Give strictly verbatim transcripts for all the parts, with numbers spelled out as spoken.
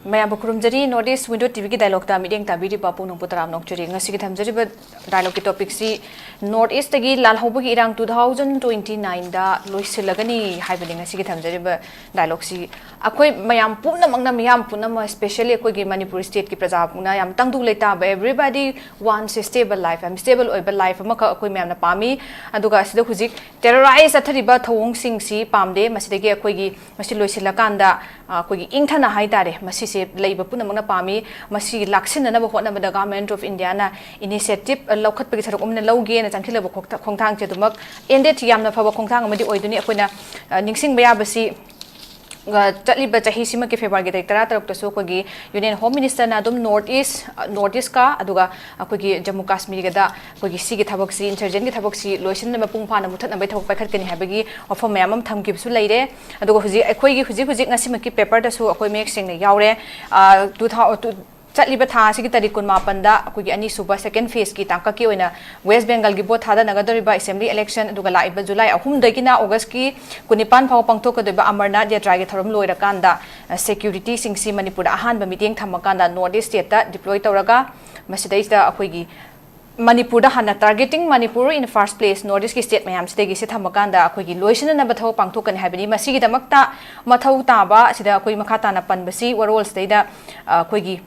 ꯃꯌꯥꯝꯕꯨ ꯈꯨꯔꯨꯝꯖꯔꯤ꯫ North East Window ꯇꯤꯚꯤꯒꯤ ꯗꯥꯏꯂꯣꯛꯇ ꯃꯤꯠꯌꯦꯡ ꯇꯥꯕꯤꯔꯤꯕ ꯄꯨꯝꯅꯃꯛꯄꯨ ꯇꯔꯥꯝꯅ ꯑꯣꯛꯆꯔꯤ꯫ ꯉꯁꯤꯒꯤ ꯊꯝꯖꯔꯤꯕ ꯗꯥꯏꯂꯣꯛꯀꯤ ꯇꯣꯄꯤꯛꯁꯤ North Eastꯇꯒꯤ ꯂꯥꯜꯍꯧꯕꯒꯤ ꯏꯔꯥꯡ two thousand twenty nineꯗ ꯂꯣꯏꯁꯤꯜꯂꯒꯅꯤ ꯍꯥꯏꯕꯅꯤ ꯉꯁꯤꯒꯤ ꯊꯝꯖꯔꯤꯕ ꯗꯥꯏꯂꯣꯛꯁꯤ꯫ ꯑꯩꯈꯣꯏ ꯃꯌꯥꯝ ꯄꯨꯝꯅꯃꯛꯅ, ꯃꯤꯌꯥꯝ ꯄꯨꯝꯅꯃꯛ, especially ꯑꯩꯈꯣꯏꯒꯤ ꯃꯅꯤꯄꯨꯔ stateꯀꯤ ꯄ꯭ꯔꯖꯥ ꯄꯨꯝꯅ ꯌꯥꯝ ꯇꯪꯗꯨ ꯂꯩꯇꯥꯕ, everybody wants a stable life, ꯌꯥꯝ stable ꯑꯣꯏꯕ life ꯑꯃꯈꯛ ꯑꯩꯈꯣꯏ ꯃꯌꯥꯝꯅ ꯄꯥꯝꯃꯤ꯫ ꯑꯗꯨꯒ ꯑꯁꯤꯗ ꯍꯧꯖꯤꯛ terrorize ꯆꯠꯊꯔꯤꯕ ꯊꯧꯑꯣꯡꯁꯤꯡꯁꯤ ꯄꯥꯝꯗꯦ꯫ ꯃꯁꯤꯗꯒꯤ ꯑꯩꯈꯣꯏꯒꯤ ꯃꯁꯤ ꯂꯣꯏꯁꯤꯜꯂꯀꯥꯟꯗ, ꯑ, ꯑꯩꯈꯣꯏꯒꯤ ꯏꯪꯊꯅ ꯍꯥꯏꯇꯥꯔꯦ, ꯃꯁꯤꯁꯦ ꯂꯩꯕ ꯄꯨꯝꯅꯃꯛꯅ ꯄꯥꯝꯃꯤ꯫ ꯃꯁꯤ ꯂꯥꯛꯁꯤꯟꯅꯅꯕ ꯍꯣꯠꯅꯕꯗ Government of Indiaꯅ initiative, ꯑ, ꯂꯧꯈꯠꯄꯒꯤ ꯁꯔꯨꯛ ꯑꯃꯅ ꯂꯧꯒꯦꯅ ꯆꯪꯁꯤꯜꯂꯕ ꯈꯣꯡꯊ-, ꯈꯣꯡꯊꯥꯡꯁꯦ ꯑꯗꯨꯃꯛ ended ꯌꯥꯝꯅ ꯐꯕ ꯈꯣꯡꯊꯥꯡ ꯑꯃꯗꯤ ꯑꯣꯏꯗꯣꯏꯅꯤ꯫ ꯑꯩꯈꯣꯏꯅ, ꯑ, ꯅꯤꯡꯁꯤꯡꯕ ꯌꯥꯕꯁꯤ, ꯑ, ꯆꯠꯂꯤꯕ ꯆꯍꯤꯁꯤꯃꯛꯀꯤ Februaryꯒꯤ ꯇꯥꯔꯤꯛ ꯇꯔꯥꯇꯔꯨꯛꯇꯁꯨ ꯑꯩꯈꯣꯏꯒꯤ Union Home Ministerꯅ ꯑꯗꯨꯝ North East, ꯑ, North Eastꯀ ꯑꯗꯨꯒ ꯑꯩꯈꯣꯏꯒꯤ ꯖꯝꯃꯨ ꯀꯥꯁꯃꯤꯔꯒꯗ ꯑꯩꯈꯣꯏꯒꯤ ꯁꯤꯒꯤ ꯊꯕꯛꯁꯤ, insurgentꯀꯤ ꯊꯕꯛꯁꯤ ꯂꯣꯏꯁꯤꯟꯅꯕ, ꯃꯄꯨꯡ ꯐꯥꯅ ꯃꯨꯊꯠꯅꯕꯒꯤ ꯊꯕꯛ ꯄꯥꯏꯈꯠꯀꯅꯤ ꯍꯥꯏꯕꯒꯤ ꯋꯥꯐꯝ ꯃꯌꯥꯝ ꯑꯃ ꯊꯝꯈꯤꯕꯁꯨ ꯂꯩꯔꯦ꯫ ꯑꯗꯨꯒ ꯍꯧꯖꯤꯛ ꯑꯩꯈꯣꯏꯒꯤ ꯍꯧꯖꯤꯛ ꯍꯧꯖꯤꯛ ꯉꯁꯤꯃꯛꯀꯤ paperꯗꯁꯨ ꯑꯩꯈꯣꯏ ꯃꯌꯦꯛ ꯁꯦꯡꯅ ꯌꯥꯎꯔꯦ꯫ ꯑ, two thou-, two, ꯆꯠꯂꯤꯕ ꯊꯥ ꯑꯁꯤꯒꯤ ꯇꯥꯔꯤꯛ ꯀꯨꯟꯃꯥꯄꯟꯗ ꯑꯩꯈꯣꯏꯒꯤ ꯑꯅꯤꯁꯨꯕ second phaseꯀꯤ ꯇꯥꯡꯀꯛꯀꯤ ꯑꯣꯏꯅ West Bengalꯒꯤ vote ꯊꯥꯗꯅꯒꯗꯧꯔꯤꯕ assembly election, ꯑꯗꯨꯒ ꯂꯥꯛꯏꯕ July ꯑꯍꯨꯝꯗꯒꯤꯅ Augustꯀꯤ ꯀꯨꯟꯅꯤꯄꯥꯟ ꯐꯥꯎꯕ ꯄꯥꯡꯊꯣꯛꯀꯗꯧꯔꯤꯕ ꯑꯃꯔꯅꯥꯊ ꯌꯥꯇ꯭ꯔꯥꯒꯤ ꯊꯧꯔꯝ ꯂꯣꯏꯔꯀꯥꯟꯗ, ꯑ, securityꯁꯤꯡꯁꯤ ꯃꯅꯤꯄꯨꯔꯗ ꯑꯍꯥꯟꯕ ꯃꯤꯠꯌꯦꯡ ꯊꯝꯃꯀꯥꯟꯗ North East stateꯇ deploy ꯇꯧꯔꯒ, ꯃꯁꯤꯗꯩꯁꯤꯗ ꯑꯩꯈꯣꯏꯒꯤ ꯃꯅꯤꯄꯨꯔꯗ ꯍꯥꯟꯅ targeting Manipur in first place, North Eastꯀꯤ state ꯃꯌꯥꯝꯁꯤꯗꯒꯤ ꯁꯤ ꯊꯝꯃꯀꯥꯟꯗ ꯑꯩꯈꯣꯏꯒꯤ ꯂꯣꯏꯁꯤꯟꯅꯅꯕ ꯊꯕꯛ ꯄꯥꯡꯊꯣꯛꯀꯅꯤ ꯍꯥꯏꯕꯅꯤ꯫ ꯃꯁꯤꯒꯤꯗꯃꯛꯇ ꯃꯊꯧ ꯇꯥꯕ, ꯁꯤꯗ ꯑꯩꯈꯣꯏ ꯃꯈꯥ ꯇꯥꯅ ꯄꯟꯕꯁꯤ ꯋꯥꯔꯣꯜꯁꯤꯗꯩꯗ, ꯑ, ꯑꯩꯈꯣꯏꯒꯤ,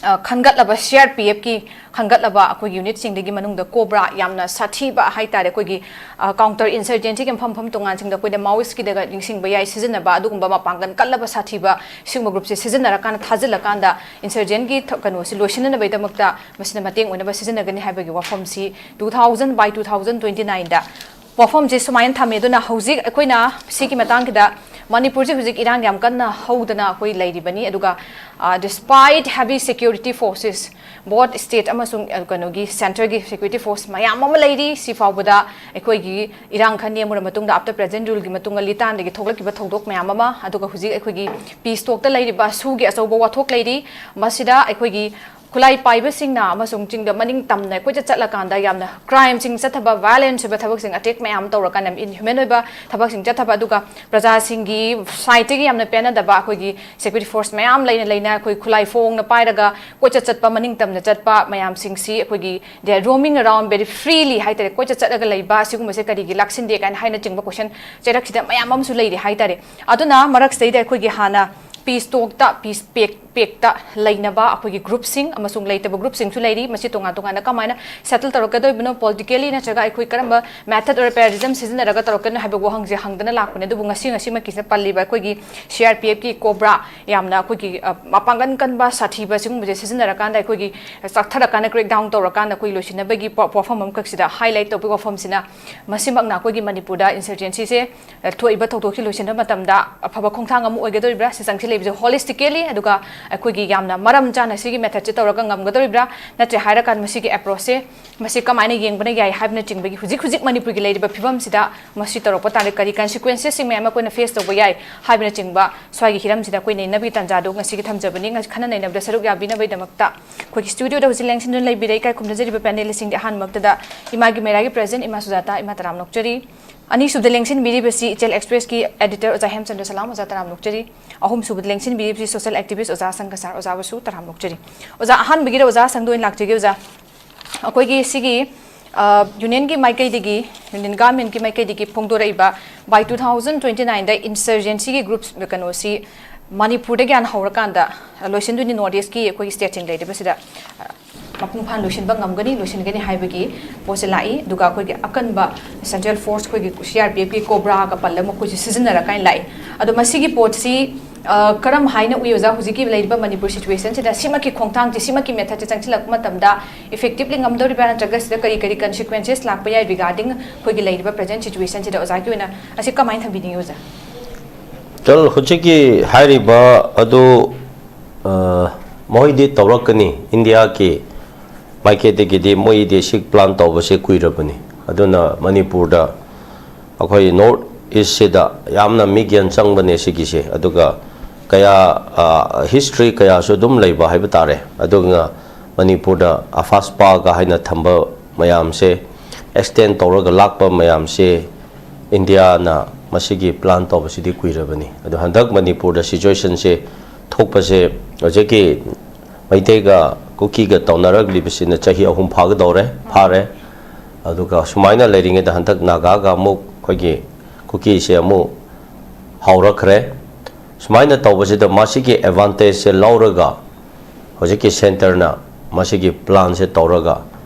ꯑ, ꯈꯟꯒꯠꯂꯕ CRPFꯀꯤ ꯈꯟꯒꯠꯂꯕ ꯑꯩꯈꯣꯏꯒꯤ unitꯁꯤꯡꯗꯒꯤ ꯃꯅꯨꯡꯗ COBRA ꯌꯥꯝꯅ ꯁꯥꯊꯤꯕ ꯍꯥꯏꯇꯥꯔꯦ, ꯑꯩꯈꯣꯏꯒꯤ, ꯑ, counter insurgencyꯒꯤ ꯃꯐꯝ ꯃꯐꯝ ꯇꯣꯉꯥꯟꯁꯤꯡꯗ ꯑꯩꯈꯣꯏꯅ Maoistꯀꯤꯗꯒ ꯅꯤꯡꯁꯤꯡꯕ ꯌꯥꯏ, ꯁꯤꯖꯤꯟꯅꯕ ꯑꯗꯨꯒꯨꯝꯕ ꯃꯄꯥꯡꯒꯜ ꯀꯜꯂꯕ ꯁꯥꯊꯤꯕ ꯁꯤꯒꯨꯝꯕ groupꯁꯦ ꯁꯤꯖꯤꯟꯅꯔꯀꯥꯟꯗ, ꯊꯥꯖꯤꯜꯂꯀꯥꯟꯗ insurgentꯀꯤ ꯊ-, ꯀꯩꯅꯣꯁꯤ ꯂꯣꯏꯁꯤꯟꯅꯅꯕꯒꯤꯗꯃꯛꯇ ꯃꯁꯤꯅ ꯃꯇꯦꯡ ꯑꯣꯏꯅꯕ ꯁꯤꯖꯤꯟꯅꯒꯅꯤ ꯍꯥꯏꯕꯒꯤ ꯋꯥꯐꯝꯁꯤ two thousand by two thousand twenty nineꯗ ꯋꯥꯐꯝꯁꯦ ꯁꯨꯃꯥꯏꯅ ꯊꯝꯃꯦ꯫ ꯑꯗꯨꯅ ꯍꯧꯖꯤꯛ ꯑꯩꯈꯣꯏꯅ ꯁꯤꯒꯤ ꯃꯇꯥꯡꯁꯤꯗ ꯃꯅꯤꯄꯨꯔꯁꯤ ꯍꯧꯖꯤꯛ ꯏꯔꯥꯡ ꯌꯥꯝ ꯀꯟꯅ ꯍꯧꯗꯅ ꯑꯩꯈꯣꯏ ꯂꯩꯔꯤꯕꯅꯤ꯫ ꯑꯗꯨꯒ, ꯑ, despite heavy security forces, both state ꯑꯃꯁꯨꯡ, ꯑ, ꯀꯩꯅꯣꯒꯤ centreꯒꯤ security force ꯃꯌꯥꯝ ꯑꯃ ꯂꯩꯔꯤ, ꯁꯤ ꯐꯥꯎꯕꯗ ꯑꯩꯈꯣꯏꯒꯤ ꯏꯔꯥꯡ ꯈꯔ ꯅꯦꯝꯃꯨꯔ ꯃꯇꯨꯡꯗ, after present ruleꯒꯤ ꯃꯇꯨꯡꯗ ꯂꯤꯇꯥꯟꯗꯒꯤ ꯊꯣꯛꯂꯛꯈꯤꯕ ꯊꯧꯗꯣꯛ ꯃꯌꯥꯝ ꯑꯃ, ꯑꯗꯨꯒ ꯍꯧꯖꯤꯛ ꯑꯩꯈꯣꯏꯒꯤ peace talkꯇ ꯂꯩꯔꯤꯕ ꯁꯨꯒꯤ ꯑꯆꯧꯕ ꯋꯥꯊꯣꯛ ꯂꯩꯔꯤ꯫ ꯃꯁꯤꯗ ꯑꯩꯈꯣꯏꯒꯤ ꯈꯨꯠꯂꯥꯏ ꯄꯥꯏꯕꯁꯤꯡꯅ ꯑꯃꯁꯨꯡ ꯆꯤꯡꯗ ꯃꯅꯤꯡ ꯇꯝꯅ ꯀꯣꯏꯆꯠ ꯆꯠꯂꯀꯥꯟꯗ ꯌꯥꯝꯅ crimeꯁꯤꯡ ꯆꯠꯊꯕ, violence ꯑꯣꯏꯕ ꯊꯕꯛꯁꯤꯡ, attack ꯃꯌꯥꯝ ꯇꯧꯔꯀꯥꯟꯗ, inhuman ꯑꯣꯏꯕ ꯊꯕꯛꯁꯤꯡ ꯆꯠꯊꯕ, ꯑꯗꯨꯒ ꯄ꯭ꯔꯖꯥꯁꯤꯡꯒꯤ sideꯇꯒꯤ ꯌꯥꯝꯅ ꯄꯦꯟꯅꯗꯕ ꯑꯩꯈꯣꯏꯒꯤ security force ꯃꯌꯥꯝ ꯂꯩꯅ ꯂꯩꯅ ꯑꯩꯈꯣꯏ ꯈꯨꯠꯂꯥꯏ ꯐꯣꯡꯅ ꯄꯥꯏꯔꯒ ꯀꯣꯏꯆꯠ ꯆꯠꯄ, ꯃꯅꯤꯡ ꯇꯝꯅ ꯆꯠꯄ ꯃꯌꯥꯝꯁꯤꯡꯁꯤ ꯑꯩꯈꯣꯏꯒꯤ they are roaming around very freely ꯍꯥꯏꯇꯥꯔꯦ, ꯀꯣꯏꯆꯠ ꯆꯠꯂꯒ ꯂꯩꯕ, ꯑꯁꯤꯒꯨꯝꯕꯁꯦ ꯀꯔꯤꯒꯤ ꯂꯥꯛꯁꯤꯟꯗꯦ ꯀꯥꯏꯅ ꯍꯥꯏꯅꯆꯤꯡꯕ question ꯆꯩꯔꯛꯁꯤꯗ ꯃꯌꯥꯝ ꯑꯃꯁꯨ ꯂꯩꯔꯤ ꯍꯥꯏꯇꯥꯔꯦ꯫ ꯑꯗꯨꯅ ꯃꯔꯛꯁꯤꯗꯩꯗ ꯑꯩꯈꯣꯏꯒꯤ ꯍꯥꯟꯅ peace talkꯇ, peace pact pact ꯂꯩꯅꯕ ꯑꯩꯈꯣꯏꯒꯤ groupꯁꯤꯡ ꯑꯃꯁꯨꯡ ꯂꯩꯇꯕ groupꯁꯤꯡꯁꯨ ꯂꯩꯔꯤ꯫ ꯃꯁꯤ ꯇꯣꯉꯥꯟ ꯇꯣꯉꯥꯟꯅ ꯀꯃꯥꯏꯅ settle ꯇꯧꯔꯛꯀꯗꯣꯏꯕꯅꯣ, politically ꯅꯠꯇ꯭ꯔꯒ ꯑꯩꯈꯣꯏ ꯀꯔꯝꯕ method or paradigm ꯁꯤꯖꯤꯟꯅꯔꯒ ꯇꯧꯔꯛꯀꯅꯣ ꯍꯥꯏꯕ ꯋꯥꯍꯪꯁꯦ ꯍꯪꯗꯅ ꯂꯥꯛꯄꯅꯦ꯫ ꯑꯗꯨꯕꯨ ꯉꯁꯤ, ꯉꯁꯤꯃꯛꯀꯤꯁꯤꯗ ꯄꯜꯂꯤꯕ ꯑꯩꯈꯣꯏꯒꯤ CRPFꯀꯤ COBRA, ꯌꯥꯝꯅ ꯑꯩꯈꯣꯏꯒꯤ, ꯑ, ꯃꯄꯥꯡꯒꯜ ꯀꯟꯕ, ꯁꯥꯊꯤꯕ ꯁꯤꯒꯨꯝꯕꯁꯦ ꯁꯤꯖꯤꯟꯅꯔꯀꯥꯟꯗ ꯑꯩꯈꯣꯏꯒꯤ ꯆꯥꯛꯊꯔꯀꯥꯟꯗ crackdown ꯇꯧꯔꯀꯥꯟꯗ ꯑꯩꯈꯣꯏ ꯂꯣꯏꯁꯤꯟꯅꯕꯒꯤ ꯄ-, ꯋꯥꯐꯝ ꯑꯃꯈꯛꯁꯤꯗ highlight ꯇꯧꯕꯒꯤ ꯋꯥꯐꯝꯁꯤꯅ ꯃꯁꯤꯃꯛꯅ ꯑꯩꯈꯣꯏꯒꯤ ꯃꯅꯤꯄꯨꯔꯗ insurgencyꯁꯦ, ꯑ, ꯊꯣꯛꯏꯕ ꯊꯧꯗꯣꯛꯁꯤ ꯂꯣꯏꯁꯤꯟꯕ ꯃꯇꯝꯗ ꯑꯐꯕ ꯈꯣꯡꯊꯥꯡ ꯑꯃ ꯑꯣꯏꯒꯗꯧꯔꯤꯕ꯭ꯔꯥ? ꯁꯤ ꯆꯪꯁꯤꯜꯂꯛꯏꯕꯁꯦ holistically, ꯑꯗꯨꯒ ꯑꯩꯈꯣꯏꯒꯤ ꯌꯥꯝꯅ ꯃꯔꯝ ꯆꯥꯅ ꯁꯤꯒꯤ methodꯁꯦ ꯇꯧꯔꯒ ꯉꯝꯒꯗꯧꯔꯤꯕ꯭ꯔꯥ? ꯅꯠꯇ꯭ꯔꯦ ꯍꯥꯏꯔꯀꯥꯟꯗ ꯃꯁꯤꯒꯤ approachꯁꯦ ꯃꯁꯤ ꯀꯃꯥꯏꯅ ꯌꯦꯡꯕꯅ ꯌꯥꯏ ꯍꯥꯏꯕꯅꯆꯤꯡꯕꯒꯤ ꯍꯧꯖꯤꯛ ꯍꯧꯖꯤꯛ ꯃꯅꯤꯄꯨꯔꯒꯤ ꯂꯩꯔꯤꯕ ꯐꯤꯕꯝꯁꯤꯗ ꯃꯁꯤ ꯇꯧꯔꯛꯄ ꯇꯥꯔꯗꯤ ꯀꯔꯤ consequencesꯁꯤꯡ ꯃꯌꯥꯝ ꯑꯩꯈꯣꯏꯅ face ꯇꯧꯕ ꯌꯥꯏ ꯍꯥꯏꯕꯅꯆꯤꯡꯕ ꯁ꯭ꯋꯥꯏꯒꯤ ꯍꯤꯔꯝꯁꯤꯗ ꯑꯩꯈꯣꯏ ꯅꯩꯅꯕꯒꯤ ꯇꯥꯟꯖꯥꯗꯣ ꯉꯁꯤꯒꯤ ꯊꯝꯖꯕꯅꯤ꯫ ꯉꯁꯤ ꯈꯟꯅ ꯅꯩꯅꯕꯗ ꯁꯔꯨꯛ ꯌꯥꯕꯤꯅꯕꯒꯤꯗꯃꯛꯇ ꯑꯩꯈꯣꯏꯒꯤ studioꯗ ꯍꯧꯖꯤꯛ ꯂꯦꯡꯁꯤꯟꯗꯨꯅ ꯂꯩꯕꯤꯔꯦ ꯏꯀꯥꯏ ꯈꯨꯝꯅꯖꯔꯤꯕ panelistꯁꯤꯡꯗꯤ꯫ ꯑꯍꯥꯟꯕꯃꯛꯇꯗ ꯏꯃꯥꯒꯤ ꯃꯩꯔꯥꯒꯤ president ꯏꯃꯥ ꯁꯨꯖꯥꯇꯥ, ꯏꯃꯥ ꯇꯔꯥꯝꯅ ꯑꯣꯛꯆꯔꯤ꯫ ꯑꯅꯤꯁꯨꯕꯗ ꯂꯦꯡꯁꯤꯟꯕꯤꯔꯤꯕꯁꯤ ꯏꯆꯦꯜ Expressꯀꯤ editor ꯑꯣꯖꯥ ꯍꯦꯝꯆꯟꯗ꯭ꯔ ꯁꯂꯥꯝ, ꯑꯣꯖꯥ ꯇꯔꯥꯝꯅ ꯑꯣꯛꯆꯔꯤ꯫ ꯑꯍꯨꯝꯁꯨꯕꯗ ꯂꯦꯡꯁꯤꯟꯕꯤꯔꯤꯕꯁꯤ social activist ꯑꯣꯖꯥ ꯁꯪꯒꯁꯥꯔ, ꯑꯣꯖꯥꯕꯨꯁꯨ ꯇꯔꯥꯝꯅ ꯑꯣꯛꯆꯔꯤ꯫ ꯑꯣꯖꯥ, ꯑꯍꯥꯟꯕꯒꯤꯗ ꯑꯣꯖꯥ ꯁꯪꯗ ꯑꯣꯏꯅ ꯂꯥꯛꯆꯒꯦ ꯑꯣꯖꯥ꯫ ꯑꯩꯈꯣꯏꯒꯤ ꯁꯤꯒꯤ, ꯑ, unionꯒꯤ ꯃꯥꯏꯀꯩꯗꯒꯤ, union governmentꯀꯤ ꯃꯥꯏꯀꯩꯗꯒꯤ ꯐꯣꯡꯗꯣꯔꯛꯏꯕ by two thousand twenty nineꯗ insurgencyꯒꯤ groups ꯀꯩꯅꯣꯁꯤ ꯃꯅꯤꯄꯨꯔꯗꯒꯤ ꯍꯥꯟꯅ ꯍꯧꯔꯀꯥꯟꯗ, ꯑ, ꯂꯣꯏꯁꯤꯟꯗꯣꯏꯅꯤ, north eastꯀꯤ ꯑꯩꯈꯣꯏꯒꯤ stateꯁꯤꯡ ꯂꯩꯔꯤꯕꯁꯤꯗ, ꯑ, ꯃꯄꯨꯡ ꯐꯥꯅ ꯂꯣꯏꯁꯤꯟꯕ ꯉꯝꯒꯅꯤ, ꯂꯣꯏꯁꯤꯟꯒꯅꯤ ꯍꯥꯏꯕꯒꯤ ꯄꯣꯠꯁꯦ ꯂꯥꯛꯏ꯫ ꯑꯗꯨꯒ ꯑꯩꯈꯣꯏꯒꯤ ꯑꯀꯟꯕ central force, ꯑꯩꯈꯣꯏꯒꯤ CRPFꯀꯤ COBRAꯒ ꯄꯜꯂꯒ ꯃꯈꯣꯏꯁꯦ ꯁꯤꯖꯤꯟꯅꯔꯀꯥꯏꯅ ꯂꯥꯛꯏ꯫ ꯑꯗꯣ ꯃꯁꯤꯒꯤ ꯄꯣꯠꯁꯤ, ꯑ, ꯀꯔꯝ ꯍꯥꯏꯅ ꯎꯏ ꯑꯣꯖꯥ? ꯍꯧꯖꯤꯛꯀꯤ ꯂꯩꯔꯤꯕ ꯃꯅꯤꯄꯨꯔ situationꯁꯤꯗ ꯁꯤꯃꯛꯀꯤ ꯈꯣꯡꯊꯥꯡꯁꯦ, ꯁꯤꯃꯛꯀꯤ methodꯁꯦ ꯆꯪꯁꯤꯜꯂꯛꯄ ꯃꯇꯝꯗ effectively ꯉꯝꯗꯧꯔꯤꯕ꯭ꯔꯥ, ꯅꯠꯇ꯭ꯔꯒ ꯁꯤꯗ ꯀꯔꯤ ꯀꯔꯤ consequences ꯂꯥꯛꯄ ꯌꯥꯏ regarding ꯑꯩꯈꯣꯏꯒꯤ ꯂꯩꯔꯤꯕ present situationꯁꯤꯗ? ꯑꯣꯖꯥꯒꯤ ꯑꯣꯏꯅ ꯑꯁꯤ ꯀꯃꯥꯏꯅ ꯊꯝꯕꯤꯅꯤꯡꯉꯤ ꯑꯣꯖꯥ? ꯆꯜ, ꯍꯧꯖꯤꯛꯀꯤ ꯍꯥꯏꯔꯤꯕ ꯑꯗꯨ, ꯑ, ꯃꯈꯣꯏꯗꯤ ꯇꯧꯔꯛꯀꯅꯤ꯫ ꯏꯟꯗꯤꯌꯥꯒꯤ ꯃꯥꯏꯀꯩꯗꯒꯤꯗꯤ ꯃꯣꯏꯗꯤ ꯁꯤ plan ꯇꯧꯕꯁꯦ ꯀꯨꯏꯔꯕꯅꯤ꯫ ꯑꯗꯨꯅ ꯃꯅꯤꯄꯨꯔꯗ, ꯑꯩꯈꯣꯏ north eastꯁꯤꯗ ꯌꯥꯝꯅ ꯃꯤꯠꯌꯦꯡ ꯆꯪꯕꯅꯦ ꯁꯤꯒꯤꯁꯦ꯫ ꯑꯗꯨꯒ ꯀꯌꯥ, ꯑ, history ꯀꯌꯥꯁꯨ ꯑꯗꯨꯝ ꯂꯩꯕ ꯍꯥꯏꯕ ꯇꯥꯔꯦ꯫ ꯑꯗꯨꯅ ꯃꯅꯤꯄꯨꯔꯗ ꯑꯐꯥꯁꯄꯥꯒ ꯍꯥꯏꯅ ꯊꯝꯕ ꯃꯌꯥꯝꯁꯦ ꯑꯦꯛꯁꯇꯦꯟ ꯇꯧꯔꯒ ꯂꯥꯛꯄ ꯃꯌꯥꯝꯁꯦ ꯏꯟꯗꯤꯌꯥꯅ ꯃꯁꯤꯒꯤ ꯄ꯭ꯂꯥꯟ ꯇꯧꯕꯁꯤꯗꯤ ꯀꯨꯏꯔꯕꯅꯤ꯫ ꯑꯗꯣ ꯍꯟꯗꯛ ꯃꯅꯤꯄꯨꯔꯗ ꯁꯤꯆꯨꯋꯦꯁꯟꯁꯦ ꯊꯣꯛꯄꯁꯦ ꯍꯧꯖꯤꯛꯀꯤ ꯃꯩꯇꯩꯒ ꯀꯨꯀꯤꯒ ꯇꯧꯅꯔꯛꯂꯤꯕꯁꯤꯅ ꯆꯍꯤ ꯑꯍꯨꯝ ꯐꯥꯒꯗꯧꯔꯦ, ꯐꯥꯔꯦ꯫ ꯑꯗꯨꯒ ꯁꯨꯃꯥꯏꯅ ꯂꯩꯔꯤꯉꯩꯗ ꯍꯟꯗꯛ ꯅꯥꯒꯥꯒ ꯑꯃꯨꯛ ꯑꯩꯈꯣꯏꯒꯤ ꯀꯨꯀꯤꯁꯦ ꯑꯃꯨꯛ ꯍꯧꯔꯛꯈ꯭ꯔꯦ꯫ ꯁꯨꯃꯥꯏꯅ ꯇꯧꯕꯁꯤꯗ ꯃꯁꯤꯒꯤ ꯑꯦꯗꯚꯥꯟꯇꯦꯖꯁꯦ ꯂꯧꯔꯒ ꯍꯧꯖꯤꯛꯀꯤ ꯁꯦꯟꯇꯔꯅ ꯃꯁꯤꯒꯤ ꯄ꯭ꯂꯥꯟꯁꯦ ꯇꯧꯔꯒ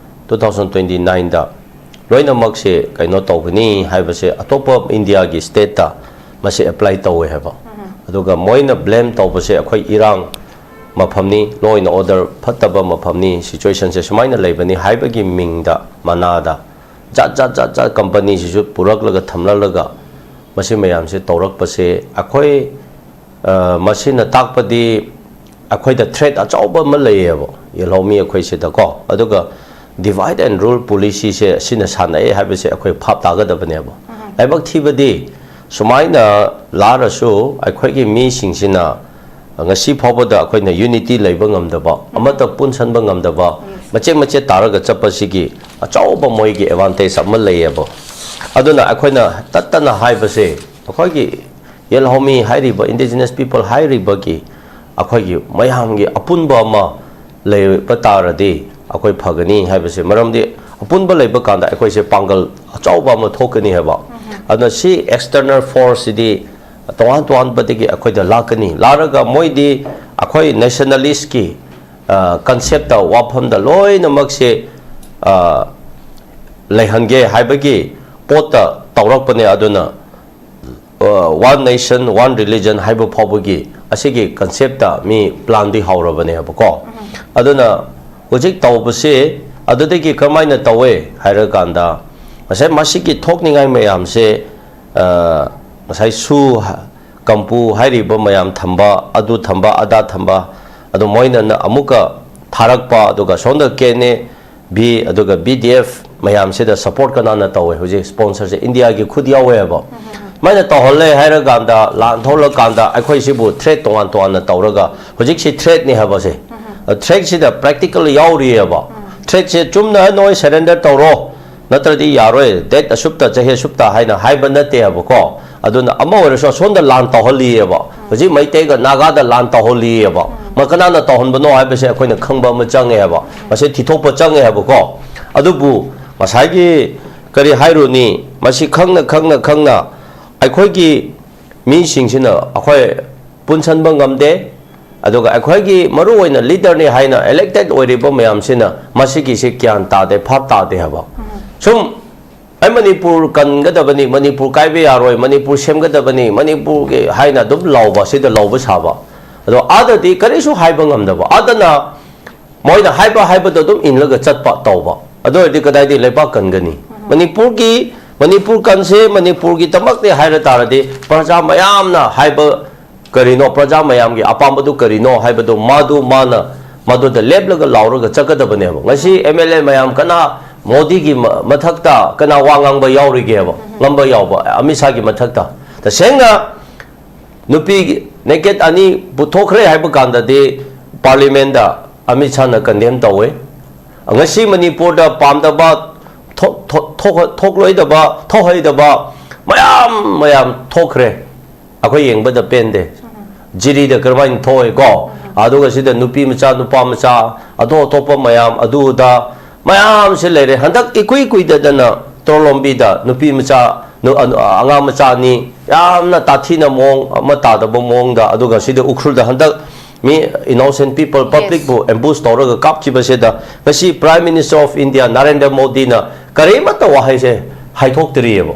ꯇꯨ ꯊꯥꯎꯖꯟ ꯇ꯭ꯋꯦꯟꯇꯤ ꯅꯥꯏꯟꯗ ꯂꯣꯏꯅꯃꯛꯁꯦ ꯀꯩꯅꯣ ꯇꯧꯒꯅꯤ ꯍꯥꯏꯕꯁꯦ ꯑꯇꯣꯞꯄ ꯏꯟꯗꯤꯌꯥꯒꯤ ꯁ꯭ꯇꯦꯠꯇ ꯃꯁꯤ ꯑꯦꯄ꯭ꯂꯥꯏ ꯇꯧꯋꯦ ꯍꯥꯏꯕ꯫ ꯑꯗꯨꯒ ꯃꯣꯏꯅ ꯕ꯭ꯂꯦꯝ ꯇꯧꯕꯁꯦ ꯑꯩꯈꯣꯏ ꯏꯔꯥꯡ ꯃꯐꯝꯅꯤ, law and order ꯐꯠꯇꯕ ꯃꯐꯝꯅꯤ, ꯁꯤꯆꯨꯋꯦꯁꯟꯁꯦ ꯁꯨꯃꯥꯏꯅ ꯂꯩꯕꯅꯤ ꯍꯥꯏꯕꯒꯤ ꯃꯤꯡꯗ ꯃꯅꯥꯗ ꯖꯥꯠ ꯖꯥꯠ ꯖꯥꯠ ꯖꯥꯠ ꯀꯝꯄꯅꯤꯁꯤꯁꯨ ꯄꯨꯔꯛꯂꯒ ꯊꯝꯂꯛꯂꯒ ꯃꯁꯤ ꯃꯌꯥꯝꯁꯦ ꯇꯧꯔꯛꯄꯁꯦ ꯑꯩꯈꯣꯏ, ꯑ, ꯃꯁꯤꯅ ꯇꯥꯛꯄꯗꯤ ꯑꯩꯈꯣꯏꯗ ꯊ꯭ꯔꯦꯠ ꯑꯆꯧꯕ ꯑꯃ ꯂꯩꯌꯦꯕ ꯌꯦꯜꯍꯧꯃꯤ ꯑꯩꯈꯣꯏꯁꯤꯗꯀꯣ꯫ ꯑꯗꯨꯒ divide and rule policyꯁꯦ ꯑꯁꯤꯅ ꯁꯥꯟꯅꯩ ꯍꯥꯏꯕꯁꯦ ꯑꯩꯈꯣꯏ ꯚꯥꯞ ꯇꯥꯒꯗꯕꯅꯦꯕ꯫ ꯂꯥꯏꯕꯛ ꯊꯤꯕꯗꯤ ꯁꯨꯃꯥꯏꯅ ꯂꯥꯛꯔꯁꯨ ꯑꯩꯈꯣꯏꯒꯤ ꯃꯤꯁꯤꯡꯁꯤꯅ ꯉꯁꯤ ꯐꯥꯎꯕꯗ ꯑꯩꯈꯣꯏꯅ ꯌꯨꯅꯤꯇꯤ ꯂꯩꯕ ꯉꯝꯗꯕ, ꯑꯃꯠꯇ ꯄꯨꯟꯁꯟꯕ ꯉꯝꯗꯕ, ꯃꯆꯦꯠ ꯃꯆꯦꯠ ꯇꯥꯔꯒ ꯆꯠꯄꯁꯤꯒꯤ ꯑꯆꯧꯕ ꯃꯣꯏꯒꯤ ꯑꯦꯗꯚꯥꯟꯇꯦꯖ ꯑꯃ ꯂꯩꯌꯦꯕ꯫ ꯑꯗꯨꯅ ꯑꯩꯈꯣꯏꯅ ꯇꯠꯇꯅ ꯍꯥꯏꯕꯁꯦ ꯑꯩꯈꯣꯏꯒꯤ ꯌꯦꯜꯍꯧꯃꯤ ꯍꯥꯏꯔꯤꯕ indigenous people ꯍꯥꯏꯔꯤꯕꯒꯤ ꯑꯩꯈꯣꯏꯒꯤ ꯃꯌꯥꯝꯒꯤ ꯑꯄꯨꯟꯕ ꯑꯃ ꯂꯩꯕ ꯇꯥꯔꯗꯤ ꯑꯩꯈꯣꯏ ꯐꯒꯅꯤ ꯍꯥꯏꯕꯁꯦ꯫ ꯃꯔꯝꯗꯤ ꯑꯄꯨꯟꯕ ꯂꯩꯕ ꯀꯥꯟꯗ ꯑꯩꯈꯣꯏꯁꯦ ꯄꯥꯡꯒꯜ ꯑꯆꯧꯕ ꯑꯃ ꯊꯣꯛꯀꯅꯤ ꯍꯥꯏꯕ꯫ ꯑꯗꯨꯅ ꯁꯤ external forceꯁꯤꯗꯤ ꯇꯣꯉꯥꯟ ꯇꯣꯉꯥꯟꯕꯗꯒꯤ ꯑꯩꯈꯣꯏꯗ ꯂꯥꯛꯀꯅꯤ꯫ ꯂꯥꯛꯔꯒ ꯃꯣꯏꯗꯤ ꯑꯩꯈꯣꯏ ꯅꯦꯁꯅꯦꯂꯤꯁꯀꯤ, ꯑ, ꯀꯟꯁꯦꯞꯇ, ꯋꯥꯐꯝꯗ ꯂꯣꯏꯅꯃꯛꯁꯦ, ꯑ, ꯂꯩꯍꯟꯒꯦ ꯍꯥꯏꯕꯒꯤ ꯄꯣꯠꯇ ꯇꯧꯔꯛꯄꯅꯦ꯫ ꯑꯗꯨꯅ, ꯑ, one nation, one religion ꯍꯥꯏꯕ ꯐꯥꯎꯕꯒꯤ ꯑꯁꯤꯒꯤ ꯀꯟꯁꯦꯞꯇ ꯃꯤ ꯄ꯭ꯂꯥꯟꯗꯤ ꯍꯧꯔꯕꯅꯦꯕꯀꯣ꯫ ꯑꯗꯨꯅ ꯍꯧꯖꯤꯛ ꯇꯧꯕꯁꯦ ꯑꯗꯨꯗꯒꯤ ꯀꯔꯝꯍꯥꯏꯅ ꯇꯧꯋꯦ ꯍꯥꯏꯔꯀꯥꯟꯗ, ꯉꯁꯥꯏ ꯃꯁꯤꯒꯤ ꯊꯣꯛꯅꯤꯡꯉꯥꯏ ꯃꯌꯥꯝꯁꯦ, ꯑ, ꯉꯁꯥꯏ ꯁꯨ ꯍ-, ꯀꯝꯄꯨ ꯍꯥꯏꯔꯤꯕ ꯃꯌꯥꯝ ꯊꯝꯕ, ꯑꯗꯨ ꯊꯝꯕ, ꯑꯗꯥ ꯊꯝꯕ, ꯑꯗꯨ ꯃꯣꯏꯅ ꯅ-, ꯑꯃꯨꯛꯀ ꯊꯥꯔꯛꯄ, ꯑꯗꯨꯒ ꯁꯣꯝꯗ ꯀꯦ ꯑꯦꯟ ꯑꯦ ꯕꯤ, ꯑꯗꯨꯒ ꯕꯤ ꯗꯤ ꯑꯦꯐ ꯃꯌꯥꯝꯁꯤꯗ ꯁꯄꯣꯔꯠ ꯀꯅꯥꯅ ꯇꯧꯋꯦ ꯍꯧꯖꯤꯛ? ꯁ꯭ꯄꯣꯟꯁꯔꯁꯦ ꯏꯟꯗꯤꯌꯥꯒꯤ ꯈꯨꯠ ꯌꯥꯎꯋꯦꯕ꯫ ꯁꯨꯃꯥꯏꯅ ꯇꯧꯍꯜꯂꯦ ꯍꯥꯏꯔꯀꯥꯟꯗ, ꯂꯥꯟ ꯊꯣꯛꯂꯀꯥꯟꯗ ꯑꯩꯈꯣꯏꯁꯤꯕꯨ ꯊ꯭ꯔꯦꯠ ꯇꯣꯉꯥꯟ ꯇꯣꯉꯥꯟꯅ ꯇꯧꯔꯒ ꯍꯧꯖꯤꯛꯁꯤ ꯊ꯭ꯔꯦꯠꯅꯤ ꯍꯥꯏꯕꯁꯦ꯫ ꯊ꯭ꯔꯦꯠꯁꯤꯗ ꯄ꯭ꯔꯦꯛꯇꯤꯀꯦꯜ ꯌꯥꯎꯔꯤꯑꯕ꯫ ꯊ꯭ꯔꯦꯠꯁꯦ ꯆꯨꯝꯅ ꯅꯣꯏ ꯁꯔꯦꯟꯗꯔ ꯇꯧꯔꯣ, ꯅꯠꯇ꯭ꯔꯗꯤ ꯌꯥꯔꯣꯏ, ꯗꯦꯠ ꯑꯁꯨꯛꯇ, ꯆꯍꯤ ꯑꯁꯨꯛꯇ ꯍꯥꯏꯅ ꯍꯥꯏꯕ ꯅꯠꯇꯦꯕꯀꯣ꯫ ꯑꯗꯨꯅ ꯑꯃ ꯑꯣꯏꯔꯁꯨ ꯑꯁꯣꯝꯗ ꯂꯥꯟ ꯇꯧꯍꯜꯂꯤꯑꯕ꯫ ꯍꯧꯖꯤꯛ ꯃꯩꯇꯩꯒ ꯅꯥꯒꯥꯗ ꯂꯥꯟ ꯇꯧꯍꯜꯂꯤꯑꯕ꯫ ꯃ-, ꯀꯅꯥꯅ ꯇꯧꯍꯟꯕꯅꯣ ꯍꯥꯏꯕꯁꯦ ꯑꯩꯈꯣꯏꯅ ꯈꯪꯕ ꯑꯃ ꯆꯪꯉꯦ ꯍꯥꯏꯕ, ꯃꯁꯤ ꯊꯤꯊꯣꯛꯄ ꯆꯪꯉꯦ ꯍꯥꯏꯕꯀꯣ꯫ ꯑꯗꯨꯕꯨ ꯉꯁꯥꯏꯒꯤ ꯀꯔꯤ ꯍꯥꯏꯔꯨꯅꯤ, ꯃꯁꯤ ꯈꯪꯅ ꯈꯪꯅ ꯈꯪꯅ ꯑꯩꯈꯣꯏꯒꯤ ꯃꯤꯁꯤꯡꯁꯤꯅ ꯑꯩꯈꯣꯏ ꯄꯨꯟꯁꯟꯕ ꯉꯝꯗꯦ꯫ ꯑꯗꯨꯒ ꯑꯩꯈꯣꯏꯒꯤ ꯃꯔꯨꯑꯣꯏꯅ ꯂꯤꯗꯔꯅꯤ ꯍꯥꯏꯅ ꯏꯂꯦꯛꯇꯦꯠ ꯑꯣꯏꯔꯤꯕ ꯃꯌꯥꯝꯁꯤꯅ ꯃꯁꯤꯒꯤꯁꯤ ꯒ꯭ꯌꯥꯟ ꯇꯥꯗꯦ, ꯚꯥꯞ ꯇꯥꯗꯦ ꯍꯥꯏꯕ꯫ ꯁꯨꯝ ꯑꯩ ꯃꯅꯤꯄꯨꯔ ꯀꯟꯒꯗꯕꯅꯤ, ꯃꯅꯤꯄꯨꯔ ꯀꯥꯏꯕ ꯌꯥꯔꯣꯏ, ꯃꯅꯤꯄꯨꯔ ꯁꯦꯝꯒꯗꯕꯅꯤ, ꯃꯅꯤꯄꯨꯔꯒꯤ ꯍꯥꯏꯅ ꯑꯗꯨꯝ ꯂꯥꯎꯕ, ꯁꯤꯗ ꯂꯥꯎꯕ ꯁꯥꯕ꯫ ꯑꯗꯣ ꯑꯥꯗꯗꯤ ꯀꯔꯤꯁꯨ ꯍꯥꯏꯕ ꯉꯝꯗꯕ, ꯑꯥꯗꯅ ꯃꯣꯏꯅ ꯍꯥꯏꯕ ꯍꯥꯏꯕꯗꯣ ꯑꯗꯨꯝ ꯏꯜꯂꯒ ꯆꯠꯄ ꯇꯧꯕ꯫ ꯑꯗꯨ ꯑꯣꯏꯔꯗꯤ ꯀꯗꯥꯏꯗꯒꯤ ꯂꯩꯕꯥꯛ ꯀꯟꯒꯅꯤ? ꯃꯅꯤꯄꯨꯔꯒꯤ, ꯃꯅꯤꯄꯨꯔ ꯀꯟꯁꯦ, ꯃꯅꯤꯄꯨꯔꯒꯤꯗꯃꯛꯇꯤ ꯍꯥꯏꯔ ꯇꯥꯔꯗꯤ ꯄ꯭ꯔꯖꯥ ꯃꯌꯥꯝꯅ ꯍꯥꯏꯕ ꯀꯔꯤꯅꯣ, ꯄ꯭ꯔꯖꯥ ꯃꯌꯥꯝꯒꯤ ꯑꯄꯥꯝꯕꯗꯨ ꯀꯔꯤꯅꯣ ꯍꯥꯏꯕꯗꯨ ꯃꯥꯗꯨ ꯃꯥꯅ ꯃꯗꯨꯗ ꯂꯦꯞꯂꯒ ꯂꯥꯎꯔꯒ ꯆꯠꯀꯗꯕꯅꯦꯕ꯫ ꯉꯁꯤ ꯑꯦꯝ ꯑꯦꯜ ꯑꯦ ꯃꯌꯥꯝ ꯀꯅꯥ ꯃꯣꯗꯤꯒꯤ ꯃ-, ꯃꯊꯛꯇ ꯀꯅꯥ ꯋꯥ ꯉꯥꯡꯕ ꯌꯥꯎꯔꯤꯒꯦꯕ? ꯉꯝꯕ ꯌꯥꯎꯕ, ꯑꯃꯤꯠ ꯁꯥꯒꯤ ꯃꯊꯛꯇ꯫ ꯇꯁꯦꯡꯅ ꯅꯨꯄꯤ ꯅꯦꯀꯦꯠ ꯑꯅꯤ ꯄꯨꯊꯣꯛꯈ꯭ꯔꯦ ꯍꯥꯏꯕ ꯀꯥꯟꯗꯗꯤ ꯄꯥꯔꯂꯤꯃꯦꯟꯗ ꯑꯃꯤꯠ ꯁꯥꯅ ꯀꯟꯗꯦꯝ ꯇꯧꯋꯦ꯫ ꯉꯁꯤ ꯃꯅꯤꯄꯨꯔꯗ ꯄꯥꯝꯗꯕ, ꯊꯣꯛ-, ꯊꯣꯛ-, ꯊꯣꯛ-, ꯊꯣꯛꯂꯣꯏꯗꯕ, ꯊꯣꯛꯍꯩꯗꯕ ꯃꯌꯥꯝ ꯃꯌꯥꯝ ꯊꯣꯛꯈ꯭ꯔꯦ꯫ ꯑꯩꯈꯣꯏ ꯌꯦꯡꯕꯗ ꯄꯦꯟꯗꯦ꯫ ꯖꯤꯔꯤꯗ ꯀꯔꯝꯍꯥꯏꯅ ꯊꯣꯛꯑꯦꯀꯣ? ꯑꯗꯨꯒ ꯁꯤꯗ ꯅꯨꯄꯤ ꯃꯆꯥ, ꯅꯨꯄꯥ ꯃꯆꯥ, ꯑꯇꯣꯞ ꯑꯇꯣꯞꯄ ꯃꯌꯥꯝ, ꯑꯗꯨ ꯑꯗꯥ ꯃꯌꯥꯝꯁꯦ ꯂꯩꯔꯦ꯫ ꯍꯟꯗꯛ ꯏꯀꯨꯏ ꯀꯨꯏꯗꯗꯅ ꯇꯣꯔꯂꯣꯝꯕꯤꯗ ꯅꯨꯄꯤ ꯃꯆꯥ, ꯅꯨ-, ꯑ-, ꯑꯉꯥꯡ ꯃꯆꯥ ꯑꯅꯤ ꯌꯥꯝꯅ ꯇꯥꯊꯤꯅ ꯃꯑꯣꯡ ꯑꯃ ꯇꯥꯗꯕ ꯃꯑꯣꯡꯗ, ꯑꯗꯨꯒ ꯁꯤꯗ ꯎꯈ꯭ꯔꯨꯜꯗ ꯍꯟꯗꯛ ꯃꯤ innocent people, Yes. publicꯄꯨ ambush ꯇꯧꯔꯒ ꯀꯥꯞꯈꯤꯕꯁꯤꯗ ꯉꯁꯤ Prime Minister of India Narendra ꯃꯣꯗꯤꯅ ꯀꯔꯤꯃꯠꯇ ꯋꯥꯍꯩꯁꯦ ꯍꯥꯏꯊꯣꯛꯇ꯭ꯔꯤꯑꯕ꯫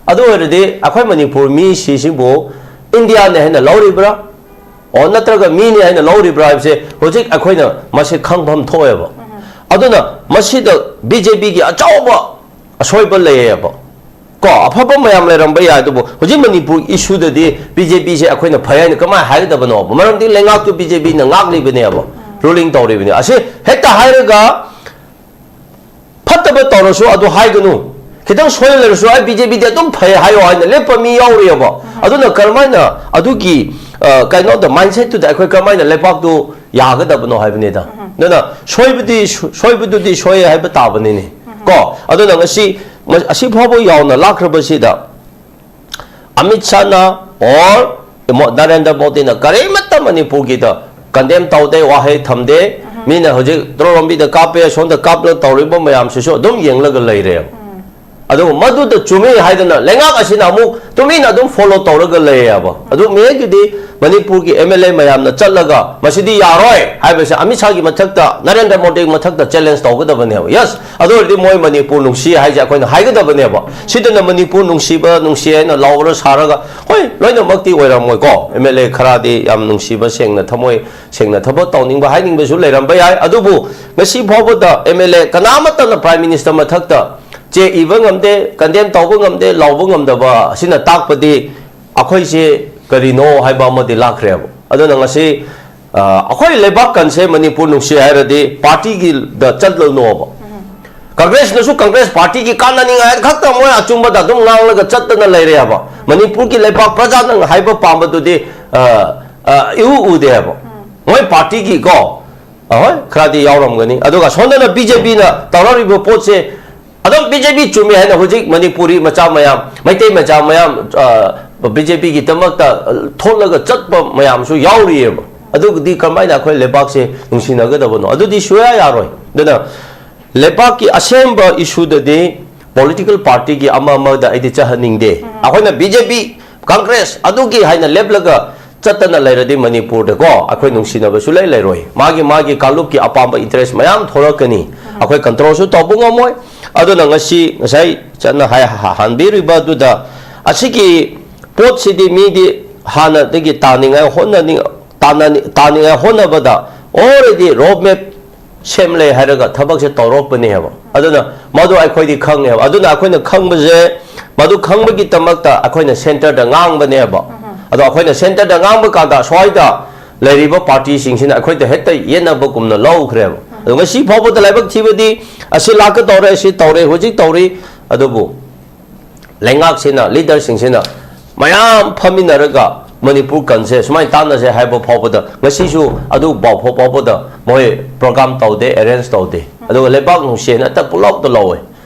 ꯑꯗꯨ ꯑꯣꯏꯔꯗꯤ ꯑꯩꯈꯣꯏ ꯃꯅꯤꯄꯨꯔ ꯃꯤꯁꯤꯁꯤꯕꯨ ꯏꯟꯗꯤꯌꯥꯅꯦ ꯍꯥꯏꯅ ꯂꯧꯔꯤꯕ꯭ꯔꯥ? ꯑꯣ, ꯅꯠꯇ꯭ꯔꯒ ꯃꯤꯅꯤ ꯍꯥꯏꯅ ꯂꯧꯔꯤꯕ꯭ꯔꯥ ꯍꯥꯏꯕꯁꯦ ꯍꯧꯖꯤꯛ ꯑꯩꯈꯣꯏꯅ ꯃꯁꯤ ꯈꯪꯐꯝ ꯊꯣꯛꯑꯦꯕ꯫ ꯑꯗꯨꯅ ꯃꯁꯤꯗ ꯕꯤ ꯖꯦ ꯄꯤꯒꯤ ꯑꯆꯧꯕ ꯑꯁꯣꯏꯕ ꯂꯩꯌꯦꯕ꯫ ꯀꯣ, ꯑꯐꯕ ꯃꯌꯥꯝ ꯂꯩꯔꯝꯕ ꯌꯥꯏ, ꯑꯗꯨꯕꯨ ꯍꯧꯖꯤꯛ ꯃꯅꯤꯄꯨꯔ ꯏꯁꯨꯗꯗꯤ ꯕꯤ ꯖꯦ ꯄꯤꯁꯦ ꯑꯩꯈꯣꯏꯅ ꯐꯩ ꯍꯥꯏꯅ ꯀꯃꯥꯏꯅ ꯍꯥꯏꯒꯗꯕꯅꯣꯕ? ꯃꯔꯝꯗꯤ ꯂꯩꯉꯥꯛꯇꯨ ꯕꯤ ꯖꯦ ꯄꯤꯅ ꯉꯥꯛꯂꯤꯕꯅꯦꯕ, ꯔꯨꯂꯤꯡ ꯇꯧꯔꯤꯕꯅꯦ꯫ ꯑꯁꯤ ꯍꯦꯛꯇ ꯍꯥꯏꯔꯒ ꯐꯠꯇꯕ ꯇꯧꯔꯁꯨ ꯑꯗꯨ ꯍꯥꯏꯒꯅꯨ, ꯈꯤꯇꯪ ꯁꯣꯏꯅ ꯂꯩꯔꯁꯨ ꯑꯩ ꯕꯤ ꯖꯦ ꯄꯤꯗꯤ ꯑꯗꯨꯝ ꯐꯩ ꯍꯥꯏꯌꯣ ꯍꯥꯏꯅ ꯂꯦꯞꯄ ꯃꯤ ꯌꯥꯎꯔꯤꯑꯕ꯫ ꯑꯗꯨꯅ ꯀꯔꯝꯍꯥꯏꯅ ꯑꯗꯨꯒꯤ ꯑ, ꯀꯩꯅꯣꯗ, mindset ꯇꯨꯗ ꯑꯩꯈꯣꯏ ꯀꯔꯝꯍꯥꯏꯅ ꯂꯩꯕꯥꯛꯇꯨ ꯌꯥꯒꯗꯕꯅꯣ ꯍꯥꯏꯕꯅꯤꯗ꯫ ꯑꯗꯨꯅ ꯁꯣꯏꯕꯗꯤ ꯁꯣ- ꯁꯣꯏꯕꯗꯨꯗꯤ ꯁꯣꯏ ꯍꯥꯏꯕ ꯇꯥꯕꯅꯤꯅꯦ꯫ ꯀꯣ, ꯑꯗꯨꯅ ꯉꯁꯤ ꯃ- ꯑꯁꯤ ꯐꯥꯎꯕ ꯌꯥꯎꯅ ꯂꯥꯛꯈ꯭ꯔꯕꯁꯤꯗ, ꯑꯃꯤꯠ ꯁꯥꯍꯅ or ꯃꯣ- ꯅꯔꯦꯟꯗ꯭ꯔ ꯃꯣꯗꯤꯅ ꯀꯔꯤꯃꯠꯇ ꯃꯅꯤꯄꯨꯔꯒꯤꯗ condemn ꯇꯧꯗꯦ, ꯋꯥꯍꯩ ꯊꯝꯗꯦ꯫ ꯃꯤꯅ ꯍꯧꯖꯤꯛ ꯗ꯭ꯔꯣꯟ ꯂꯝꯕꯤꯗ ꯀꯥꯞꯄꯦ, ꯁꯣꯝꯗ ꯀꯥꯞꯂꯒ ꯇꯧꯔꯤꯕ ꯃꯌꯥꯝꯁꯤꯁꯨ ꯑꯗꯨꯝ ꯌꯦꯡꯂꯒ ꯂꯩꯔꯦ꯫ ꯑꯗꯨꯒ ꯃꯗꯨꯗ ꯆꯨꯝꯃꯤ ꯍꯥꯏꯗꯅ ꯂꯩꯉꯥꯛ ꯑꯁꯤꯅ ꯑꯃꯨꯛ ꯇꯨꯃꯤꯟꯅ ꯑꯗꯨꯝ follow ꯇꯧꯔꯒ ꯂꯩꯌꯦꯕ꯫ ꯑꯗꯨ ꯃꯤꯍꯩꯒꯤꯗꯤ ꯃꯅꯤꯄꯨꯔꯒꯤ M L A ꯃꯌꯥꯝꯅ ꯆꯠꯂꯒ ꯃꯁꯤꯗꯤ ꯌꯥꯔꯣꯏ ꯍꯥꯏꯕꯁꯦ ꯑꯃꯤꯠ ꯁꯥꯍꯒꯤ ꯃꯊꯛꯇ, ꯅꯔꯦꯟꯗ꯭ꯔ ꯃꯣꯗꯤꯒꯤ ꯃꯊꯛꯇ challenge ꯇꯧꯒꯗꯕꯅꯦꯕ꯫ Yes, ꯑꯗꯨ ꯑꯣꯏꯔꯗꯤ ꯃꯣꯏ ꯃꯅꯤꯄꯨꯔ ꯅꯨꯡꯁꯤ ꯍꯥꯏꯁꯦ ꯑꯩꯈꯣꯏꯅ ꯍꯥꯏꯒꯗꯕꯅꯦꯕ꯫ ꯁꯤꯗꯅ ꯃꯅꯤꯄꯨꯔ ꯅꯨꯡꯁꯤꯕ, ꯅꯨꯡꯁꯤ ꯍꯥꯏꯅ ꯂꯥꯎꯔ ꯁꯥꯔꯒ, ꯍꯣꯏ, ꯂꯣꯏꯅꯃꯛꯇꯤ ꯑꯣꯏꯔꯝꯃꯣꯏꯀꯣ꯫ M L A ꯈꯔꯗꯤ ꯌꯥꯝ ꯅꯨꯡꯁꯤꯕ, ꯁꯦꯡꯅ ꯊꯃꯣꯏ ꯁꯦꯡꯅ ꯊꯕꯛ ꯇꯧꯅꯤꯡꯕ, ꯍꯥꯏꯅꯤꯡꯕꯁꯨ ꯂꯩꯔꯝꯕ ꯌꯥꯏ꯫ ꯑꯗꯨꯕꯨ ꯉꯁꯤ ꯐꯥꯎꯕꯗ M L A ꯀꯅꯥꯃꯠꯇꯅ Prime Minister ꯃꯊꯛꯇ ꯆꯦ ꯏꯕ ꯉꯝꯗꯦ, condemn ꯇꯧꯕ ꯉꯝꯗꯦ, ꯂꯥꯎꯕ ꯉꯝꯗꯕ ꯑꯁꯤꯅ ꯇꯥꯛꯄꯗꯤ ꯑꯩꯈꯣꯏꯁꯦ ꯀꯔꯤꯅꯣ ꯍꯥꯏꯕ ꯑꯃꯗꯤ ꯂꯥꯛꯈ꯭ꯔꯦꯕ꯫ ꯑꯗꯨꯅ ꯉꯁꯤ, ꯑ, ꯑꯩꯈꯣꯏ ꯂꯩꯕꯥꯛ ꯀꯟꯁꯦ ꯃꯅꯤꯄꯨꯔ ꯅꯨꯡꯁꯤ ꯍꯥꯏꯔꯗꯤ ꯄꯥꯔꯇꯤꯒꯤꯗ ꯆꯠꯂꯅꯣꯕ꯫ ꯀꯪꯒ꯭ꯔꯦꯁꯅꯁꯨ ꯀꯪꯒ꯭ꯔꯦꯁ ꯄꯥꯔꯇꯤꯒꯤ ꯀꯥꯟꯅꯅꯤꯡꯉꯥꯏ ꯈꯛꯇ ꯃꯣꯏ ꯑꯆꯨꯝꯕꯗ ꯑꯗꯨꯝ ꯉꯥꯡꯂꯒ ꯆꯠꯇꯅ ꯂꯩꯔꯦꯕ꯫ ꯃꯅꯤꯄꯨꯔꯒꯤ ꯂꯩꯕꯥꯛ ꯄ꯭ꯔꯖꯥꯅ ꯍꯥꯏꯕ ꯄꯥꯝꯕꯗꯨꯗꯤ, ꯑ, ꯑ, ꯏꯎ ꯎꯗꯦꯕ꯫ ꯃꯣꯏ ꯄꯥꯔꯇꯤꯒꯤꯀꯣ, ꯑꯍꯣꯏ, ꯈꯔꯗꯤ ꯌꯥꯎꯔꯝꯒꯅꯤ꯫ ꯑꯗꯨꯒ ꯁꯣꯝꯗꯅ B J Pꯅ ꯇꯧꯔꯛꯂꯤꯕ ꯄꯣꯠꯁꯦ, ꯑꯗꯨꯝ B J P ꯆꯨꯝꯃꯤ ꯍꯥꯏꯅ ꯍꯧꯖꯤꯛ ꯃꯅꯤꯄꯨꯔꯤ ꯃꯆꯥ ꯃꯌꯥꯝ, ꯃꯩꯇꯩ ꯃꯆꯥ ꯃꯌꯥꯝ, ꯑ, B J Pꯒꯤꯗꯃꯛꯇ ꯊꯣꯛꯂꯒ ꯆꯠꯄ ꯃꯌꯥꯝꯁꯨ ꯌꯥꯎꯔꯤꯑꯕ꯫ ꯑꯗꯨꯒꯗꯤ ꯀꯃꯥꯏꯅ ꯑꯩꯈꯣꯏ ꯂꯩꯕꯥꯛꯁꯦ ꯅꯨꯡꯁꯤꯅꯒꯗꯕꯅꯣ? ꯑꯗꯨꯗꯤ ꯁꯨꯌꯥ ꯌꯥꯔꯣꯏ꯫ ꯑꯗꯨꯅ ꯂꯩꯕꯥꯛꯀꯤ ꯑꯁꯦꯡꯕ issueꯗꯗꯤ political partyꯒꯤ ꯑꯃ ꯑꯃꯗ ꯑꯩꯗꯤ ꯆꯠꯍꯟꯅꯤꯡꯗꯦ꯫ ꯑꯩꯈꯣꯏꯅ B J P, ꯀꯪꯒ꯭ꯔꯦꯁ ꯑꯗꯨꯒꯤ ꯍꯥꯏꯅ ꯂꯦꯞꯂꯒ ꯆꯠꯇꯅ ꯂꯩꯔꯗꯤ ꯃꯅꯤꯄꯨꯔꯗꯀꯣ ꯑꯩꯈꯣꯏ ꯅꯨꯡꯁꯤꯅꯕꯁꯨ ꯂꯩ ꯂꯩꯔꯣꯏ꯫ ꯃꯥꯒꯤ ꯃꯥꯒꯤ ꯀꯥꯡꯂꯨꯞꯀꯤ ꯑꯄꯥꯝꯕ interest ꯃꯌꯥꯝ ꯊꯣꯛꯂꯛꯀꯅꯤ꯫ ꯑꯩꯈꯣꯏ controlꯁꯨ ꯇꯧꯕ ꯉꯝꯃꯣꯏ꯫ ꯑꯗꯨꯅ ꯉꯁꯤ ꯉꯁꯥꯏ ꯆꯠꯅ ꯍꯥꯏ-, ꯍ-, ꯍꯟꯕꯤꯔꯤꯕ ꯑꯗꯨꯗ ꯑꯁꯤꯒꯤ ꯄꯣꯠꯁꯤꯗꯤ ꯃꯤꯗꯤ ꯍꯥꯟꯅꯗꯒꯤ ꯇꯥꯅꯤꯡꯉꯥꯏ ꯍꯣꯠꯅꯅꯤꯡ-, ꯇꯥꯅꯅꯤ-, ꯇꯥꯅꯤꯡꯉꯥꯏ ꯍꯣꯠꯅꯕꯗ already road map ꯁꯦꯝꯂꯦ ꯍꯥꯏꯔꯒ ꯊꯕꯛꯁꯦ ꯇꯧꯔꯛꯄꯅꯦꯕ꯫ ꯑꯗꯨꯅ ꯃꯗꯨ ꯑꯩꯈꯣꯏꯗꯤ ꯈꯪꯉꯦꯕ꯫ ꯑꯗꯨꯅ ꯑꯩꯈꯣꯏꯅ ꯈꯪꯕꯁꯦ, ꯃꯗꯨ ꯈꯪꯕꯒꯤꯗꯃꯛꯇ ꯑꯩꯈꯣꯏꯅ centreꯗ ꯉꯥꯡꯕꯅꯦꯕ꯫ ꯑꯗꯣ ꯑꯩꯈꯣꯏꯅ centreꯗ ꯉꯥꯡꯕ ꯀꯥꯟꯗ ꯁ꯭ꯋꯥꯏꯗ ꯂꯩꯔꯤꯕ partyꯁꯤꯡꯁꯤꯅ ꯑꯩꯈꯣꯏꯗ ꯍꯦꯛꯇ ꯌꯦꯠꯅꯕꯒꯨꯝꯅ ꯂꯧꯈ꯭ꯔꯦꯕ꯫ ꯑꯗꯣ ꯉꯁꯤ ꯐꯥꯎꯕꯗ ꯂꯥꯏꯕꯛ ꯊꯤꯕꯗꯤ ꯑꯁꯤ ꯂꯥꯛꯀꯗꯧꯔꯦ, ꯑꯁꯤ ꯇꯧꯔꯦ, ꯍꯧꯖꯤꯛ ꯇꯧꯔꯤ, ꯑꯗꯨꯕꯨ ꯂꯩꯉꯥꯛꯁꯤꯅ, leaderꯁꯤꯡꯁꯤꯅ ꯃꯌꯥꯝ ꯐꯝꯃꯤꯟꯅꯔꯒ ꯃꯅꯤꯄꯨꯔ ꯀꯟꯁꯦ ꯁꯨꯃꯥꯏꯅ ꯇꯥꯟꯅꯁꯦ ꯍꯥꯏꯕ ꯐꯥꯎꯕꯗ ꯉꯁꯤꯁꯨ ꯑꯗꯨ ꯄꯥꯎ ꯐꯥꯎ ꯐꯥꯎꯕꯗ ꯃꯣꯏ ꯄ꯭ꯔꯣꯒ꯭ꯔꯥꯝ ꯇꯧꯗꯦ, ꯑꯦꯔꯦꯟꯖ ꯇꯧꯗꯦ꯫ ꯑꯗꯨꯒ ꯂꯩꯕꯥꯛ ꯅꯨꯡꯁꯤꯅ ꯍꯦꯛꯇ ꯄꯨꯂꯞꯇ ꯂꯧꯋꯦ꯫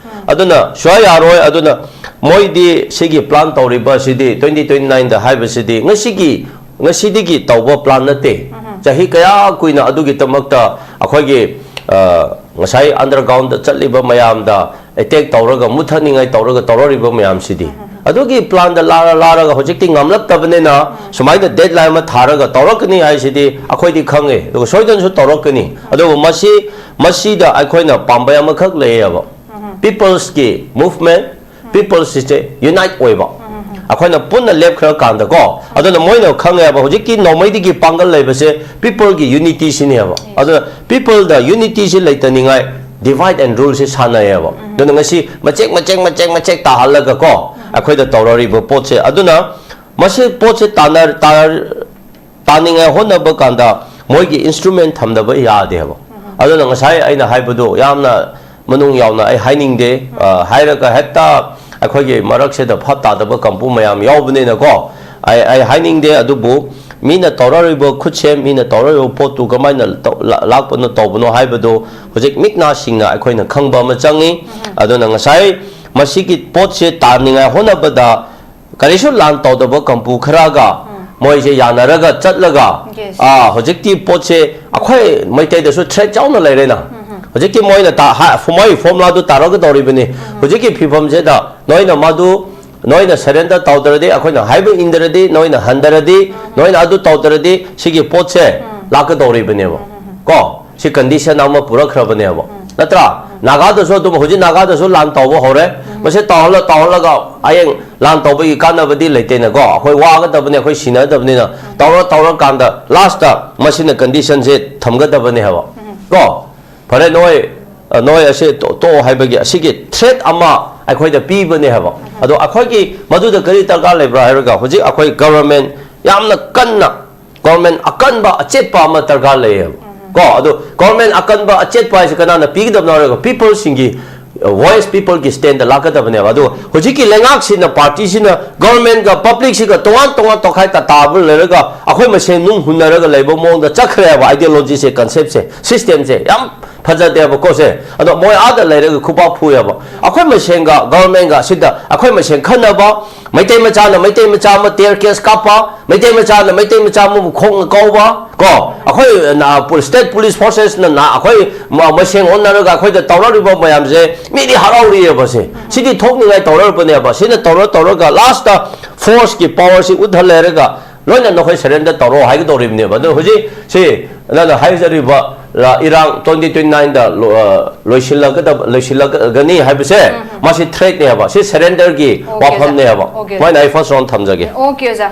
ꯑꯗꯨꯅ ꯁꯨꯌꯥ ꯌꯥꯔꯣꯏ꯫ ꯑꯗꯨꯅ ꯃꯣꯏꯗꯤ ꯁꯤꯒꯤ ꯄ꯭ꯂꯥꯟ ꯇꯧꯔꯤꯕ ꯁꯤꯗꯤ twenty twenty-nine ꯗ ꯍꯥꯏꯕꯁꯤꯗꯤ ꯉꯁꯤꯒꯤ, ꯉꯁꯤꯗꯒꯤ ꯇꯧꯕ ꯄ꯭ꯂꯥꯟ ꯅꯠꯇꯦ꯫ ꯆꯍꯤ ꯀꯌꯥ ꯀꯨꯏꯅ ꯑꯗꯨꯒꯤꯗꯃꯛꯇ ꯑꯩꯈꯣꯏꯒꯤ, ꯑ, ꯉꯁꯥꯏ ꯑꯟꯗꯔꯒ꯭ꯔꯥꯎꯟꯗ ꯆꯠꯂꯤꯕ ꯃꯌꯥꯝꯗ ꯑꯦꯇꯦꯛ ꯇꯧꯔꯒ ꯃꯨꯠꯊꯠꯅꯤꯡꯉꯥꯏ ꯇꯧꯔꯒ ꯇꯧꯔꯛꯂꯤꯕ ꯃꯌꯥꯝꯁꯤꯗꯤ꯫ ꯑꯗꯨꯒꯤ ꯄ꯭ꯂꯥꯟꯗ ꯂꯥꯔ-, ꯂꯥꯔꯒ ꯍꯧꯖꯤꯛꯇꯤ ꯉꯝꯂꯛꯇꯕꯅꯤꯅ ꯁꯨꯃꯥꯏꯅ ꯗꯦꯠꯂꯥꯏꯟ ꯑꯃ ꯊꯥꯔꯒ ꯇꯧꯔꯛꯀꯅꯤ ꯍꯥꯏꯁꯤꯗꯤ ꯑꯩꯈꯣꯏꯗꯤ ꯈꯪꯉꯦ, ꯑꯗꯨꯒ ꯁꯣꯏꯗꯅꯁꯨ ꯇꯧꯔꯛꯀꯅꯤ꯫ ꯑꯗꯨꯕꯨ ꯃꯁꯤ, ꯃꯁꯤꯗ ꯑꯩꯈꯣꯏꯅ ꯄꯥꯝꯕꯩ ꯑꯃꯈꯛ ꯂꯩꯌꯦꯕ꯫ ꯄꯤꯄꯜꯁꯀꯤ ꯃꯨꯚꯃꯦꯟ, ꯄꯤꯄꯜꯁꯁꯦ ꯌꯨꯅꯥꯏꯠ ꯑꯣꯏꯕ꯫ ꯑꯩꯈꯣꯏꯅ ꯄꯨꯟꯅ ꯂꯦꯞꯈ꯭ꯔꯀꯥꯟꯗꯀꯣ, ꯑꯗꯨꯅ ꯃꯣꯏꯅ ꯈꯪꯉꯦꯕ, ꯍꯧꯖꯤꯛꯀꯤ ꯅꯣꯡꯃꯩꯗꯒꯤ ꯄꯥꯡꯒꯜ ꯂꯩꯕꯁꯦ ꯄꯤꯄꯜꯒꯤ ꯌꯨꯅꯤꯇꯤꯁꯤꯅꯦꯕ꯫ ꯑꯗꯨꯅ ꯄꯤꯄꯜꯗ ꯌꯨꯅꯤꯇꯤꯁꯤ ꯂꯩꯇꯅꯤꯡꯉꯥꯏ divide and ruleꯁꯤ ꯁꯥꯟꯅꯩꯌꯦꯕ꯫ ꯑꯗꯨꯅ ꯉꯁꯤ ꯃꯆꯦꯛ, ꯃꯆꯦꯛ, ꯃꯆꯦꯛ, ꯃꯆꯦꯛ ꯇꯥꯍꯜꯂꯒꯀꯣ, ꯑꯩꯈꯣꯏꯗ ꯇꯧꯔꯛꯂꯤꯕ ꯄꯣꯠꯁꯦ꯫ ꯑꯗꯨꯅ ꯃꯁꯤ ꯄꯣꯠꯁꯦ ꯇꯥꯟꯅ-, ꯇꯥ-, ꯇꯥꯅꯤꯡꯉꯥꯏ ꯍꯣꯠꯅꯕ ꯀꯥꯟꯗ ꯃꯣꯏꯒꯤ ꯏꯟꯁꯇ꯭ꯔꯨꯃꯦꯟ ꯊꯝꯗꯕ ꯌꯥꯗꯦꯕ꯫ ꯑꯗꯨꯅ ꯉꯁꯥꯏ ꯑꯩꯅ ꯍꯥꯏꯕꯗꯣ ꯌꯥꯝꯅ ꯃꯅꯨꯡ ꯌꯥꯎꯅ ꯑꯩ ꯍꯥꯏꯅꯤꯡꯗꯦ꯫ ꯑ, ꯍꯥꯏꯔꯒ ꯍꯦꯛꯇ ꯑꯩꯈꯣꯏꯒꯤ ꯃꯔꯛꯁꯤꯗ ꯐꯠ ꯇꯥꯗꯕ ꯀꯥꯡꯕꯨ ꯃꯌꯥꯝ ꯌꯥꯎꯕꯅꯤꯅꯀꯣ, ꯑꯩ, ꯑꯩ ꯍꯥꯏꯅꯤꯡꯗꯦ꯫ ꯑꯗꯨꯕꯨ ꯃꯤꯅ ꯇꯧꯔꯛꯂꯤꯕ ꯈꯨꯠꯁꯦꯝ, ꯃꯤꯅ ꯇꯧꯔꯛꯂꯤꯕ ꯄꯣꯠꯇꯨ ꯀꯃꯥꯏꯅ ꯇꯧ-, ꯂꯥ-, ꯂꯥꯛꯄꯅꯣ ꯇꯧꯕꯅꯣ ꯍꯥꯏꯕꯗꯨ ꯍꯧꯖꯤꯛ ꯃꯤꯠ ꯅꯥ ꯁꯤꯡꯅ ꯑꯩꯈꯣꯏꯅ ꯈꯪꯕ ꯑꯃ ꯆꯪꯉꯤ꯫ ꯑꯗꯨꯅ ꯉꯁꯥꯏ ꯃꯁꯤꯒꯤ ꯄꯣꯠꯁꯦ ꯇꯥꯅꯤꯡꯉꯥꯏ ꯍꯣꯠꯅꯕꯗ ꯀꯔꯤꯁꯨ ꯂꯥꯟ ꯇꯧꯗꯕ ꯀꯥꯡꯕꯨ ꯈꯔꯒ ꯃꯣꯏꯁꯦ ꯌꯥꯅꯔꯒ ꯆꯠꯂꯒ, Yes. ꯑꯥ, ꯍꯧꯖꯤꯛꯇꯤ ꯄꯣꯠꯁꯦ ꯑꯩꯈꯣꯏ ꯃꯩꯇꯩꯗꯁꯨ ꯊ꯭ꯔꯦꯠ ꯆꯥꯎꯅ ꯂꯩꯔꯦꯅ꯫ ꯍꯧꯖꯤꯛꯇꯤ ꯃꯣꯏꯅ ꯇꯥ-, ꯍꯥ-, ꯃꯣꯏ ꯐꯣꯔꯃꯨꯂꯥꯗꯨ ꯇꯥꯔꯛꯀꯗꯧꯔꯤꯕꯅꯤ꯫ ꯍꯧꯖꯤꯛꯀꯤ ꯐꯤꯕꯝꯁꯤꯗ ꯅꯣꯏꯅ ꯃꯗꯨ, ꯅꯣꯏꯅ ꯁꯔꯦꯟꯗꯔ ꯇꯧꯗ꯭ꯔꯗꯤ, ꯑꯩꯈꯣꯏꯅ ꯍꯥꯏꯕ ꯏꯟꯗ꯭ꯔꯗꯤ, ꯅꯣꯏꯅ ꯍꯟꯗ꯭ꯔꯗꯤ, ꯅꯣꯏꯅ ꯑꯗꯨ ꯇꯧꯗ꯭ꯔꯗꯤ ꯁꯤꯒꯤ ꯄꯣꯠꯁꯦ ꯂꯥꯛꯀꯗꯧꯔꯤꯕꯅꯦꯕ꯫ ꯀꯣ? ꯁꯤ ꯀꯟꯗꯤꯁꯟ ꯑꯃ ꯄꯨꯔꯛꯈ꯭ꯔꯕꯅꯦꯕ꯫ ꯅꯠꯇ꯭ꯔꯥ? ꯅꯥꯒꯥꯗꯁꯨ ꯑꯗꯨꯝ ꯍꯧꯖꯤꯛ ꯅꯥꯒꯥꯗꯁꯨ ꯂꯥꯟ ꯇꯧꯕ ꯍꯧꯔꯦ꯫ ꯃꯁꯤ ꯇꯧꯍꯜꯂ, ꯇꯧꯍꯜꯂꯒ ꯍꯌꯦꯡ ꯂꯥꯟ ꯇꯧꯕꯒꯤ ꯀꯥꯟꯅꯕꯗꯤ ꯂꯩꯇꯦꯅꯀꯣ꯫ ꯑꯩꯈꯣꯏ ꯋꯥꯒꯗꯕꯅꯤ, ꯑꯩꯈꯣꯏ ꯁꯤꯅꯒꯗꯕꯅꯤꯅ ꯇꯧꯔ, ꯇꯧꯔꯀꯥꯟꯗ ꯂꯥꯁꯇ ꯃꯁꯤꯅ ꯀꯟꯗꯤꯁꯟꯁꯦ ꯊꯝꯒꯗꯕꯅꯦ ꯍꯥꯏꯕ꯫ ꯀꯣ? ꯐꯔꯦ, ꯅꯣꯏ, ꯑ, ꯅꯣꯏ ꯑꯁꯤ ꯇꯣ-, ꯇꯣꯛꯑꯣ ꯍꯥꯏꯕꯒꯤ ꯑꯁꯤꯒꯤ ꯊ꯭ꯔꯦꯠ ꯑꯃ ꯑꯩꯈꯣꯏꯗ ꯄꯤꯕꯅꯦ ꯍꯥꯏꯕ꯫ ꯑꯗꯣ ꯑꯩꯈꯣꯏꯒꯤ ꯃꯗꯨꯗ ꯀꯔꯤ ꯗꯔꯀꯥꯔ ꯂꯩꯕ꯭ꯔꯥ ꯍꯥꯏꯔꯒ ꯍꯧꯖꯤꯛ ꯑꯩꯈꯣꯏ ꯒꯚꯔꯟꯃꯦꯟ ꯌꯥꯝꯅ ꯀꯟꯅ ꯒꯣꯔꯃꯦꯟ ꯑꯀꯟꯕ ꯑꯆꯦꯠꯄ ꯑꯃ ꯗꯔꯀꯥꯔ ꯂꯩꯌꯦꯕ꯫ ꯀꯣ, ꯑꯗꯨ ꯒꯣꯔꯃꯦꯟ ꯑꯀꯟꯕ ꯑꯆꯦꯠꯄ ꯍꯥꯏꯁꯦ ꯀꯅꯥꯅ ꯄꯤꯒꯗꯕꯅꯣ ꯍꯥꯏꯔꯒ ꯄꯤꯄꯜꯁꯤꯡꯒꯤ ꯋꯣꯏꯁ ꯄꯤꯄꯜꯒꯤ ꯁ꯭ꯇꯦꯟꯗ ꯂꯥꯛꯀꯗꯕꯅꯦꯕ꯫ ꯑꯗꯨ ꯍꯧꯖꯤꯛꯀꯤ ꯂꯩꯉꯥꯛꯁꯤꯅ, ꯄꯥꯔꯇꯤꯁꯤꯅ, ꯒꯣꯔꯃꯦꯟꯒ ꯄꯕ꯭ꯂꯤꯛꯁꯤꯒ ꯇꯣꯉꯥꯟ ꯇꯣꯉꯥꯟ ꯇꯣꯈꯥꯏ ꯇꯥꯕ ꯂꯩꯔꯒ ꯑꯩꯈꯣꯏ ꯃꯁꯦꯟ ꯅꯨꯡ ꯍꯨꯟꯅꯔꯒ ꯂꯩꯕ ꯃꯑꯣꯡꯗ ꯆꯠꯈ꯭ꯔꯦꯕ꯫ ꯑꯥꯏꯗꯤꯌꯣꯂꯣꯖꯤꯁꯦ, ꯀꯟꯁꯦꯞꯁꯦ, ꯁꯤꯁꯇꯦꯝꯁꯦ ꯌꯥꯝ ꯐꯖꯗꯦꯕꯀꯣ ꯁꯦ꯫ ꯑꯗꯣ ꯃꯣꯏ ꯑꯥꯗ ꯂꯩꯔꯒ ꯈꯨꯕꯥꯛ ꯐꯨꯑꯦꯕ꯫ ꯑꯩꯈꯣꯏ ꯃꯁꯦꯟꯒ ꯒꯣꯔꯃꯦꯟꯒ ꯁꯤꯗ ꯑꯩꯈꯣꯏ ꯃꯁꯦꯟ ꯈꯟꯅꯕ, ꯃꯩꯇꯩ ꯃꯆꯥꯅ ꯃꯩꯇꯩ ꯃꯆꯥ ꯑꯃ ꯇꯤꯌꯔ ꯒ꯭ꯌꯥꯁ ꯀꯥꯞꯄ, ꯃꯩꯇꯩ ꯃꯆꯥꯅ ꯃꯩꯇꯩ ꯃꯆꯥ ꯑꯃꯕꯨ ꯈꯣꯡꯅ ꯀꯥꯎꯕ ꯀꯣ, ꯑꯩꯈꯣꯏ ꯅ-, ꯄꯨ-, ꯁ꯭ꯇꯦꯠ ꯄꯨꯂꯤꯁ ꯐꯣꯔꯁꯦꯁꯅ ꯅ-, ꯑꯩꯈꯣꯏ ꯃ-, ꯃꯁꯦꯟ ꯑꯣꯟꯅꯔꯒ ꯑꯩꯈꯣꯏꯗ ꯇꯧꯔꯛꯂꯤꯕ ꯃꯌꯥꯝꯁꯦ ꯃꯤꯗꯤ ꯍꯔꯥꯎꯔꯤꯑꯕ꯫ ꯁꯦ, ꯁꯤꯗꯤ ꯊꯣꯛꯅꯤꯡꯉꯥꯏ ꯇꯧꯔꯛꯄꯅꯦꯕ꯫ ꯁꯤꯅ ꯇꯧꯔ ꯇꯧꯔꯒ ꯂꯥꯁꯇ ꯐꯣꯔꯁꯀꯤ ꯄꯥꯋꯔꯁꯤ ꯎꯠꯍꯜꯂꯦꯔꯒ ꯂꯣꯏꯅ ꯅꯈꯣꯏ ꯁꯔꯦꯟꯗꯔ ꯇꯧꯔꯣ ꯍꯥꯏꯒꯗꯧꯔꯤꯕꯅꯦꯕ꯫ ꯑꯗꯣ ꯍꯧꯖꯤꯛ ꯁꯤ ꯅꯪꯅ ꯍꯥꯏꯖꯔꯤꯕ, ꯑ, ꯏꯔꯥꯡ ꯇ꯭ꯋꯦꯟꯇꯤ ꯇ꯭ꯋꯦꯟꯇꯤ ꯅꯥꯏꯟꯗ ꯂꯣ-, ꯑ, ꯂꯣꯏꯁꯤꯜꯂꯒꯗꯕ, ꯂꯣꯏꯁꯤꯜꯂꯒꯅꯤ ꯍꯥꯏꯕꯁꯦ, ꯃꯁꯤ ꯊ꯭ꯔꯦꯠꯅꯦꯕ, ꯁꯤ ꯁꯔꯦꯟꯗꯔꯒꯤ ꯑꯣꯀꯦ, ꯁꯥꯔ꯫ ꯋꯥꯐꯝꯅꯦꯕ꯫ ꯑꯣꯀꯦ, ꯁꯨꯃꯥꯏꯅ ꯑꯩ ꯐꯥꯔꯁ ꯔꯥꯎꯟ ꯊꯝꯖꯒꯦ꯫ ꯑꯣꯀꯦ, ꯑꯣꯖꯥ꯫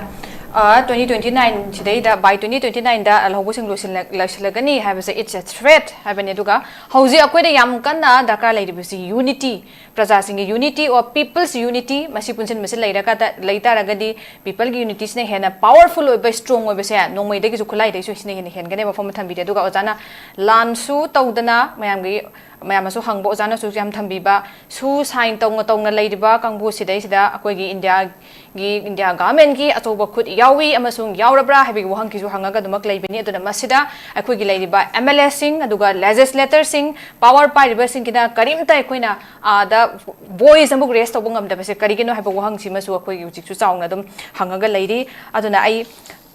ꯇ꯭ꯋꯦꯟꯇꯤ ꯇ꯭ꯋꯦꯟꯇꯤ ꯅꯥꯏꯟ ꯁꯤꯗꯩꯗ, by ꯇ꯭ꯋꯦꯟꯇꯤ ꯇ꯭ꯋꯦꯟꯇꯤ ꯅꯥꯏꯟꯗ ꯂꯧꯍꯧꯕꯁꯤꯡ ꯂꯣꯏꯁꯤꯜꯂ-, ꯂꯣꯏꯁꯤꯜꯂꯒꯅꯤ ꯍꯥꯏꯕꯁꯦ, it's a threat ꯍꯥꯏꯕꯅꯤ꯫ ꯑꯗꯨꯒ ꯍꯧꯖꯤꯛ ꯑꯩꯈꯣꯏꯗ ꯌꯥꯝ ꯀꯟꯅ ꯗꯔꯀꯥꯔ ꯂꯩꯔꯤꯕꯁꯤ ꯌꯨꯅꯤꯇꯤ, ꯄ꯭ꯔꯖꯥꯁꯤꯡꯒꯤ ꯌꯨꯅꯤꯇꯤ ꯑꯣꯐ ꯄꯤꯄꯜꯁ ꯌꯨꯅꯤꯇꯤ, ꯃꯁꯤ ꯄꯨꯟꯁꯤꯟꯕꯁꯤ ꯂꯩꯔꯒ, ꯂꯩ ꯇꯥꯔꯒꯗꯤ ꯄꯤꯄꯜꯒꯤ ꯌꯨꯅꯤꯇꯤꯁꯤꯅ ꯍꯦꯟꯅ ꯄꯥꯋꯔꯐꯨꯜ ꯑꯣꯏꯕ, ꯁ꯭ꯇ꯭ꯔꯣꯡ ꯑꯣꯏꯕꯁꯦ ꯅꯣꯡꯃꯩꯗꯒꯤꯁꯨ, ꯈꯨꯠꯂꯥꯏꯗꯒꯤꯁꯨ ꯁꯤꯅ ꯍꯦꯟꯅ ꯍꯦꯟꯒꯅꯦꯕ꯫ ꯋꯥꯐꯝ ꯑꯃ ꯊꯝꯕꯤꯔꯦ꯫ ꯑꯗꯨꯒ ꯑꯣꯖꯥꯅ ꯂꯥꯟꯁꯨ ꯇꯧꯗꯅ ꯃꯌꯥꯝꯒꯤ, ꯃꯌꯥꯝꯅꯁꯨ ꯍꯪꯕ, ꯑꯣꯖꯥꯅꯁꯨ ꯌꯥꯝ ꯊꯝꯕꯤꯕ, ꯁꯨ ꯁꯥꯏꯟ ꯇꯧꯅ ꯇꯧꯅ ꯂꯩꯔꯤꯕ ꯀꯥꯡꯕꯨ ꯁꯤꯗꯩꯁꯤꯗ ꯑꯩꯈꯣꯏꯒꯤ ꯏꯟꯗꯤꯌꯥꯒꯤ, ꯏꯟꯗꯤꯌꯥ ꯒꯚꯔꯟꯃꯦꯟꯠꯀꯤ ꯑꯆꯧꯕ ꯈꯨꯠ ꯌꯥꯎꯏ ꯑꯃꯁꯨꯡ ꯌꯥꯎꯔꯕ꯭ꯔꯥ ꯍꯥꯏꯕꯒꯤ ꯋꯥꯍꯪꯁꯤꯁꯨ ꯍꯪꯉꯒ ꯑꯗꯨꯃꯛ ꯂꯩꯕꯅꯤ꯫ ꯑꯗꯨꯅ ꯃꯁꯤꯗ ꯑꯩꯈꯣꯏꯒꯤ ꯂꯩꯔꯤꯕ ꯑꯦꯝ ꯑꯦꯜ ꯑꯦꯁꯤꯡ ꯑꯗꯨꯒ ꯂꯦꯖꯤꯁꯂꯦꯇꯔꯁꯤꯡ, ꯄꯥꯋꯔ ꯄꯥꯏꯔꯤꯕꯁꯤꯡꯒꯤꯅ ꯀꯔꯤꯝꯇ ꯑꯩꯈꯣꯏꯅ ꯑꯥꯗ ꯚꯣꯏꯁ ꯑꯃꯨꯛ ꯔꯦꯁ ꯇꯧꯕ ꯉꯝꯗꯕꯁꯦ ꯀꯔꯤꯒꯤꯅꯣ ꯍꯥꯏꯕ ꯋꯥꯍꯪꯁꯤꯃꯁꯨ ꯑꯩꯈꯣꯏꯒꯤ ꯍꯧꯖꯤꯛꯁꯨ ꯆꯥꯎꯅ ꯑꯗꯨꯝ ꯍꯪꯉꯒ ꯂꯩꯔꯤ꯫ ꯑꯗꯨꯅ ꯑꯩ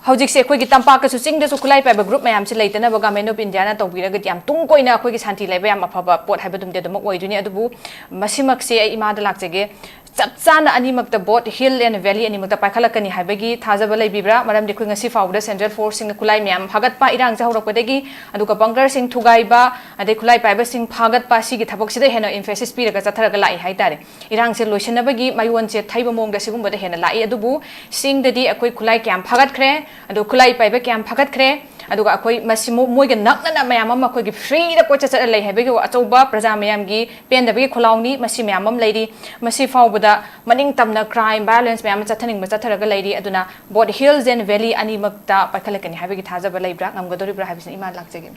ꯍꯧꯖꯤꯛꯁꯦ ꯑꯩꯈꯣꯏꯒꯤ ꯇꯝꯄꯥꯛꯀꯁꯨ ꯆꯤꯡꯗꯁꯨ ꯈꯨꯠꯂꯥꯏ ꯄꯥꯏꯕ ꯒ꯭ꯔꯨꯞ ꯃꯌꯥꯝꯁꯦ ꯂꯩꯇꯅꯕ ꯒꯚꯔꯟꯃꯦꯟꯠ ꯑꯣꯐ ꯏꯟꯗꯤꯌꯥꯅ ꯇꯧꯕꯤꯔꯒꯗꯤ ꯌꯥꯝ ꯇꯨꯡ ꯀꯣꯏꯅ ꯑꯩꯈꯣꯏꯒꯤ ꯁꯥꯟꯇꯤ ꯂꯩꯕ ꯌꯥꯝ ꯑꯐꯕ ꯄꯣꯠ ꯍꯥꯏꯕꯗꯨꯝꯗꯤ ꯑꯗꯨꯃꯛ ꯑꯣꯏꯗꯣꯏꯅꯤ꯫ ꯑꯗꯨꯕꯨ ꯃꯁꯤꯃꯛꯁꯦ ꯑꯩ ꯏꯃꯥꯗ ꯂꯥꯛꯆꯒꯦ꯫ ꯆꯞ ꯆꯥꯅ ꯑꯅꯤꯃꯛꯇ, ꯕꯣꯠ ꯍꯤꯜ ꯑꯦꯟ ꯚꯦꯂꯤ ꯑꯅꯤꯃꯛꯇ ꯄꯥꯏꯈꯠꯂꯛꯀꯅꯤ ꯍꯥꯏꯕꯒꯤ ꯊꯥꯖꯕ ꯂꯩꯕꯤꯕ꯭ꯔꯥ? ꯃꯔꯝꯗꯤ ꯑꯩꯈꯣꯏ ꯉꯁꯤ ꯐꯥꯎꯕꯗ ꯁꯦꯟꯇ꯭ꯔꯦꯜ ꯐꯣꯔꯁꯁꯤꯡꯅ ꯈꯨꯠꯂꯥꯏ ꯃꯌꯥꯝ ꯐꯥꯒꯠꯄ, ꯏꯔꯥꯡꯁꯦ ꯍꯧꯔꯛꯄꯗꯒꯤ, ꯑꯗꯨꯒ ꯕꯪꯀꯔꯁꯤꯡ ꯊꯨꯒꯥꯏꯕ, ꯑꯗꯩ ꯈꯨꯠꯂꯥꯏ ꯄꯥꯏꯕꯁꯤꯡ ꯐꯥꯒꯠꯄ, ꯁꯤꯒꯤ ꯊꯕꯛꯁꯤꯗ ꯍꯦꯟꯅ ꯏꯝꯐꯦꯁꯤꯁ ꯄꯤꯔꯒ ꯆꯠꯊꯔꯒ ꯂꯥꯛꯏ ꯍꯥꯏꯇꯥꯔꯦ꯫ ꯏꯔꯥꯡꯁꯦ ꯂꯣꯏꯁꯤꯟꯅꯕꯒꯤ ꯃꯌꯣꯟꯁꯦ ꯊꯩꯕ ꯃꯑꯣꯡꯗ ꯁꯤꯒꯨꯝꯕꯗ ꯍꯦꯟꯅ ꯂꯥꯛꯏ꯫ ꯑꯗꯨꯕꯨ ꯆꯤꯡꯗꯗꯤ ꯑꯩꯈꯣꯏ ꯈꯨꯠꯂꯥꯏ ꯀꯌꯥꯝ ꯐꯥꯒꯠꯈ꯭ꯔꯦ, ꯑꯗꯣ ꯈꯨꯠꯂꯥꯏ ꯄꯥꯏꯕ ꯀꯌꯥꯝ ꯐꯒꯠꯈ꯭ꯔꯦ꯫ ꯑꯗꯨꯒ ꯑꯩꯈꯣꯏ ꯃꯁꯤ ꯃꯣ- ꯃꯣꯏꯒ ꯅꯛꯅꯅ ꯃꯌꯥꯝ ꯑꯃ ꯑꯩꯈꯣꯏꯒꯤ ꯐ꯭ꯔꯤꯗ ꯀꯣꯏꯆꯠ ꯆꯠꯂ ꯂꯩ ꯍꯥꯏꯕꯒꯤ ꯑꯆꯧꯕ ꯄ꯭ꯔꯖꯥ ꯃꯌꯥꯝꯒꯤ ꯄꯦꯟꯗꯕꯒꯤ ꯈꯣꯜꯂꯥꯎꯅꯤ꯫ ꯃꯁꯤ ꯃꯌꯥꯝ ꯑꯃ ꯂꯩꯔꯤ꯫ ꯃꯁꯤ ꯐꯥꯎꯕꯗ ꯃꯅꯤꯡ ꯇꯝꯅ ꯀ꯭ꯔꯥꯏꯝ, ꯚꯥꯏꯑꯣꯂꯦꯟꯁ ꯃꯌꯥꯝ ꯑꯃ ꯆꯠꯊꯅꯤꯡꯕ ꯆꯠꯊꯔꯒ ꯂꯩꯔꯤ꯫ ꯑꯗꯨꯅ ꯕꯣꯠ ꯍꯤꯜꯁ ꯑꯦꯟ ꯚꯦꯂꯤ ꯑꯅꯤꯃꯛꯇ ꯄꯥꯏꯈꯠꯂꯛꯀꯅꯤ ꯍꯥꯏꯕꯒꯤ ꯊꯥꯖꯕ ꯂꯩꯕ꯭ꯔꯥ, ꯉꯝꯒꯗꯧꯔꯤꯕ꯭ꯔꯥ ꯍꯥꯏꯕꯁꯤꯅ ꯏꯃꯥ ꯂꯥꯛꯆꯒꯦ꯫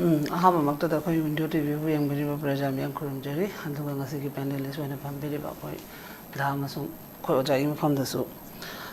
ꯎꯝ, ꯑꯍꯥꯟꯕꯃꯛꯇꯗ ꯑꯩꯈꯣꯏ ꯋꯤꯟꯗꯣ ꯇꯤꯚꯤꯕꯨ ꯌꯦꯡꯕꯤꯔꯤꯕ ꯄ꯭ꯔꯖꯥ ꯃꯤꯌꯥꯝ ꯈꯨꯔꯨꯝꯖꯔꯤ꯫ ꯑꯗꯨꯒ ꯉꯁꯤꯒꯤ ꯄꯦꯅꯦꯂꯤꯁ ꯑꯣꯏꯅ ꯐꯝꯕꯤꯔꯤꯕ ꯑꯩꯈꯣꯏ ꯗꯥ ꯑꯃꯁꯨꯡ ꯑꯩꯈꯣꯏ ꯑꯣꯖꯥꯒꯤ ꯃꯐꯝꯗꯁꯨ꯫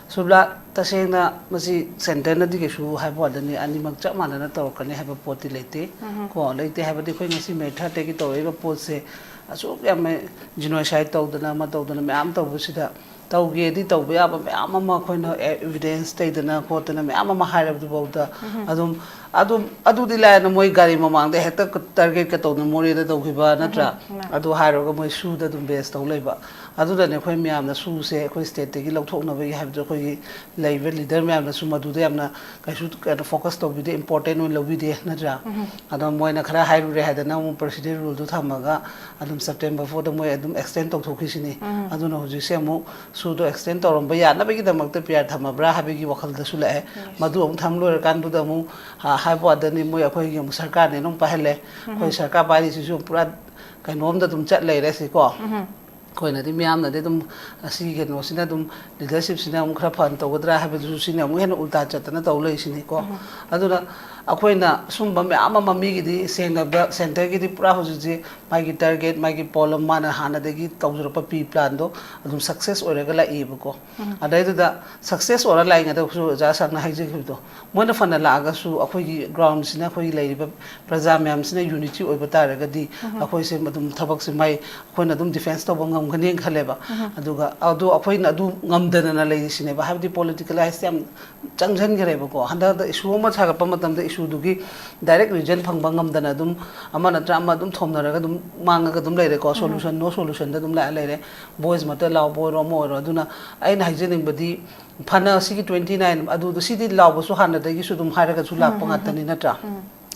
ꯁꯨꯕ꯭ꯂꯥ, ꯇꯁꯦꯡꯅ ꯃꯁꯤ ꯁꯦꯟꯇꯔꯅꯗꯤ ꯀꯩꯁꯨ ꯍꯥꯏꯕ ꯋꯥꯗꯅꯤ, ꯑꯅꯤꯃꯛ ꯆꯞ ꯃꯥꯟꯅꯅ ꯇꯧꯔꯛꯀꯅꯤ ꯍꯥꯏꯕ ꯄꯣꯠꯇꯤ ꯂꯩꯇꯦ꯫ ꯀꯣ, ꯂꯩꯇꯦ ꯍꯥꯏꯕꯗꯤ ꯑꯩꯈꯣꯏ ꯉꯁꯤ ꯃꯦ ꯊꯥꯔꯇꯤꯗꯒꯤ ꯇꯧꯔꯛꯏꯕ ꯄꯣꯠꯁꯦ ꯑꯁꯨꯛ ꯌꯥꯝꯅ ꯖꯤꯅꯣꯁꯥꯏꯠ ꯇꯧꯗꯅ ꯑꯃ ꯇꯧꯗꯅ ꯃꯌꯥꯝ ꯇꯧꯕꯁꯤꯗ, ꯇꯧꯒꯦꯗꯤ ꯇꯧꯕ ꯌꯥꯕ ꯃꯌꯥꯝ ꯑꯃ ꯑꯩꯈꯣꯏꯅ ꯑꯦ-, ꯏꯚꯤꯗꯦꯟꯁ ꯇꯩꯗꯅ ꯈꯣꯠꯇꯅ ꯃꯌꯥꯝ ꯑꯃ ꯍꯥꯏꯔꯕꯗꯨꯐꯥꯎꯗ ꯑꯗꯨꯝ, ꯑꯗꯨꯝ, ꯑꯗꯨꯗꯤ ꯂꯥꯏꯔꯅ ꯃꯣꯏ ꯒꯥꯔꯤ ꯃꯃꯥꯡꯗ ꯍꯦꯛꯇ ꯇꯥꯔꯒꯦꯠꯀ ꯇꯧꯗꯅ ꯃꯣꯔꯦꯗ ꯇꯧꯈꯤꯕ ꯅꯠꯇ꯭ꯔꯥ? ꯑꯗꯨ ꯍꯥꯏꯔꯒ ꯃꯣꯏ ꯁꯨꯗ ꯑꯗꯨꯝ ꯕꯦꯁ ꯇꯧ ꯂꯩꯕ꯫ ꯑꯗꯨꯅꯅꯦ ꯑꯩꯈꯣꯏ ꯃꯌꯥꯝꯅ ꯁꯨꯁꯦ ꯑꯩꯈꯣꯏ ꯁ꯭ꯇꯦꯠꯇꯒꯤ ꯂꯧꯊꯣꯛꯅꯕꯒꯤ ꯍꯥꯏꯕꯗꯣ ꯑꯩꯈꯣꯏꯒꯤ ꯂꯩꯔꯤꯕ ꯂꯤꯗꯔ ꯃꯌꯥꯝꯅꯁꯨ ꯃꯗꯨꯗ ꯌꯥꯝꯅ ꯀꯩꯁꯨ ꯀꯩꯅꯣ ꯐꯣꯀꯁ ꯇꯧꯕꯤꯗꯦ, ꯏꯝꯄꯣꯔꯇꯦꯟ ꯑꯣꯏꯅ ꯂꯧꯕꯤꯗꯦ ꯅꯠꯇ꯭ꯔꯥ? ꯑꯗꯣ ꯃꯣꯏꯅ ꯈꯔ ꯍꯥꯏꯔꯨꯔꯦ ꯍꯥꯏꯗꯅ ꯑꯃꯨꯛ ꯄ꯭ꯔꯦꯁꯤꯗꯦꯟ ꯔꯨꯜꯗꯨ ꯊꯝꯃꯒ ꯑꯗꯨꯝ ꯁꯦꯞꯇꯦꯝꯕꯔ ꯐꯣꯔꯗ ꯃꯣꯏ ꯑꯗꯨꯝ ꯑꯦꯛꯁꯇꯦꯟ ꯇꯧꯊꯣꯛꯈꯤꯁꯤꯅꯤ꯫ ꯑꯗꯨꯅ ꯍꯧꯖꯤꯛꯁꯦ ꯑꯃꯨꯛ ꯁꯨꯗꯣ ꯑꯦꯛꯁꯇꯦꯟ ꯇꯧꯔꯝꯕ ꯌꯥꯅꯕꯒꯤꯗꯃꯛꯇ ꯄꯤ ꯑꯥꯔ ꯊꯝꯃꯕ꯭ꯔꯥ ꯍꯥꯏꯕꯒꯤ ꯋꯥꯈꯜꯗꯁꯨ ꯂꯥꯛꯑꯦ꯫ ꯃꯗꯨ ꯑꯃꯨꯛ ꯊꯝ ꯂꯣꯏꯔꯀꯥꯟꯗꯨꯗ ꯑꯃꯨꯛ, ꯑ, ꯍꯥꯏꯕ ꯋꯥꯗꯅꯤ, ꯃꯣꯏ ꯑꯩꯈꯣꯏꯒꯤ ꯑꯃꯨꯛ ꯁꯔꯀꯥꯔꯅꯦꯅ ꯑꯃꯨꯛ ꯄꯥꯏꯍꯜꯂꯦ꯫ ꯑꯩꯈꯣꯏ ꯁꯔꯀꯥꯔ ꯄꯥꯏꯔꯤꯁꯤꯁꯨ ꯄꯨꯔꯥ ꯀꯩꯅꯣꯝꯗ ꯑꯗꯨꯝ ꯆꯠ ꯂꯩꯔꯦ ꯁꯤꯀꯣ꯫ ꯑꯩꯈꯣꯏꯅꯗꯤ ꯃꯤꯌꯥꯝꯅꯗꯤ ꯑꯗꯨꯝ ꯑꯁꯤꯒꯤ ꯀꯩꯅꯣꯁꯤꯅ ꯑꯗꯨꯝ, ꯂꯤꯗꯔꯁꯤꯞꯁꯤꯅ ꯑꯃꯨꯛ ꯈꯔ ꯐꯅ ꯇꯧꯒꯗ꯭ꯔꯥ ꯍꯥꯏꯕꯗꯨꯁꯨ ꯁꯤꯅ ꯑꯃꯨꯛ ꯍꯦꯟꯅ ꯎꯜꯇꯥ ꯆꯠꯇꯅ ꯇꯧ ꯂꯩꯔꯤꯁꯤꯅꯤꯀꯣ꯫ ꯑꯗꯨꯅ ꯑꯩꯈꯣꯏꯅ ꯁꯨꯝꯕ ꯃꯌꯥꯝ ꯑꯃ ꯃꯤꯒꯤꯗꯤ ꯁꯦꯡꯅꯕ ꯁꯦꯟꯇꯔꯒꯤꯗꯤ ꯄꯨꯔꯥ ꯍꯧꯖꯤꯛꯁꯦ ꯃꯥꯒꯤ ꯇꯥꯔꯒꯦꯠ, ꯃꯥꯒꯤ ꯄꯣꯂꯝ, ꯃꯥꯅ ꯍꯥꯟꯅꯗꯒꯤ ꯇꯧꯖꯔꯛꯄ ꯄ꯭ꯔꯤ ꯄ꯭ꯂꯥꯟꯗꯣ ꯑꯗꯨꯝ ꯁꯛꯁꯦꯁ ꯑꯣꯏꯔꯒ ꯂꯥꯛꯏꯕꯀꯣ꯫ ꯑꯗꯩꯗꯨꯗ ꯁꯛꯁꯦꯁ ꯑꯣꯏꯔ ꯂꯥꯛꯏꯉꯩꯗꯁꯨ ꯑꯣꯖꯥ ꯁꯥꯔꯅ ꯍꯥꯏꯖꯈꯤꯕꯗꯣ, ꯃꯣꯏꯅ ꯐꯅ ꯂꯥꯛꯑꯒꯁꯨ ꯑꯩꯈꯣꯏꯒꯤ ꯒ꯭ꯔꯥꯎꯟꯁꯤꯅ, ꯑꯩꯈꯣꯏꯒꯤ ꯂꯩꯔꯤꯕ ꯄ꯭ꯔꯖꯥ ꯃꯌꯥꯝꯁꯤꯅ ꯌꯨꯅꯤꯇꯤ ꯑꯣꯏꯕ ꯇꯥꯔꯒꯗꯤ ꯑꯩꯈꯣꯏꯁꯦ ꯑꯗꯨꯝ ꯊꯕꯛꯁꯦ ꯃꯥꯏ, ꯑꯩꯈꯣꯏꯅ ꯑꯗꯨꯝ ꯗꯤꯐꯦꯟꯁ ꯇꯧꯕ ꯉꯝꯒꯅꯤ ꯈꯜꯂꯦꯕ꯫ ꯑꯗꯨꯒ ꯑꯗꯣ ꯑꯩꯈꯣꯏꯅ ꯑꯗꯨ ꯉꯝꯗꯗꯅ ꯂꯩꯔꯤꯁꯤꯅꯦꯕ, ꯍꯥꯏꯕꯗꯤ ꯄꯣꯂꯤꯇꯤꯀꯦꯂꯥꯏꯁ ꯌꯥꯝ ꯆꯪꯁꯤꯟꯈ꯭ꯔꯦꯕꯀꯣ꯫ ꯍꯟꯗꯛꯇ ꯏꯁꯨ ꯑꯃ ꯁꯥꯒꯠꯄ ꯃꯇꯝꯗ ꯏꯁꯨꯗꯨꯒꯤ ꯗꯥꯏꯔꯦꯛ ꯔꯤꯖꯟ ꯐꯪꯕ ꯉꯝꯗꯅ ꯑꯗꯨꯝ ꯑꯃ ꯅꯠꯇ꯭ꯔ ꯑꯃ ꯑꯗꯨꯝ ꯊꯣꯝꯅꯔꯒ ꯑꯗꯨꯝ ꯃꯥꯡꯉꯒ ꯑꯗꯨꯝ ꯂꯩꯔꯦꯀꯣ꯫ ꯁꯣꯂꯨꯁꯟ, ꯅꯣ ꯁꯣꯂꯨꯁꯟꯗ ꯑꯗꯨꯝ ꯂꯥꯛꯑ ꯂꯩꯔꯦ꯫ ꯚꯣꯏꯁ ꯃꯠꯇ ꯂꯥꯎꯕ ꯑꯣꯏꯔꯣ, ꯑꯃ ꯑꯣꯏꯔꯣ꯫ ꯑꯗꯨꯅ ꯑꯩꯅ ꯍꯥꯏꯖꯅꯤꯡꯕꯗꯤ, ꯐꯅ ꯁꯤꯒꯤ ꯇ꯭ꯋꯦꯟꯇꯤ ꯅꯥꯏꯟ ꯑꯗꯨꯗ ꯁꯤꯗꯤ ꯂꯥꯎꯕꯁꯨ ꯍꯥꯟꯅꯗꯒꯤꯁꯨ ꯑꯗꯨꯝ ꯍꯥꯏꯔꯒꯁꯨ ꯂꯥꯛꯄ ꯉꯥꯛꯇꯅꯤ ꯅꯠꯇ꯭ꯔꯥ?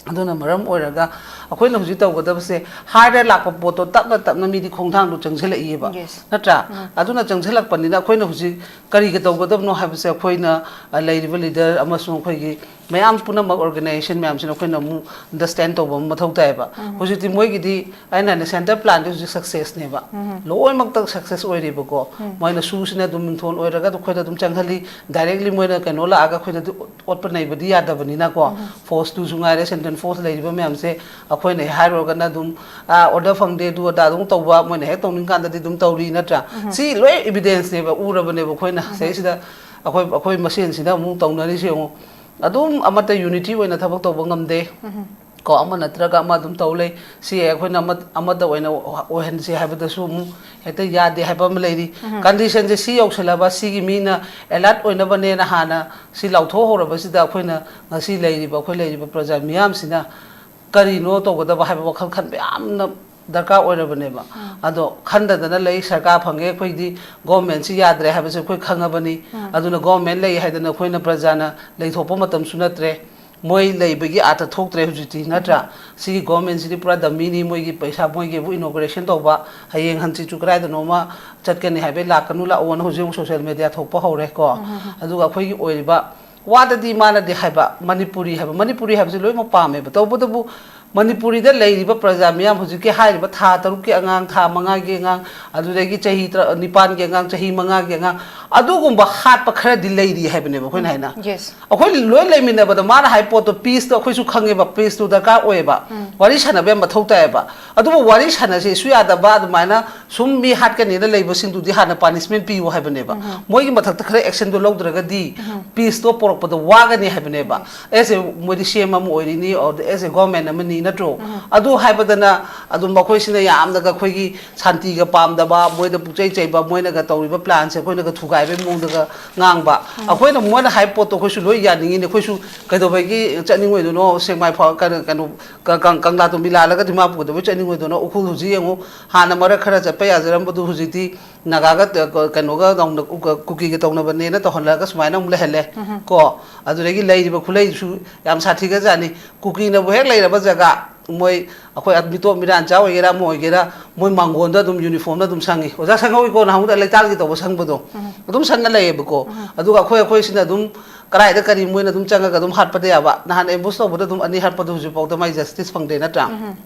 ꯑꯗꯨꯅ ꯃꯔꯝ ꯑꯣꯏꯔꯒ ꯑꯩꯈꯣꯏꯅ ꯍꯧꯖꯤꯛ ꯇꯧꯒꯗꯕꯁꯦ, ꯍꯥꯏꯔ ꯂꯥꯛꯄ ꯄꯣꯠꯇꯣ ꯇꯞꯅ ꯇꯞꯅ ꯃꯤꯗꯤ ꯈꯣꯡꯊꯥꯡꯗꯣ ꯆꯪꯁꯤꯜꯂꯛꯏꯑꯕ, Yes. ꯅꯠꯇ꯭ꯔꯥ? ꯑꯗꯨꯅ ꯆꯪꯁꯤꯜꯂꯛꯄꯅꯤꯅ ꯑꯩꯈꯣꯏꯅ ꯍꯧꯖꯤꯛ ꯀꯔꯤꯒ ꯇꯧꯒꯗꯕꯅꯣ ꯍꯥꯏꯕꯁꯦ ꯑꯩꯈꯣꯏꯅ, ꯑ, ꯂꯩꯔꯤꯕ ꯂꯤꯗꯔ ꯑꯃꯁꯨꯡ ꯑꯩꯈꯣꯏꯒꯤ ꯃꯌꯥꯝ ꯄꯨꯝꯅꯃꯛ ꯑꯣꯔꯒꯅꯥꯏꯖꯦꯁꯟ ꯃꯌꯥꯝꯁꯤꯅ ꯑꯩꯈꯣꯏꯅ ꯑꯃꯨꯛ ꯑꯟꯗꯔꯁꯇꯦꯟ ꯇꯧꯕ ꯑꯃ ꯃꯊꯧ ꯇꯥꯏꯌꯦꯕ꯫ ꯍꯧꯖꯤꯛꯇꯤ ꯃꯣꯏꯒꯤꯗꯤ, ꯑꯩꯅ ꯍꯥꯏꯅ, ꯁꯦꯟꯇꯔ ꯄ꯭ꯂꯥꯟꯗꯤ ꯍꯧꯖꯤꯛ ꯁꯛꯁꯦꯁꯅꯦꯕ, ꯂꯣꯏꯅꯃꯛꯇ ꯁꯛꯁꯦꯁ ꯑꯣꯏꯔꯤꯕꯀꯣ꯫ ꯃꯣꯏꯅ ꯁꯨꯁꯤꯅ ꯑꯗꯨꯝ ꯃꯤꯡꯊꯣꯜ ꯑꯣꯏꯔꯒ ꯑꯩꯈꯣꯏꯗ ꯑꯗꯨꯝ ꯆꯪꯍꯜꯂꯤ, ꯗꯥꯏꯔꯦꯛꯂꯤ ꯃꯣꯏꯅ ꯀꯩꯅꯣ ꯂꯥꯛꯑꯒ ꯑꯩꯈꯣꯏꯗꯗꯤ ꯑꯣꯠꯄ ꯅꯩꯕꯗꯤ ꯌꯥꯗꯕꯅꯤꯅꯀꯣ꯫ ꯐꯣꯁꯇꯨꯁꯨ ꯉꯥꯏꯔꯦ, ꯁꯦꯟꯇ꯭ꯔꯦꯜ ꯐꯣꯔꯁ ꯂꯩꯔꯤꯕ ꯃꯌꯥꯝꯁꯦ ꯑꯩꯈꯣꯏꯅ ꯍꯦꯛ ꯍꯥꯏꯔꯨꯔꯒꯅ ꯑꯗꯨꯝ, ꯑ, ꯑꯣꯔꯗꯔ ꯐꯪꯗꯦ, ꯑꯗꯨ ꯑꯗꯥ ꯑꯗꯨꯝ ꯇꯧꯕ, ꯃꯣꯏꯅ ꯍꯦꯛ ꯇꯧꯅꯤꯡ ꯀꯥꯟꯗꯗꯤ ꯑꯗꯨꯝ ꯇꯧꯔꯤ, ꯅꯠꯇ꯭ꯔꯥ? ꯁꯤ ꯂꯣꯏ ꯏꯕꯤꯗꯦꯟꯁꯅꯦꯕ, ꯎꯔꯕꯅꯦꯕ ꯑꯩꯈꯣꯏꯅ꯫ ꯁꯤꯗꯩꯁꯤꯗ ꯑꯩꯈꯣꯏ, ꯑꯩꯈꯣꯏ ꯃꯁꯦꯟꯁꯤꯗ ꯑꯃꯨꯛ ꯇꯧꯅꯔꯤꯁꯦ ꯌꯦꯡꯉꯨ꯫ ꯑꯗꯨꯝ ꯑꯃꯠꯇ ꯌꯨꯅꯤꯇꯤ ꯑꯣꯏꯅ ꯊꯕꯛ ꯇꯧꯕ ꯉꯝꯗꯦ꯫ ꯀꯣ, ꯑꯃ ꯅꯠꯇ꯭ꯔꯒ ꯑꯃ ꯑꯗꯨꯝ ꯇꯧ ꯂꯩ꯫ ꯁꯤ ꯑꯩꯈꯣꯏꯅ ꯑꯃ-, ꯑꯃꯠꯇ ꯑꯣꯏꯅ ꯑꯣꯏꯍꯟꯁꯤ ꯍꯥꯏꯕꯗꯁꯨ ꯑꯃꯨꯛ ꯍꯦꯛꯇ ꯌꯥꯗꯦ ꯍꯥꯏꯕ ꯑꯃ ꯂꯩꯔꯤ꯫ ꯀꯟꯗꯤꯁꯟꯁꯦ ꯁꯤ ꯌꯧꯁꯜꯂꯕ, ꯁꯤꯒꯤ ꯃꯤꯅ ꯑꯦꯂꯔꯠ ꯑꯣꯏꯅꯕꯅꯦꯅ ꯍꯥꯟꯅ ꯁꯤ ꯂꯥꯎꯊꯣꯛꯍꯧꯔꯕꯁꯤꯗ, ꯑꯩꯈꯣꯏꯅ ꯉꯁꯤ ꯂꯩꯔꯤꯕ, ꯑꯩꯈꯣꯏ ꯂꯩꯔꯤꯕ ꯄ꯭ꯔꯖꯥ ꯃꯤꯌꯥꯝꯁꯤꯅ ꯀꯔꯤꯅꯣ ꯇꯧꯒꯗꯕ ꯍꯥꯏꯕ ꯋꯥꯈꯜ ꯈꯟꯕ ꯌꯥꯝꯅ ꯗꯔꯀꯥꯔ ꯑꯣꯏꯔꯕꯅꯦꯕ꯫ ꯑꯗꯣ ꯈꯟꯗꯗꯅ ꯂꯩ, ꯁꯔꯀꯥꯔ ꯐꯪꯉꯦ, ꯑꯩꯈꯣꯏꯗꯤ ꯒꯣꯔꯃꯦꯟꯁꯤ ꯌꯥꯗ꯭ꯔꯦ ꯍꯥꯏꯕꯁꯦ ꯑꯩꯈꯣꯏ ꯈꯪꯉꯕꯅꯤ꯫ ꯑꯗꯨꯅ ꯒꯣꯔꯃꯦꯟ ꯂꯩ ꯍꯥꯏꯗꯅ ꯑꯩꯈꯣꯏꯅ ꯄ꯭ꯔꯖꯥꯅ ꯂꯩꯊꯣꯛꯄ ꯃꯇꯝꯁꯨ ꯅꯠꯇ꯭ꯔꯦ꯫ ꯃꯣꯏ ꯂꯩꯕꯒꯤ ꯑꯥꯔꯊ ꯊꯣꯛꯇ꯭ꯔꯦ ꯍꯧꯖꯤꯛꯇꯤ, ꯅꯠꯇ꯭ꯔꯥ? ꯁꯤꯒꯤ ꯒꯣꯔꯃꯦꯟꯁꯤꯗꯤ ꯄꯨꯔꯥ ꯗꯃꯤꯅꯤ, ꯃꯣꯏꯒꯤ ꯄꯩꯁꯥ, ꯃꯣꯏꯒꯤꯕꯨ ꯏꯅꯣꯒ꯭ꯔꯦꯁꯟ ꯇꯧꯕ, ꯍꯌꯦꯡ ꯍꯪꯆꯤꯠꯁꯨ ꯀꯗꯥꯏꯗꯅꯣꯃ ꯆꯠꯀꯅꯤ ꯍꯥꯏꯕꯩ, ꯂꯥꯛꯀꯅꯨ ꯂꯥꯛꯑꯣꯅ ꯍꯧꯖꯤꯛ ꯑꯃꯨꯛ ꯁꯣꯁꯤꯌꯦꯜ ꯃꯦꯗꯤꯌꯥ ꯊꯣꯛꯄ ꯍꯧꯔꯦ ꯀꯣ꯫ ꯑꯗꯨꯒ ꯑꯩꯈꯣꯏꯒꯤ ꯑꯣꯏꯔꯤꯕ ꯋꯥꯗꯗꯤ ꯃꯥꯅꯗꯤ ꯍꯥꯏꯕ, ꯃꯅꯤꯄꯨꯔꯤ ꯍꯥꯏꯕ, ꯃꯅꯤꯄꯨꯔꯤ ꯍꯥꯏꯕꯁꯤ ꯂꯣꯏꯅꯃꯛ ꯄꯥꯝꯃꯦꯕ꯫ ꯇꯧꯕꯇꯕꯨ ꯃꯅꯤꯄꯨꯔꯤꯗ ꯂꯩꯔꯤꯕ ꯄ꯭ꯔꯖꯥ ꯃꯤꯌꯥꯝ, ꯍꯧꯖꯤꯛꯀꯤ ꯍꯥꯏꯔꯤꯕ ꯊꯥ ꯇꯔꯨꯛꯀꯤ ꯑꯉꯥꯡ, ꯊꯥ ꯃꯉꯥꯒꯤ ꯑꯉꯥꯡ, ꯑꯗꯨꯗꯒꯤ ꯆꯍꯤ ꯇꯔꯥ-, ꯅꯤꯄꯥꯟꯒꯤ ꯑꯉꯥꯡ, ꯆꯍꯤ ꯃꯉꯥꯒꯤ ꯑꯉꯥꯡ, ꯑꯗꯨꯒꯨꯝꯕ ꯍꯥꯠꯄ ꯈꯔꯗꯤ ꯂꯩꯔꯤ ꯍꯥꯏꯕꯅꯦꯕ ꯑꯩꯈꯣꯏꯅ ꯍꯥꯏꯅ꯫ Yes. ꯑꯩꯈꯣꯏ ꯂꯣꯏ ꯂꯩꯃꯤꯟꯅꯕꯗ ꯃꯥꯅ ꯍꯥꯏ ꯄꯣꯠꯇꯣ, ꯄꯤꯁꯇꯣ ꯑꯩꯈꯣꯏꯁꯨ ꯈꯪꯉꯦꯕ, ꯄꯤꯁꯇꯣ ꯗꯔꯀꯥꯔ ꯑꯣꯏꯌꯦꯕ꯫ ꯋꯥꯔꯤ ꯁꯥꯟꯅꯕ ꯌꯥꯝ ꯃꯊꯧ ꯇꯥꯏꯌꯦꯕ꯫ ꯑꯗꯨꯕꯨ ꯋꯥꯔꯤ ꯁꯥꯟꯅꯁꯦꯁꯨ ꯌꯥꯗꯕ, ꯑꯗꯨꯃꯥꯏꯅ ꯁꯨꯝ ꯃꯤ ꯍꯥꯠꯀꯅꯤꯅ ꯂꯩꯕꯁꯤꯡꯗꯨꯗꯤ ꯍꯥꯟꯅ ꯄꯥꯅꯤꯁꯃꯦꯟ ꯄꯤꯌꯨ ꯍꯥꯏꯕꯅꯦꯕ꯫ ꯃꯣꯏꯒꯤ ꯃꯊꯛꯇ ꯈꯔ ꯑꯦꯛꯁꯟꯗꯣ ꯂꯧꯗ꯭ꯔꯒꯗꯤ ꯄꯤꯁꯇꯣ ꯄꯣꯔꯛꯄꯗ ꯋꯥꯒꯅꯤ ꯍꯥꯏꯕꯅꯦꯕ꯫ ꯑꯦꯁ ꯑꯦ ꯃꯣꯏꯗꯤ ꯁꯤ ꯑꯦꯝ ꯑꯃ ꯑꯣꯏꯔꯤꯅꯤ, ꯑꯣꯔ ꯑꯦꯁ ꯑꯦ ꯒꯣꯔꯃꯦꯟ ꯑꯃꯅꯤ, ꯅꯠꯇ꯭ꯔꯣ? ꯑꯗꯨ ꯍꯥꯏꯕꯗꯅ ꯑꯗꯨꯝ ꯃꯈꯣꯏꯁꯤꯅ ꯌꯥꯝꯅꯒ ꯑꯩꯈꯣꯏꯒꯤ ꯁꯥꯟꯇꯤꯒ ꯄꯥꯝꯗꯕ, ꯃꯣꯏꯗ ꯄꯨꯛꯆꯩ ꯆꯩꯕ, ꯃꯣꯏꯅꯒ ꯇꯧꯔꯤꯕ ꯄ꯭ꯂꯥꯟꯁꯦ ꯑꯩꯈꯣꯏꯅꯒ ꯊꯨꯒꯥꯏ ꯍꯥꯏꯕꯒꯤ ꯃꯑꯣꯡꯗꯒ ꯉꯥꯡꯕ꯫ ꯑꯩꯈꯣꯏꯅ ꯃꯣꯏꯅ ꯍꯥꯏꯕ ꯄꯣꯠꯇꯣ ꯑꯩꯈꯣꯏꯁꯨ ꯂꯣꯏ ꯌꯥꯅꯤꯡꯉꯤꯅꯦ꯫ ꯑꯩꯈꯣꯏꯁꯨ ꯀꯩꯗꯧꯕꯒꯤ ꯆꯠꯅꯤꯡꯉꯣꯏꯗꯣꯏꯅꯣ? ꯁꯦꯛꯃꯥꯏ ꯐꯥꯎ ꯀꯩꯅꯣ ꯀꯩꯅꯣ ꯀ- ꯀꯪ- ꯀꯪꯂꯥ ꯇꯣꯝꯕꯤ ꯂꯥꯜꯂꯒ ꯗꯤꯃꯥꯄꯨꯔ ꯀꯩꯗꯧꯕꯩ ꯆꯠꯅꯤꯡꯉꯣꯏꯗꯣꯏꯅꯣ? ꯎꯈ꯭ꯔꯨꯜ ꯍꯧꯖꯤꯛ ꯌꯦꯡꯉꯨ, ꯍꯥꯟꯅ ꯃꯔꯛ ꯈꯔ ꯆꯠꯄ ꯌꯥꯖꯔꯝꯕꯗꯨ ꯍꯧꯖꯤꯛꯇꯤ ꯅꯥꯒꯥꯒ ꯀ- ꯀꯩꯅꯣꯒ ꯇꯧꯅ- ꯀꯨꯀꯤꯒ ꯇꯧꯅꯕꯅꯦꯅ ꯇꯧꯍꯜꯂꯒ ꯁꯨꯃꯥꯏꯅ ꯑꯃꯨꯛ ꯂꯩꯍꯜꯂꯦ꯫ ꯀꯣ, ꯑꯗꯨꯗꯒꯤ ꯂꯩꯔꯤꯕ ꯈꯨꯠꯂꯩꯗꯨꯁꯨ ꯌꯥꯝ ꯁꯥꯊꯤꯒꯖꯥꯠꯅꯤ꯫ ꯀꯨꯀꯤꯅꯕꯨ ꯍꯦꯛ ꯂꯩꯔꯕ ꯖꯒꯥ, ꯃꯣꯏ ꯑꯩꯈꯣꯏ ꯃꯤꯇꯣꯞ ꯃꯤꯔꯥꯟꯆꯥ ꯑꯣꯏꯒꯦꯔꯥ ꯑꯃ ꯑꯣꯏꯒꯦꯔꯥ, ꯃꯣꯏ ꯃꯥꯡꯒꯣꯟꯗ ꯑꯗꯨꯝ ꯌꯨꯅꯤꯐꯣꯔꯝꯗ ꯑꯗꯨꯝ ꯁꯪꯉꯤ꯫ ꯑꯣꯖꯥ ꯁꯪꯍꯧꯏꯀꯣ, ꯅꯍꯥꯟꯃꯨꯛꯇ ꯂꯩꯇꯥꯜꯒꯤ ꯇꯧꯕ ꯁꯪꯕꯗꯣ? ꯑꯗꯨꯝ ꯁꯪꯉ ꯂꯩꯌꯦꯕꯀꯣ꯫ ꯑꯗꯨꯒ ꯑꯩꯈꯣꯏ ꯑꯩꯈꯣꯏꯁꯤꯅ ꯑꯗꯨꯝ ꯀꯗꯥꯏꯗ ꯀꯔꯤ ꯃꯣꯏꯅ ꯑꯗꯨꯝ ꯆꯪꯉꯒ ꯑꯗꯨꯝ ꯍꯥꯠꯄꯗꯤ ꯌꯥꯕ꯫ ꯅꯍꯥꯟ ꯑꯦꯝꯕꯨꯁ ꯇꯧꯕꯗ ꯑꯗꯨꯝ ꯑꯅꯤ ꯍꯥꯠꯄꯗꯣ ꯍꯧꯖꯤꯛꯐꯥꯎꯗ ꯃꯥꯏ ꯖꯁꯇꯤꯁ ꯐꯪꯗꯦ, ꯅꯠꯇ꯭ꯔꯥ?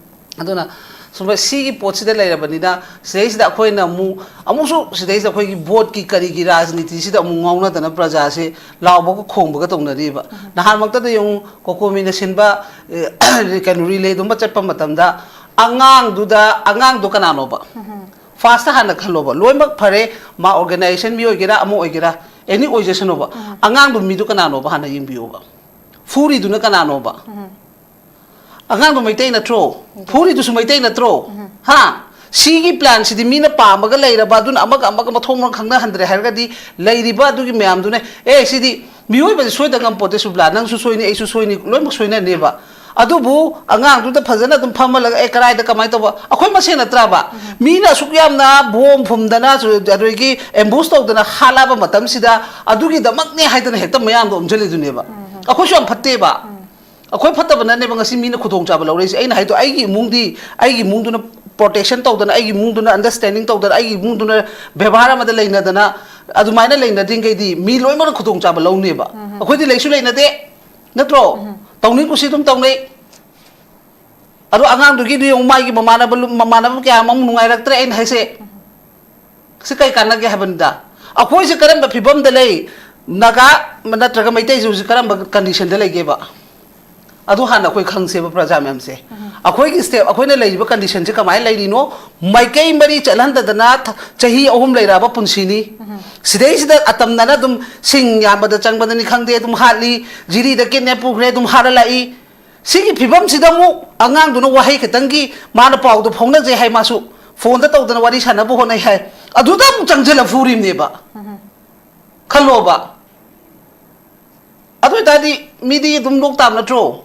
ꯑꯗꯨꯅ ꯁꯨꯝꯕ ꯁꯤꯒꯤ ꯄꯣꯠꯁꯤꯗ ꯂꯩꯔꯕꯅꯤꯅ, ꯁꯤꯗꯩꯁꯤꯗ ꯑꯩꯈꯣꯏꯅ ꯑꯃꯨꯛ ꯑꯃꯨꯛꯁꯨ ꯁꯤꯗꯩꯁꯤꯗ ꯑꯩꯈꯣꯏꯒꯤ ꯚꯣꯠꯀꯤ ꯀꯔꯤꯒꯤ ꯔꯥꯖꯅꯤꯇꯤꯁꯤꯗ ꯑꯃꯨꯛ ꯉꯥꯎꯅꯗꯅ ꯄ꯭ꯔꯖꯥꯁꯦ ꯂꯥꯎꯕꯒ ꯈꯣꯡꯕꯒ ꯇꯧꯅꯔꯤꯕ꯫ ꯅꯍꯥꯟꯃꯛꯇꯗ ꯌꯦꯡꯉꯨ, ꯀꯣꯀꯣꯃꯤꯅ ꯁꯤꯟꯕ, ꯑꯦ, ꯀꯩꯅꯣ, ꯔꯤꯂꯦꯗꯨꯃ ꯆꯠꯄ ꯃꯇꯝꯗ ꯑꯉꯥꯡꯗꯨꯗ, ꯑꯉꯥꯡꯗꯣ ꯀꯅꯥꯅꯣꯕ? ꯐꯥꯔꯁꯇ ꯍꯥꯟꯅ ꯈꯜꯂꯣꯕ꯫ ꯂꯣꯏꯅꯃꯛ ꯐꯔꯦ, ꯃꯥ ꯑꯣꯔꯒꯅꯥꯏꯖꯦꯁꯟ ꯃꯤ ꯑꯣꯏꯒꯦꯔꯥ ꯑꯃ ꯑꯣꯏꯒꯦꯔꯥ, ꯑꯦꯅꯤ ꯑꯣꯏꯖꯁꯅꯣꯕ꯫ ꯑꯉꯥꯡꯗꯣ ꯃꯤꯗꯨ ꯀꯅꯥꯅꯣꯕ ꯍꯥꯟꯅ ꯌꯦꯡꯕꯤꯌꯣꯕ꯫ ꯐꯨꯔꯤꯗꯨꯅ ꯀꯅꯥꯅꯣꯕ? ꯑꯉꯥꯡꯗꯣ ꯃꯩꯇꯩ ꯅꯠꯇ꯭ꯔꯣ? ꯐꯨꯔꯤꯗꯨꯁꯨ ꯃꯩꯇꯩ ꯅꯠꯇ꯭ꯔꯣ? ꯍꯥ? ꯁꯤꯒꯤ ꯄ꯭ꯂꯥꯟꯁꯤꯗꯤ ꯃꯤꯅ ꯄꯥꯝꯃꯒ ꯂꯩꯔꯕ, ꯑꯗꯨꯅ ꯑꯃꯒ ꯑꯃꯒ ꯃꯊꯣꯡ ꯃꯔꯝ ꯈꯪꯅꯍꯟꯗ꯭ꯔꯦ ꯍꯥꯏꯔꯒꯗꯤ, ꯂꯩꯔꯤꯕ ꯑꯗꯨꯒꯤ ꯃꯌꯥꯝꯗꯨꯅ, "ꯑꯦ, ꯁꯤꯗꯤ ꯃꯤꯑꯣꯏꯕꯗꯤ ꯁꯣꯏꯗ ꯉꯝꯄꯣꯠꯇꯦ ꯁꯨꯕ꯭ꯂꯥ, ꯅꯪꯁꯨ ꯁꯣꯏꯅꯤ, ꯑꯩꯁꯨ ꯁꯣꯏꯅꯤ, ꯂꯣꯏꯅꯃꯛ ꯁꯣꯏꯅꯅꯦꯕ"꯫ ꯑꯗꯨꯕꯨ ꯑꯉꯥꯡꯗꯨꯗ ꯐꯖꯅ ꯑꯗꯨꯝ ꯐꯝꯍꯜꯂꯒ, "ꯑꯦ, ꯀꯗꯥꯏꯗ ꯀꯃꯥꯏꯅ ꯇꯧꯕ?" ꯑꯩꯈꯣꯏ ꯃꯁꯦꯟ ꯅꯠꯇ꯭ꯔꯕ? ꯃꯤꯅ ꯑꯁꯨꯛ ꯌꯥꯝꯅ ꯕꯣꯝ ꯐꯨꯝꯗꯅ, ꯑꯗꯨꯗꯒꯤ ꯑꯦꯝꯕꯨꯁ ꯇꯧꯗꯅ ꯍꯥꯠꯂꯛꯑꯕ ꯃꯇꯝꯁꯤꯗ, ꯑꯗꯨꯒꯤꯗꯃꯛꯅꯦ ꯍꯥꯏꯗꯅ ꯍꯦꯛꯇ ꯃꯌꯥꯝꯗꯣ ꯑꯣꯝꯁꯤꯜꯂꯤꯗꯨꯅꯦꯕ꯫ ꯑꯩꯈꯣꯏꯁꯨ ꯌꯥꯝ ꯐꯠꯇꯦꯕ꯫ ꯑꯩꯈꯣꯏ ꯐꯠꯇꯕꯅꯅꯦꯕ ꯉꯁꯤ ꯃꯤꯅ ꯈꯨꯗꯣꯡꯆꯥꯕ ꯂꯧꯔꯛꯏꯁꯦ꯫ ꯑꯩꯅ ꯍꯥꯏꯗꯣ, ꯑꯩꯒꯤ ꯏꯃꯨꯡꯗꯤ, ꯑꯩꯒꯤ ꯏꯃꯨꯡꯗꯨꯅ ꯄ꯭ꯔꯣꯇꯦꯛꯁꯟ ꯇꯧꯗꯅ, ꯑꯩꯒꯤ ꯏꯃꯨꯡꯗꯨꯅ ꯑꯟꯗꯔꯁ꯭ꯇꯦꯟꯗꯤꯡ ꯇꯧꯗꯅ, ꯑꯩꯒꯤ ꯏꯃꯨꯡꯗꯨꯅ ꯕꯦꯕꯥꯔ ꯑꯃꯗ ꯂꯩꯅꯗꯅ, ꯑꯗꯨꯃꯥꯏꯅ ꯂꯩꯅꯗ꯭ꯔꯤꯉꯩꯗꯤ ꯃꯤ ꯂꯣꯏꯅꯃꯛꯅ ꯈꯨꯗꯣꯡꯆꯥꯕ ꯂꯧꯅꯦꯕ꯫ ꯑꯩꯈꯣꯏꯗꯤ ꯂꯩꯁꯨ ꯂꯩꯅꯗꯦ, ꯅꯠꯇ꯭ꯔꯣ? ꯇꯧꯅꯤꯡ ꯀꯨꯁꯤ ꯑꯗꯨꯝ ꯇꯧꯅꯩ꯫ ꯑꯗꯣ ꯑꯉꯥꯡꯗꯨꯒꯤꯗꯤ ꯌꯦꯡꯉꯨ, ꯃꯥꯒꯤ ꯃꯃꯥꯟꯅꯕ ꯂꯨ-, ꯃꯃꯥꯟꯅꯕ ꯀꯌꯥ ꯑꯃ ꯑꯃꯨꯛ ꯅꯨꯡꯉꯥꯏꯔꯛꯇ꯭ꯔꯦ꯫ ꯑꯩꯅ ꯍꯥꯏꯁꯦ, ꯁꯤ ꯀꯩ ꯀꯥꯟꯅꯒꯦ ꯍꯥꯏꯕꯅꯤꯗ? ꯑꯩꯈꯣꯏꯁꯦ ꯀꯔꯝꯕ ꯐꯤꯕꯝꯗ ꯂꯩ? ꯅꯥꯒꯥ ꯅꯠꯇ꯭ꯔꯒ ꯃꯩꯇꯩꯁꯦ ꯍꯧꯖꯤꯛ ꯀꯔꯝꯕ ꯀꯟꯗꯤꯁꯟꯗ ꯂꯩꯒꯦꯕ? ꯑꯗꯨ ꯍꯥꯟꯅ ꯑꯩꯈꯣꯏ ꯈꯪꯁꯦꯕ, ꯄ꯭ꯔꯖꯥ ꯃꯌꯥꯝꯁꯦ꯫ ꯑꯩꯈꯣꯏꯒꯤ ꯁ꯭ꯇꯦꯠ, ꯑꯩꯈꯣꯏꯅ ꯂꯩꯔꯤꯕ ꯀꯟꯗꯤꯁꯟꯁꯦ ꯀꯃꯥꯏꯅ ꯂꯩꯔꯤꯅꯣ? ꯃꯥꯏꯀꯩ ꯃꯔꯤ ꯆꯠꯍꯟꯗꯗꯅ ꯊ-, ꯆꯍꯤ ꯑꯍꯨꯝ ꯂꯩꯔꯛꯑꯕ ꯄꯨꯟꯁꯤꯅꯤ꯫ ꯁꯤꯗꯩꯁꯤꯗ ꯑꯇꯝꯅꯅ ꯑꯗꯨꯝ ꯁꯤꯡ ꯌꯥꯟꯕꯗ ꯆꯪꯕꯗꯅꯤ ꯈꯪꯗꯦ, ꯑꯗꯨꯝ ꯍꯥꯠꯂꯤ, ꯖꯤꯔꯤꯗ ꯀꯤꯗꯅꯦꯞ ꯄꯨꯈ꯭ꯔꯦ, ꯑꯗꯨꯝ ꯍꯥꯠꯂ ꯂꯥꯛꯏ꯫ ꯁꯤꯒꯤ ꯐꯤꯕꯝꯁꯤꯗ ꯑꯃꯨꯛ ꯑꯉꯥꯡꯗꯨꯅ ꯋꯥꯍꯩ ꯈꯤꯇꯪꯒꯤ, ꯃꯥꯅ ꯄꯥꯎꯗꯣ ꯐꯥꯎꯅꯖꯩ ꯍꯥꯏ, ꯃꯥꯁꯨ ꯐꯣꯟꯗ ꯇꯧꯗꯅ ꯋꯥꯔꯤ ꯁꯥꯟꯅꯕ ꯍꯣꯠꯅꯩ ꯍꯥꯏ, ꯑꯗꯨꯗ ꯑꯃꯨꯛ ꯆꯪꯁꯤꯜꯂ ꯐꯨꯔꯤꯕꯅꯦꯕ꯫ ꯈꯜꯂꯣꯕ꯫ ꯑꯗꯨ ꯑꯣꯏꯇꯥꯔꯗꯤ ꯃꯤꯗꯤ ꯑꯗꯨꯝ ꯂꯣꯛ ꯇꯥꯕ ꯅꯠꯇ꯭ꯔꯣ?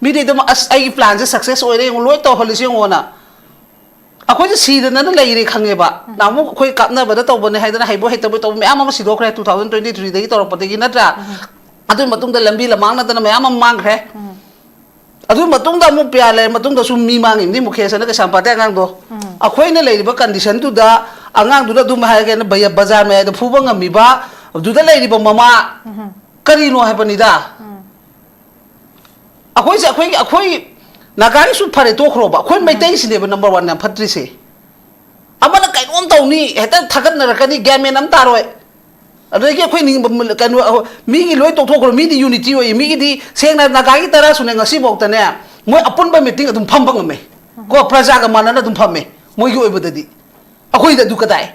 ꯃꯤꯗꯤ ꯑꯗꯨꯝ, "ꯑꯁ, ꯑꯩꯒꯤ ꯄ꯭ꯂꯥꯟꯁꯦ ꯁꯛꯁꯦꯁ ꯑꯣꯏꯔꯦ ꯌꯦꯡꯉꯣ, ꯂꯣꯏ ꯇꯧꯍꯜꯂꯤꯁꯦ ꯌꯦꯡꯉꯣꯅ"꯫ ꯑꯩꯈꯣꯏꯁꯦ ꯁꯤꯗꯅ ꯂꯩꯔꯦ ꯈꯪꯉꯦꯕ꯫ ꯎꯝ꯫ ꯅꯍꯥꯟꯃꯨꯛ ꯑꯩꯈꯣꯏ ꯀꯥꯞꯅꯕꯗ ꯇꯧꯕꯅꯦ ꯍꯥꯏꯗꯅ ꯍꯩꯕꯣꯏ ꯍꯩꯇꯕꯣꯏ ꯇꯧꯕ ꯃꯌꯥꯝ ꯑꯃ ꯁꯤꯗꯣꯛꯈ꯭ꯔꯦ two thousand twenty three ꯗꯒꯤ ꯇꯧꯔꯛꯄꯗꯒꯤ, ꯅꯠꯇ꯭ꯔꯥ? ꯎꯝ꯫ ꯑꯗꯨꯒꯤ ꯃꯇꯨꯡꯗ ꯂꯝꯕꯤ ꯂꯃꯥꯡꯅꯗꯅ ꯃꯌꯥꯝ ꯑꯃ ꯃꯥꯡꯈ꯭ꯔꯦ꯫ ꯎꯝ꯫ ꯑꯗꯨꯒꯤ ꯃꯇꯨꯡꯗ ꯑꯃꯨꯛ ꯄꯤꯌꯥ ꯂꯩꯔ ꯃꯇꯨꯡꯗꯁꯨ ꯃꯤ ꯃꯥꯡꯉꯤꯕꯅꯤ ꯃꯨꯈꯦꯁ ꯑꯅ ꯀꯩꯁꯥꯝꯄꯥꯠꯇꯩ ꯑꯉꯥꯡꯗꯣ꯫ ꯎꯝ꯫ ꯑꯩꯈꯣꯏꯅ ꯂꯩꯔꯤꯕ ꯀꯟꯗꯤꯁꯟꯗꯨꯗ ꯑꯉꯥꯡꯗꯨꯅ ꯑꯗꯨꯝ ꯍꯥꯏꯔꯒꯦꯅ ꯕꯖꯥꯔ ꯃꯌꯥꯏꯗ ꯐꯨꯕ ꯉꯝꯃꯤꯕ, ꯑꯗꯨꯗ ꯂꯩꯔꯤꯕ ꯃꯃꯥ ꯎꯝ꯫ ꯀꯔꯤꯅꯣ ꯍꯥꯏꯕꯅꯤꯗ꯫ ꯎꯝ꯫ ꯑꯩꯈꯣꯏꯁꯦ, ꯑꯩꯈꯣꯏꯒꯤ, ꯑꯩꯈꯣꯏ ꯅꯥꯒꯥꯒꯤꯁꯨ ꯐꯔꯦ, ꯇꯣꯛꯈ꯭ꯔꯣꯕ, ꯑꯩꯈꯣꯏ ꯎꯝ꯫ ꯃꯩꯇꯩꯁꯤꯅꯦꯕ ꯅꯝꯕꯔ ꯋꯥꯟ ꯌꯥꯝ ꯐꯠꯇ꯭ꯔꯤꯁꯦ꯫ ꯑꯃꯅ ꯀꯩꯅꯣꯝ ꯇꯧꯅꯤ, ꯍꯦꯛꯇ ꯊꯥꯒꯠꯅꯔꯛꯀꯅꯤ, ꯒ꯭ꯌꯥꯟ ꯃꯦꯟ ꯑꯃ ꯇꯥꯔꯣꯏ꯫ ꯑꯗꯒꯤ ꯑꯩꯈꯣꯏ ꯅꯤꯡꯕ-, ꯀꯩꯅꯣ, ꯑꯩꯈꯣꯏ-, ꯃꯤꯒꯤ ꯂꯣꯏ ꯇꯣꯛꯊꯣꯛꯈ꯭ꯔꯣ, ꯃꯤꯗꯤ ꯌꯨꯅꯤꯇꯤ ꯑꯣꯏꯌꯦ, ꯃꯤꯒꯤꯗꯤ ꯁꯦꯡꯅ ꯅꯥꯒꯥꯒꯤ ꯇꯔꯥ ꯁꯨꯅꯦ ꯉꯁꯤꯐꯥꯎꯗꯅꯦ, ꯃꯣꯏ ꯑꯄꯨꯟꯕ ꯃꯤꯇꯤꯡ ꯑꯗꯨꯝ ꯐꯝꯕ ꯉꯝꯃꯦ꯫ ꯀꯣ, ꯄ꯭ꯔꯖꯥꯒ ꯃꯥꯟꯅꯅ ꯑꯗꯨꯝ ꯐꯝꯃꯦ, ꯃꯣꯏꯒꯤ ꯑꯣꯏꯕꯗꯗꯤ꯫ ꯑꯩꯈꯣꯏꯗ ꯑꯗꯨ ꯀꯗꯥꯏ?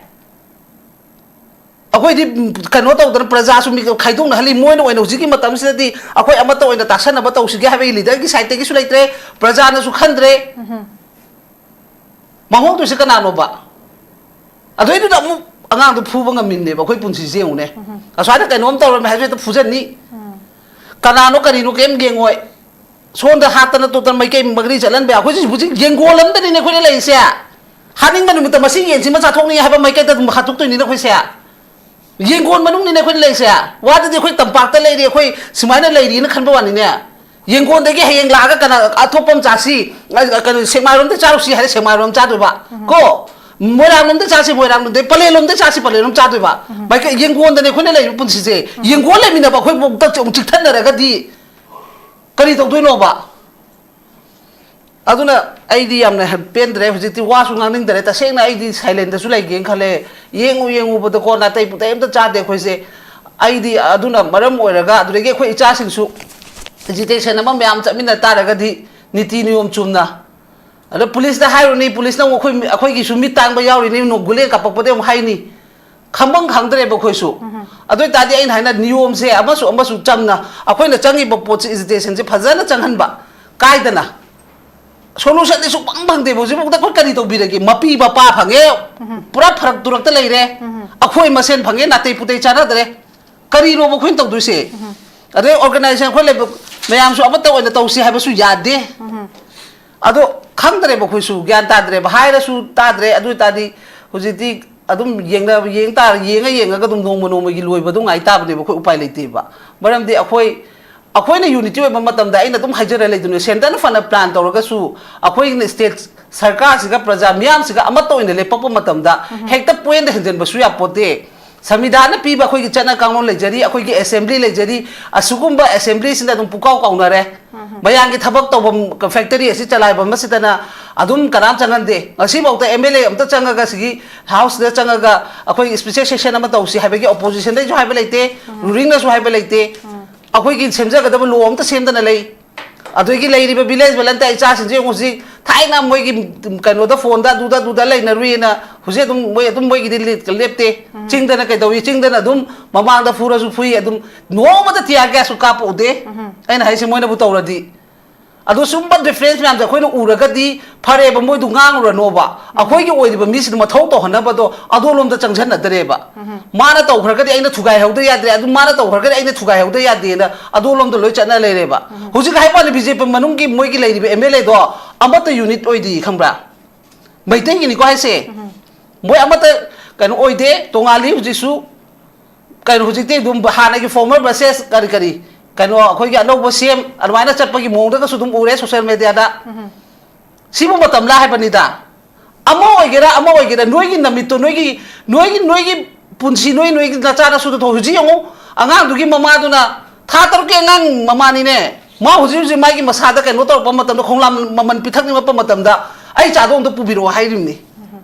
ꯑꯩꯈꯣꯏꯗꯤ, ꯎꯝ, ꯀꯩꯅꯣ ꯇꯧꯗꯅ ꯄ꯭ꯔꯖꯥꯁꯨ ꯃꯤ ꯈꯥꯏꯗꯣꯛꯅꯍꯜꯂꯤ꯫ ꯃꯣꯏꯅ ꯑꯣꯏꯅ ꯍꯧꯖꯤꯛꯀꯤ ꯃꯇꯝꯁꯤꯗꯗꯤ ꯑꯩꯈꯣꯏ ꯑꯃꯠꯇ ꯑꯣꯏꯅ ꯇꯥꯁꯟꯅꯕ ꯇꯧꯁꯤꯒꯦ ꯍꯥꯏꯕꯒꯤ ꯂꯤꯗꯔꯒꯤ ꯁꯥꯏꯠꯇꯒꯤꯁꯨ ꯂꯩꯇ꯭ꯔꯦ, ꯄ꯭ꯔꯖꯥꯅꯁꯨ ꯈꯟꯗ꯭ꯔꯦ꯫ ꯎꯝ꯫ ꯃꯥꯡꯍꯧꯗꯣꯏꯁꯦ ꯀꯅꯥꯅꯣꯕ? ꯑꯗꯨꯏꯗꯨꯗ ꯑꯃꯨꯛ ꯑꯉꯥꯡꯗꯣ ꯐꯨꯕ ꯉꯝꯃꯤꯕꯅꯦꯕ꯫ ꯑꯩꯈꯣꯏ ꯄꯨꯟꯁꯤꯁꯦ ꯌꯦꯡꯉꯨꯅꯦ꯫ ꯎꯝ꯫ ꯑꯁ꯭ꯋꯥꯏꯗ ꯀꯩꯅꯣꯝ ꯇꯧꯔꯝꯃꯦ ꯍꯥꯏꯁꯨ ꯍꯦꯛꯇ ꯐꯨꯖꯟꯅꯤ꯫ ꯎꯝ꯫ ꯀꯅꯥꯅꯣ ꯀꯔꯤꯅꯣ ꯀꯩꯝ ꯌꯦꯡꯉꯣꯏ꯫ ꯁꯣꯝꯗ ꯍꯥꯠꯇꯅ ꯇꯣꯠꯇꯅ ꯃꯩꯀꯩ ꯃꯒꯔꯤ ꯆꯠꯍꯟꯕ ꯌꯥꯏ꯫ ꯑꯩꯈꯣꯏꯁꯤ ꯍꯧꯖꯤꯛ ꯌꯦꯡꯒꯣꯜ ꯑꯃꯗꯅꯤꯅꯦ ꯑꯩꯈꯣꯏꯅ ꯂꯩꯔꯤꯁꯦ꯫ ꯍꯥꯠꯅꯤꯡꯕ ꯅꯨꯃꯤꯠꯇ ꯃꯁꯤ ꯌꯦꯟꯁꯤꯃ ꯆꯥꯊꯣꯛꯅꯤꯡꯉꯦ ꯍꯥꯏꯕ ꯃꯥꯏꯀꯩꯗ ꯑꯗꯨꯝ ꯍꯥꯠꯇꯣꯛꯇꯣꯏꯅꯤꯅ ꯑꯩꯈꯣꯏꯁꯦ꯫ ꯌꯦꯡꯒꯣꯟ ꯃꯅꯨꯡꯅꯤꯅꯦ ꯑꯩꯈꯣꯏꯅ ꯂꯩꯔꯤꯁꯦ꯫ ꯋꯥꯗꯗꯤ ꯑꯩꯈꯣꯏ ꯇꯝꯄꯥꯛꯇ ꯂꯩꯔꯤ, ꯑꯩꯈꯣꯏ ꯁꯨꯃꯥꯏꯅ ꯂꯩꯔꯤꯅ ꯈꯟꯕ ꯋꯥꯅꯤꯅꯦ꯫ ꯌꯦꯡꯒꯣꯟꯗꯒꯤ ꯍꯌꯦꯡ ꯂꯥꯛꯑꯒ ꯀꯅꯥ ꯑꯇꯣꯞꯄ ꯑꯃ ꯆꯥꯁꯤ, ꯑ, ꯀꯩꯅꯣ, ꯁꯦꯛꯃꯥꯏꯔꯣꯝꯗ ꯆꯥꯔꯨꯁꯤ ꯍꯥꯏꯔꯦ, ꯁꯦꯛꯃꯥꯏꯔꯣꯝ ꯆꯥꯗꯣꯏꯕ꯫ ꯎꯝ꯫ ꯀꯣ? ꯃꯣꯏꯔꯥꯡꯂꯣꯝꯗ ꯆꯥꯁꯤ, ꯃꯣꯏꯔꯥꯡꯂꯣꯝꯗ, ꯄꯂꯦꯜꯂꯣꯝꯗ ꯆꯥꯁꯤ, ꯄꯂꯦꯜꯂꯣꯝ ꯆꯥꯗꯣꯏꯕ꯫ ꯎꯝ꯫ ꯃꯥꯏꯀꯩ ꯌꯦꯡꯒꯣꯟꯗꯅꯦ ꯑꯩꯈꯣꯏꯅ ꯂꯩꯔꯤꯕ ꯄꯨꯟꯁꯤꯁꯦ꯫ ꯎꯝ꯫ ꯌꯦꯡꯒꯣꯟ ꯂꯩꯃꯤꯟꯅꯕ ꯑꯩꯈꯣꯏ ꯕꯣꯛꯇ ꯑꯃꯨꯛ ꯆꯤꯛꯊꯠꯅꯔꯒꯗꯤ ꯀꯔꯤ ꯇꯧꯗꯣꯏꯅꯣꯕ? ꯑꯗꯨꯅ ꯑꯩꯗꯤ ꯌꯥꯝꯅ ꯍꯦ-, ꯄꯦꯟꯗ꯭ꯔꯦ꯫ ꯍꯧꯖꯤꯛꯇꯤ ꯋꯥꯁꯨ ꯉꯥꯡꯅꯤꯡꯗꯔꯦ꯫ ꯇꯁꯦꯡꯅ ꯑꯩꯗꯤ ꯁꯥꯏꯂꯦꯟꯗꯁꯨ ꯂꯩꯒꯦꯅ ꯈꯜꯂꯦ꯫ ꯌꯦꯡꯉꯨ ꯌꯦꯡꯉꯨꯕꯗꯀꯣ, ꯅꯥꯇꯩ ꯄꯨꯇꯩ ꯑꯝꯇ ꯆꯥꯗꯦ ꯑꯩꯈꯣꯏꯁꯦ꯫ ꯑꯩꯗꯤ ꯑꯗꯨꯅ ꯃꯔꯝ ꯑꯣꯏꯔꯒ, ꯑꯗꯨꯗꯒꯤ ꯑꯩꯈꯣꯏ ꯏꯆꯥꯁꯤꯡꯁꯨ ꯑꯦꯖꯤꯇꯦꯁꯟ ꯑꯃ ꯃꯌꯥꯝ ꯆꯠꯃꯤꯟꯅ ꯇꯥꯔꯒꯗꯤ ꯅꯤꯇꯤ ꯅꯤꯌꯣꯝ ꯆꯨꯝꯅ꯫ ꯑꯗꯣ ꯄꯨꯂꯤꯁꯇ ꯍꯥꯏꯔꯨꯅꯤ, ꯄꯨꯂꯤꯁꯅ ꯑꯃꯨꯛ ꯑꯩꯈꯣꯏ, ꯑꯩꯈꯣꯏꯒꯤꯁꯨ ꯃꯤꯠ ꯇꯥꯡꯕ ꯌꯥꯎꯔꯤꯅꯤ, ꯅꯣ-, ꯒꯨꯂꯤ ꯀꯥꯞꯄꯛꯄꯗ ꯑꯃꯨꯛ ꯍꯥꯏꯅꯤ꯫ ꯈꯪꯐꯝ ꯈꯪꯗ꯭ꯔꯦꯕ ꯑꯩꯈꯣꯏꯁꯨ꯫ ꯎꯝ꯫ ꯑꯗꯨ ꯑꯣꯏꯇꯥꯔꯗꯤ ꯑꯩꯅ ꯍꯥꯏꯅ ꯅꯤꯌꯣꯝꯁꯦ ꯑꯃꯁꯨ ꯑꯃꯁꯨ ꯆꯝꯅ ꯑꯩꯈꯣꯏꯅ ꯆꯪꯉꯤꯕ ꯄꯣꯠꯁꯦ, ꯑꯦꯖꯤꯇꯦꯁꯟꯁꯦ ꯐꯖꯅ ꯆꯪꯍꯟꯕ ꯀꯥꯏꯗꯅ꯫ ꯁꯣꯂꯨꯁꯟꯗꯤ ꯁꯨꯡꯐꯪ ꯐꯪꯗꯦꯕ꯫ ꯍꯧꯖꯤꯛꯐꯥꯎꯗ ꯑꯩꯈꯣꯏ ꯀꯔꯤ ꯇꯧꯕꯤꯔꯒꯦ? ꯃꯄꯤ ꯃꯄꯥ ꯐꯪꯉꯦ, ꯎꯝ꯫ ꯄꯨꯔꯥ ꯐꯔꯛ ꯇꯨꯔꯛꯇ ꯂꯩꯔꯦ꯫ ꯎꯝ꯫ ꯑꯩꯈꯣꯏ ꯃꯁꯦꯟ ꯐꯪꯉꯦ, ꯅꯥꯇꯩ ꯄꯨꯇꯩ ꯆꯥꯟꯅꯗ꯭ꯔꯦ, ꯀꯔꯤꯅꯣꯕ ꯑꯩꯈꯣꯏꯅ ꯇꯧꯗꯣꯏꯁꯦ? ꯑꯗꯩ organization ꯑꯩꯈꯣꯏ ꯂꯩꯕ ꯃꯌꯥꯝꯁꯨ ꯑꯃꯠꯇ ꯑꯣꯏꯅ ꯇꯧꯁꯤ ꯍꯥꯏꯕꯁꯨ ꯌꯥꯗꯦ꯫ ꯑꯗꯣ ꯈꯪꯗ꯭ꯔꯦꯕ, ꯑꯩꯈꯣꯏꯁꯨ ꯒ꯭ꯌꯥꯟ ꯇꯥꯗ꯭ꯔꯦꯕ, ꯍꯥꯏꯔꯁꯨ ꯇꯥꯗ꯭ꯔꯦ꯫ ꯑꯗꯨ ꯑꯣꯏꯇꯥꯔꯗꯤ ꯍꯧꯖꯤꯛꯇꯤ ꯑꯗꯨꯝ ꯌꯦꯡꯅ ꯌꯦꯡ ꯇꯥꯔ ꯌꯦꯡꯉ ꯌꯦꯡꯉꯒ ꯑꯗꯨꯝ ꯅꯣꯡꯃ ꯅꯣꯡꯃꯒꯤ ꯂꯣꯏꯕꯗꯣ ꯉꯥꯏ ꯇꯥꯕꯅꯦꯕ꯫ ꯑꯩꯈꯣꯏ ꯎꯄꯥꯏ ꯂꯩꯇꯦꯕ꯫ ꯃꯔꯝꯗꯤ ꯑꯩꯈꯣꯏ ꯑꯩꯈꯣꯏꯅ unity ꯑꯣꯏꯕ ꯃꯇꯝꯗ, ꯑꯩꯅ ꯑꯗꯨꯝ ꯍꯥꯏꯖꯔ ꯂꯩꯗꯨꯅꯦ, centreꯅ ꯐꯅ plan ꯇꯧꯔꯒꯁꯨ ꯑꯩꯈꯣꯏꯒꯤꯅ state ꯁꯔꯀꯥꯔꯁꯤꯒ ꯄ꯭ꯔꯖꯥ ꯃꯤꯌꯥꯝꯁꯤꯒ ꯑꯃꯠꯇ ꯑꯣꯏꯅ ꯂꯦꯞꯄꯛꯄ ꯃꯇꯝꯗ ꯍꯦꯛꯇ pointꯗ ꯍꯦꯟꯖꯟꯕꯁꯨ ꯌꯥꯄꯣꯠꯇꯦ꯫ ꯁꯪꯕꯤꯙꯥꯟꯅ ꯄꯤꯕ ꯑꯩꯈꯣꯏꯒꯤ ꯆꯠꯅ ꯀꯥꯡꯂꯣꯟ ꯂꯩꯖꯔꯤ, ꯑꯩꯈꯣꯏꯒꯤ assembly ꯂꯩꯖꯔꯤ꯫ ꯑꯁꯤꯒꯨꯝꯕ assemblyꯁꯤꯅ ꯑꯗꯨꯝ ꯄꯨꯀꯥꯎ ꯀꯥꯎꯅꯔꯦ꯫ ꯃꯌꯥꯝꯒꯤ ꯊꯕꯛ ꯇꯧꯐꯝ factory ꯑꯁꯤ ꯆꯂꯥꯏꯐꯝ ꯑꯁꯤꯗꯅ ꯑꯗꯨꯝ ꯀꯅꯥꯝ ꯆꯪꯍꯟꯗꯦ꯫ ꯉꯁꯤꯐꯥꯎꯗ MLA ꯑꯝꯇ ꯆꯪꯉꯒ ꯁꯤꯒꯤ houseꯗ ꯆꯪꯉꯒ ꯑꯩꯈꯣꯏ special session ꯑꯃ ꯇꯧꯁꯤ ꯍꯥꯏꯕꯒꯤ oppositionꯗꯩꯁꯨ ꯍꯥꯏꯕ ꯂꯩꯇꯦ, rulingꯅꯁꯨ ꯍꯥꯏꯕ ꯂꯩꯇꯦ꯫ ꯑꯩꯈꯣꯏꯒꯤ ꯁꯦꯝꯖꯒꯗꯕ law ꯑꯝꯇ ꯁꯦꯝꯗꯅ ꯂꯩ꯫ ꯑꯗꯒꯤ ꯂꯩꯔꯤꯕ village volunteer ꯏꯆꯥꯁꯤꯡꯁꯦ ꯌꯦꯡꯉꯨ, ꯍꯧꯖꯤꯛ ꯊꯥꯏꯅ ꯃꯣꯏꯒꯤ ꯀꯩꯅꯣꯗ, phoneꯗ, ꯑꯗꯨꯗ, ꯑꯗꯨꯗ ꯂꯩꯅꯔꯨꯏꯅ ꯍꯧꯖꯤꯛ ꯑꯗꯨꯝ ꯃꯣꯏ ꯑꯗꯨꯝ ꯃꯣꯏꯒꯤꯗꯤ ꯂꯦꯞ-, ꯂꯦꯞꯇꯦ꯫ ꯆꯤꯡꯗꯅ ꯀꯩꯗꯧꯏ? ꯆꯤꯡꯗꯅ ꯑꯗꯨꯝ ꯃꯃꯥꯡꯗ ꯐꯨꯔꯁꯨ ꯐꯨꯏ, ꯑꯗꯨꯝ ꯅꯣꯡꯃꯗ tear gasꯁꯨ ꯀꯥꯞꯄ ꯎꯗꯦ꯫ ꯑꯩꯅ ꯍꯥꯏꯁꯦ, ꯃꯣꯏꯅꯕꯨ ꯇꯧꯔꯗꯤ꯫ ꯑꯗꯣ ꯁꯨꯝꯕ difference ꯃꯌꯥꯝꯁꯦ ꯑꯩꯈꯣꯏꯅ ꯎꯔꯒꯗꯤ ꯐꯔꯦꯕ, ꯃꯣꯏꯗꯨ ꯉꯥꯡꯉꯨꯔꯅꯣꯕ꯫ ꯑꯩꯈꯣꯏꯒꯤ ꯑꯣꯏꯔꯤꯕ ꯃꯤꯁꯤꯅ ꯃꯊꯧ ꯇꯧꯍꯟꯅꯕꯗꯣ ꯑꯗꯣꯂꯣꯝꯗ ꯆꯪꯁꯤꯟꯅꯗ꯭ꯔꯦꯕ꯫ ꯃꯥꯅ ꯇꯧꯈ꯭ꯔꯒꯗꯤ ꯑꯩꯅ ꯊꯨꯒꯥꯏꯍꯧꯗ ꯌꯥꯗ꯭ꯔꯦ, ꯑꯗꯨ ꯃꯥꯅ ꯇꯧꯈ꯭ꯔꯒꯗꯤ ꯑꯩꯅ ꯊꯨꯒꯥꯏꯍꯧꯗ ꯌꯥꯗꯦꯅ ꯑꯗꯣꯂꯣꯝꯗ ꯂꯣꯏ ꯆꯠꯅ ꯂꯩꯔꯦꯕ꯫ ꯍꯧꯖꯤꯛ ꯍꯥꯏꯕ ꯋꯥꯅꯤ, BJP ꯃꯅꯨꯡꯒꯤ ꯃꯣꯏꯒꯤ ꯂꯩꯔꯤꯕ MLAꯗꯣ ꯑꯃꯠꯇ unit ꯑꯣꯏꯗꯦ, ꯈꯪꯕ꯭ꯔꯥ? ꯃꯩꯇꯩꯒꯤꯅꯤꯀꯣ ꯍꯥꯏꯁꯦ꯫ ꯃꯣꯏ ꯑꯃꯠꯇ ꯀꯩꯅꯣ ꯑꯣꯏꯗꯦ, ꯇꯣꯉꯥꯜꯂꯤ ꯍꯧꯖꯤꯛꯁꯨ꯫ ꯀꯩꯅꯣ, ꯍꯧꯖꯤꯛꯇꯤ ꯑꯗꯨꯝ ꯍꯥꯟꯅꯒꯤ former versus ꯀꯔꯤ ꯀꯔꯤ, ꯀꯩꯅꯣ, ꯑꯩꯈꯣꯏꯒꯤ ꯑꯅꯧꯕ CM ꯑꯗꯨꯃꯥꯏꯅ ꯆꯠꯄꯒꯤ ꯃꯑꯣꯡꯗꯒꯁꯨ ꯑꯗꯨꯝ ꯎꯔꯦ social mediaꯗ꯫ ꯁꯤꯕꯨ ꯃꯇꯝꯂꯥ ꯍꯥꯏꯕꯅꯤꯗ꯫ ꯑꯃ ꯑꯣꯏꯒꯦꯔꯥ, ꯑꯃ ꯑꯣꯏꯒꯦꯔꯥ, ꯅꯣꯏꯒꯤ ꯅꯃꯤꯠꯇꯣ, ꯅꯣꯏꯒꯤ, ꯅꯣꯏꯒꯤ, ꯅꯣꯏꯒꯤ ꯄꯨꯟꯁꯤ, ꯅꯣꯏ, ꯅꯣꯏꯒꯤ ꯅꯆꯥ ꯅꯁꯨꯗꯣ ꯍꯧꯖꯤꯛ ꯌꯦꯡꯉꯨ꯫ ꯑꯉꯥꯡꯗꯨꯒꯤ ꯃꯃꯥꯗꯨꯅ ꯊꯥ ꯇꯔꯨꯛꯀꯤ ꯑꯉꯥꯡ ꯃꯃꯥꯅꯤꯅꯦ꯫ ꯃꯥ ꯍꯧꯖꯤꯛ ꯍꯧꯖꯤꯛ ꯃꯥꯒꯤ ꯃꯁꯥꯗ ꯀꯩꯅꯣ ꯇꯧꯔꯛꯄ ꯃꯇꯝꯗ, ꯈꯣꯡꯂꯥꯝ ꯃꯃꯜ ꯄꯤꯊꯛꯅꯤꯡꯉꯛꯄ ꯃꯇꯝꯗ, "ꯑꯩ ꯆꯥꯗꯣ ꯑꯝꯇ ꯄꯨꯕꯤꯔꯛꯑꯣ" ꯍꯥꯏꯔꯤꯕꯅꯤ꯫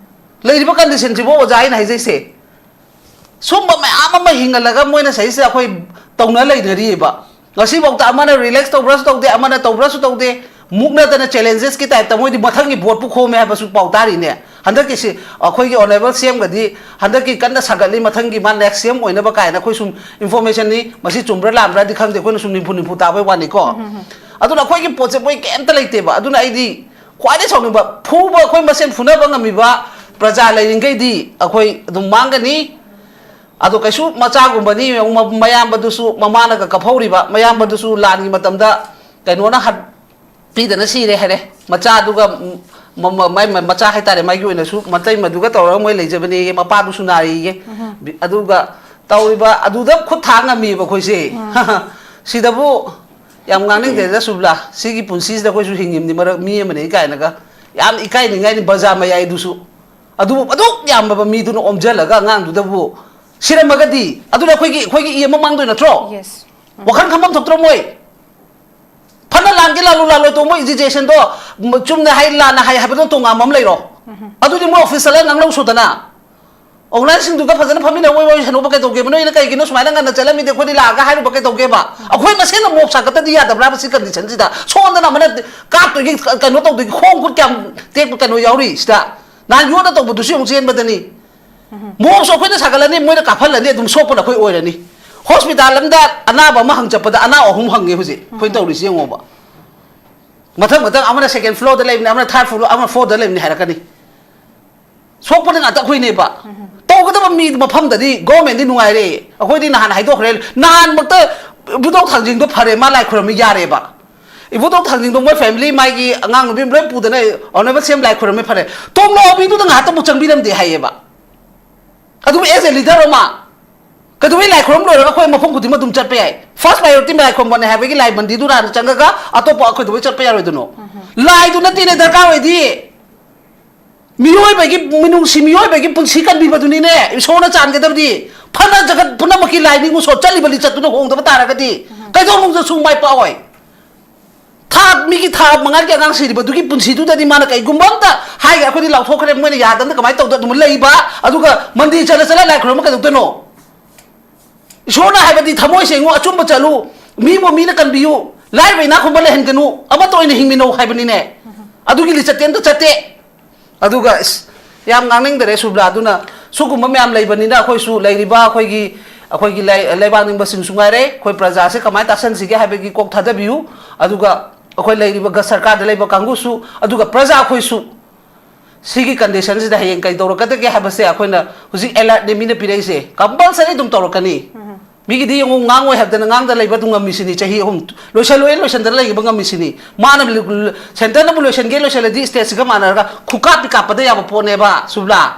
ꯂꯩꯔꯤꯕ conditionꯁꯤꯕꯨ ꯑꯣꯖꯥ, ꯑꯩꯅ ꯍꯥꯏꯖꯩꯁꯦ꯫ ꯁꯨꯝꯕ ꯃꯌꯥꯝ ꯑꯃ ꯍꯤꯡꯍꯜꯂꯒ ꯃꯣꯏꯅ ꯁꯤꯁꯤꯗ ꯑꯩꯈꯣꯏ ꯇꯧꯅ ꯂꯩꯅꯔꯤꯑꯕ꯫ ꯉꯁꯤꯐꯥꯎꯗ ꯑꯃꯅ relax ꯇꯧꯕ꯭ꯔꯁꯨ ꯇꯧꯗꯦ, ꯑꯃꯅ ꯇꯧꯕ꯭ꯔꯁꯨ ꯇꯧꯗꯦ, ꯃꯨꯛꯅꯗꯅ challengesꯀꯤ typeꯇ ꯃꯣꯏꯗꯤ ꯃꯊꯪꯒꯤ voteꯄꯨ ꯈꯣꯝꯃꯦ ꯍꯥꯏꯕꯁꯨ ꯄꯥꯎ ꯇꯥꯔꯤꯅꯦ꯫ ꯍꯟꯗꯛꯀꯤꯁꯤ ꯑꯩꯈꯣꯏꯒꯤ honourable CMꯒꯗꯤ ꯍꯟꯗꯛꯀꯤ ꯀꯟꯅ ꯁꯥꯒꯠꯂꯤ, ꯃꯊꯪꯒꯤ ꯃꯥ next CM ꯑꯣꯏꯅꯕ ꯀꯥꯏꯅ ꯑꯩꯈꯣꯏ ꯁꯨꯝ informationꯅꯤ, ꯃꯁꯤ ꯆꯨꯝꯕ꯭ꯔꯥ ꯂꯥꯟꯕ꯭ꯔꯥꯗꯤ ꯈꯪꯗꯦ, ꯑꯩꯈꯣꯏꯅ ꯁꯨꯝ ꯅꯤꯝꯐꯨ ꯅꯤꯝꯐꯨ ꯇꯥꯕꯩ ꯋꯥꯅꯤꯀꯣ꯫ ꯑꯗꯨꯅ ꯑꯩꯈꯣꯏꯒꯤ ꯄꯣꯠꯁꯦ ꯃꯣꯏ ꯀꯩꯝꯇ ꯂꯩꯇꯦꯕ꯫ ꯑꯗꯨꯅ ꯑꯩꯗꯤ ꯈ꯭ꯋꯥꯏꯗꯩ ꯁꯥꯎꯅꯤꯡꯕ, ꯐꯨꯕ ꯑꯩꯈꯣꯏ ꯃꯁꯦꯟ ꯐꯨꯅꯕ ꯉꯝꯃꯤꯕ ꯄ꯭ꯔꯖꯥ ꯂꯩꯔꯤꯉꯩꯗꯤ ꯑꯩꯈꯣꯏ ꯑꯗꯨꯝ ꯃꯥꯡꯒꯅꯤ꯫ ꯑꯗꯣ ꯀꯩꯁꯨ ꯃꯆꯥꯒꯨꯝꯕꯅꯤ, ꯌꯦꯡꯉꯨ, ꯃ-, ꯃꯌꯥꯝꯕꯗꯨꯁꯨ, ꯃꯃꯥꯅꯒ ꯀꯞꯍꯧꯔꯤꯕ ꯃꯌꯥꯝꯕꯗꯨꯁꯨ ꯂꯥꯟꯒꯤ ꯃꯇꯝꯗ ꯀꯩꯅꯣꯅ ꯍꯥꯠ-, ꯄꯤꯗꯅ ꯁꯤꯔꯦ ꯍꯥꯏꯔꯦ꯫ ꯃꯆꯥꯗꯨꯒ, ꯎꯝ, ꯃ-, ꯃ-, ꯃꯥꯏ, ꯃ-, ꯃꯆꯥ ꯍꯥꯏꯇꯥꯔꯦ, ꯃꯥꯒꯤ ꯑꯣꯏꯅꯁꯨ ꯃꯇꯩꯃꯗꯨꯒ ꯇꯧꯔꯒ ꯃꯣꯏ ꯂꯩꯖꯕꯅꯦꯌꯦ, ꯃꯄꯥꯗꯨꯁꯨ ꯅꯥꯔꯤꯌꯦ꯫ ꯎꯝ꯫ ꯕꯤ-, ꯑꯗꯨꯒ ꯇꯧꯔꯤꯕ ꯑꯗꯨꯗ ꯈꯨꯠ ꯊꯥ ꯉꯝꯃꯤꯕ ꯑꯩꯈꯣꯏꯁꯦ꯫ ꯎꯝ꯫ ꯁꯤꯗꯕꯨ ꯌꯥꯝ ꯉꯥꯡꯅꯤꯡꯗꯦꯗ, ꯁꯨꯕ꯭ꯂꯥ꯫ ꯁꯤꯒꯤ ꯄꯨꯟꯁꯤꯁꯤꯗ ꯑꯩꯈꯣꯏꯁꯨ ꯍꯤꯡꯉꯤꯕꯅꯤ, ꯃꯔꯛ ꯃꯤ ꯑꯃꯅꯤ ꯀꯥꯏꯅꯒ ꯌꯥꯝ ꯏꯀꯥꯏꯅꯤꯡꯉꯥꯏꯅꯤ꯫ ꯕꯖꯥꯔ ꯃꯌꯥꯏꯗꯨꯁꯨ ꯑꯗꯨꯕꯨ ꯑꯗꯨꯛ ꯌꯥꯝꯕ ꯃꯤꯗꯨꯅ ꯑꯣꯝꯁꯤꯜꯂꯒ ꯑꯉꯥꯡꯗꯨꯗꯕꯨ ꯁꯤꯔꯝꯃꯒꯗꯤ, ꯑꯗꯨꯅ ꯑꯩꯈꯣꯏꯒꯤ, ꯑꯩꯈꯣꯏꯒꯤ ꯏ ꯑꯃ ꯃꯥꯡꯗꯣꯏ ꯅꯠꯇ꯭ꯔꯣ? Yes. ꯎꯝ꯫ ꯋꯥꯈꯜ ꯈꯟꯐꯝ ꯊꯣꯛꯇ꯭ꯔꯣ ꯃꯣꯏ? ꯐꯅ ꯂꯥꯟꯒꯦ ꯂꯥꯜꯂꯨ ꯂꯥꯜꯂꯣꯏ ꯇꯣ, ꯃꯣꯏ ꯏꯖꯨꯀꯦꯁꯟꯗꯣ ꯆꯨꯝꯅ ꯍꯥꯏ ꯂꯥꯟꯅ ꯍꯥꯏ ꯍꯥꯏꯕꯗꯣ ꯇꯣꯉꯥꯟꯕ ꯑꯃ ꯂꯩꯔꯣ? ꯎꯝ꯫ ꯑꯗꯨꯗꯤ ꯃꯣꯏ ꯑꯣꯐꯤꯁ ꯆꯠꯂꯒ ꯉꯥꯡꯅꯧ ꯁꯨꯗꯅ꯫ ꯑꯣꯔꯒꯅꯥꯏꯖꯁꯤꯡꯗꯨꯒ ꯐꯖꯅ ꯐꯝꯃꯤꯟꯅ ꯋꯥꯔꯤ ꯋꯥꯔꯤ ꯁꯥꯟꯅꯧꯕ ꯀꯩꯗꯧꯒꯦꯕ? ꯅꯣꯏꯅ ꯀꯩꯒꯤꯅꯣ ꯁꯨꯃꯥꯏꯅ ꯉꯟꯅ ꯆꯠꯂꯝꯃꯤꯗꯤ ꯑꯩꯈꯣꯏꯗꯤ ꯂꯥꯛꯑꯒ ꯍꯥꯏꯔꯨꯕ ꯀꯩꯗꯧꯒꯦꯕ? ꯑꯩꯈꯣꯏ ꯃꯁꯦꯟꯅ ꯃꯣꯞ ꯁꯥꯒꯠꯇꯗꯤ ꯌꯥꯗꯕ꯭ꯔꯥꯕ ꯁꯤ ꯀꯟꯗꯤꯁꯟꯁꯤꯗ? ꯁꯣꯝꯗꯅ ꯑꯃꯅ ꯀꯥꯞꯇꯣꯏꯒꯤ, ꯀꯩꯅꯣ ꯇꯧꯗꯣꯏꯒꯤ, ꯈꯣꯡ ꯈꯨꯠ ꯀꯌꯥꯝ ꯇꯦꯛꯄ ꯀꯩꯅꯣ ꯌꯥꯎꯔꯤ ꯁꯤꯗ? ꯅꯍꯥꯟ ꯌꯣꯠꯅ ꯇꯧꯕꯗꯨꯁꯨ ꯑꯃꯨꯛ ꯆꯦꯟꯕꯗꯅꯤ꯫ ꯃꯣꯞꯁꯨ ꯑꯩꯈꯣꯏꯅ ꯁꯥꯒꯠꯂꯅꯤ, ꯃꯣꯏꯅ ꯀꯥꯞꯍꯜꯂꯅꯤ, ꯑꯗꯨꯝ ꯁꯣꯛꯄꯅ ꯑꯩꯈꯣꯏ ꯑꯣꯏꯔꯅꯤ꯫ ꯍꯣꯁꯄꯤꯇꯥꯜ ꯑꯃꯗ ꯑꯅꯥꯕ ꯑꯃ ꯍꯪ ꯆꯠꯄꯗ ꯑꯅꯥ ꯑꯍꯨꯝ ꯍꯪꯉꯦ ꯍꯧꯖꯤꯛ ꯑꯩꯈꯣꯏꯅ ꯇꯧꯔꯤꯁꯤ ꯌꯦꯡꯉꯣꯕ꯫ ꯃꯊꯪ ꯃꯊꯪ ꯑꯃꯅ ꯁꯦꯀꯦꯟ ꯐ꯭ꯂꯣꯔꯗ ꯂꯩꯕꯅꯤ, ꯑꯃꯅ ꯊꯥꯔꯠ ꯐ꯭ꯂꯣꯔ, ꯑꯃꯅ ꯐꯣꯔꯗ ꯂꯩꯕꯅꯤ ꯍꯥꯏꯔꯛꯀꯅꯤ꯫ ꯁꯣꯛꯄꯗ ꯉꯥꯛꯇ ꯑꯩꯈꯣꯏꯅꯦꯕ꯫ ꯇꯧꯒꯗꯕ ꯃꯤ ꯃꯐꯝꯗꯗꯤ ꯒꯣꯔꯃꯦꯟꯗꯤ ꯅꯨꯡꯉꯥꯏꯔꯦ꯫ ꯑꯩꯈꯣꯏꯗꯤ ꯅꯍꯥꯟ ꯍꯥꯏꯗꯣꯛꯈ꯭ꯔꯦ, ꯅꯍꯥꯟꯃꯛꯇ ꯏꯕꯨꯙꯧ ꯊꯥꯡꯖꯤꯡꯗꯣ ꯐꯔꯦ, ꯃꯥ ꯂꯥꯏ ꯈꯨꯔꯝꯃꯤ ꯌꯥꯔꯦꯕ꯫ ꯏꯕꯨꯙꯧ ꯊꯥꯡꯖꯤꯡꯗꯣ ꯃꯣꯏ ꯐꯦꯃꯤꯂꯤ, ꯃꯥꯒꯤ ꯑꯉꯥꯡ ꯅꯨꯄꯤ ꯂꯣꯏ ꯄꯨꯗꯅ ꯑꯣꯅꯔꯦꯕꯜ ꯁꯤ ꯑꯦꯝ ꯂꯥꯏ ꯈꯨꯔꯝꯃꯤ ꯐꯔꯦ꯫ ꯇꯣꯡꯂꯣ ꯃꯤꯗꯨꯗ ꯉꯥꯏꯍꯥꯛꯇꯕꯨ ꯆꯪꯕꯤꯔꯝꯗꯦ ꯍꯥꯏꯌꯦꯕ꯫ ꯑꯗꯨꯕꯨ ꯑꯦꯁ ꯑꯦ ꯂꯤꯗꯔ ꯑꯃ ꯀꯩꯗꯧꯕꯩ ꯂꯥꯏ ꯈꯨꯔꯨꯝ ꯂꯣꯏꯔꯒ ꯑꯩꯈꯣꯏ ꯃꯐꯝ ꯈꯨꯗꯤꯡꯃꯛ ꯑꯗꯨꯝ ꯆꯠꯄ ꯌꯥꯏ? ꯐꯥꯔꯁ ꯄ꯭ꯔꯥꯏꯌꯣꯔꯤꯇꯤ ꯂꯥꯏ ꯈꯨꯔꯨꯝꯕꯅꯦ ꯍꯥꯏꯕꯒꯤ ꯂꯥꯏ ꯃꯟꯗꯤꯔꯗꯨꯗ ꯍꯥꯟꯅ ꯆꯪꯉꯒ ꯑꯇꯣꯞꯄ ꯑꯩꯈꯣꯏ ꯀꯩꯗꯧꯕꯩ ꯆꯠꯄ ꯌꯥꯔꯣꯏꯗꯣꯏꯅꯣ? ꯂꯥꯏꯗꯨ ꯅꯠꯇꯦꯅꯦ ꯗꯔꯀꯥꯔ ꯑꯣꯏꯗꯤ꯫ ꯃꯤꯑꯣꯏꯕꯒꯤ ꯃꯤꯅꯨꯡꯁꯤ, ꯃꯤꯑꯣꯏꯕꯒꯤ ꯄꯨꯟꯁꯤ ꯀꯟꯕꯤꯕꯗꯨꯅꯤꯅꯦ ꯏꯁꯣꯔꯅ ꯆꯥꯟꯒꯗꯕꯗꯤ꯫ ꯐꯅ ꯖꯒꯠ ꯄꯨꯝꯅꯃꯛꯀꯤ ꯂꯥꯏꯅꯤꯡ ꯎꯁꯣꯔ ꯆꯠꯂꯤꯕ ꯂꯤꯆꯠꯇꯨꯅ ꯍꯣꯡꯗꯕ ꯇꯥꯔꯒꯗꯤ ꯀꯩꯗꯧꯅꯨꯡꯗꯁꯨ ꯃꯥꯏ ꯄꯥꯛꯑꯣꯏ꯫ ꯊꯥ, ꯃꯤꯒꯤ ꯊꯥ ꯃꯉꯥꯒꯤ ꯑꯉꯥꯡ ꯁꯤꯔꯤꯕꯗꯨꯒꯤ ꯄꯨꯟꯁꯤꯗꯨꯗꯗꯤ ꯃꯥꯅ ꯀꯩꯒꯨꯝꯕ ꯑꯝꯇ ꯍꯥꯏꯒꯦ, ꯑꯩꯈꯣꯏꯗꯤ ꯂꯥꯎꯊꯣꯛꯈ꯭ꯔꯦ, ꯃꯣꯏꯅ ꯌꯥꯗꯕꯅ ꯀꯃꯥꯏꯅ ꯇꯧꯗ ꯑꯗꯨꯝ ꯂꯩꯕ, ꯑꯗꯨꯒ ꯃꯟꯗꯤꯔ ꯆꯠꯂ ꯆꯠꯂ ꯂꯥꯏ ꯈꯨꯔꯨꯝꯕ ꯀꯩꯗꯧꯗꯣꯏꯅꯣ? ꯏꯁꯣꯔꯅ ꯍꯥꯏꯕꯗꯤ ꯊꯃꯣꯏ ꯁꯦꯡꯉꯨ, ꯑꯆꯨꯝꯕ ꯆꯠꯂꯨ, ꯃꯤꯕꯨ ꯃꯤꯅ ꯀꯟꯕꯤꯌꯨ, ꯂꯥꯏꯔꯕ ꯏꯅꯥꯛ ꯈꯨꯟꯕ ꯂꯩꯍꯟꯒꯅꯨ, ꯑꯃꯠꯇ ꯑꯣꯏꯅ ꯍꯤꯡꯃꯤꯟꯅꯧ ꯍꯥꯏꯕꯅꯤꯅꯦ꯫ ꯑꯗꯨꯒꯤ ꯂꯤꯆꯠꯇꯤ ꯑꯝꯇ ꯆꯠꯇꯦ꯫ ꯑꯗꯨꯒ ꯏꯁ, ꯌꯥꯝ ꯉꯥꯡꯅꯤꯡꯗꯔꯦ ꯁꯨꯕ꯭ꯂꯥ꯫ ꯑꯗꯨꯅ ꯁꯨꯒꯨꯝꯕ ꯃꯌꯥꯝ ꯂꯩꯕꯅꯤꯅ ꯑꯩꯈꯣꯏꯁꯨ ꯂꯩꯔꯤꯕ ꯑꯩꯈꯣꯏꯒꯤ, ꯑꯩꯈꯣꯏꯒꯤ ꯂꯩ-, ꯂꯩꯕꯥꯛ ꯅꯤꯡꯕꯁꯤꯡꯁꯨ ꯉꯥꯏꯔꯦ, ꯑꯩꯈꯣꯏ ꯄ꯭ꯔꯖꯥꯁꯦ ꯀꯃꯥꯏꯅ ꯇꯥꯁꯟꯁꯤꯒꯦ ꯍꯥꯏꯕꯒꯤ ꯀꯣꯛ ꯊꯥꯗꯕꯤꯌꯨ꯫ ꯑꯗꯨꯒ ꯑꯩꯈꯣꯏ ꯂꯩꯔꯤꯕ ꯒ-, ꯁꯔꯀꯥꯔꯗ ꯂꯩꯕ ꯀꯥꯡꯕꯨꯁꯨ, ꯑꯗꯨꯒ ꯄ꯭ꯔꯖꯥ ꯑꯩꯈꯣꯏꯁꯨ ꯁꯤꯒꯤ condition ꯁꯤꯗ ꯍꯌꯦꯡ ꯀꯩ ꯇꯧꯔꯛꯀꯗꯒꯦ ꯍꯥꯏꯕꯁꯦ ꯑꯩꯈꯣꯏꯅ ꯍꯧꯖꯤꯛ alert ꯅꯦ ꯃꯤꯅ ꯄꯤꯔꯛꯏꯁꯦ, compulsory ꯑꯗꯨꯝ ꯇꯧꯔꯛꯀꯅꯤ꯫ ꯃꯤꯒꯤꯗꯤ ꯌꯦꯡꯉꯨ, ꯉꯥꯡꯉꯣꯏ ꯍꯥꯏꯕꯗꯅ ꯉꯥꯡꯗ ꯂꯩꯕ ꯑꯗꯨꯝ ꯉꯝꯃꯤꯁꯤꯅꯤ꯫ ꯆꯍꯤ ꯑꯍꯨꯝ ꯂꯣꯏꯁꯜꯂꯣꯏ ꯂꯣꯏꯁꯟꯗꯅ ꯂꯩꯕ ꯉꯝꯃꯤꯁꯤꯅꯤ꯫ ꯃꯥꯅ ꯂꯨ-, ꯂꯨ-, centre ꯅꯕꯨ ꯂꯣꯏꯁꯟꯒꯦ ꯂꯣꯏꯁꯜꯂꯗꯤ state ꯁꯤꯒ ꯃꯥꯟꯅꯔꯒ ꯈꯨꯀꯥꯞꯇꯤ ꯀꯥꯞꯄꯗ ꯌꯥꯕ ꯄꯣꯠꯅꯦꯕ, ꯁꯨꯕ꯭ꯂꯥ꯫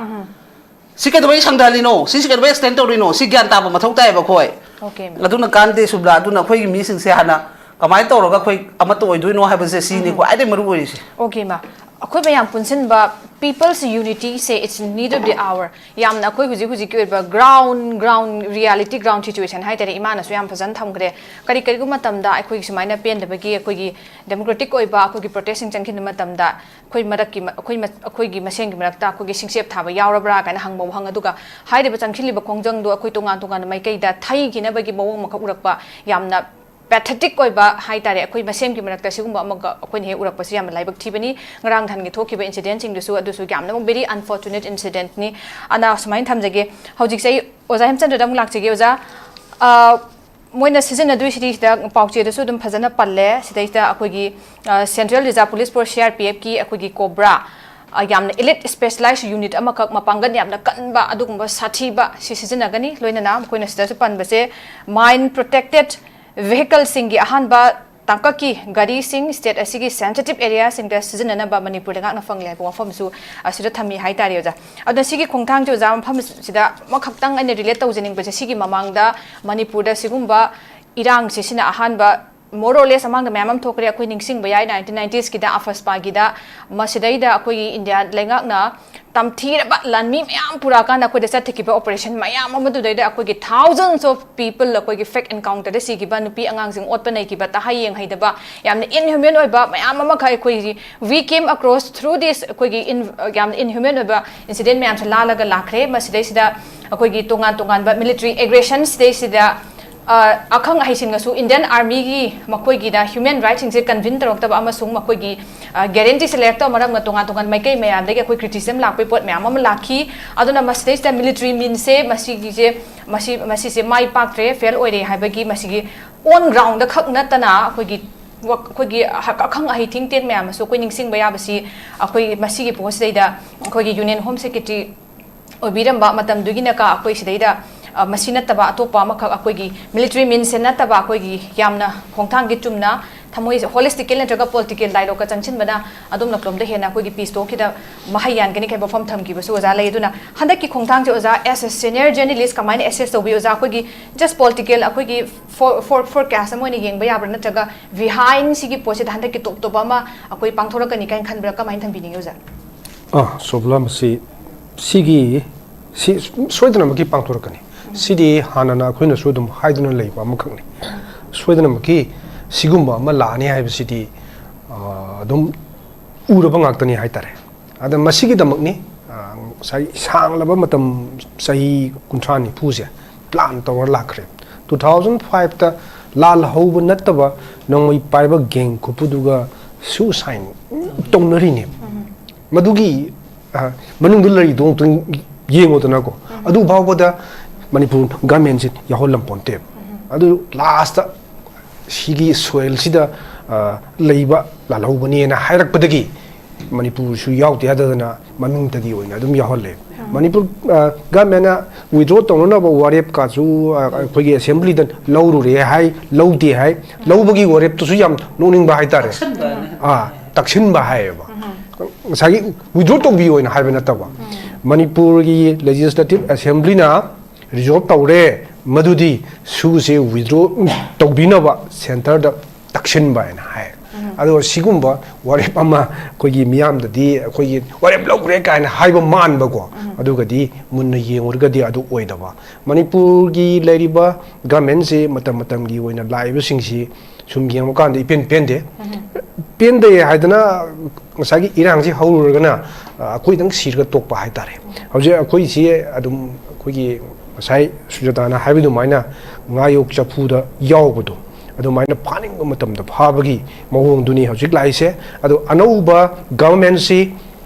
ꯁꯤ ꯀꯩꯗꯧꯕꯩ ꯁꯥꯡꯊꯍꯜꯂꯤꯅꯣ? ꯁꯤꯁꯤ ꯀꯩꯗꯧꯕꯩ extend ꯇꯧꯔꯤꯅꯣ? ꯁꯤ ꯒ꯭ꯌꯥꯟ ꯇꯥꯕ ꯃꯊꯧ ꯇꯥꯏꯌꯦꯕ ꯑꯩꯈꯣꯏ꯫ Okay, ma'am. ꯑꯗꯨꯅ ꯀꯥꯟꯗꯦ, ꯁꯨꯕ꯭ꯂꯥ꯫ ꯑꯗꯨꯅ ꯑꯩꯈꯣꯏꯒꯤ ꯃꯤꯁꯤꯡꯁꯦ ꯍꯥꯟꯅ ꯀꯃꯥꯏꯅ ꯇꯧꯔꯒ ꯑꯩꯈꯣꯏ ꯑꯃꯠꯇ ꯑꯣꯏꯗꯣꯏꯅꯣ ꯍꯥꯏꯕꯁꯦ ꯁꯤꯅꯤ ꯈ꯭ꯋꯥꯏꯗꯒꯤ ꯃꯔꯨ ꯑꯣꯏꯔꯤꯁꯦ꯫ Okay, ma'am. ꯑꯩꯈꯣꯏ ꯃꯌꯥꯝ ꯄꯨꯟꯁꯤꯟꯕ people's unity say, it's need of the hour. ꯌꯥꯝꯅ ꯑꯩꯈꯣꯏ ꯍꯧꯖꯤꯛ ꯍꯧꯖꯤꯛꯀꯤ ꯑꯣꯏꯕ ground, ground reality, ground situation ꯍꯥꯏꯇꯥꯔꯦ, ꯏꯃꯥꯅꯁꯨ ꯌꯥꯝ ꯐꯖꯅ ꯊꯝꯈ꯭ꯔꯦ꯫ ꯀꯔꯤ ꯀꯔꯤꯒꯨꯝꯕ ꯃꯇꯝꯗ ꯑꯩꯈꯣꯏꯒꯤ ꯁꯨꯃꯥꯏꯅ ꯄꯦꯟꯗꯕꯒꯤ, ꯑꯩꯈꯣꯏꯒꯤ democratic ꯑꯣꯏꯕ ꯑꯩꯈꯣꯏꯒꯤ protest ꯁꯤꯡ ꯆꯪꯈꯤꯕ ꯃꯇꯝꯗ ꯑꯩꯈꯣꯏ ꯃꯔꯛꯀꯤ ꯃ-, ꯑꯩꯈꯣꯏ ꯃ-, ꯑꯩꯈꯣꯏꯒꯤ ꯃꯁꯦꯟꯒꯤ ꯃꯔꯛꯇ ꯑꯩꯈꯣꯏꯒꯤ ꯁꯤꯡꯆꯦꯞ ꯊꯥꯕ ꯌꯥꯎꯔꯕ꯭ꯔꯥ ꯀꯥꯏꯅ ꯍꯪꯕ ꯋꯥꯍꯪ, ꯑꯗꯨꯒ ꯍꯥꯏꯔꯤꯕ ꯆꯪꯁꯤꯜꯂꯤꯕ ꯈꯣꯡꯖꯪꯗꯣ ꯑꯩꯈꯣꯏ ꯇꯣꯉꯥꯟ ꯇꯣꯉꯥꯟꯕ ꯃꯥꯏꯀꯩꯗ ꯊꯩꯈꯤꯅꯕꯒꯤ ꯃꯑꯣꯡ ꯑꯃꯈꯛ ꯎꯔꯛꯄ, ꯌꯥꯝꯅ pathetic ꯑꯣꯏꯕ ꯍꯥꯏꯇꯥꯔꯦ, ꯑꯩꯈꯣꯏ ꯃꯁꯦꯟꯒꯤ ꯃꯔꯛꯇ ꯁꯤꯒꯨꯝꯕ ꯑꯃꯒ ꯑꯩꯈꯣꯏꯅ ꯍꯦꯛ ꯎꯔꯛꯄꯁꯤ ꯌꯥꯝꯅ ꯂꯥꯏꯕꯛ ꯊꯤꯕꯅꯤ꯫ ꯉꯔꯥꯡ ꯅꯍꯥꯟꯒꯤ ꯊꯣꯛꯈꯤꯕ incident ꯁꯤꯡꯗꯨꯁꯨ, ꯑꯗꯨꯁꯨ ꯌꯥꯝꯅꯃꯛ very unfortunate incident ꯅꯤ꯫ ꯑꯅ ꯁꯨꯃꯥꯏꯅ ꯊꯝꯖꯒꯦ꯫ ꯍꯧꯖꯤꯛꯁꯦ ꯑꯩ ꯑꯣꯖꯥ ꯍꯦꯝꯆꯟꯗ꯭ꯔꯗ ꯑꯃꯨꯛ ꯂꯥꯛꯆꯒꯦ꯫ ꯑꯣꯖꯥ, ꯑ, ꯃꯣꯏꯅ ꯁꯤꯖꯤꯟꯅꯗꯣꯏꯁꯤꯗꯤ ꯁꯤꯗ ꯄꯥꯎꯆꯦꯗꯁꯨ ꯑꯗꯨꯝ ꯐꯖꯅ ꯄꯜꯂꯦ꯫ ꯁꯤꯗꯩꯁꯤꯗ ꯑꯩꯈꯣꯏꯒꯤ, ꯑ, Central Reserve Police Force, C R P F ꯀꯤ ꯑꯩꯈꯣꯏꯒꯤ COBRA, ꯑ, ꯌꯥꯝꯅ elite specialized unit ꯑꯃꯈꯛ, ꯃꯄꯥꯡꯒꯜ ꯌꯥꯝꯅ ꯀꯟꯕ ꯑꯗꯨꯒꯨꯝꯕ ꯁꯥꯊꯤꯕ ꯁꯤ ꯁꯤꯖꯤꯟꯅꯒꯅꯤ꯫ ꯂꯣꯏꯅꯅ ꯃꯈꯣꯏꯅ ꯁꯤꯗꯁꯨ ꯄꯟꯕꯁꯦ, mine protected vehicle ꯁꯤꯡꯒꯤ ꯑꯍꯥꯟꯕ ꯇꯥꯡꯀꯛꯀꯤ ꯒꯥꯔꯤꯁꯤꯡ state ꯑꯁꯤꯒꯤ sensitive area ꯁꯤꯡꯗ ꯁꯤꯖꯤꯟꯅꯅꯕ ꯃꯅꯤꯄꯨꯔ ꯂꯩꯉꯥꯛꯅ ꯐꯪꯂꯦ ꯍꯥꯏꯕ ꯋꯥꯐꯝꯁꯨ ꯑꯁꯤꯗ ꯊꯝꯃꯤ ꯍꯥꯏꯇꯥꯔꯦ, ꯑꯣꯖꯥ꯫ ꯑꯗꯨꯅ ꯁꯤꯒꯤ ꯈꯣꯡꯊꯥꯡꯁꯦ, ꯑꯣꯖꯥ, ꯃꯐꯝꯁꯤꯗ ꯑꯃꯈꯛꯇꯪ ꯑꯩꯅ relate ꯇꯧꯖꯅꯤꯡꯕꯁꯦ, ꯁꯤꯒꯤ ꯃꯃꯥꯡꯗ ꯃꯅꯤꯄꯨꯔꯗ ꯁꯤꯒꯨꯝꯕ ꯏꯔꯥꯡꯁꯦ, ꯁꯤꯅ ꯑꯍꯥꯟꯕ, more or less, ꯑꯃꯥꯡꯗ ꯃꯌꯥꯝ ꯑꯃ ꯊꯣꯛꯈ꯭ꯔꯦ꯫ ꯑꯩꯈꯣꯏ ꯅꯤꯡꯁꯤꯡꯕ ꯌꯥꯏ, nineteen nineties ꯀꯤꯗ, ꯑꯐꯁꯄꯥꯒꯤꯗ, ꯃꯁꯤꯗꯩꯗ ꯑꯩꯈꯣꯏꯒꯤ ꯏꯟꯗꯤꯌꯥ ꯂꯩꯉꯥꯛꯅ ꯇꯝꯊꯤꯔꯕ ꯂꯥꯟꯃꯤ ꯃꯌꯥꯝ ꯄꯨꯔꯛꯑꯀꯥꯟꯗ ꯑꯩꯈꯣꯏꯗ ꯆꯠꯊꯈꯤꯕ operation ꯃꯌꯥꯝ ꯑꯃꯗꯨꯗꯩꯗ ꯑꯩꯈꯣꯏꯒꯤ thousands of people ꯑꯩꯈꯣꯏꯒꯤ fake encounter ꯗ ꯁꯤꯈꯤꯕ, ꯅꯨꯄꯤ ꯑꯉꯥꯡꯁꯤꯡ ꯑꯣꯠꯄ ꯅꯩꯈꯤꯕ, ꯇꯍꯥ ꯌꯦꯡ ꯍꯩꯗꯕ, ꯌꯥꯝꯅ inhuman ꯑꯣꯏꯕ ꯃꯌꯥꯝ ꯑꯃꯈꯛ ꯑꯩꯈꯣꯏꯒꯤ, we came across through this, ꯑꯩꯈꯣꯏꯒꯤ in-, ꯌꯥꯝꯅ inhuman ꯑꯣꯏꯕ incident ꯃꯌꯥꯝꯁꯦ ꯂꯥꯜꯂꯒ ꯂꯥꯛꯈ꯭ꯔꯦ꯫ ꯃꯁꯤꯗꯩꯁꯤꯗ ꯑꯩꯈꯣꯏꯒꯤ ꯇꯣꯉꯥꯟ ꯇꯣꯉꯥꯟꯕ military aggression ꯁꯤꯗꯩꯁꯤꯗ ꯑ, ꯑꯈꯪ ꯑꯍꯩꯁꯤꯡꯅꯁꯨ Indian Army ꯒꯤ ꯃꯈꯣꯏꯒꯤꯗ human right ꯁꯤꯡꯁꯦ convene ꯇꯧꯔꯛꯇꯕ ꯑꯃꯁꯨꯡ ꯃꯈꯣꯏꯒꯤ, ꯑ, guarantee ꯁꯦ ꯂꯩꯔꯛꯇꯕ ꯃꯔꯝꯅ ꯇꯣꯉꯥꯟ ꯇꯣꯉꯥꯟ ꯃꯥꯏꯀꯩ ꯃꯌꯥꯝꯗꯒꯤ ꯑꯩꯈꯣꯏ criticism ꯂꯥꯛꯄꯒꯤ ꯄꯣꯠ ꯃꯌꯥꯝ ꯑꯃ ꯂꯥꯛꯈꯤ꯫ ꯑꯗꯨꯅ ꯃꯁꯤꯗꯩꯁꯤꯗ military means ꯁꯦ ꯃꯁꯤꯒꯤꯁꯦ, ꯃꯁꯤ, ꯃꯁꯤꯁꯦ ꯃꯥꯏ ꯄꯥꯛꯇ꯭ꯔꯦ, fail ꯑꯣꯏꯔꯦ ꯍꯥꯏꯕꯒꯤ ꯃꯁꯤꯒꯤ on ground ꯗ ꯈꯛ ꯅꯠꯇꯅ ꯑꯩꯈꯣꯏꯒꯤ ꯋꯥ-, ꯑꯩꯈꯣꯏꯒꯤ ꯑꯍ-, ꯑꯈꯪ ꯑꯍꯩ think tank ꯃꯌꯥꯝ ꯑꯃꯁꯨ ꯑꯩꯈꯣꯏ ꯅꯤꯡꯁꯤꯡꯕ ꯌꯥꯕꯁꯤ, ꯑꯩꯈꯣꯏ ꯃꯁꯤꯒꯤ ꯄꯣꯠꯁꯤꯗꯩꯗ ꯑꯩꯈꯣꯏꯒꯤ Union Home Secretary ꯑꯣꯏꯕꯤꯔꯝꯕ ꯃꯇꯝꯗꯨꯒꯤꯅꯀ ꯑꯩꯈꯣꯏ ꯁꯤꯗꯩꯗ, ꯑ, ꯃꯁꯤ ꯅꯠꯇꯕ ꯑꯇꯣꯞꯄ ꯑꯃꯈꯛ, ꯑꯩꯈꯣꯏꯒꯤ military means ꯅꯠꯇꯕ ꯑꯩꯈꯣꯏꯒꯤ ꯌꯥꯝꯅ ꯈꯣꯡꯊꯥꯡꯒꯤ ꯆꯨꯝꯅ ꯊꯃꯣꯏ, holistical ꯅꯠꯇ꯭ꯔꯒ political dialogue ꯀ ꯆꯪꯁꯤꯟꯕꯅ ꯑꯗꯣꯝ ꯂꯣꯝꯗ ꯍꯦꯟꯅ ꯑꯩꯈꯣꯏꯒꯤ peace talk ꯀꯤꯗ ꯃꯍꯩ ꯌꯥꯟꯒꯅꯤ ꯍꯥꯏꯕ ꯋꯥꯐꯝ ꯊꯝꯈꯤꯕꯁꯨ ꯑꯣꯖꯥ ꯂꯩ꯫ ꯑꯗꯨꯅ ꯍꯟꯗꯛꯀꯤ ꯈꯣꯡꯊꯥꯡꯁꯦ ꯑꯣꯖꯥ, as a senior journalist, ꯀꯃꯥꯏꯅ assess ꯇꯧꯕꯤ ꯑꯣꯖꯥ? ꯑꯩꯈꯣꯏꯒꯤ just political, ꯑꯩꯈꯣꯏꯒꯤ for-, for-, forecast ꯑꯃ ꯑꯣꯏꯅ ꯌꯦꯡꯕ ꯌꯥꯕ꯭ꯔꯥ, ꯅꯠꯇ꯭ꯔꯒ behind ꯁꯤꯒꯤ ꯄꯣꯠꯁꯤꯗ ꯍꯟꯗꯛꯀꯤ top ꯇꯣꯞ ꯑꯃ ꯑꯩꯈꯣꯏ ꯄꯥꯡꯊꯣꯔꯛꯀꯅꯤ ꯀꯥꯏꯅ ꯈꯟꯕ꯭ꯔꯥ? ꯀꯃꯥꯏꯅ ꯊꯝꯕꯤꯅꯤꯡꯉꯤ ꯑꯣꯖꯥ? ꯑꯥ, ꯁꯣꯕꯂꯥ, ꯃꯁꯤ, ꯁꯤꯒꯤ, ꯁꯤ ꯁꯣꯏꯗꯅꯃꯛꯀꯤ ꯄꯥꯡꯊꯣꯔꯛꯀꯅꯤ꯫ ꯁꯤꯗꯤ ꯍꯥꯟꯅꯅ ꯑꯩꯈꯣꯏꯅꯁꯨ ꯑꯗꯨꯝ ꯍꯥꯏꯗꯨꯅ ꯂꯩꯕ ꯑꯃꯈꯛꯅꯤ꯫ ꯁꯣꯏꯗꯅꯃꯛꯀꯤ ꯁꯤꯒꯨꯝꯕ ꯑꯃ ꯂꯥꯛꯑꯅꯤ ꯍꯥꯏꯕꯁꯤꯗꯤ, ꯑꯥ, ꯑꯗꯨꯝ ꯎꯔꯕ ꯉꯥꯛꯇꯅꯤ ꯍꯥꯏꯇꯥꯔꯦ꯫ ꯑꯗ ꯃꯁꯤꯒꯤꯗꯃꯛꯅꯤ, ꯑꯥ, ꯉꯁꯥꯏ ꯁꯥꯡꯂꯕ ꯃꯇꯝ, ꯆꯍꯤ ꯀꯨꯟꯊ꯭ꯔꯥ ꯅꯤꯐꯨꯁꯦ plan ꯇꯧꯔ ꯂꯥꯛꯈ꯭ꯔꯦ꯫ Two thousand five ꯇ ꯂꯥꯜ ꯍꯧꯕ ꯅꯠꯇꯕ ꯅꯣꯡꯃꯩ ꯄꯥꯏꯕ gang ꯈꯨꯐꯨꯗꯨꯒ suicide ꯇꯧꯅꯔꯤꯅꯦ꯫ ꯃꯗꯨꯒꯤ, ꯑ, ꯃꯅꯨꯡꯗ ꯂꯩꯔꯤꯗꯣ ꯑꯃꯨꯛꯇꯪ ꯌꯦꯡꯉꯣꯗꯅꯀꯣ꯫ ꯑꯗꯨ ꯐꯥꯎꯕꯗ ꯃꯅꯤꯄꯨꯔ government ꯁꯤ ꯌꯥꯎꯍꯜꯂꯝꯄꯣꯟꯇꯦꯕ꯫ ꯑꯗꯨ last ꯇ ꯁꯤꯒꯤ soil ꯁꯤꯗ, ꯑ, ꯂꯩꯕ ꯂꯥꯜꯍꯧꯕꯅꯦꯅ ꯍꯥꯏꯔꯛꯄꯗꯒꯤ ꯃꯅꯤꯄꯨꯔꯁꯨ ꯌꯥꯎꯗ ꯌꯥꯗꯗꯅ ꯃꯃꯤꯡꯇꯒꯤ ꯑꯣꯏꯅ ꯑꯗꯨꯝ ꯌꯥꯎꯍꯜꯂꯦ꯫ ꯃꯅꯤꯄꯨꯔ, ꯑ, government ꯅ withdraw ꯇꯧꯅꯅꯕ ꯋꯥꯔꯦꯞꯀꯥꯁꯨ, ꯑ, ꯑꯩꯈꯣꯏꯒꯤ assembly ꯗ ꯂꯧꯔꯨꯔꯦ ꯍꯥꯏ, ꯂꯧꯗꯦ ꯍꯥꯏ꯫ ꯂꯧꯕꯒꯤ ꯋꯥꯔꯦꯞꯇꯨꯁꯨ ꯌꯥꯝ ꯅꯣꯛꯅꯤꯡꯕ ꯍꯥꯏꯇꯥꯔꯦ꯫ ꯇꯛꯁꯟꯕ ꯍꯥꯏꯅ꯫ ꯑꯥ, ꯇꯛꯁꯤꯟꯕ ꯍꯥꯏꯌꯦꯕ꯫ ꯉꯁꯥꯏꯒꯤ withdraw ꯇꯧꯕꯤꯌꯣꯅ ꯍꯥꯏꯕ ꯅꯠꯇꯕ, ꯃꯅꯤꯄꯨꯔꯒꯤ Legislative Assembly ꯅ resolve ꯇꯧꯔꯦ, ꯃꯗꯨꯗꯤ ꯁꯨꯁꯦ withdraw ꯇꯧꯕꯤꯅꯕ centre ꯗ ꯇꯛꯁꯤꯟꯕ ꯍꯥꯏꯅ ꯍꯥꯏ꯫ ꯑꯗꯣ ꯁꯤꯒꯨꯝꯕ ꯋꯥꯔꯦꯞ ꯑꯃ ꯑꯩꯈꯣꯏꯒꯤ ꯃꯤꯌꯥꯝꯗꯗꯤ ꯑꯩꯈꯣꯏꯒꯤ ꯋꯥꯔꯦꯞ ꯂꯧꯈ꯭ꯔꯦ ꯀꯥꯏꯅ ꯍꯥꯏꯕ ꯃꯥꯟꯕꯀꯣ, ꯑꯗꯨꯒꯗꯤ ꯃꯨꯟꯅ ꯌꯦꯡꯉꯨꯔꯒꯗꯤ ꯑꯗꯨ ꯑꯣꯏꯗꯕ꯫ ꯃꯅꯤꯄꯨꯔꯒꯤ ꯂꯩꯔꯤꯕ government ꯁꯤ ꯃꯇꯝ ꯃꯇꯝꯒꯤ ꯑꯣꯏꯅ ꯂꯥꯛꯏꯕꯁꯤꯡꯁꯤ ꯁꯨꯝ ꯌꯦꯡꯕ ꯀꯥꯟꯗ ꯏꯄꯦꯟ ꯄꯦꯟꯗꯦ꯫ ꯄꯦꯟꯗꯦ ꯍꯥꯏꯗꯅ ꯉꯁꯥꯏꯒꯤ ꯏꯔꯥꯡꯁꯤ ꯍꯧꯔꯨꯔꯒꯅ, ꯑ, ꯑꯩꯈꯣꯏꯗꯪ ꯁꯤꯔꯒ ꯇꯣꯛꯄ ꯍꯥꯏꯇꯥꯔꯦ꯫ ꯍꯧꯖꯤꯛ ꯑꯩꯈꯣꯏꯁꯤ ꯑꯗꯨꯝ ꯑꯩꯈꯣꯏꯒꯤ ꯉꯁꯥꯏ ꯁꯨꯖꯥꯇꯥꯅ ꯍꯥꯏꯕ ꯑꯗꯨꯃꯥꯏꯅ ꯉꯥꯌꯣꯛ ꯆꯐꯨꯗ ꯌꯥꯎꯕꯗꯣ, ꯑꯗꯨꯃꯥꯏꯅ ꯐꯥꯅꯤꯡꯕ ꯃꯇꯝꯗ ꯐꯥꯕꯒꯤ ꯃꯑꯣꯡꯗꯨꯅꯤ ꯍꯧꯖꯤꯛ ꯂꯥꯛꯏꯁꯦ꯫ ꯑꯗꯣ ꯑꯅꯧꯕ government ꯁꯤ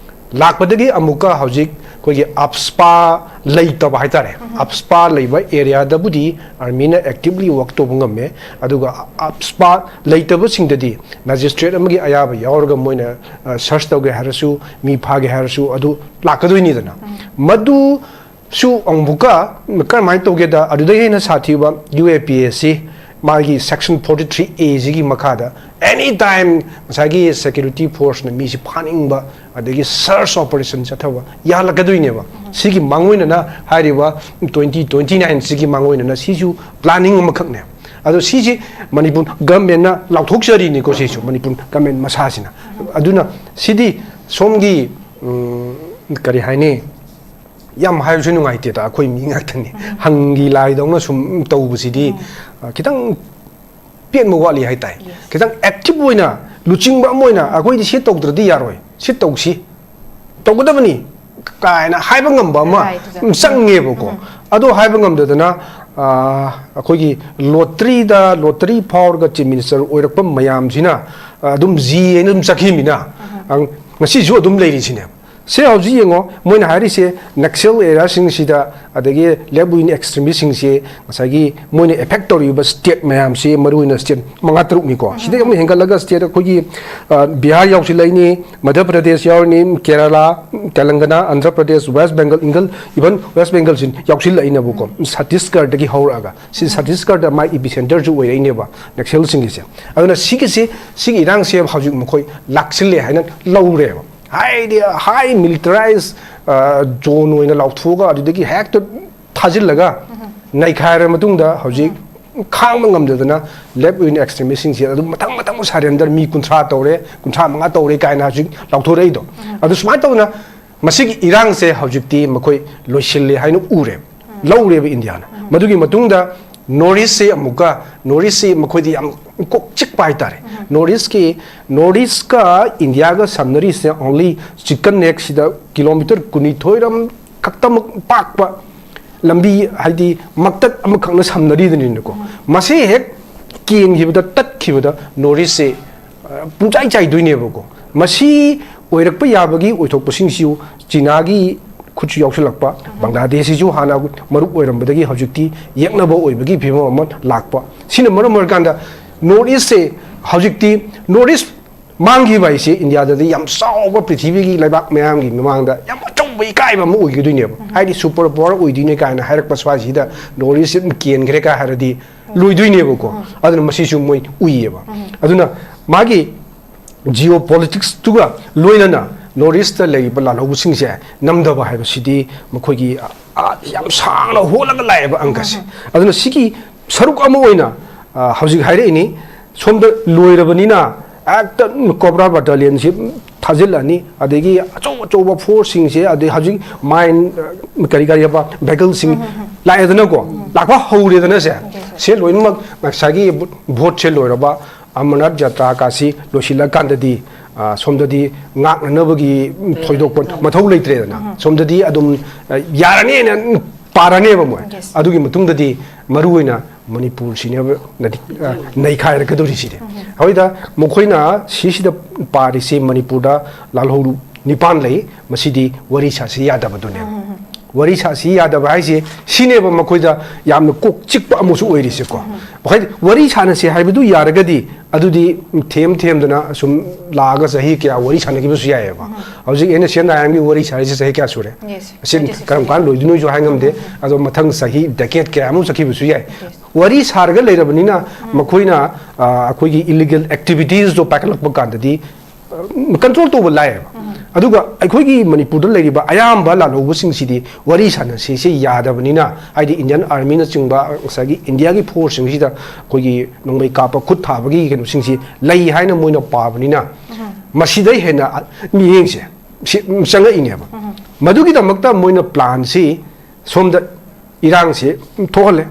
ꯂꯥꯛꯄꯗꯒꯤ ꯑꯃꯨꯛꯀ ꯍꯧꯖꯤꯛ ꯑꯩꯈꯣꯏꯒꯤ ꯑꯞꯁꯄꯥ ꯂꯩꯇꯕ ꯍꯥꯏꯇꯥꯔꯦ꯫ ꯑꯞꯁꯄꯥ ꯂꯩꯕ ꯑꯦꯔꯤꯌꯥꯗꯕꯨꯗꯤ ꯑꯥꯔꯃꯤꯅ ꯑꯦꯛꯇꯤꯚꯂꯤ ꯋꯥꯛ ꯇꯧꯕ ꯉꯝꯃꯦ, ꯑꯗꯨꯒ ꯑꯞꯁꯄꯥ ꯂꯩꯇꯕꯁꯤꯡꯗꯗꯤ ꯃꯦꯖꯤꯁꯇ꯭ꯔꯦꯠ ꯑꯃꯒꯤ ꯑꯌꯥꯕ ꯌꯥꯎꯔꯒ ꯃꯣꯏꯅ ꯁꯔꯆ ꯇꯧꯒꯦ ꯍꯥꯏꯔꯁꯨ, ꯃꯤ ꯐꯥꯒꯦ ꯍꯥꯏꯔꯁꯨ, ꯑꯗꯨ ꯂꯥꯛꯀꯗꯣꯏꯅꯤꯗꯅ꯫ ꯃꯗꯨꯁꯨ ꯑꯃꯨꯛꯀ ꯀꯔꯝꯍꯥꯏꯅ ꯇꯧꯒꯦꯗ, ꯑꯗꯨꯗꯒꯤ ꯍꯦꯟꯅ ꯁꯥꯊꯤꯕ ꯌꯨ ꯑꯦ ꯄꯤ ꯑꯦꯁꯤ ꯃꯥꯒꯤ ꯁꯦꯛꯁꯟ ꯐꯣꯔꯇꯤ ꯊ꯭ꯔꯤ ꯑꯦꯁꯤꯒꯤ ꯃꯈꯥꯗ ꯑꯦꯅꯤ ꯇꯥꯏꯝ ꯉꯁꯥꯏꯒꯤ ꯁꯦꯀ꯭ꯌꯨꯔꯤꯇꯤ ꯐꯣꯔꯁꯅ ꯃꯤꯁꯤ ꯐꯥꯅꯤꯡꯕ, ꯑꯗꯒꯤ ꯁꯔꯆ ꯑꯣꯄꯔꯦꯁꯟ ꯆꯠꯊꯕ ꯌꯥꯍꯜꯂꯛꯀꯗꯣꯏꯅꯦꯕ꯫ ꯁꯤꯒꯤ ꯃꯥꯡꯑꯣꯏꯅꯅ ꯍꯥꯏꯔꯤꯕ ꯇ꯭ꯋꯦꯟꯇꯤ ꯇ꯭ꯋꯦꯟꯇꯤ ꯅꯥꯏꯟ ꯁꯤꯒꯤ ꯃꯥꯡꯑꯣꯏꯅꯅ ꯁꯤꯁꯨ ꯄ꯭ꯂꯥꯅꯤꯡ ꯑꯃꯈꯛꯅꯦ꯫ ꯑꯗꯣ ꯁꯤꯁꯤ ꯃꯅꯤꯄꯨꯔ ꯒꯃꯦꯟꯅ ꯂꯥꯎꯊꯣꯛꯆꯔꯤꯅꯤꯀꯣ, ꯁꯤꯁꯨ ꯃꯅꯤꯄꯨꯔ ꯒꯃꯦꯟ ꯃꯁꯥꯁꯤꯅ꯫ ꯑꯗꯨꯅ ꯁꯤꯗꯤ ꯁꯣꯝꯒꯤ, ꯎꯝ, ꯀꯔꯤ ꯍꯥꯏꯅꯤ, ꯌꯥꯝ ꯍꯥꯏꯕꯁꯨ ꯅꯨꯡꯉꯥꯏꯇꯦꯗ, ꯑꯩꯈꯣꯏ ꯃꯤ ꯉꯥꯛꯇꯅꯤ꯫ ꯍꯪꯒꯤ ꯂꯥꯏꯗꯧꯅ ꯁꯨꯝ ꯇꯧꯕꯁꯤꯗꯤ, ꯑ, ꯈꯤꯇꯪ ꯄꯦꯟꯕ ꯋꯥꯠꯂꯤ ꯍꯥꯏꯇꯥꯏ꯫ ꯈꯤꯇꯪ ꯑꯦꯛꯇꯤꯚ ꯑꯣꯏꯅ, ꯂꯨꯆꯤꯡꯕ ꯑꯃ ꯑꯣꯏꯅ ꯑꯩꯈꯣꯏꯗꯤ ꯁꯤ ꯇꯧꯗ꯭ꯔꯗꯤ ꯌꯥꯔꯣꯏ, ꯁꯤ ꯇꯧꯁꯤ, ꯇꯧꯒꯗꯕꯅꯤ ꯀꯥꯏꯅ ꯍꯥꯏꯕ ꯉꯝꯕ ꯑꯃ ꯆꯪꯉꯦꯕꯀꯣ꯫ ꯑꯗꯣ ꯍꯥꯏꯕ ꯉꯝꯗꯗꯅ, ꯑ, ꯑꯩꯈꯣꯏꯒꯤ ꯂꯣꯇ꯭ꯔꯤꯗ, ꯂꯣꯇ꯭ꯔꯤ ꯐꯥꯎꯔꯒ ꯆꯤꯐ ꯃꯤꯅꯤꯁꯇꯔ ꯑꯣꯏꯔꯛꯄ ꯃꯌꯥꯝꯁꯤꯅ, ꯑ, ꯑꯗꯨꯝ ꯖꯤ ꯍꯥꯏꯅ ꯑꯗꯨꯝ ꯆꯠꯈꯤꯕꯅꯤꯅ, ꯑ, ꯉꯁꯤꯁꯨ ꯑꯗꯨꯝ ꯂꯩꯔꯤꯁꯤꯅꯦꯕ꯫ ꯁꯦ ꯍꯧꯖꯤꯛ ꯌꯦꯡꯉꯣ, ꯃꯣꯏꯅ ꯍꯥꯏꯔꯤꯁꯦ ꯅꯛꯁꯦꯜ ꯑꯦꯔꯤꯌꯥꯁꯤꯡꯁꯤꯗ, ꯑꯗꯒꯤ ꯂꯦꯐ ꯋꯤꯡ ꯑꯦꯛꯁꯇ꯭ꯔꯤꯃꯤꯁꯁꯤꯡꯁꯦ ꯉꯁꯥꯏꯒꯤ ꯃꯣꯏꯅ ꯑꯦꯐꯦꯛ ꯇꯧꯔꯤꯕ ꯁ꯭ꯇꯦꯠ ꯃꯌꯥꯝꯁꯤ, ꯃꯔꯨꯑꯣꯏꯅ ꯁ꯭ꯇꯦꯠ ꯃꯉꯥ ꯇꯔꯨꯛꯅꯤꯀꯣ꯫ ꯁꯤꯗꯩ ꯑꯃꯨꯛ ꯍꯦꯟꯒꯠꯂꯒ ꯁ꯭ꯇꯦꯠ ꯑꯩꯈꯣꯏꯒꯤ, ꯑ, ꯕꯤꯍꯥꯔ ꯌꯥꯎꯁꯤꯜꯂꯛꯏꯅꯤ, ꯃꯙ꯭ꯌ ꯄ꯭ꯔꯗꯦꯁ ꯌꯥꯎꯔꯤꯅꯤ, ꯀꯦꯔꯂꯥ, ꯇꯦꯂꯪꯒꯅꯥ, ꯑꯟꯙ꯭ꯔ ꯄ꯭ꯔꯗꯦꯁ, ꯋꯦꯁ ꯕꯦꯡꯒꯜ, ꯏꯪꯒꯜ, ꯏꯚꯟ ꯋꯦꯁ ꯕꯦꯡꯒꯜꯁꯤ ꯌꯥꯎꯁꯤꯜꯂꯛꯏꯅꯦꯕꯀꯣ꯫ ꯁꯠꯇꯤꯁꯒꯔꯗꯒꯤ ꯍꯧꯔꯛꯑꯒ, ꯁꯤ ꯁꯠꯇꯤꯁꯒꯔꯗ ꯃꯥꯏ ꯏꯄꯤꯁꯦꯟꯇꯔꯁꯨ ꯑꯣꯏꯔꯛꯏꯅꯦꯕ ꯅꯛꯁꯦꯜꯁꯤꯡꯒꯤꯁꯦ꯫ ꯑꯗꯨꯅ ꯁꯤꯒꯤꯁꯤ, ꯁꯤꯒꯤ ꯏꯔꯥꯡꯁꯦ ꯍꯧꯖꯤꯛ ꯃꯈꯣꯏ ꯂꯥꯛꯁꯤꯜꯂꯦ ꯍꯥꯏꯅ ꯂꯧꯔꯦꯕ꯫ ꯍꯥꯏꯗꯤ ꯍꯥꯏ ꯃꯤꯂꯤꯇꯔꯥꯏꯖ ꯖꯣꯟ ꯑꯣꯏꯅ ꯂꯥꯎꯊꯣꯛꯑꯒ ꯑꯗꯨꯗꯒꯤ ꯍꯦꯛꯇ ꯊꯥꯖꯤꯜꯂꯒ ꯅꯩꯈꯥꯏꯔ ꯃꯇꯨꯡꯗ ꯍꯧꯖꯤꯛ ꯈꯥꯡꯕ ꯉꯝꯗꯗꯅ ꯂꯦꯐ ꯋꯤꯡ ꯑꯦꯛꯁꯇ꯭ꯔꯤꯃꯤꯁꯁꯤꯡꯁꯦ ꯑꯗꯨꯝ ꯃꯊꯪ ꯃꯊꯪ ꯁꯔꯦꯟꯗꯔ, ꯃꯤ ꯀꯨꯟꯊ꯭ꯔꯥ ꯇꯧꯔꯦ, ꯀꯨꯟꯊ꯭ꯔꯥ ꯃꯉꯥ ꯇꯧꯔꯦ ꯀꯥꯏꯅ ꯍꯧꯖꯤꯛ ꯂꯥꯎꯊꯣꯔꯛꯏꯗꯣ꯫ ꯑꯗꯨ ꯁꯨꯃꯥꯏꯅ ꯇꯧꯗꯅ ꯃꯁꯤꯒꯤ ꯏꯔꯥꯡꯁꯦ ꯍꯧꯖꯤꯛꯇꯤ ꯃꯈꯣꯏ ꯂꯣꯏꯁꯤꯜꯂꯦ ꯍꯥꯏꯅ ꯎꯔꯦ, ꯂꯧꯔꯦꯕ ꯏꯟꯗꯤꯌꯥꯅ꯫ ꯃꯗꯨꯒꯤ ꯃꯇꯨꯡꯗ ꯅꯣꯔꯠ ꯏꯁꯁꯦ ꯑꯃꯨꯛꯀ, ꯅꯣꯔꯠ ꯏꯁꯁꯤ ꯃꯈꯣꯏꯗꯤ ꯌꯥꯝ ꯀꯣꯛ ꯆꯤꯛꯄ ꯍꯥꯏꯇꯥꯔꯦ꯫ ꯅꯣꯔꯠ ꯏꯁꯀꯤ, ꯅꯣꯔꯠ ꯏꯁꯀ ꯏꯟꯗꯤꯌꯥꯒ ꯁꯝꯅꯔꯤꯁꯦ ꯑꯣꯡꯂꯤ ꯆꯤꯀꯟ ꯅꯦꯛꯁꯤꯗ ꯀꯤꯂꯣꯃꯤꯇꯔ ꯀꯨꯟꯅꯤꯊꯣꯏꯔꯝ ꯈꯛꯇꯃꯛ ꯄꯥꯛꯄ ꯂꯝꯕꯤ, ꯍꯥꯏꯗꯤ ꯃꯛꯇꯠ ꯑꯃꯈꯛꯅ ꯁꯝꯅꯔꯤꯗꯅꯤꯅꯀꯣ꯫ ꯃꯁꯤ ꯍꯦꯛ ꯀꯦꯟꯈꯤꯕꯗ, ꯇꯠꯈꯤꯕꯗ ꯅꯣꯔꯠ ꯏꯁꯁꯦ, ꯑ, ꯄꯨꯡꯆꯥꯏ ꯆꯥꯏꯗꯣꯏꯅꯦꯕꯀꯣ꯫ ꯃꯁꯤ ꯑꯣꯏꯔꯛꯄ ꯌꯥꯕꯒꯤ ꯑꯣꯏꯊꯣꯛꯄꯁꯤꯡꯁꯤꯁꯨ ꯆꯤꯅꯥꯒꯤ ꯈꯨꯠꯁꯨ ꯌꯥꯎꯁꯤꯜꯂꯛꯄ, ꯕꯪꯒ꯭ꯂꯥꯗꯦꯁꯁꯤꯁꯨ ꯍꯥꯟꯅ ꯃꯔꯨꯞ ꯑꯣꯏꯔꯝꯕꯗꯒꯤ ꯍꯧꯖꯤꯛꯇꯤ ꯌꯦꯛꯅꯕ ꯑꯣꯏꯕꯒꯤ ꯐꯤꯕꯝ ꯑꯃ ꯂꯥꯛꯄ꯫ ꯁꯤꯅ ꯃꯔꯝ ꯑꯣꯏꯔꯀꯥꯟꯗ ꯅꯣꯔꯠ ꯏꯁꯁꯦ ꯍꯧꯖꯤꯛꯇꯤ ꯅꯣꯔꯠ ꯏꯁ ꯃꯥꯡꯈꯤꯕ ꯍꯥꯏꯁꯦ ꯏꯟꯗꯤꯌꯥꯗꯗꯤ ꯌꯥꯝ ꯆꯥꯎꯕ, ꯄ꯭ꯔꯤꯊꯤꯕꯤꯒꯤ ꯂꯩꯕꯥꯛ ꯃꯌꯥꯝꯒꯤ ꯃꯃꯥꯡꯗ ꯌꯥꯝ ꯑꯆꯧꯕ ꯏꯀꯥꯏꯕ ꯑꯃ ꯑꯣꯏꯒꯗꯣꯏꯅꯦꯕ꯫ ꯍꯥꯏꯗꯤ ꯁꯨꯄꯔ ꯄꯋꯥꯔ ꯑꯣꯏꯗꯣꯏꯅꯦ ꯀꯥꯏꯅ ꯍꯥꯏꯔꯛꯄ ꯁ꯭ꯋꯥꯏꯁꯤꯗ ꯅꯣꯔꯠ ꯏꯁꯁꯦ ꯑꯗꯨꯝ ꯀꯦꯟꯈ꯭ꯔꯦ ꯀꯥꯏ ꯍꯥꯏꯔꯗꯤ ꯂꯣꯏꯗꯣꯏꯅꯦꯕꯀꯣ꯫ ꯑꯗꯨꯅ ꯃꯁꯤꯁꯨ ꯃꯣꯏ ꯎꯏꯌꯦꯕ꯫ ꯑꯗꯨꯅ ꯃꯥꯒꯤ ꯖꯤꯑꯣ ꯄꯣꯂꯤꯇꯤꯛꯁꯇꯨꯒ ꯂꯣꯏꯅꯅ ꯅꯣꯔꯠ ꯏꯁꯇ ꯂꯩꯔꯤꯕ ꯂꯥꯜꯍꯧꯕꯁꯤꯡꯁꯦ ꯅꯝꯗꯕ ꯍꯥꯏꯕꯁꯤꯗꯤ ꯃꯈꯣꯏꯒꯤ, ꯑ, ꯌꯥꯝ ꯁꯥꯡꯅ ꯍꯣꯠꯂꯒ ꯂꯥꯛꯑꯦꯕ ꯑꯪꯀꯁꯦ꯫ ꯑꯗꯨꯅ ꯁꯤꯒꯤ ꯁꯔꯨꯛ ꯑꯃ ꯑꯣꯏꯅ, ꯑ, ꯍꯧꯖꯤꯛ ꯍꯥꯏꯔꯛꯏꯅꯤ, ꯁꯣꯝꯗ ꯂꯣꯏꯔꯕꯅꯤꯅ ꯍꯦꯛꯇ ꯀꯣꯕ꯭ꯔꯥ ꯕꯠꯇꯥꯂꯤꯌꯟꯁꯤ ꯊꯥꯖꯤꯜꯂꯅꯤ, ꯑꯗꯒꯤ ꯑꯆꯧ ꯑꯆꯧꯕ ꯐꯣꯔꯁꯁꯤꯡꯁꯦ, ꯑꯗꯩ ꯍꯧꯖꯤꯛ ꯃꯥꯏꯟ, ꯑ, ꯀꯔꯤ ꯀꯔꯤ ꯍꯥꯏꯕ, ꯚꯦꯍꯤꯀꯜꯁꯤꯡ ꯂꯥꯛꯑꯦꯗꯅꯀꯣ, ꯂꯥꯛꯄ ꯍꯧꯔꯦꯗꯅꯁꯦ꯫ ꯁꯦ ꯂꯣꯏꯅꯃꯛ ꯉꯁꯥꯏꯒꯤ ꯚꯣꯠꯁꯦ ꯂꯣꯏꯔꯕ, ꯑꯃꯔꯅꯥꯊ ꯖꯇ꯭ꯔꯥ ꯀꯥꯁꯤ ꯂꯣꯏꯁꯤꯜꯂꯀꯥꯟꯗꯗꯤ, ꯑ, ꯁꯣꯝꯗꯗꯤ ꯉꯥꯛꯅꯅꯕꯒꯤ ꯊꯣꯏꯗꯣꯛꯄ ꯃꯊꯧ ꯂꯩꯇ꯭ꯔꯦꯗꯅ꯫ ꯁꯣꯝꯗꯗꯤ ꯑꯗꯨꯝ, ꯑ, ꯌꯥꯔꯅꯦꯅ ꯄꯥꯔꯅꯦꯕ ꯃꯣꯏ꯫ ꯑꯗꯨꯒꯤ ꯃꯇꯨꯡꯗꯗꯤ ꯃꯔꯨ ꯑꯣꯏꯅ ꯃꯅꯤꯄꯨꯔꯁꯤꯅꯦꯕ ꯅꯗꯤ-, ꯑ, ꯅꯩꯈꯥꯏꯔꯛꯀꯗꯧꯔꯤꯁꯤꯗꯤ꯫ ꯍꯣꯏꯗ, ꯃꯈꯣꯏꯅ ꯁꯤꯁꯤꯗ ꯄꯥꯔꯤꯁꯤ ꯃꯅꯤꯄꯨꯔꯗ ꯂꯥꯜꯍꯧ ꯅꯤꯄꯥꯟ ꯂꯩ, ꯃꯁꯤꯗꯤ ꯋꯥꯔꯤ ꯁꯥꯁꯤ ꯌꯥꯗꯕꯗꯨꯅꯦꯕ꯫ ꯋꯥꯔꯤ ꯁꯥꯁꯤ ꯌꯥꯗꯕ ꯍꯥꯏꯁꯦ ꯁꯤꯅꯦꯕ ꯃꯈꯣꯏꯗ ꯌꯥꯝꯅ ꯀꯣꯛ ꯆꯤꯛꯄ ꯑꯃꯁꯨ ꯑꯣꯏꯔꯤꯁꯦꯀꯣ꯫ ꯍꯥꯏꯗꯤ ꯋꯥꯔꯤ ꯁꯥꯟꯅꯁꯤ ꯍꯥꯏꯕꯗꯨ ꯌꯥꯔꯒꯗꯤ ꯑꯗꯨꯗꯤ ꯊꯦꯝ ꯊꯦꯝꯗꯅ ꯁꯨꯝ ꯂꯥꯛꯑꯒ ꯆꯍꯤ ꯀꯌꯥ ꯋꯥꯔꯤ ꯁꯥꯟꯅꯈꯤꯕꯁꯨ ꯌꯥꯏꯑꯕ꯫ ꯍꯧꯖꯤꯛ ꯑꯦꯟ ꯑꯦꯁ ꯑꯦꯟ ꯑꯥꯏ ꯑꯦꯝꯒꯤ ꯋꯥꯔꯤ ꯁꯥꯔꯤꯁꯦ ꯆꯍꯤ ꯀꯌꯥ ꯁꯨꯔꯦ? ꯑꯁꯤ ꯀꯔꯝ ꯀꯥꯟꯗ ꯂꯣꯏꯗꯣꯏꯅꯣꯁꯨ ꯍꯥꯏ ꯉꯝꯗꯦ꯫ ꯑꯗꯣ ꯃꯊꯪ ꯆꯍꯤ ꯗꯦꯀꯦꯠ ꯀꯌꯥꯃꯨꯛ ꯆꯠꯈꯤꯕꯁꯨ ꯌꯥꯏ꯫ ꯋꯥꯔꯤ ꯁꯥꯔꯒ ꯂꯩꯔꯕꯅꯤꯅ ꯃꯈꯣꯏꯅ, ꯑ, ꯑꯩꯈꯣꯏꯒꯤ ꯏꯂꯤꯒꯦꯜ ꯑꯦꯛꯇꯤꯚꯤꯇꯤꯁꯇꯣ ꯄꯥꯏꯈꯠꯂꯛꯄ ꯀꯥꯟꯗꯗꯤ, ꯑ, ꯀꯟꯇ꯭ꯔꯣꯜ ꯇꯧꯕ ꯂꯥꯏꯌꯦꯕ꯫ ꯑꯗꯨꯒ ꯑꯩꯈꯣꯏꯒꯤ ꯃꯅꯤꯄꯨꯔꯗ ꯂꯩꯔꯤꯕ ꯑꯌꯥꯝꯕ ꯂꯥꯜꯍꯧꯕꯁꯤꯡꯁꯤꯗꯤ ꯋꯥꯔꯤ ꯁꯥꯟꯅꯁꯤꯁꯦ ꯌꯥꯗꯕꯅꯤꯅ, ꯍꯥꯏꯗꯤ ꯏꯟꯗꯤꯌꯟ ꯑꯥꯔꯃꯤꯅꯆꯤꯡꯕ ꯉꯁꯥꯏꯒꯤ ꯏꯟꯗꯤꯌꯥꯒꯤ ꯐꯣꯔꯁꯁꯤꯡꯁꯤꯗ ꯑꯩꯈꯣꯏꯒꯤ ꯅꯣꯡꯃꯩ ꯀꯥꯞꯄ, ꯈꯨꯠ ꯊꯥꯕꯒꯤ ꯀꯩꯅꯣꯁꯤꯡꯁꯤ ꯂꯩ ꯍꯥꯏꯅ ꯃꯣꯏꯅ ꯄꯥꯕꯅꯤꯅ, ꯃꯁꯤꯗꯩ ꯍꯦꯟꯅ, ꯑ, ꯃꯤꯠꯌꯦꯡꯁꯦ ꯁꯤ ꯆꯪꯉꯛꯏꯅꯦꯕ꯫ ꯃꯗꯨꯒꯤꯗꯃꯛꯇ ꯃꯣꯏꯅ ꯄ꯭ꯂꯥꯟꯁꯤ ꯁꯣꯝꯗ ꯏꯔꯥꯡꯁꯤ ꯊꯣꯛꯍꯜꯂꯦ꯫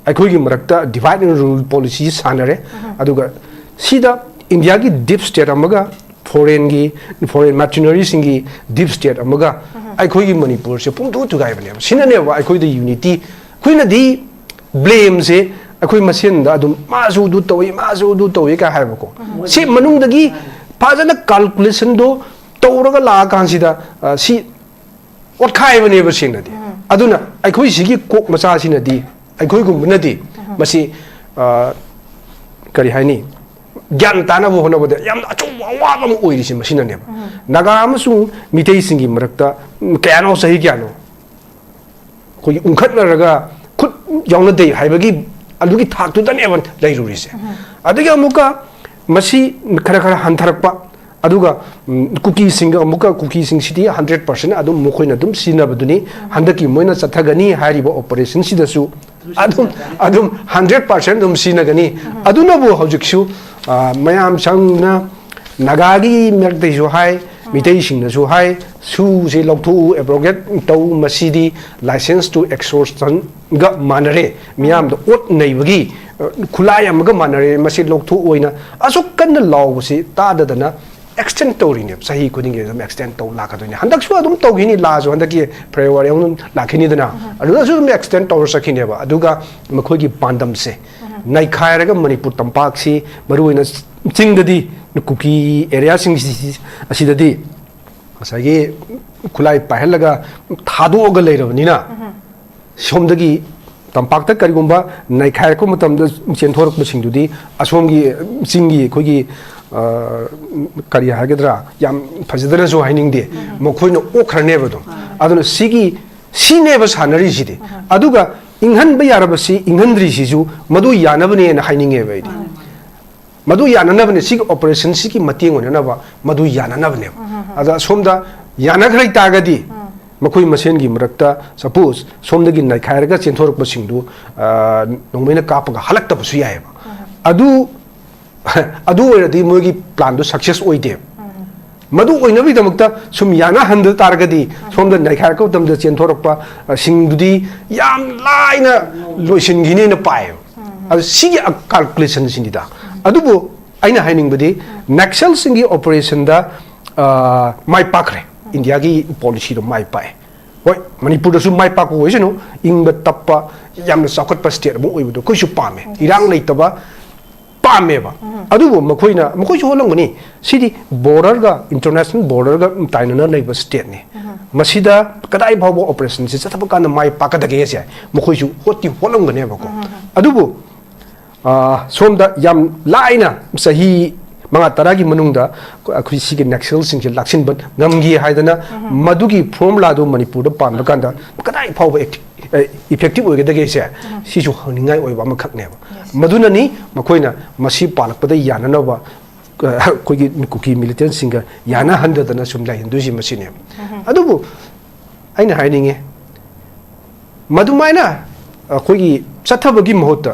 ꯑꯩꯈꯣꯏꯒꯤ ꯃꯔꯛꯇ divide and rule policy ꯁꯥꯟꯅꯔꯦ꯫ ꯑꯗꯨꯒ ꯁꯤꯗ ꯏꯟꯗꯤꯌꯥꯒꯤ ꯗꯤꯞ ꯁ꯭ꯇꯦꯠ ꯑꯃꯒ ꯐꯣꯔꯦꯟꯒꯤ, ꯐꯣꯔꯦꯟ ꯃꯔꯁꯤꯅꯔꯤꯁꯤꯡꯒꯤ ꯗꯤꯞ ꯁ꯭ꯇꯦꯠ ꯑꯃꯒ ꯑꯩꯈꯣꯏꯒꯤ ꯃꯅꯤꯄꯨꯔꯁꯦ ꯄꯨꯡꯇꯨ ꯊꯨꯒꯥꯏꯕꯅꯦꯕ꯫ ꯁꯤꯅꯅꯦꯕ ꯑꯩꯈꯣꯏꯗ ꯌꯨꯅꯤꯇꯤ, ꯑꯩꯈꯣꯏꯅꯗꯤ ꯕ꯭ꯂꯦꯝꯁꯦ ꯑꯩꯈꯣꯏ ꯃꯁꯦꯟꯗ ꯑꯗꯨꯝ ꯃꯥꯁꯨ ꯑꯗꯨ ꯇꯧꯏ, ꯃꯥꯁꯨ ꯑꯗꯨ ꯇꯧꯏ ꯀꯥꯏ ꯍꯥꯏꯕꯀꯣ꯫ ꯁꯤ ꯃꯅꯨꯡꯗꯒꯤ ꯐꯖꯅ ꯀꯥꯜꯀꯨꯂꯦꯁꯟꯗꯣ ꯇꯧꯔꯒ ꯂꯥꯛꯑꯀꯥꯟꯁꯤꯗ, ꯑ, ꯁꯤ ꯄꯣꯠꯈꯥꯏꯕꯅꯦꯕ ꯁꯦꯡꯅꯗꯤ꯫ ꯑꯗꯨꯅ ꯑꯩꯈꯣꯏ ꯁꯤꯒꯤ ꯀꯣꯛ ꯃꯆꯥꯁꯤꯅꯗꯤ, ꯑꯩꯈꯣꯏꯒꯨꯝꯕꯅꯗꯤ ꯃꯁꯤ, ꯑ, ꯀꯔꯤ ꯍꯥꯏꯅꯤ, ꯒ꯭ꯌꯥꯟ ꯇꯥꯅꯕ ꯍꯣꯠꯅꯕꯗ ꯌꯥꯝꯅ ꯑꯆꯧꯕ ꯑꯋꯥꯕ ꯑꯃ ꯑꯣꯏꯔꯤꯁꯦ ꯃꯁꯤꯅꯅꯦꯕ꯫ ꯅꯥꯒꯥ ꯑꯃꯁꯨꯡ ꯃꯤꯇꯩꯁꯤꯡꯒꯤ ꯃꯔꯛꯇ, ꯎꯝ, ꯀꯌꯥꯅꯣ, ꯆꯍꯤ ꯀꯌꯥꯅꯣ ꯑꯩꯈꯣꯏꯒꯤ ꯎꯪꯈꯠꯅꯔꯒ ꯈꯨꯠ ꯌꯥꯎꯅꯗꯦ ꯍꯥꯏꯕꯒꯤ ꯑꯗꯨꯒꯤ ꯊꯥꯛꯇꯨꯗꯅꯦꯕ ꯂꯩꯔꯨꯔꯤꯁꯦ꯫ ꯑꯗꯒꯤ ꯑꯃꯨꯛꯀ ꯃꯁꯤ ꯈꯔ ꯈꯔ ꯍꯟꯊꯔꯛꯄ, ꯑꯗꯨꯒ, ꯎꯝ, ꯀꯨꯀꯤꯁꯤꯡꯒ ꯑꯃꯨꯛꯀ, ꯀꯨꯀꯤꯁꯤꯡꯁꯤꯗꯤ hundred percent ꯑꯗꯨꯝ ꯃꯈꯣꯏꯅ ꯑꯗꯨꯝ ꯁꯤꯖꯤꯟꯅꯕꯗꯨꯅꯤ꯫ ꯍꯟꯗꯛꯀꯤ ꯃꯣꯏꯅ ꯆꯠꯊꯒꯅꯤ ꯍꯥꯏꯔꯤꯕ operation ꯁꯤꯗꯁꯨ ꯑꯗꯨꯝ, ꯑꯗꯨꯝ hundred percent ꯑꯗꯨꯝ ꯁꯤꯖꯤꯟꯅꯒꯅꯤ꯫ ꯑꯗꯨꯅꯕꯨ ꯍꯧꯖꯤꯛꯁꯨ, ꯑ, ꯃꯌꯥꯝ ꯁꯪꯅ ꯅꯥꯒꯥꯒꯤ ꯃꯔꯛꯇꯩꯁꯨ ꯍꯥꯏ, ꯃꯤꯇꯩꯁꯤꯡꯅꯁꯨ ꯍꯥꯏ, ꯁꯨꯁꯦ ꯂꯧꯊꯣꯛꯎ, abrogate ꯇꯧ, ꯃꯁꯤꯗꯤ license to extortion ꯒ ꯃꯥꯟꯅꯔꯦ, ꯃꯤꯌꯥꯝꯗ ꯑꯣꯠ ꯅꯩꯕꯒꯤ, ꯑ, ꯈꯨꯠꯂꯥꯏ ꯑꯃꯒ ꯃꯥꯟꯅꯔꯦ, ꯃꯁꯤ ꯂꯧꯊꯣꯛꯑꯣꯏꯅ ꯑꯁꯨꯛ ꯀꯟꯅ ꯂꯥꯎꯕꯁꯤ ꯇꯥꯗꯗꯅ extend ꯇꯧꯔꯤꯅꯦꯕ꯫ ꯆꯍꯤ ꯈꯨꯗꯤꯡꯒꯤ ꯑꯗꯨꯝ extend ꯇꯧ ꯂꯥꯛꯀꯗꯣꯏꯅꯦ꯫ ꯍꯟꯗꯛꯁꯨ ꯑꯗꯨꯝ ꯇꯧꯈꯤꯅꯤ, ꯂꯥꯁꯨ ꯍꯟꯗꯛꯀꯤ February ꯑꯃꯨꯛ ꯂꯥꯛꯈꯤꯅꯤꯗꯅ, ꯑꯗꯨꯗꯁꯨ ꯑꯗꯨꯝ extend ꯇꯧꯔ ꯆꯠꯈꯤꯅꯦꯕ꯫ ꯑꯗꯨꯒ ꯃꯈꯣꯏꯒꯤ ꯄꯥꯟꯗꯝꯁꯦ ꯅꯩꯈꯥꯏꯔꯒ ꯃꯅꯤꯄꯨꯔ ꯇꯝꯄꯥꯛꯁꯤ, ꯃꯔꯨꯑꯣꯏꯅ ꯆꯤꯡꯗꯗꯤ, ꯀꯨꯀꯤ area ꯁꯤꯡ ꯑꯁꯤꯗꯗꯤ ꯉꯁꯥꯏꯒꯤ ꯈꯨꯠꯂꯥꯏ ꯄꯥꯏꯍꯜꯂꯒ ꯊꯥꯗꯣꯛꯑꯒ ꯂꯩꯔꯕꯅꯤꯅ, ꯁꯣꯝꯗꯒꯤ ꯇꯝꯄꯥꯛꯇ ꯀꯔꯤꯒꯨꯝꯕ ꯅꯩꯈꯥꯏꯔꯛꯄ ꯃꯇꯝꯗ ꯆꯦꯟꯊꯣꯔꯛꯄꯁꯤꯡꯗꯨꯗꯤ ꯑꯁꯣꯝꯒꯤ ꯆꯤꯡꯒꯤ ꯑꯩꯈꯣꯏꯒꯤ, ꯑ, ꯀꯔꯤ ꯍꯥꯏꯒꯗ꯭ꯔꯥ, ꯌꯥꯝ ꯐꯖꯗꯅꯁꯨ ꯍꯥꯏꯅꯤꯡꯗꯦ, ꯃꯈꯣꯏꯅ ꯑꯣꯛꯈ꯭ꯔꯅꯦꯕ ꯑꯗꯨꯝ꯫ ꯑꯗꯨꯅ ꯁꯤꯒꯤ, ꯁꯤꯅꯦꯕ ꯁꯥꯟꯅꯔꯤꯁꯤꯗꯤ꯫ ꯑꯗꯨꯒ ꯏꯪꯍꯟꯕ ꯌꯥꯔꯕꯁꯤ ꯏꯪꯍꯟꯗ꯭ꯔꯤꯁꯤꯁꯨ ꯃꯗꯨ ꯌꯥꯅꯕꯅꯦꯅ ꯍꯥꯏꯅꯤꯡꯉꯦꯕ ꯑꯩꯗꯤ꯫ ꯃꯗꯨ ꯌꯥꯅꯅꯕꯅꯦ, ꯁꯤꯒꯤ operation ꯁꯤꯒꯤ ꯃꯇꯦꯡ ꯑꯣꯏꯅꯅꯕ ꯃꯗꯨ ꯌꯥꯅꯅꯕꯅꯦꯕ꯫ ꯑꯗ ꯁꯣꯝꯗ ꯌꯥꯅꯈ꯭ꯔ ꯇꯥꯔꯒꯗꯤ, ꯃꯈꯣꯏ ꯃꯁꯦꯟꯒꯤ ꯃꯔꯛꯇ, suppose, ꯁꯣꯝꯗꯒꯤ ꯅꯩꯈꯥꯏꯔꯒ ꯆꯦꯟꯊꯣꯔꯛꯄꯁꯤꯡꯗꯨ, ꯑ, ꯅꯣꯡꯃꯩꯅ ꯀꯥꯞꯄꯒ ꯍꯜꯂꯛꯇꯕꯁꯨ ꯌꯥꯏꯑꯕ꯫ ꯑꯗꯨ, ꯑꯗꯨ ꯑꯣꯏꯔꯗꯤ ꯃꯣꯏꯒꯤ plan ꯗꯨ success ꯑꯣꯏꯗꯦꯕ꯫ ꯃꯗꯨ ꯑꯣꯏꯅꯕꯒꯤꯗꯃꯛꯇ ꯁꯨꯝ ꯌꯥꯅꯍꯟꯗ ꯇꯥꯔꯒꯗꯤ, ꯁꯣꯝꯗ ꯅꯩꯈꯥꯏꯔꯛꯄ ꯃꯇꯝꯗ ꯆꯦꯟꯊꯣꯔꯛꯄ, ꯑ, ꯁꯤꯡꯗꯨꯗꯤ ꯌꯥꯝ ꯂꯥꯏꯅ ꯂꯣꯏꯁꯤꯟꯈꯤꯅꯤꯅ ꯄꯥꯏꯌꯦꯕ꯫ ꯑꯗꯨ ꯁꯤꯒꯤ calculation ꯁꯤꯅꯤꯗ꯫ ꯑꯗꯨꯕꯨ ꯑꯩꯅ ꯍꯥꯏꯅꯤꯡꯕꯗꯤ, ꯅꯛꯁꯜꯁꯤꯡꯒꯤ operation ꯗ, ꯑ, ꯃꯥꯏ ꯄꯥꯛꯈ꯭ꯔꯦ꯫ ꯏꯟꯗꯤꯌꯥꯒꯤ policy ꯗꯣ ꯃꯥꯏ ꯄꯥꯛꯑꯦ꯫ ꯍꯣꯏ, ꯃꯅꯤꯄꯨꯔꯗꯁꯨ ꯃꯥꯏ ꯄꯥꯛꯄ ꯑꯣꯏꯁꯅꯨ, ꯏꯪꯕ ꯇꯞꯄ, ꯌꯥꯝꯅ ꯆꯥꯎꯈꯠꯄ state ꯑꯃ ꯑꯣꯏꯕꯗꯣ ꯑꯩꯈꯣꯏꯁꯨ ꯄꯥꯝꯃꯦ꯫ ꯏꯔꯥꯡ ꯂꯩꯇꯕ, ꯄꯥꯝꯃꯦꯕ꯫ ꯑꯗꯨꯕꯨ ꯃꯈꯣꯏꯅ, ꯃꯈꯣꯏꯁꯨ ꯍꯣꯠꯂꯝꯒꯅꯤ꯫ ꯁꯤꯗꯤ borderꯒ, international borderꯒ ꯇꯥꯏꯅꯅ ꯂꯩꯕ stateꯅꯤ꯫ ꯃꯁꯤꯗ ꯀꯗꯥꯏ ꯐꯥꯎꯕ operationꯁꯤ ꯆꯠꯊꯕ ꯀꯥꯟꯗ ꯃꯥꯏ ꯄꯥꯛꯀꯗꯒꯦꯁꯦ ꯃꯈꯣꯏꯁꯨ ꯍꯣꯠꯇꯤ ꯍꯣꯠꯂꯝꯒꯅꯦꯕꯀꯣ꯫ ꯑꯗꯨꯕꯨ ꯑ, ꯁꯣꯝꯗ ꯌꯥꯝ ꯂꯥꯏꯅ ꯆꯍꯤ ꯃꯉꯥ ꯇꯔꯥꯒꯤ ꯃꯅꯨꯡꯗ ꯑꯩꯈꯣꯏ ꯁꯤꯒꯤ Naxalꯁꯤꯡꯁꯦ ꯂꯥꯛꯁꯤꯟꯕ ꯉꯝꯈꯤ ꯍꯥꯏꯗꯅ ꯃꯗꯨꯒꯤ formulaꯗꯨ ꯃꯅꯤꯄꯨꯔꯗ ꯄꯥꯟꯕ ꯀꯥꯟꯗ ꯀꯗꯥꯏ ꯐꯥꯎꯕ effective ꯑꯣꯏꯒꯗꯒꯦꯁꯦ ꯁꯤꯁꯨ ꯍꯪꯅꯤꯡꯉꯥꯏ ꯑꯣꯏꯕ ꯑꯃꯈꯛꯅꯦꯕ꯫ ꯃꯗꯨꯅꯅꯤ ꯃꯈꯣꯏꯅ ꯃꯁꯤ ꯄꯥꯜꯂꯛꯄꯗ ꯌꯥꯅꯅꯕ, ꯑ, ꯑꯩꯈꯣꯏꯒꯤ ꯀꯨꯀꯤ militantꯁꯤꯡꯒ ꯌꯥꯅꯍꯟꯗꯗꯅ ꯁꯨꯝ ꯂꯩꯍꯟꯗꯣꯏꯁꯤ ꯃꯁꯤꯅꯦꯕ꯫ ꯑꯗꯨꯕꯨ ꯑꯩꯅ ꯍꯥꯏꯅꯤꯡꯉꯦ, ꯃꯗꯨꯃꯥꯏꯅ ꯑꯩꯈꯣꯏꯒꯤ ꯆꯠꯊꯕꯒꯤ ꯃꯍꯨꯠꯇ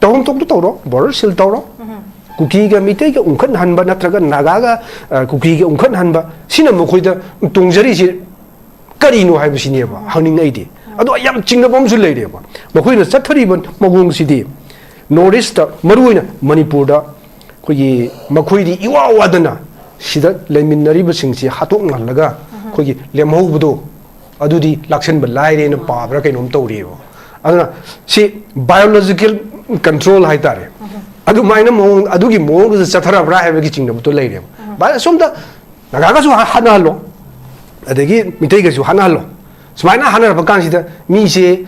ꯇꯧꯐꯝ ꯊꯣꯛꯄ ꯇꯧꯔꯣ, border seal ꯇꯧꯔꯣ, ꯀꯨꯀꯤꯒ ꯃꯤꯇꯩꯒ ꯎꯪꯈꯠꯍꯟꯕ ꯅꯠꯇ꯭ꯔꯒ ꯅꯥꯒꯥꯒ, ꯑ, ꯀꯨꯀꯤꯒ ꯎꯪꯈꯠꯍꯟꯕ, ꯁꯤꯅ ꯃꯈꯣꯏꯗ ꯇꯣꯡꯖꯔꯤꯁꯤ ꯀꯔꯤꯅꯣ ꯍꯥꯏꯕꯁꯤꯅꯦꯕ ꯍꯪꯅꯤꯡꯉꯛꯏꯗꯤ꯫ ꯑꯗꯣ ꯌꯥꯝ ꯆꯤꯡꯅꯕ ꯑꯃꯁꯨ ꯂꯩꯔꯦꯕ꯫ ꯃꯈꯣꯏꯅ ꯆꯠꯊꯔꯤꯕ ꯃꯑꯣꯡꯁꯤꯗꯤ North Eastꯇ, ꯃꯔꯨꯑꯣꯏꯅ ꯃꯅꯤꯄꯨꯔꯗ, ꯑꯩꯈꯣꯏꯒꯤ ꯃꯈꯣꯏꯗꯤ ꯏꯋꯥ ꯋꯥꯗꯅ ꯁꯤꯗ ꯂꯩꯃꯤꯟꯅꯔꯤꯕꯁꯤꯡꯁꯤ ꯍꯥꯠꯇꯣꯛꯅꯍꯜꯂꯒ ꯑꯩꯈꯣꯏꯒꯤ ꯂꯦꯝꯍꯧꯕꯗꯣ ꯑꯗꯨꯗꯤ ꯂꯥꯛꯁꯟꯕ ꯂꯥꯏꯔꯦꯅ ꯄꯥꯕ꯭ꯔꯥ ꯀꯩꯅꯣꯝ ꯇꯧꯔꯤꯑꯕ꯫ ꯑꯗꯨꯅ ꯁꯤ biological control ꯍꯥꯏꯇꯥꯔꯦ꯫ ꯑꯗꯨꯃꯥꯏꯅ ꯃꯑꯣꯡ, ꯑꯗꯨꯒꯤ ꯃꯑꯣꯡꯗꯨꯗ ꯆꯠꯊꯔꯕ꯭ꯔꯥ ꯍꯥꯏꯕꯒꯤ ꯆꯤꯡꯅꯕꯗꯣ ꯂꯩꯔꯦꯕ꯫ ꯚꯥꯏ, ꯑꯁꯣꯝꯗ ꯅꯥꯒꯥꯒꯁꯨ ꯍꯥ-, ꯍꯥꯠꯅꯍꯜꯂꯣ, ꯑꯗꯒꯤ ꯃꯤꯇꯩꯒꯁꯨ ꯍꯥꯠꯅꯍꯜꯂꯣ꯫ ꯁꯨꯃꯥꯏꯅ ꯍꯥꯠꯅꯔꯛꯄ ꯀꯥꯟꯁꯤꯗ ꯃꯤꯁꯦ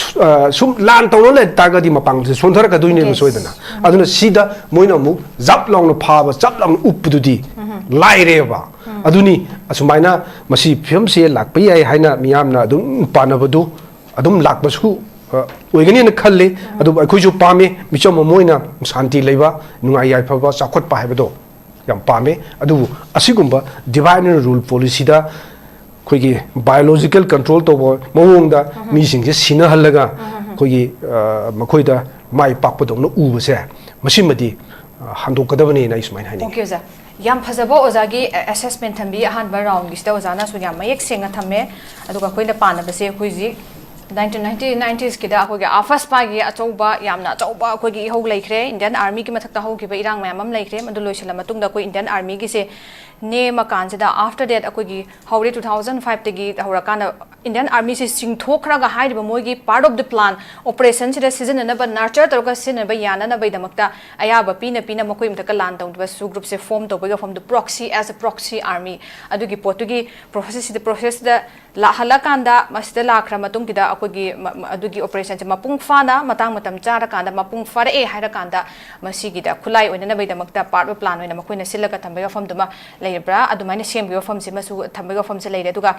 ꯁꯨ-, ꯑ, ꯁꯨꯝ ꯂꯥꯟ ꯇꯧꯅ ꯂꯩ ꯇꯥꯔꯒꯗꯤ ꯃꯄꯥꯡꯒꯜꯁꯦ ꯁꯣꯟꯊꯔꯛꯀꯗꯣꯏꯅꯦꯕ Yes. ꯁꯣꯏꯗꯅ꯫ ꯑꯗꯨꯅ ꯁꯤꯗ ꯃꯣꯏꯅ ꯑꯃꯨꯛ ꯖꯞ ꯂꯥꯎꯅ ꯐꯥꯕ, ꯖꯞ ꯂꯥꯎꯅ ꯎꯞꯄꯗꯨꯗꯤ ꯂꯥꯏꯔꯦꯕ꯫ ꯑꯗꯨꯅꯤ ꯑꯁꯨꯃꯥꯏꯅ ꯃꯁꯤ ꯐꯤꯕꯝꯁꯦ ꯂꯥꯛꯄ ꯌꯥꯏ ꯍꯥꯏꯅ ꯃꯤꯌꯥꯝꯅ ꯑꯗꯨꯝ ꯄꯥꯅꯕꯗꯨ ꯑꯗꯨꯝ ꯂꯥꯛꯄꯁꯨ, ꯑ, ꯑꯣꯏꯒꯅꯤꯅ ꯈꯜꯂꯤ꯫ ꯑꯗꯨꯕꯨ ꯑꯩꯈꯣꯏꯁꯨ ꯄꯥꯝꯃꯤ ꯃꯤꯆꯝ ꯑꯃ ꯑꯣꯏꯅ ꯁꯥꯟꯇꯤ ꯂꯩꯕ, ꯅꯨꯡꯉꯥꯏ ꯌꯥꯏꯐꯕ, ꯆꯥꯎꯈꯠꯄ ꯍꯥꯏꯕꯗꯣ ꯌꯥꯝ ꯄꯥꯝꯃꯤ꯫ ꯑꯗꯨꯕꯨ ꯑꯁꯤꯒꯨꯝꯕ divide and rule policyꯗ ꯑꯩꯈꯣꯏꯒꯤ biological control ꯇꯧꯕ ꯃꯑꯣꯡꯗ ꯃꯤꯁꯤꯡꯁꯦ ꯁꯤꯅꯍꯜꯂꯒ ꯑꯩꯈꯣꯏꯒꯤ, ꯑ, ꯃꯈꯣꯏꯗ ꯃꯥꯏ ꯄꯥꯛꯄꯗꯧꯅ ꯎꯕꯁꯦ, ꯃꯁꯤꯃꯗꯤ, ꯑ, ꯍꯟꯗꯣꯛꯀꯗꯕꯅꯦꯅ ꯑꯩ ꯁꯨꯃꯥꯏꯅ ꯍꯥꯏꯅꯤꯡꯉꯤ꯫ Okay, ꯑꯣꯖꯥ꯫ ꯌꯥꯝ ꯐꯖꯕ ꯑꯣꯖꯥꯒꯤ assessment ꯊꯝꯕꯤ꯫ ꯑꯍꯥꯟꯕ roundꯒꯤꯁꯤꯗ ꯑꯣꯖꯥꯅꯁꯨ ꯌꯥꯝ ꯃꯌꯦꯛ ꯁꯦꯡꯅ ꯊꯝꯃꯦ꯫ ꯑꯗꯨꯒ ꯑꯩꯈꯣꯏꯅ ꯄꯥꯅꯕꯁꯦ ꯑꯩꯈꯣꯏ ꯍꯧꯖꯤꯛ nineteen ninety, ninetiesꯀꯤꯗ ꯑꯩꯈꯣꯏꯒꯤ AFSPAꯒꯤ ꯑꯆꯧꯕ, ꯌꯥꯝꯅ ꯑꯆꯧꯕ ꯑꯩꯈꯣꯏꯒꯤ ꯏꯍꯧ ꯂꯩꯈ꯭ꯔꯦ꯫ Indian Armyꯒꯤ ꯃꯊꯛꯇ ꯍꯧꯈꯤꯕ ꯏꯔꯥꯡ ꯃꯌꯥꯝ ꯑꯃ ꯂꯩꯈ꯭ꯔꯦ꯫ ꯃꯗꯨ ꯂꯣꯏꯁꯤꯜꯂ ꯃꯇꯨꯡꯗ ꯑꯩꯈꯣꯏ Indian Armyꯒꯤꯁꯦ ꯅꯦꯝꯃꯀꯥꯟꯁꯤꯗ, after that, ꯑꯩꯈꯣꯏꯒꯤ ꯍꯧꯔꯦ, two thousand five ꯇꯒꯤ ꯍꯧꯔꯀꯥꯟꯗ Indian Army ꯁꯤ ꯆꯤꯡꯊꯣꯛꯈ꯭ꯔꯒ ꯍꯥꯏꯔꯤꯕ ꯃꯣꯏꯒꯤ part of the plan, operation ꯁꯤꯗ ꯁꯤꯖꯤꯟꯅꯅꯕ, nurture ꯇꯧꯔꯒ ꯁꯤꯖꯤꯟꯅꯕ ꯌꯥꯅꯅꯕꯒꯤꯗꯃꯛꯇ ꯑꯌꯥꯕ ꯄꯤꯅ ꯄꯤꯅ ꯃꯈꯣꯏ ꯃꯊꯛꯇ ꯂꯥꯟ ꯇꯧꯅꯕꯁꯨ group ꯁꯦ form ꯇꯧꯕꯒꯤ ꯋꯥꯐꯝꯗꯨ, proxy, as a proxy army, ꯑꯗꯨꯒꯤ ꯄꯣꯠꯇꯨꯒꯤ process ꯁꯤꯗ, process ꯁꯤꯗ ꯂꯥꯛꯍꯜꯂꯀꯥꯟꯗ ꯃꯁꯤꯗ ꯂꯥꯛꯈ꯭ꯔ ꯃꯇꯨꯡꯒꯤꯗ ꯑꯩꯈꯣꯏꯒꯤ ꯃ-, ꯃ-, ꯑꯗꯨꯒꯤ operation ꯁꯦ ꯃꯄꯨꯡ ꯐꯥꯅ ꯃꯇꯥꯡ ꯃꯇꯝ ꯆꯥꯔꯀꯥꯟꯗ, ꯃꯄꯨꯡ ꯐꯥꯔꯛꯑꯦ ꯍꯥꯏꯔꯀꯥꯟꯗ, ꯃꯁꯤꯒꯤꯗ ꯈꯨꯠꯂꯥꯏ ꯑꯣꯏꯅꯅꯕꯒꯤꯗꯃꯛꯇ part of plan ꯑꯣꯏꯅ ꯃꯈꯣꯏꯅ ꯁꯤꯜꯂꯒ ꯊꯝꯕꯒꯤ ꯋꯥꯐꯝꯗꯨꯃ ꯂꯩꯔꯕ꯭ꯔꯥ, ꯑꯗꯨꯃꯥꯏꯅ ꯁꯦꯝꯕꯒꯤ ꯋꯥꯐꯝꯁꯤꯃꯁꯨ ꯊꯝꯕꯒꯤ ꯋꯥꯐꯝꯁꯦ ꯂꯩꯔꯦ꯫ ꯑꯗꯨꯒ,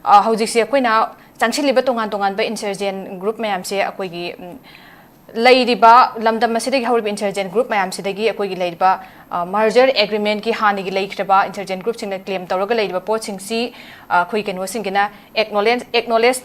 ꯑ, ꯍꯧꯖꯤꯛꯁꯦ ꯑꯩꯈꯣꯏꯅ ꯆꯪꯁꯤꯜꯂꯤꯕ ꯇꯣꯉꯥꯟ ꯇꯣꯉꯥꯟꯕ insurgent group ꯃꯌꯥꯝꯁꯦ ꯑꯩꯈꯣꯏꯒꯤ, ꯎꯝ, ꯂꯩꯔꯤꯕ ꯂꯝꯗꯝ ꯑꯁꯤꯗꯒꯤ ꯍꯧꯔꯤꯕ insurgent group ꯃꯌꯥꯝꯁꯤꯗꯒꯤ ꯑꯩꯈꯣꯏꯒꯤ ꯂꯩꯔꯤꯕ, ꯑ, merger agreement ꯀꯤ ꯍꯥꯟꯅꯒꯤ ꯂꯩꯈ꯭ꯔꯕ insurgent group ꯁꯤꯡꯅ claim ꯇꯧꯔꯒ ꯂꯩꯔꯤꯕ ꯄꯣꯠꯁꯤꯡꯁꯤ, ꯑ, ꯑꯩꯈꯣꯏ ꯀꯩꯅꯣꯁꯤꯡꯒꯤꯅ acknowledge, acknowledge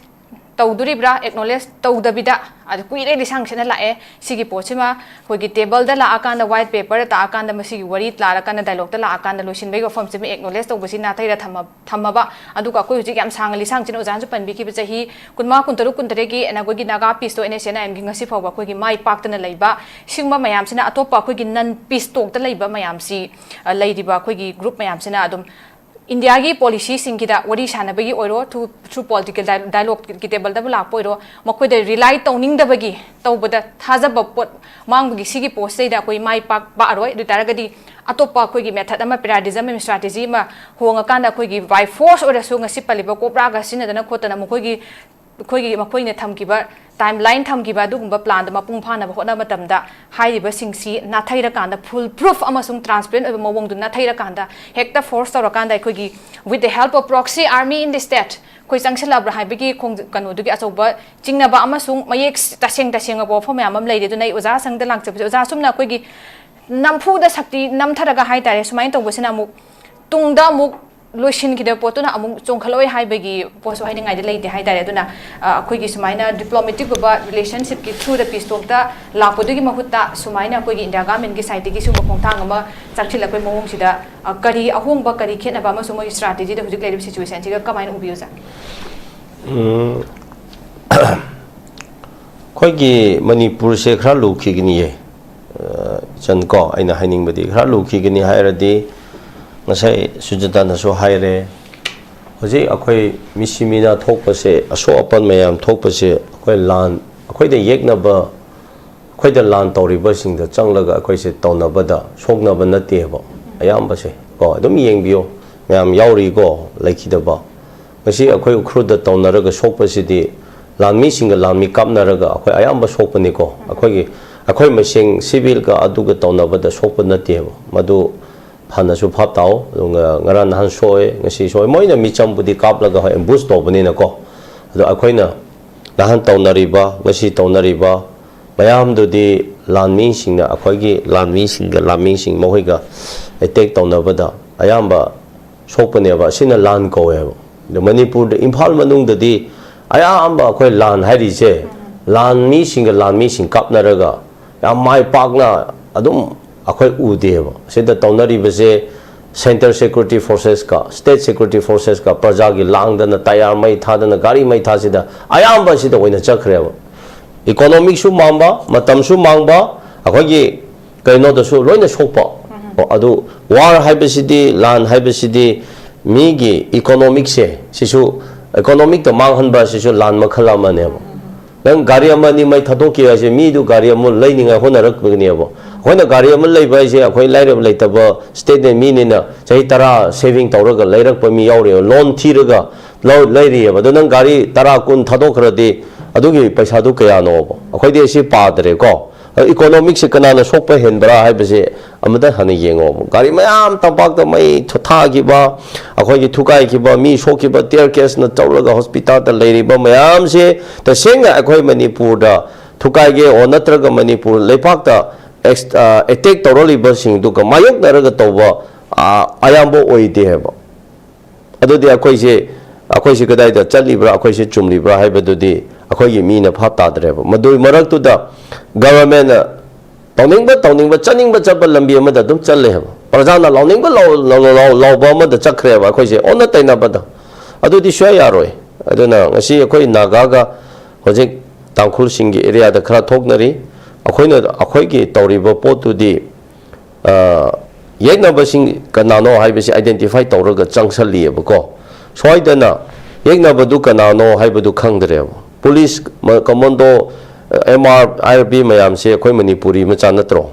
ꯇꯧꯗꯣꯔꯤꯕ꯭ꯔꯥ, acknowledge ꯇꯧꯗꯕꯤꯗ, ꯑꯗꯨ ꯀꯨꯏꯔꯦ ꯂꯤꯁꯥꯡꯁꯤꯠꯅ ꯂꯥꯛꯑꯦ꯫ ꯁꯤꯒꯤ ꯄꯣꯠꯁꯤꯃ ꯑꯩꯈꯣꯏꯒꯤ table ꯗ ꯂꯥꯛꯑꯀꯥꯟꯗ, white paper ꯗ ꯇꯥꯛꯑꯀꯥꯟꯗ, ꯃꯁꯤꯒꯤ ꯋꯥꯔꯤ ꯂꯥꯛꯑꯀꯥꯟꯗ, dialogue ꯇ ꯂꯥꯛꯑꯀꯥꯟꯗ ꯂꯣꯏꯁꯤꯟꯕꯒꯤ ꯋꯥꯐꯝꯁꯤꯃ acknowledge ꯇꯧꯕꯁꯤ ꯅꯥꯊꯩꯔ ꯊꯝꯃ-, ꯊꯝꯃꯕ꯫ ꯑꯗꯨꯒ ꯑꯩꯈꯣꯏ ꯍꯧꯖꯤꯛ ꯌꯥꯝ ꯁꯥꯡꯅ ꯂꯤꯁꯥꯡꯁꯤꯠꯅ ꯑꯣꯖꯥꯅꯁꯨ ꯄꯟꯕꯤꯈꯤꯕ ꯆꯍꯤ ꯀꯨꯟꯃꯉꯥ, ꯀꯨꯟꯇꯔꯨꯛ, ꯀꯨꯟꯇꯔꯦꯠꯀꯤ ꯑꯩꯈꯣꯏꯒꯤ Naga peace talk, N S C N I M ꯒꯤ ꯉꯁꯤ ꯐꯥꯎꯕ ꯑꯩꯈꯣꯏꯒꯤ ꯃꯥꯏ ꯄꯥꯛꯇꯅ ꯂꯩꯕ ꯁꯤꯒꯨꯝꯕ ꯃꯌꯥꯝꯁꯤꯅ, ꯑꯇꯣꯞꯄ ꯑꯩꯈꯣꯏꯒꯤ non peace talk ꯇ ꯂꯩꯕ ꯃꯌꯥꯝꯁꯤ, ꯑ, ꯂꯩꯔꯤꯕ ꯑꯩꯈꯣꯏꯒꯤ group ꯃꯌꯥꯝꯁꯤꯅ ꯑꯗꯨꯝ India ꯒꯤ policy ꯁꯤꯡꯒꯤꯗ ꯋꯥꯔꯤ ꯁꯥꯟꯅꯕꯒꯤ ꯑꯣꯏꯔꯣ, through, through political dia-, dialogue ꯀꯤ table ꯗꯕꯨ ꯂꯥꯛꯄ ꯑꯣꯏꯔꯣ, ꯃꯈꯣꯏꯗ rely ꯇꯧꯅꯤꯡꯗꯕꯒꯤ, ꯇꯧꯕꯗ ꯊꯥꯖꯕ ꯄꯣꯠ ꯃꯥꯡꯕꯒꯤ ꯁꯤꯒꯤ ꯄꯣꯠꯁꯤꯗꯩꯗ ꯑꯩꯈꯣꯏ ꯃꯥꯏ ꯄꯥꯛ-, ꯄꯥꯛꯑꯔꯣꯏ꯫ ꯑꯗꯨ ꯑꯣꯏ ꯇꯥꯔꯒꯗꯤ ꯑꯇꯣꯞꯄ ꯑꯩꯈꯣꯏꯒꯤ method ꯑꯃ, paradigm ꯑꯃ, strategy ꯑꯃ ꯍꯣꯡꯉꯀꯥꯟꯗ ꯑꯩꯈꯣꯏꯒꯤ by force ꯑꯣꯏꯔꯁꯨ ꯉꯁꯤ ꯄꯜꯂꯤꯕ COBRA ꯒ ꯁꯤꯖꯤꯟꯅꯗꯅ ꯈꯣꯠꯇꯅ ꯃꯈꯣꯏꯒꯤ ꯑꯩꯈꯣꯏꯒꯤ ꯃꯈꯣꯏꯅ ꯊꯝꯈꯤꯕ timeline, ꯊꯝꯈꯤꯕ ꯑꯗꯨꯒꯨꯝꯕ plan ꯗꯣ ꯃꯄꯨꯡ ꯐꯥꯅꯕ ꯍꯣꯠꯅꯕ ꯃꯇꯝꯗ ꯍꯥꯏꯔꯤꯕꯁꯤꯡꯁꯤ ꯅꯥꯊꯩꯔꯀꯥꯟꯗ, fool proof ꯑꯃꯁꯨꯡ transparent ꯑꯣꯏꯕ ꯃꯑꯣꯡꯗ ꯅꯥꯊꯩꯔꯀꯥꯟꯗ, ꯍꯦꯛꯇ force ꯇꯧꯔꯀꯥꯟꯗ ꯑꯩꯈꯣꯏꯒꯤ with the help of proxy army in the state ꯑꯩꯈꯣꯏ ꯆꯪꯁꯤꯜꯂꯛꯑꯕ꯭ꯔꯥ ꯍꯥꯏꯕꯒꯤ ꯈꯣꯡ-, ꯀꯩꯅꯣꯗꯨꯒꯤ ꯑꯆꯧꯕ ꯆꯤꯡꯅꯕ ꯑꯃꯁꯨꯡ ꯃꯌꯦꯛ ꯇꯁꯦꯡ ꯇꯁꯦꯡꯉꯕ ꯋꯥꯐꯝ ꯃꯌꯥꯝ ꯑꯃ ꯂꯩꯔꯤ꯫ ꯑꯗꯨꯅ ꯑꯩ ꯑꯣꯖꯥ ꯁꯪꯗ ꯂꯥꯛꯆꯕꯁꯦ, ꯑꯣꯖꯥ, ꯑꯁꯨꯝꯅ ꯑꯩꯈꯣꯏꯒꯤ ꯅꯝꯐꯨꯗ ꯁꯛꯇꯤ ꯅꯝꯊꯔꯒ ꯍꯥꯏ ꯇꯥꯔꯦ, ꯁꯨꯃꯥꯏꯅ ꯇꯧꯕꯁꯤꯅ ꯑꯃꯨꯛ ꯇꯨꯡꯗ ꯑꯃꯨꯛ ꯂꯣꯏꯁꯤꯟꯈꯤꯗꯕ ꯄꯣꯠꯇꯨꯅ ꯑꯃꯨꯛ ꯆꯣꯡꯈꯠꯂꯛꯑꯣꯏ ꯍꯥꯏꯕꯒꯤ ꯄꯣꯠꯁꯨ ꯍꯥꯏꯅꯤꯡꯉꯥꯏꯗꯤ ꯂꯩꯇꯦ ꯍꯥꯏ ꯇꯥꯔꯦ꯫ ꯑꯗꯨꯅ, ꯑ, ꯑꯩꯈꯣꯏꯒꯤ ꯁꯨꯃꯥꯏꯅ diplomatic ꯑꯣꯏꯕ relationship ꯀꯤ through ꯗ peace talk ꯇ ꯂꯥꯛꯄꯗꯨꯒꯤ ꯃꯍꯨꯠꯇ ꯁꯨꯃꯥꯏꯅ ꯑꯩꯈꯣꯏꯒꯤ India government ꯀꯤ side ꯇꯒꯤ ꯁꯤꯒꯨꯝꯕ ꯈꯣꯡꯊꯥꯡ ꯑꯃ ꯆꯪꯁꯤꯜꯂꯛꯄꯒꯤ ꯃꯑꯣꯡꯁꯤꯗ, ꯑ, ꯀꯔꯤ ꯑꯍꯣꯡꯕ, ꯀꯔꯤ ꯈꯦꯠꯅꯕ ꯑꯃꯁꯨꯡ ꯃꯣꯏꯒꯤ strategy ꯗ ꯍꯧꯖꯤꯛ ꯂꯩꯔꯤꯕ situation ꯁꯤꯒ ꯀꯃꯥꯏꯅ ꯎꯕꯤꯌꯨ, sir? ꯎꯝ, ꯑꯩꯈꯣꯏꯒꯤ ꯃꯅꯤꯄꯨꯔꯁꯦ ꯈꯔ ꯂꯨꯈꯤꯒꯅꯤꯌꯦ, ꯑ, ꯏꯆꯟ ꯀꯣ, ꯑꯩꯅ ꯍꯥꯏꯅꯤꯡꯕꯗꯤ ꯈꯔ ꯂꯨꯈꯤꯒꯅꯤ ꯍꯥꯏꯔꯗꯤ, ꯉꯁꯥꯏ ꯁꯨꯖꯥꯇꯥꯅꯁꯨ ꯍꯥꯏꯔꯦ, ꯍꯧꯖꯤꯛ ꯑꯩꯈꯣꯏ ꯃꯤꯁꯤ ꯃꯤꯅꯥ ꯊꯣꯛꯄꯁꯦ, ꯑꯁꯣꯛ ꯑꯄꯟ ꯃꯌꯥꯝ ꯊꯣꯛꯄꯁꯦ, ꯑꯩꯈꯣꯏ ꯂꯥꯟ, ꯑꯩꯈꯣꯏꯗ ꯌꯦꯛꯅꯕ, ꯑꯩꯈꯣꯏꯗ ꯂꯥꯟ ꯇꯧꯔꯤꯕꯁꯤꯡꯗ ꯆꯪꯂꯒ ꯑꯩꯈꯣꯏꯁꯦ ꯇꯧꯅꯕꯗ ꯁꯣꯛꯅꯕ ꯅꯠꯇꯦꯕ꯫ ꯑꯌꯥꯝꯕꯁꯦ ꯀꯣ, ꯑꯗꯨꯝ ꯌꯦꯡꯕꯤꯌꯣ, ꯃꯌꯥꯝ ꯌꯥꯎꯔꯤꯀꯣ, ꯂꯩꯈꯤꯗꯕ꯫ ꯉꯁꯤ ꯑꯩꯈꯣꯏ ꯎꯈ꯭ꯔꯨꯜꯗ ꯇꯧꯅꯔꯒ ꯁꯣꯛꯄꯁꯤꯗꯤ ꯂꯥꯟꯃꯤꯁꯤꯡꯒ ꯂꯥꯟꯃꯤ ꯀꯥꯞꯅꯔꯒ ꯑꯩꯈꯣꯏ ꯑꯌꯥꯝꯕ ꯁꯣꯛꯄꯅꯤꯀꯣ꯫ ꯑꯩꯈꯣꯏꯒꯤ, ꯑꯩꯈꯣꯏ ꯃꯁꯦꯟ ꯁꯤꯚꯤꯜꯒ ꯑꯗꯨꯒ ꯇꯧꯅꯕꯗ ꯁꯣꯛꯄ ꯅꯠꯇꯦꯕ꯫ ꯃꯗꯨ ꯐꯅꯁꯨ ꯚꯥꯞ ꯇꯥꯎ꯫ ꯑꯗꯨꯒ ꯉꯔꯥꯡ ꯅꯍꯥꯟ ꯁꯣꯛꯑꯦ, ꯉꯁꯤ ꯁꯣꯛꯑꯦ꯫ ꯃꯣꯏꯅ ꯃꯤꯆꯝꯕꯨꯗꯤ ꯀꯥꯞꯂꯒ, ꯍꯣꯏ, ꯑꯦꯝꯕꯨꯁ ꯇꯧꯕꯅꯤꯅꯀꯣ꯫ ꯑꯗꯣ ꯑꯩꯈꯣꯏꯅ ꯅꯍꯥꯟ ꯇꯧꯅꯔꯤꯕ, ꯉꯁꯤ ꯇꯧꯅꯔꯤꯕ ꯃꯌꯥꯝꯗꯨꯗꯤ ꯂꯥꯟꯃꯤꯁꯤꯡꯅ, ꯑꯩꯈꯣꯏꯒꯤ ꯂꯥꯟꯃꯤꯁꯤꯡꯒ, ꯂꯥꯟꯃꯤꯁꯤꯡ ꯃꯈꯣꯏꯒ ꯑꯦꯇꯦꯛ ꯇꯧꯅꯕꯗ ꯑꯌꯥꯝꯕ ꯁꯣꯛꯄꯅꯦꯕ꯫ ꯑꯁꯤꯅ ꯂꯥꯟ ꯀꯧꯋꯦꯕ꯫ ꯑꯗꯣ ꯃꯅꯤꯄꯨꯔꯗ, ꯏꯝꯐꯥꯜ ꯃꯅꯨꯡꯗꯗꯤ ꯑꯌꯥꯝꯕ ꯑꯩꯈꯣꯏ ꯂꯥꯟ ꯍꯥꯏꯔꯤꯁꯦ, ꯂꯥꯟꯃꯤꯁꯤꯡꯒ ꯂꯥꯟꯃꯤꯁꯤꯡ ꯀꯥꯞꯅꯔꯒ ꯌꯥꯝ ꯃꯥꯏ ꯄꯥꯛꯅ ꯑꯗꯨꯝ ꯑꯩꯈꯣꯏ ꯎꯗꯦꯕ꯫ ꯁꯤꯗ ꯇꯧꯅꯔꯤꯕꯁꯦ central security forcesꯀ state security forcesꯀ ꯄ꯭ꯔꯖꯥꯒꯤ ꯂꯥꯡꯗꯅ, ꯇꯌꯥꯔ ꯃꯩ ꯊꯥꯗꯅ, ꯒꯥꯔꯤ ꯃꯩ ꯊꯥꯁꯤꯗ ꯑꯌꯥꯝꯕ ꯁꯤꯗ ꯑꯣꯏꯅ ꯆꯠꯈ꯭ꯔꯦꯕ꯫ Economicꯁꯨ ꯃꯥꯡꯕ, ꯃꯇꯝꯁꯨ ꯃꯥꯡꯕ, ꯑꯩꯈꯣꯏꯒꯤ ꯀꯩꯅꯣꯗꯁꯨ ꯂꯣꯏꯅ ꯁꯣꯛꯄ꯫ ꯑꯣ, ꯑꯗꯨ ꯋꯥꯔ ꯍꯥꯏꯕꯁꯤꯗꯤ, ꯂꯥꯟ ꯍꯥꯏꯕꯁꯤꯗꯤ ꯃꯤꯒꯤ ꯏꯀꯣꯅꯣꯃꯤꯛꯁꯦ, ꯁꯤꯁꯨ, ꯏꯀꯣꯅꯣꯃꯤꯛꯇ ꯃꯥꯡꯍꯟꯕ ꯑꯁꯤꯁꯨ ꯂꯥꯟ ꯃꯈꯜ ꯑꯃꯅꯦꯕ꯫ ꯅꯪ ꯒꯥꯔꯤ ꯑꯃ ꯑꯅꯤ ꯃꯩ ꯊꯥꯗꯣꯛꯈꯤ ꯍꯥꯏꯁꯦ, ꯃꯤꯗꯨ ꯒꯥꯔꯤ ꯑꯃ ꯂꯩꯅꯤꯡꯉꯥꯏ ꯍꯣꯠꯅꯔꯛꯄꯒꯤꯅꯦꯕ꯫ ꯑꯩꯈꯣꯏꯅ ꯒꯥꯔꯤ ꯑꯃ ꯂꯩꯕ ꯍꯥꯏꯁꯦ, ꯑꯩꯈꯣꯏ ꯂꯥꯏꯔꯕ ꯂꯩꯇꯕ ꯁ꯭ꯇꯦꯠꯅ, ꯃꯤꯅꯤꯅ ꯆꯍꯤ ꯇꯔꯥ ꯁꯦꯚꯤꯡ ꯇꯧꯔꯒ ꯂꯩꯔꯛꯄ ꯃꯤ ꯌꯥꯎꯔꯤꯕ, ꯂꯣꯟ ꯊꯤꯔꯒ ꯂꯧ-, ꯂꯩꯔꯤꯑꯕ꯫ ꯑꯗꯣ ꯅꯪ ꯒꯥꯔꯤ ꯇꯔꯥ ꯀꯨꯟ ꯊꯥꯗꯣꯛꯈ꯭ꯔꯗꯤ ꯑꯗꯨꯒꯤ ꯄꯩꯁꯥꯗꯨ ꯀꯌꯥꯅꯣꯕ? ꯑꯩꯈꯣꯏꯗꯤ ꯑꯁꯤ ꯄꯥꯗ꯭ꯔꯦꯀꯣ꯫ ꯑꯗꯣ ꯏꯀꯣꯅꯣꯃꯤꯛꯁꯦ ꯀꯅꯥꯅ ꯁꯣꯛꯄ ꯍꯦꯟꯕ꯭ꯔꯥ ꯍꯥꯏꯕꯁꯦ ꯑꯃꯨꯛꯇꯪ ꯍꯥꯟꯅ ꯌꯦꯡꯉꯣꯕ꯫ ꯒꯥꯔꯤ ꯃꯌꯥꯝ ꯇꯝꯄꯥꯛꯇ ꯃꯩ ꯊ-, ꯊꯥꯈꯤꯕ, ꯑꯩꯈꯣꯏꯒꯤ ꯊꯨꯒꯥꯏꯈꯤꯕ, ꯃꯤ ꯁꯣꯛꯈꯤꯕ, tear gas ꯅ ꯇꯧꯔꯒ ꯍꯣꯁꯄꯤꯇꯥꯜꯗ ꯂꯩꯔꯤꯕ ꯃꯌꯥꯝꯁꯦ, ꯇꯁꯦꯡꯅ ꯑꯩꯈꯣꯏ ꯃꯅꯤꯄꯨꯔꯗ ꯊꯨꯒꯥꯏꯒꯦ ꯑꯣ ꯅꯠꯇ꯭ꯔꯒ ꯃꯅꯤꯄꯨꯔ ꯂꯩꯄꯥꯛꯇ ꯑꯦꯛꯁ-, ꯑ, ꯑꯦꯇꯦꯛ ꯇꯧꯔꯛꯂꯤꯕꯁꯤꯡꯗꯨꯒ ꯃꯥꯌꯣꯛꯅꯔꯒ ꯇꯧꯕ, ꯑ, ꯑꯌꯥꯝꯕ ꯑꯣꯏꯗꯦ ꯍꯥꯏꯕ꯫ ꯑꯗꯨꯗꯤ ꯑꯩꯈꯣꯏꯁꯦ, ꯑꯩꯈꯣꯏꯁꯦ ꯀꯗꯥꯏꯗ ꯆꯠꯂꯤꯕ꯭ꯔꯥ, ꯑꯩꯈꯣꯏꯁꯦ ꯆꯨꯝꯂꯤꯕ꯭ꯔꯥ ꯍꯥꯏꯕꯗꯨꯗꯤ ꯑꯩꯈꯣꯏꯒꯤ ꯃꯤꯅ ꯚꯥꯞ ꯇꯥꯗ꯭ꯔꯦꯕ꯫ ꯃꯗꯨꯒꯤ ꯃꯔꯛꯇꯨꯗ ꯒꯚꯔꯟꯃꯦꯟꯅ ꯇꯧꯅꯤꯡꯕ ꯇꯧꯅꯤꯡꯕ, ꯆꯠꯅꯤꯡꯕ ꯆꯠꯄ ꯂꯝꯕꯤ ꯑꯃꯗ ꯑꯗꯨꯝ ꯆꯠꯂꯦꯕ꯫ ꯄ꯭ꯔꯖꯥꯅ ꯂꯥꯎꯅꯤꯡꯕ ꯂꯥꯎ-, ꯂꯥꯎ-, ꯂꯥꯎ-, ꯂꯥꯎꯕ ꯑꯃꯗ ꯆꯠꯈ꯭ꯔꯦꯕ꯫ ꯑꯩꯈꯣꯏꯁꯦ ꯑꯣꯟꯅ ꯇꯩꯅꯕꯗ꯫ ꯑꯗꯨꯗꯤ ꯁꯨꯡꯌꯥ ꯌꯥꯔꯣꯏ꯫ ꯑꯗꯨꯅ ꯉꯁꯤ ꯑꯩꯈꯣꯏ ꯅꯥꯒꯥꯒ ꯍꯧꯖꯤꯛ ꯇꯥꯡꯈꯨꯜꯁꯤꯡꯒꯤ ꯑꯦꯔꯤꯌꯥꯗ ꯈꯔ ꯊꯣꯛꯅꯔꯤ꯫ ꯑꯩꯈꯣꯏꯅ, ꯑꯩꯈꯣꯏꯒꯤ ꯇꯧꯔꯤꯕ ꯄꯣꯠꯇꯨꯗꯤ, ꯑ, ꯌꯦꯛꯅꯕꯁꯤꯡ ꯀꯅꯥꯅꯣ ꯍꯥꯏꯕꯁꯤ identify ꯇꯧꯔꯒ ꯆꯪꯁꯜꯂꯤꯑꯕꯀꯣ꯫ ꯁꯣꯏꯗꯅ ꯌꯦꯛꯅꯕꯗꯨ ꯀꯅꯥꯅꯣ ꯍꯥꯏꯕꯗꯨ ꯈꯪꯗ꯭ꯔꯦꯕ꯫ ꯄꯨꯂꯤꯁ, ꯃ-, ꯀꯃꯥꯟꯗꯣ, ꯑꯦꯝ ꯑꯥꯔ, ꯑꯥꯏ ꯑꯥꯔ ꯕꯤ ꯃꯌꯥꯝꯁꯦ ꯑꯩꯈꯣꯏ ꯃꯅꯤꯄꯨꯔꯤ ꯃꯆꯥ ꯅꯠꯇ꯭ꯔꯣ?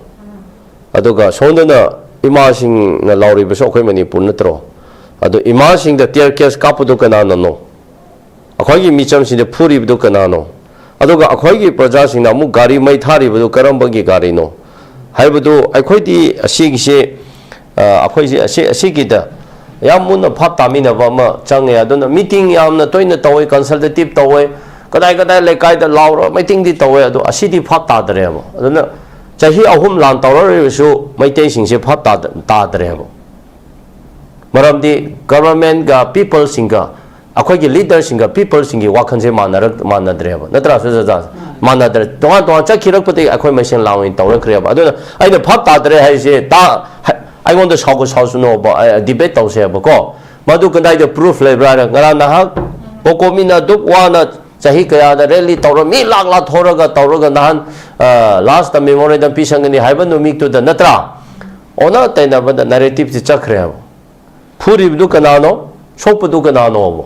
ꯑꯗꯨꯒ ꯁꯣꯝꯗꯅ ꯏꯃꯥꯁꯤꯡꯅ ꯂꯥꯎꯔꯤꯕꯁꯨ ꯑꯩꯈꯣꯏ ꯃꯅꯤꯄꯨꯔ ꯅꯠꯇ꯭ꯔꯣ? ꯑꯗꯣ ꯏꯃꯥꯁꯤꯡꯗ tear gas ꯀꯥꯞꯄꯗꯨ ꯀꯅꯥꯅꯅꯣ? ꯑꯩꯈꯣꯏꯒꯤ ꯃꯤꯆꯝꯁꯤꯡꯗ ꯐꯨꯔꯤꯕꯗꯨ ꯀꯅꯥꯅꯣ? ꯑꯗꯨꯒ ꯑꯩꯈꯣꯏꯒꯤ ꯄ꯭ꯔꯖꯥꯁꯤꯡꯅ ꯑꯃꯨꯛ ꯒꯥꯔꯤ ꯃꯩ ꯊꯥꯔꯤꯕꯗꯨ ꯀꯔꯝꯕꯒꯤ ꯒꯥꯔꯤꯅꯣ? ꯍꯥꯏꯕꯗꯨ ꯑꯩꯈꯣꯏꯗꯤ ꯑꯁꯤꯒꯤꯁꯦ, ꯑ, ꯑꯩꯈꯣꯏꯁꯦ ꯑꯁꯤ, ꯑꯁꯤꯒꯤꯗ ꯌꯥꯝ ꯃꯨꯟꯅ ꯚꯥꯞ ꯇꯥꯃꯤꯟꯅꯕ ꯑꯃ ꯆꯪꯉꯦ꯫ ꯑꯗꯨꯅ meeting ꯌꯥꯝꯅ ꯇꯣꯏꯅ ꯇꯧꯋꯦ, consultative ꯇꯧꯋꯦ, ꯀꯗꯥꯏ ꯀꯗꯥꯏ ꯂꯩꯀꯥꯏꯗ ꯂꯥꯎꯔ meetingꯗꯤ ꯇꯧꯋꯦ, ꯑꯗꯣ ꯑꯁꯤꯗꯤ ꯚꯥꯞ ꯇꯥꯗ꯭ꯔꯦꯕ꯫ ꯑꯗꯨꯅ ꯆꯍꯤ ꯑꯍꯨꯝ ꯂꯥꯟ ꯇꯧꯔꯔꯤꯕꯁꯨ ꯃꯩꯇꯩꯁꯤꯡꯁꯦ ꯚꯥꯞ ꯇꯥꯗ-, ꯇꯥꯗ꯭ꯔꯦꯕ꯫ ꯃꯔꯝꯗꯤ governmentꯒ peopleꯁꯤꯡꯒ, ꯑꯩꯈꯣꯏꯒꯤ leaderꯁꯤꯡꯒ peopleꯁꯤꯡꯒꯤ ꯋꯥꯈꯜꯁꯦ ꯃꯥꯟꯅꯔꯛ-, ꯃꯥꯟꯅꯗ꯭ꯔꯦꯕ, ꯅꯠꯇ꯭ꯔꯥ, ꯁꯨꯖꯥ? ꯃꯥꯟꯅꯗ꯭ꯔꯦ꯫ ꯇꯣꯉꯥꯟ ꯇꯣꯉꯥꯟ ꯆꯠꯈꯤꯔꯛꯄꯗꯒꯤ ꯑꯩꯈꯣꯏ ꯃꯁꯦꯟ ꯂꯥꯟ ꯑꯣꯏꯅ ꯇꯧꯔꯛꯈ꯭ꯔꯦꯕ꯫ ꯑꯗꯨꯅ ꯑꯩꯅ ꯚꯥꯞ ꯇꯥꯗ꯭ꯔꯦ ꯍꯥꯏꯁꯦ ꯇꯥ-, ꯍ-, ꯑꯩꯉꯣꯟꯗ ꯁꯥꯎꯒ ꯁꯥꯎꯁꯅꯣꯕ, ꯑ, debate ꯇꯧꯁꯦꯕꯀꯣ꯫ ꯃꯗꯨ ꯀꯗꯥꯏꯗ proof ꯂꯩꯕ꯭ꯔꯥ ꯍꯥꯏꯔ, ꯉꯔꯥꯡ ꯅꯍꯥꯛ ꯀꯣꯀꯣꯃꯤꯅ ꯑꯗꯨꯛ ꯋꯥꯅ ꯆꯍꯤ ꯀꯌꯥꯗ rally ꯇꯧꯔ, ꯃꯤ ꯂꯥꯛ ꯂꯥꯛ ꯊꯣꯔꯒ ꯇꯧꯔꯒ ꯅꯍꯥꯟ, ꯑ, last memorandum ꯄꯤꯁꯟꯒꯅꯤ ꯍꯥꯏꯕ ꯅꯨꯃꯤꯠꯇꯨꯗ ꯅꯠꯇ꯭ꯔꯥ? ꯑꯣꯟꯅ ꯇꯩꯅꯕꯗ narrativeꯁꯤ ꯆꯠꯈ꯭ꯔꯦꯕ꯫ ꯐꯨꯔꯤꯕꯗꯨ ꯀꯅꯥꯅꯣ? ꯁꯣꯛꯄꯗꯨ ꯀꯅꯥꯅꯣꯕ?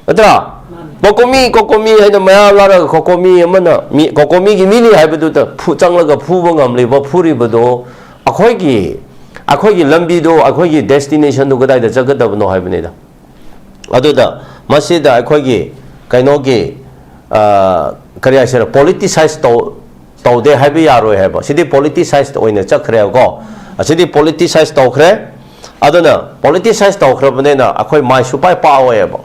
ꯅꯠꯇ꯭ꯔꯥ? ꯀꯣꯀꯣꯃꯤ, ꯀꯣꯀꯣꯃꯤ ꯍꯥꯏꯅ ꯃꯌꯥꯝ ꯂꯥꯛꯂꯒ ꯀꯣꯀꯣꯃꯤ ꯑꯃꯅ ꯃꯤ, ꯀꯣꯀꯣꯃꯤꯒꯤ ꯃꯤꯅꯤ ꯍꯥꯏꯕꯗꯨꯗ ꯐꯨ-, ꯆꯪꯂꯒ ꯐꯨꯕ ꯉꯝꯂꯤꯕ, ꯐꯨꯔꯤꯕꯗꯣ ꯑꯩꯈꯣꯏꯒꯤ, ꯑꯩꯈꯣꯏꯒꯤ ꯂꯝꯕꯤꯗꯣ, ꯑꯩꯈꯣꯏꯒꯤ destinationꯗꯨ ꯀꯗꯥꯏꯗ ꯆꯠꯀꯗꯕꯅꯣ ꯍꯥꯏꯕꯅꯤꯗ꯫ ꯑꯗꯨꯗ ꯃꯁꯤꯗ ꯑꯩꯈꯣꯏꯒꯤ ꯀꯩꯅꯣꯒꯤ, ꯑ, ꯀꯔꯤ ꯍꯥꯏꯁꯤꯔ, politicize ꯇꯧ-, ꯇꯧꯗꯦ ꯍꯥꯏꯕ ꯌꯥꯔꯣꯏ ꯍꯥꯏꯕ꯫ ꯁꯤꯗꯤ politicized ꯑꯣꯏꯅ ꯆꯠꯈ꯭ꯔꯦꯕꯀꯣ꯫ ꯑꯁꯤꯗꯤ politicized ꯇꯧꯈ꯭ꯔꯦ꯫ ꯑꯗꯨꯅ politicized ꯇꯧꯈ꯭ꯔꯕꯅꯤꯅ ꯑꯩꯈꯣꯏ ꯃꯥꯏ ꯁꯨꯄꯥꯏ ꯄꯥꯛꯑꯣꯏꯕ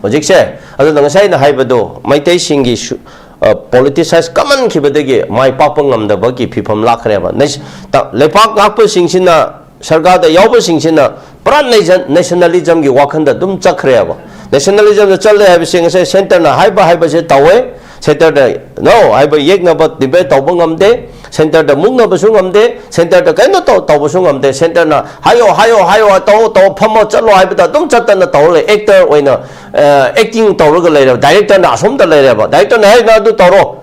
ꯍꯧꯖꯤꯛꯁꯦ꯫ ꯑꯗꯨꯅ ꯉꯁꯥꯏ ꯑꯩꯅ ꯍꯥꯏꯕꯗꯣ, ꯃꯩꯇꯩꯁꯤꯡꯒꯤ ꯁꯨ-, ꯑ, politicize ꯀꯃꯟꯈꯤꯕꯗꯒꯤ ꯃꯥꯏ ꯄꯥꯛꯄ ꯉꯝꯗꯕꯒꯤ ꯐꯤꯕꯝ ꯂꯥꯛꯈ꯭ꯔꯦꯕ꯫ ꯅꯩꯁ-, ꯇ-, ꯂꯩꯄꯥꯛ ꯉꯥꯛꯄꯁꯤꯡꯁꯤꯅ, ꯁꯔꯀꯥꯔꯗ ꯌꯥꯎꯕꯁꯤꯡꯁꯤꯅ ꯄꯨꯔꯥ nation-, nationalismꯒꯤ ꯋꯥꯈꯜꯗ ꯑꯗꯨꯝ ꯆꯠꯈ꯭ꯔꯦꯕ꯫ Nationalismꯗ ꯆꯠꯂꯦ ꯍꯥꯏꯕꯁꯦ ꯉꯁꯥꯏ centreꯅ ꯍꯥꯏꯕ ꯍꯥꯏꯕꯁꯦ ꯇꯧꯋꯦ, centreꯗ no ꯍꯥꯏꯕ ꯌꯦꯛꯅꯕ debate ꯇꯧꯕ ꯉꯝꯗꯦ, centreꯗ ꯃꯨꯛꯅꯕꯁꯨ ꯉꯝꯗꯦ, centreꯗ ꯀꯩꯅꯣ ꯇꯧ-, ꯇꯧꯕꯁꯨ ꯉꯝꯗꯦ, centreꯅ ꯍꯥꯏꯌꯣ, ꯍꯥꯏꯌꯣ, ꯍꯥꯏꯌꯣ, ꯇꯧ, ꯇꯧ, ꯐꯝꯃꯣ, ꯆꯠꯂꯣ ꯍꯥꯏꯕꯗ ꯑꯗꯨꯝ ꯆꯠꯇꯅ ꯇꯧꯔ ꯂꯩ꯫ Actor ꯑꯣꯏꯅ, ꯑ, acting ꯇꯧꯔꯒ ꯂꯩꯔꯦꯕ, directorꯅ ꯑꯁꯣꯝꯗ ꯂꯩꯔꯦꯕ, directorꯅ, "ꯍꯦ, ꯅꯪ ꯑꯗꯨ ꯇꯧꯔꯣ,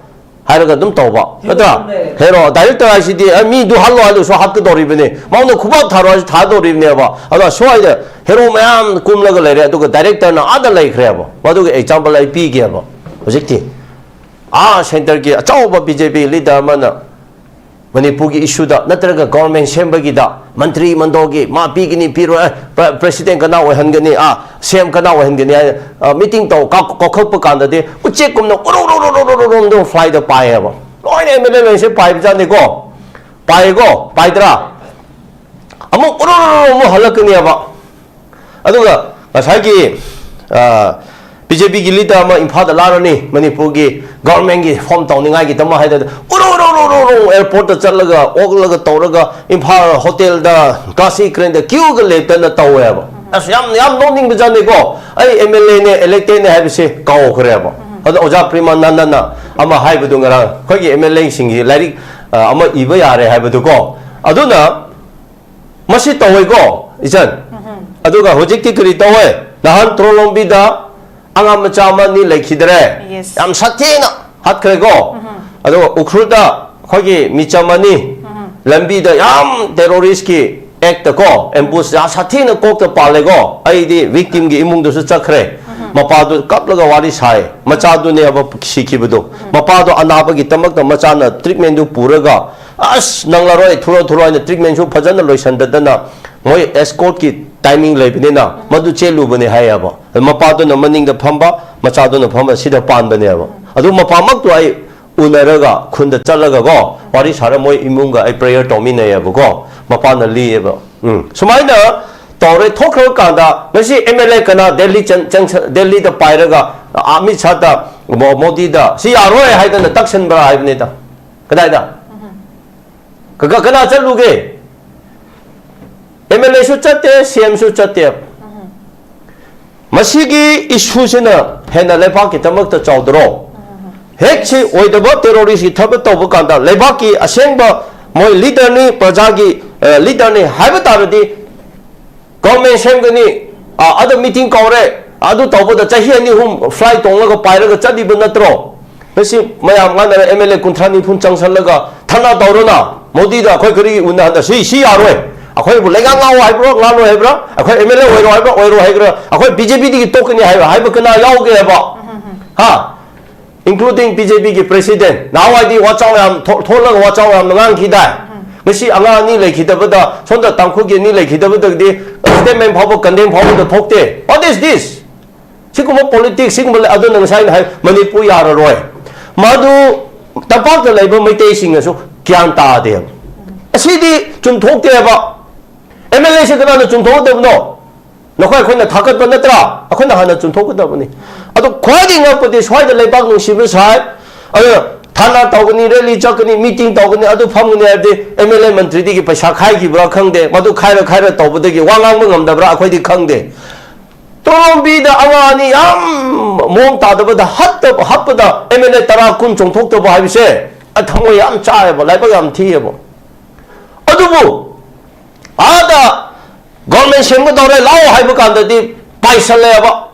ꯍꯥꯏꯔꯒ ꯑꯗꯨꯝ ꯇꯧꯕ ꯅꯠꯇ꯭ꯔꯥ? ꯍꯦꯔꯣ ꯗꯥꯏꯔꯦꯛꯇꯔ ꯍꯥꯏꯁꯤꯗꯤ ꯑꯦ, ꯃꯤꯗꯨ ꯍꯜꯂꯣ ꯍꯥꯏꯗꯨꯁꯨ ꯍꯥꯠꯀꯗꯧꯔꯤꯕꯅꯤ, ꯃꯉꯣꯟꯗ ꯈꯨꯕꯥꯛ ꯊꯥꯔꯣ ꯍꯥꯏꯁꯨ ꯊꯥꯗꯧꯔꯤꯕꯅꯦꯕ꯫ ꯑꯗꯣ ꯁ꯭ꯋꯥꯏꯗ ꯍꯦꯔꯣ ꯃꯌꯥꯝ ꯀꯨꯝꯂꯒ ꯂꯩꯔꯦ, ꯑꯗꯨꯒ ꯗꯥꯏꯔꯦꯛꯇꯔꯅ ꯑꯥꯗ ꯂꯩꯈ꯭ꯔꯦꯕ꯫ ꯃꯗꯨꯒꯤ ꯑꯦꯛꯖꯥꯝꯄꯜ ꯑꯩ ꯄꯤꯒꯦꯕ꯫ ꯍꯧꯖꯤꯛꯇꯤ ꯑꯥ ꯁꯦꯟꯇꯔꯒꯤ ꯑꯆꯧꯕ ꯕꯤ ꯖꯦ ꯄꯤ ꯂꯤꯗꯔ ꯑꯃꯅ ꯃꯅꯤꯄꯨꯔꯒꯤ ꯏꯁꯨꯗ ꯅꯠꯇ꯭ꯔꯒ ꯒꯣꯔꯃꯦꯟ ꯁꯦꯝꯕꯒꯤꯗ ꯃꯟꯇ꯭ꯔꯤ ꯃꯟꯗꯣꯜꯒꯤ ꯃꯥ ꯄꯤꯒꯅꯤ ꯄꯤꯔꯣꯏ, ꯑꯦ, ꯄ꯭ꯔ-, ꯄ꯭ꯔꯦꯁꯤꯗꯦꯟ ꯀꯅꯥ ꯑꯣꯏꯍꯟꯒꯅꯤ, ꯑꯥ, ꯁꯤ ꯑꯦꯝ ꯀꯅꯥ ꯑꯣꯏꯍꯟꯒꯅꯤ ꯍꯥꯏꯅ, ꯑꯥ, ꯃꯤꯇꯤꯡ ꯇꯧ ꯀꯥꯎ-, ꯀꯥꯎꯈꯠꯄ ꯀꯥꯟꯗꯗꯤ ꯎꯆꯦꯛꯀꯨꯝꯅ ꯎꯔꯨꯝ ꯎꯔꯨꯝ ꯎꯔꯨꯝ ꯎꯔꯨꯝ ꯎꯔꯨꯝ ꯐ꯭ꯂꯥꯏꯠꯇ ꯄꯥꯏꯌꯦꯕ꯫ ꯂꯣꯏꯅ ꯑꯦꯝ ꯑꯦꯜ ꯑꯦ ꯂꯣꯏꯁꯦ ꯄꯥꯏꯕꯖꯥꯠꯅꯤꯀꯣ꯫ ꯄꯥꯏꯌꯦꯀꯣ? ꯄꯥꯏꯗ꯭ꯔꯥ? ꯑꯃꯨꯛ ꯎꯔꯨꯝ ꯎꯔꯨꯝ ꯎꯔꯨꯝ ꯑꯃꯨꯛ ꯍꯜꯂꯛꯀꯅꯦꯕ꯫ ꯑꯗꯨꯒ ꯉꯁꯥꯏꯒꯤ, ꯑ, ꯕꯤ ꯖꯦ ꯄꯤꯒꯤ ꯂꯤꯗꯔ ꯑꯃ ꯏꯝꯐꯥꯜꯗ ꯂꯥꯛꯂꯅꯤ, ꯃꯅꯤꯄꯨꯔꯒꯤ ꯒꯣꯔꯃꯦꯟꯒꯤ ꯐꯣꯝ ꯇꯧꯅꯤꯡꯉꯥꯏꯒꯤꯗꯃꯛ ꯍꯥꯏꯗꯅ ꯎꯔꯨ ꯎꯔꯨ ꯎꯔꯨ ꯎꯔꯨ ꯎꯔꯨ ꯑꯦꯌꯔꯄꯣꯔꯠꯇ ꯆꯠꯂꯒ, ꯑꯣꯛꯂꯒ ꯇꯧꯔꯒ, ꯏꯝꯐꯥꯜ ꯍꯣꯇꯦꯜꯗ ꯀ꯭ꯂꯥꯁꯤꯛ ꯀ꯭ꯔꯦꯟꯗ ꯀ꯭ꯌꯨꯒ ꯂꯦꯞꯇꯅ ꯇꯧꯋꯦꯕ꯫ ꯑꯁ, ꯌꯥꯝ, ꯌꯥꯝ ꯅꯣꯛꯅꯤꯡꯕꯖꯥꯠꯅꯤꯀꯣ꯫ ꯑꯩ ꯑꯦꯝ ꯑꯦꯜ ꯑꯦꯅꯦ, ꯏꯂꯦꯛꯇꯦꯗꯅꯦ ꯍꯥꯏꯕꯁꯦ ꯀꯥꯎꯈ꯭ꯔꯦꯕ꯫ ꯑꯗꯣ ꯑꯣꯖꯥ ꯄ꯭ꯔꯤꯃꯥꯅꯟꯗꯅ ꯑꯃ ꯍꯥꯏꯕꯗꯨ ꯉꯔꯥꯡ ꯑꯩꯈꯣꯏꯒꯤ ꯑꯦꯝ ꯑꯦꯜ ꯑꯦꯁꯤꯡꯒꯤ ꯂꯥꯏꯔꯤꯛ, ꯑ, ꯑꯃ ꯏꯕ ꯌꯥꯔꯦ ꯍꯥꯏꯕꯗꯨꯀꯣ꯫ ꯑꯗꯨꯅ ꯃꯁꯤ ꯇꯧꯋꯦꯀꯣ, ꯏꯆꯟ? ꯑꯗꯨꯒ ꯍꯧꯖꯤꯛꯇꯤ ꯀꯔꯤ ꯇꯧꯋꯦ? ꯅꯍꯥꯟ ꯇ꯭ꯔꯣꯂꯣꯝꯕꯤꯗ ꯑꯉꯥꯡ ꯃꯆꯥ ꯑꯃ ꯑꯅꯤ ꯂꯩꯈꯤꯗ꯭ꯔꯦ? Yes. ꯌꯥꯝ ꯁꯥꯊꯤꯅ ꯍꯥꯠꯈ꯭ꯔꯦꯀꯣ? ꯑꯗꯨꯒ ꯎꯈ꯭ꯔꯨꯜꯗ ꯑꯩꯈꯣꯏꯒꯤ ꯃꯤꯆꯝ ꯑꯅꯤ ꯂꯝꯕꯤꯗ ꯌꯥꯝ ꯇꯦꯔꯣꯔꯤꯁꯀꯤ ꯑꯦꯛꯇ ꯀꯣ, ꯑꯦꯝꯕꯨꯁ ꯌꯥꯝ ꯁꯥꯊꯤꯅ ꯀꯣꯛꯇ ꯄꯥꯜꯂꯦꯀꯣ꯫ ꯑꯩꯗꯤ ꯚꯤꯛꯇꯤꯝꯒꯤ ꯏꯃꯨꯡꯗꯁꯨ ꯆꯠꯈ꯭ꯔꯦ꯫ ꯃꯄꯥꯗꯨ ꯀꯞꯂꯒ ꯋꯥꯔꯤ ꯁꯥꯏ꯫ ꯃꯆꯥꯗꯨꯅꯦꯕ ꯁꯤꯈꯤꯕꯗꯣ꯫ ꯃꯄꯥꯗꯣ ꯑꯅꯥꯕꯒꯤꯗꯃꯛꯇ ꯃꯆꯥꯅ ꯇ꯭ꯔꯤꯠꯃꯦꯟꯗꯨ ꯄꯨꯔꯒ, "ꯑꯁ, ꯅꯪꯂꯔꯣꯏ, ꯊꯨꯔꯣ, ꯊꯨꯔꯣ" ꯍꯥꯏꯅ ꯇ꯭ꯔꯤꯠꯃꯦꯟꯁꯨ ꯐꯖꯅ ꯂꯣꯏꯁꯟꯗꯗꯅ, ꯃꯣꯏ ꯑꯦꯁꯀꯣꯔꯠꯀꯤ ꯇꯥꯏꯃꯤꯡ ꯂꯩꯕꯅꯤꯅ ꯃꯗꯨ ꯆꯦꯜꯂꯨꯕꯅꯦ ꯍꯥꯏꯌꯦꯕ꯫ ꯑꯗꯨ ꯃꯄꯥꯗꯨꯅ ꯃꯅꯤꯡꯗ ꯐꯝꯕ, ꯃꯆꯥꯗꯨꯅ ꯐꯝꯕ, ꯁꯤꯗ ꯄꯥꯟꯕꯅꯦꯕ꯫ ꯑꯗꯨ ꯃꯄꯥꯃꯛꯇꯨ ꯑꯩ ꯎꯅꯔꯒ ꯈꯨꯟꯗ ꯆꯠꯂꯒꯀꯣ, ꯋꯥꯔꯤ ꯁꯥꯔ ꯃꯣꯏ ꯏꯃꯨꯡꯒ ꯑꯩ ꯄ꯭ꯔꯦꯌꯔ ꯇꯧꯃꯤꯟꯅꯩꯌꯦꯕꯀꯣ, ꯃꯄꯥꯅ ꯂꯤꯌꯦꯕ꯫ ꯎꯝ, ꯁꯨꯃꯥꯏꯅ ꯇꯧꯔꯦ꯫ ꯊꯣꯛꯈ꯭ꯔꯕ ꯀꯥꯟꯗ ꯉꯁꯤ ꯑꯦꯝ ꯑꯦꯜ ꯑꯦ ꯀꯅꯥ ꯗꯦꯜꯂꯤ ꯆꯪ-, ꯆꯪ-, ꯗꯦꯜꯂꯤꯗ ꯄꯥꯏꯔꯒ ꯑꯃꯤꯠ ꯁꯥꯗ, ꯃꯣ-, ꯃꯣꯗꯤꯗ ꯁꯤ ꯌꯥꯔꯣꯏ ꯍꯥꯏꯗꯅ ꯇꯛꯁꯟꯕ꯭ꯔꯥ ꯍꯥꯏꯕꯅꯤꯗ꯫ ꯀꯗꯥꯏꯗ? ꯀ-, ꯀ-, ꯀꯅꯥ ꯆꯠꯂꯨꯒꯦ? ꯑꯦꯝ ꯑꯦꯜ ꯑꯦꯁꯨ ꯆꯠꯇꯦ, ꯁꯤ ꯑꯦꯝꯁꯨ ꯆꯠꯇꯦ꯫ ꯃꯁꯤꯒꯤ ꯏꯁꯨꯁꯤꯅ ꯍꯦꯟꯅ ꯂꯩꯕꯥꯛꯀꯤꯗꯃꯛꯇ ꯆꯥꯎꯗ꯭ꯔꯣ? ꯍꯦꯛ ꯁꯤ ꯑꯣꯏꯗꯕ ꯇꯦꯔꯣꯔꯤꯁꯀꯤ ꯊꯕꯛ ꯇꯧꯕ ꯀꯥꯟꯗ ꯂꯩꯕꯥꯛꯀꯤ ꯑꯁꯦꯡꯕ ꯃꯣꯏ ꯂꯤꯗꯔꯅꯤ, ꯄ꯭ꯔꯖꯥꯒꯤ, ꯑ, ꯂꯤꯗꯔꯅꯤ ꯍꯥꯏꯕ ꯇꯥꯔꯗꯤ ꯒꯣꯔꯃꯦꯟ ꯁꯦꯝꯒꯅꯤ, ꯑ, ꯑꯗ ꯃꯤꯇꯤꯡ ꯀꯧꯔꯦ, ꯑꯗꯨ ꯇꯧꯕꯗ ꯆꯍꯤ ꯑꯅꯤ ꯑꯍꯨꯝ ꯐ꯭ꯂꯥꯏꯠ ꯇꯣꯡꯂꯒ ꯄꯥꯏꯔꯒ ꯆꯠꯂꯤꯕ ꯅꯠꯇ꯭ꯔꯣ? ꯉꯁꯤ ꯃꯌꯥꯝ ꯉꯥꯡꯅꯔꯦ, ꯑꯦꯝ ꯑꯦꯜ ꯑꯦ ꯀꯨꯟꯊ꯭ꯔꯥ ꯅꯤꯐꯨ ꯆꯪꯁꯜꯂꯒ ꯊꯅꯥ ꯇꯧꯔꯣꯅ ꯃꯣꯗꯤꯗ ꯑꯩꯈꯣꯏ ꯀꯔꯤ ꯎꯅꯍꯟꯗ? ꯁꯤ, ꯁꯤ ꯌꯥꯔꯣꯏ꯫ ꯑꯩꯈꯣꯏꯕꯨ ꯂꯩꯉꯥꯛ ꯉꯥꯛꯑꯣ ꯍꯥꯏꯕ꯭ꯔꯣ, ꯉꯥꯛꯂꯣꯏ ꯍꯥꯏꯕ꯭ꯔꯥ? ꯑꯩꯈꯣꯏ ꯑꯦꯝ ꯑꯦꯜ ꯑꯦ ꯑꯣꯏꯔꯣ ꯍꯥꯏꯕ꯭ꯔꯥ, ꯑꯣꯏꯔꯣ ꯍꯥꯏꯒ꯭ꯔꯥ? ꯑꯩꯈꯣꯏ ꯕꯤ ꯖꯦ ꯄꯤꯗꯒꯤ ꯇꯣꯛꯀꯅꯤ ꯍꯥꯏꯕ, ꯍꯥꯏꯕ ꯀꯅꯥ ꯌꯥꯎꯒꯦ ꯍꯥꯏꯕ? ꯍꯥ? Including ꯕꯤ ꯖꯦ ꯄꯤꯒꯤ president꯫ ꯅꯍꯥꯟꯋꯥꯏꯗꯤ ꯋꯥ ꯆꯥꯎ ꯌꯥꯝ ꯊꯣꯛ-, ꯊꯣꯛꯂꯒ ꯋꯥ ꯆꯥꯎ ꯌꯥꯝꯅ ꯉꯥꯡꯈꯤꯗꯥꯏ? ꯉꯁꯤ ꯑꯉꯥꯡ ꯑꯅꯤ ꯂꯩꯈꯤꯗꯕꯗ, ꯁꯣꯝꯗ ꯇꯥꯡꯈꯨꯜꯒꯤ ꯑꯅꯤ ꯂꯩꯈꯤꯗꯕꯗꯒꯤꯗꯤ statement ꯐꯥꯎꯕ, condemn ꯐꯥꯎꯕꯗ ꯊꯣꯛꯇꯦ꯫ What is this? ꯁꯤꯒꯨꯝꯕ politics, ꯁꯤꯒꯨꯝꯕ ꯂꯩ-, ꯑꯗꯨꯅ ꯉꯁꯥꯏ ꯑꯩꯅ ꯍꯥꯏ, ꯃꯅꯤꯄꯨꯔ ꯌꯥꯔꯔꯣꯏ꯫ ꯃꯗꯨ ꯇꯝꯄꯥꯛꯇ ꯂꯩꯕ ꯃꯩꯇꯩꯁꯤꯡꯅꯁꯨ ꯒ꯭ꯌꯥꯟ ꯇꯥꯗꯦꯕ꯫ ꯑꯁꯤꯗꯤ ꯆꯨꯝꯊꯣꯛꯇꯦꯕ꯫ ꯑꯦꯝ ꯑꯦꯜ ꯑꯦꯁꯦ ꯀꯅꯥꯅ ꯆꯨꯝꯊꯣꯛꯀꯗꯕꯅꯣ? ꯅꯈꯣꯏ ꯑꯩꯈꯣꯏꯅ ꯊꯥꯒꯠꯄ ꯅꯠꯇ꯭ꯔꯥ? ꯑꯩꯈꯣꯏꯅ ꯍꯥꯟꯅ ꯆꯨꯝꯊꯣꯛꯀꯗꯕꯅꯤ꯫ ꯑꯗꯣ ꯈ꯭ꯋꯥꯏꯗꯒꯤ ꯉꯛꯄꯗꯤ ꯁ꯭ꯋꯥꯏꯗ ꯂꯩꯕꯥꯛ ꯅꯨꯡꯁꯤꯕ ꯁꯥꯏ, ꯑꯗꯨꯅ ꯙꯔꯅꯥ ꯇꯧꯒꯅꯤ, rally ꯆꯠꯀꯅꯤ, meeting ꯇꯧꯒꯅꯤ, ꯑꯗꯨ ꯐꯝꯒꯅꯤ ꯍꯥꯏꯔꯗꯤ ꯑꯦꯝ ꯑꯦꯜ ꯑꯦ ꯃꯟꯇ꯭ꯔꯤꯗꯒꯤ ꯄꯩꯁꯥ ꯈꯥꯏꯈꯤꯕ꯭ꯔꯥ ꯈꯪꯗꯦ, ꯃꯗꯨ ꯈꯥꯏꯔ ꯈꯥꯏꯔ ꯇꯧꯕꯗꯒꯤ ꯋꯥ ꯉꯥꯡꯕ ꯉꯝꯗꯕ꯭ꯔꯥ ꯑꯩꯈꯣꯏꯗꯤ ꯈꯪꯗꯦ꯫ ꯇꯣꯔꯣꯝꯕꯤꯗ ꯑꯉꯥꯡ ꯑꯅꯤ ꯌꯥꯝ ꯃꯑꯣꯡ ꯇꯥꯗꯕꯗ ꯍꯠꯇ-, ꯍꯥꯞꯄꯗ ꯑꯦꯝ ꯑꯦꯜ ꯑꯦ ꯇꯔꯥ ꯀꯨꯟ ꯆꯣꯡꯊꯣꯛꯇꯕ ꯍꯥꯏꯕꯁꯦ ꯑꯩ ꯊꯃꯣꯏ ꯌꯥꯝ ꯆꯥꯏꯌꯦꯕ, ꯂꯥꯏꯕꯛ ꯌꯥꯝ ꯊꯤꯌꯦꯕ꯫ ꯑꯗꯨꯕꯨ ꯑꯥꯗ government ꯁꯦꯝꯒꯗꯧꯔꯦ ꯂꯥꯛꯑꯣ ꯍꯥꯏꯕ ꯀꯥꯟꯗꯗꯤ ꯄꯥꯏꯁꯜꯂꯦꯕ꯫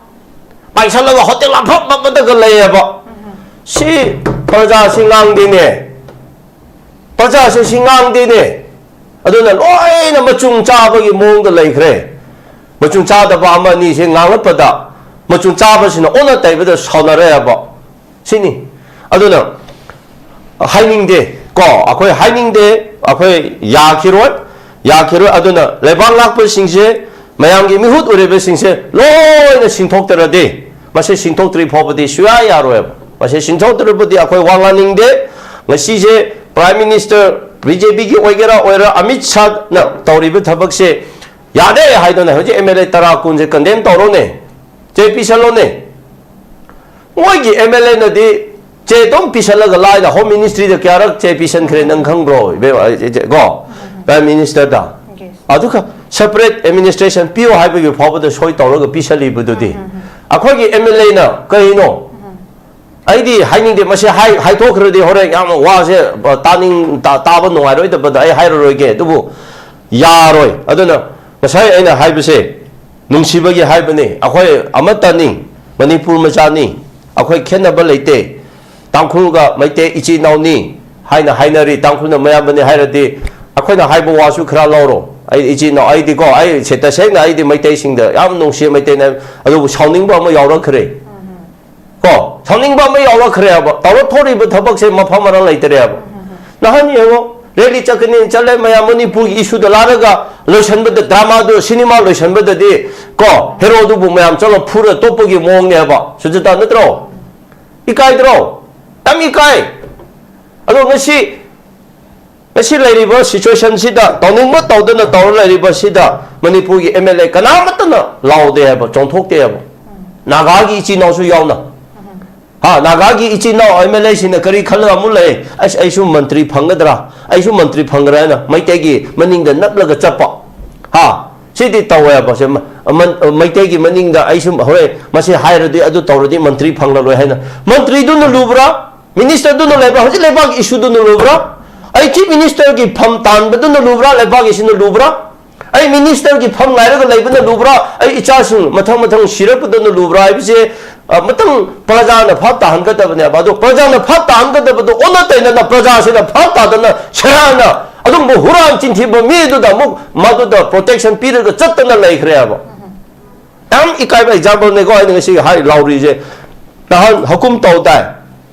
ꯄꯥꯏꯁꯜꯂꯒ ꯍꯣꯇꯦꯜ ꯑꯐ ꯑꯐꯕꯗꯒ ꯂꯩꯌꯦꯕ꯫ ꯁꯤ ꯄ꯭ꯔꯖꯥꯁꯤ ꯉꯥꯡꯗꯦꯅꯦ꯫ ꯄ꯭ꯔꯖꯥꯁꯤ ꯁꯤ ꯉꯥꯡꯗꯦꯅꯦ꯫ ꯑꯗꯨꯅ ꯂꯣꯏꯅ ꯃꯆꯨꯝ ꯆꯥꯕꯒꯤ ꯃꯑꯣꯡꯗ ꯂꯩꯈ꯭ꯔꯦ꯫ ꯃꯆꯨꯝ ꯆꯥꯗꯕ ꯑꯃ ꯑꯅꯤꯁꯦ ꯉꯥꯡꯂꯛꯄꯗ ꯃꯆꯨꯝ ꯆꯥꯕꯁꯤꯅ ꯑꯣꯟꯅ ꯇꯩꯕꯗ ꯁꯥꯎꯅꯔꯦꯕ꯫ ꯁꯤꯅꯤ꯫ ꯑꯗꯨꯅ ꯍꯥꯏꯅꯤꯡꯗꯦ ꯀꯣ, ꯑꯩꯈꯣꯏ ꯍꯥꯏꯅꯤꯡꯗꯦ, ꯑꯩꯈꯣꯏ ꯌꯥꯈꯤꯔꯣꯏ, ꯌꯥꯈꯤꯔꯣꯏ꯫ ꯑꯗꯨꯅ ꯂꯩꯕꯥꯛ ꯉꯥꯛꯄꯁꯤꯡꯁꯦ, ꯃꯌꯥꯝꯒꯤ ꯃꯤꯍꯨꯠ ꯑꯣꯏꯔꯤꯕꯁꯤꯡꯁꯦ ꯂꯣꯏꯅ ꯁꯤꯡꯊꯣꯛꯇ꯭ꯔꯗꯤ, ꯃꯁꯤ ꯁꯤꯡꯊꯣꯛꯇ꯭ꯔꯤ ꯐꯥꯎꯕꯗꯤ ꯁꯨꯌꯥ ꯌꯥꯔꯣꯏꯕ꯫ ꯃꯁꯤ ꯁꯤꯡꯊꯣꯛꯇ꯭ꯔꯕꯗꯤ ꯑꯩꯈꯣꯏ ꯋꯥ ꯉꯥꯡꯅꯤꯡꯗꯦ꯫ ꯉꯁꯤꯁꯦ Prime Minister ꯕꯤ ꯖꯦ ꯄꯤꯒꯤ ꯑꯣꯏꯒꯦꯔꯥ ꯑꯣꯏꯔꯣ, ꯑꯃꯤꯠ ꯁꯥꯍꯅ ꯇꯧꯔꯤꯕ ꯊꯕꯛꯁꯦ ꯌꯥꯗꯦ ꯍꯥꯏꯗꯅ ꯍꯧꯖꯤꯛ ꯑꯦꯝ ꯑꯦꯜ ꯑꯦ ꯇꯔꯥ ꯀꯨꯟꯁꯦ condemn ꯇꯧꯔꯣꯅꯦ, ꯆꯦ ꯄꯤꯁꯜꯂꯣꯅꯦ꯫ ꯃꯣꯏꯒꯤ ꯑꯦꯝ ꯑꯦꯜ ꯑꯦꯅꯗꯤ ꯆꯦ ꯑꯗꯨꯝ ꯄꯤꯁꯜꯂꯒ ꯂꯥꯏꯅ Home Ministry ꯗ ꯀꯌꯥꯔꯛ ꯆꯦ ꯄꯤꯁꯟꯈ꯭ꯔꯦ ꯅꯪ ꯈꯪꯕ꯭ꯔꯣ, ꯏꯕꯦꯝꯃ? ꯑꯩ, ꯑꯩ, ꯀꯣ, Prime Minister ꯗ꯫ Yes. ꯑꯗꯨꯒ separate administration ꯄꯤꯌꯣ ꯍꯥꯏꯕꯒꯤ ꯐꯥꯎꯕꯗ ꯁꯣꯏ ꯇꯧꯔꯒ ꯄꯤꯁꯜꯂꯤꯕꯗꯨꯗꯤ꯫ ꯑꯩꯈꯣꯏꯒꯤ ꯑꯦꯝ ꯑꯦꯜ ꯑꯦꯅ ꯀꯩꯅꯣ? ꯑꯩꯗꯤ ꯍꯥꯏꯅꯤꯡꯗꯦ, ꯃꯁꯤ ꯍꯥꯏ-, ꯍꯥꯏꯊꯣꯛꯈ꯭ꯔꯗꯤ ꯍꯣꯔꯦꯟ ꯌꯥꯝꯅ ꯋꯥꯁꯦ, ꯑ, ꯇꯥꯅꯤꯡ-, ꯇꯥ-, ꯇꯥꯕ ꯅꯨꯡꯉꯥꯏꯔꯣꯏꯗꯕꯗ ꯑꯩ ꯍꯥꯏꯔꯔꯣꯏꯒꯦ꯫ ꯑꯗꯨꯕꯨ ꯌꯥꯔꯣꯏ꯫ ꯑꯗꯨꯅ ꯉꯁꯥꯏ ꯑꯩꯅ ꯍꯥꯏꯕꯁꯦ, ꯅꯨꯡꯁꯤꯕꯒꯤ ꯍꯥꯏꯕꯅꯤ꯫ ꯑꯩꯈꯣꯏ ꯑꯃꯠꯇꯅꯤ, ꯃꯅꯤꯄꯨꯔ ꯃꯆꯥꯅꯤ, ꯑꯩꯈꯣꯏ ꯈꯦꯠꯅꯕ ꯂꯩꯇꯦ꯫ ꯇꯥꯡꯈꯨꯜꯒ ꯃꯩꯇꯩ ꯏꯆꯤꯟ ꯏꯅꯥꯎꯅꯤ ꯍꯥꯏꯅ ꯍꯥꯏꯅꯔꯤ, ꯇꯥꯡꯈꯨꯜꯅ ꯃꯌꯥꯝꯕꯅꯤ ꯍꯥꯏꯔꯗꯤ, ꯑꯩꯈꯣꯏꯅ ꯍꯥꯏꯕ ꯋꯥꯁꯨ ꯈꯔ ꯂꯧꯔꯣ꯫ ꯑꯩ ꯏꯆꯤꯟ ꯏꯅꯥꯎ, ꯑꯩꯗꯤꯀꯣ, ꯑꯩ ꯁꯦ-, ꯇꯁꯦꯡꯅ ꯑꯩꯗꯤ ꯃꯩꯇꯩꯁꯤꯡꯗ ꯌꯥꯝ ꯅꯨꯡꯁꯤꯌꯦ, ꯃꯩꯇꯩꯅ꯫ ꯑꯗꯨꯕꯨ ꯁꯥꯎꯅꯤꯡꯕ ꯑꯃ ꯌꯥꯎꯔꯛꯈ꯭ꯔꯦ꯫ ꯀꯣ, ꯁꯥꯎꯅꯤꯡꯕ ꯑꯃ ꯌꯥꯎꯔꯛꯈ꯭ꯔꯦꯕ꯫ ꯇꯧꯔꯛꯊꯣꯔꯤꯕ ꯊꯕꯛꯁꯦ ꯃꯐꯝ ꯃꯔꯥꯡ ꯂꯩꯇꯔꯦꯕ꯫ ꯅꯍꯥꯟ ꯌꯦꯡꯉꯣ, ꯔꯦꯂꯤ ꯆꯠꯀꯅꯤ ꯆꯠꯂꯦ, ꯃꯌꯥꯝ ꯃꯅꯤꯄꯨꯔꯒꯤ ꯏꯁꯨꯗ ꯂꯥꯜꯂꯒ ꯂꯣꯏꯁꯟꯕꯗ, ꯗ꯭ꯔꯃꯥꯗꯨ, ꯁꯤꯅꯦꯃꯥ ꯂꯣꯏꯁꯟꯕꯗꯗꯤ, ꯀꯣ, ꯍꯦꯔꯣꯗꯨꯕꯨ ꯃꯌꯥꯝ ꯆꯠꯂ ꯐꯨꯔ ꯇꯣꯛꯄꯒꯤ ꯃꯑꯣꯡꯅꯦꯕ꯫ ꯁꯨꯖꯥꯇꯥ, ꯅꯠꯇ꯭ꯔꯣ? ꯏꯀꯥꯏꯗ꯭ꯔꯣ? ꯌꯥꯝ ꯏꯀꯥꯏ꯫ ꯑꯗꯣ ꯉꯁꯤ, ꯉꯁꯤ ꯂꯩꯔꯤꯕ ꯁꯤꯆꯨꯋꯦꯁꯟꯁꯤꯗ, ꯇꯧꯅꯤꯡꯕ ꯇꯧꯗꯅ ꯇꯧꯔ ꯂꯩꯔꯤꯕꯁꯤꯗ, ꯃꯅꯤꯄꯨꯔꯒꯤ ꯑꯦꯝ ꯑꯦꯜ ꯑꯦ ꯀꯅꯥꯃꯠꯇꯅ ꯂꯥꯎꯗꯦ ꯍꯥꯏꯕ, ꯆꯣꯡꯊꯣꯛꯇꯦ ꯍꯥꯏꯕ꯫ ꯅꯥꯒꯥꯒꯤ ꯏꯆꯤꯟ ꯏꯅꯥꯎꯁꯨ ꯌꯥꯎꯅ꯫ ꯍꯥ, ꯅꯥꯒꯥꯒꯤ ꯏꯆꯤꯟ ꯏꯅꯥꯎ ꯑꯦꯝ ꯑꯦꯜ ꯑꯦꯁꯤꯡꯅ ꯀꯔꯤ ꯈꯜꯂꯒ ꯑꯃꯨꯛ ꯂꯩ? "ꯑꯁ, ꯑꯩꯁꯨ ꯃꯟꯇ꯭ꯔꯤ ꯐꯪꯒꯗ꯭ꯔꯥ? ꯑꯩꯁꯨ ꯃꯟꯇ꯭ꯔꯤ ꯐꯪꯒꯗ꯭ꯔꯥ?" ꯍꯥꯏꯅ ꯃꯩꯇꯩꯒꯤ ꯃꯅꯤꯡꯗ ꯅꯞꯂꯒ ꯆꯠꯄ꯫ ꯍꯥ, ꯁꯤꯗꯤ ꯇꯧꯋꯦꯕ꯫ ꯁꯦ, ꯃ-, ꯃꯟ-, ꯃꯩꯇꯩꯒꯤ ꯃꯅꯤꯡꯗ ꯑꯩꯁꯨ ꯍꯣꯔꯦꯟ ꯃꯁꯤ ꯍꯥꯏꯔꯗꯤ, ꯑꯗꯨ ꯇꯧꯔꯗꯤ ꯃꯟꯇ꯭ꯔꯤ ꯐꯪꯂꯔꯣꯏ ꯍꯥꯏꯅ꯫ ꯃꯟꯇ꯭ꯔꯤꯗꯨꯅ ꯂꯨꯕ꯭ꯔꯥ? ꯃꯤꯅꯤꯁꯇꯔꯗꯨꯅ ꯂꯩꯕ꯭ꯔꯥ? ꯍꯧꯖꯤꯛ ꯂꯩꯕꯥꯛꯀꯤ ꯏꯁꯨꯗꯨꯅ ꯂꯨꯕ꯭ꯔꯥ? ꯑꯩ ꯆꯤꯐ ꯃꯤꯅꯤꯁꯇꯔꯒꯤ ꯐꯝ ꯇꯥꯟꯕꯗꯨꯅ ꯂꯨꯕ꯭ꯔꯥ? ꯂꯩꯕꯥꯛꯀꯤ ꯏꯁꯨꯅ ꯂꯨꯕ꯭ꯔꯥ? ꯑꯩ ꯃꯤꯅꯤꯁꯇꯔꯒꯤ ꯐꯝ ꯉꯥꯏꯔꯒ ꯂꯩꯕꯅ ꯂꯨꯕ꯭ꯔꯥ? ꯑꯩ ꯏꯆꯥꯁꯤꯡ ꯃꯊꯪ ꯃꯊꯪ ꯁꯤꯔꯛꯄꯗꯅ ꯂꯨꯕ꯭ꯔꯥ ꯍꯥꯏꯕꯁꯦ, ꯑ, ꯃꯊꯪ ꯄ꯭ꯔꯖꯥꯅ ꯚꯥꯞ ꯇꯥꯍꯟꯒꯗꯕꯅꯦꯕ꯫ ꯑꯗꯣ ꯄ꯭ꯔꯖꯥꯅ ꯚꯥꯞ ꯇꯥꯍꯟꯒꯗꯕꯗꯣ ꯑꯣꯟꯅ ꯇꯩꯅꯅ, ꯄ꯭ꯔꯖꯥꯁꯤꯅ ꯚꯥꯞ ꯇꯥꯗꯅ ꯁꯦꯔꯥꯟꯅ ꯑꯗꯨꯒꯨꯝꯕ ꯍꯨꯔꯥꯟ ꯆꯤꯟꯊꯤꯕ ꯃꯤꯗꯨꯗ ꯑꯃꯨꯛ ꯃꯗꯨꯗ ꯄ꯭ꯔꯣꯇꯦꯛꯁꯟ ꯄꯤꯔꯒ ꯆꯠꯇꯅ ꯂꯩꯈ꯭ꯔꯦꯕ꯫ ꯌꯥꯝ ꯏꯀꯥꯏꯕ ꯑꯦꯛꯖꯥꯝꯄꯜꯅꯦꯀꯣ ꯑꯩꯅ ꯉꯁꯤ ꯍꯥꯏ ꯂꯥꯎꯔꯤꯁꯦ꯫ ꯅꯍꯥꯟ ꯍꯨꯀꯨꯝ ꯇꯧꯗꯥꯏ,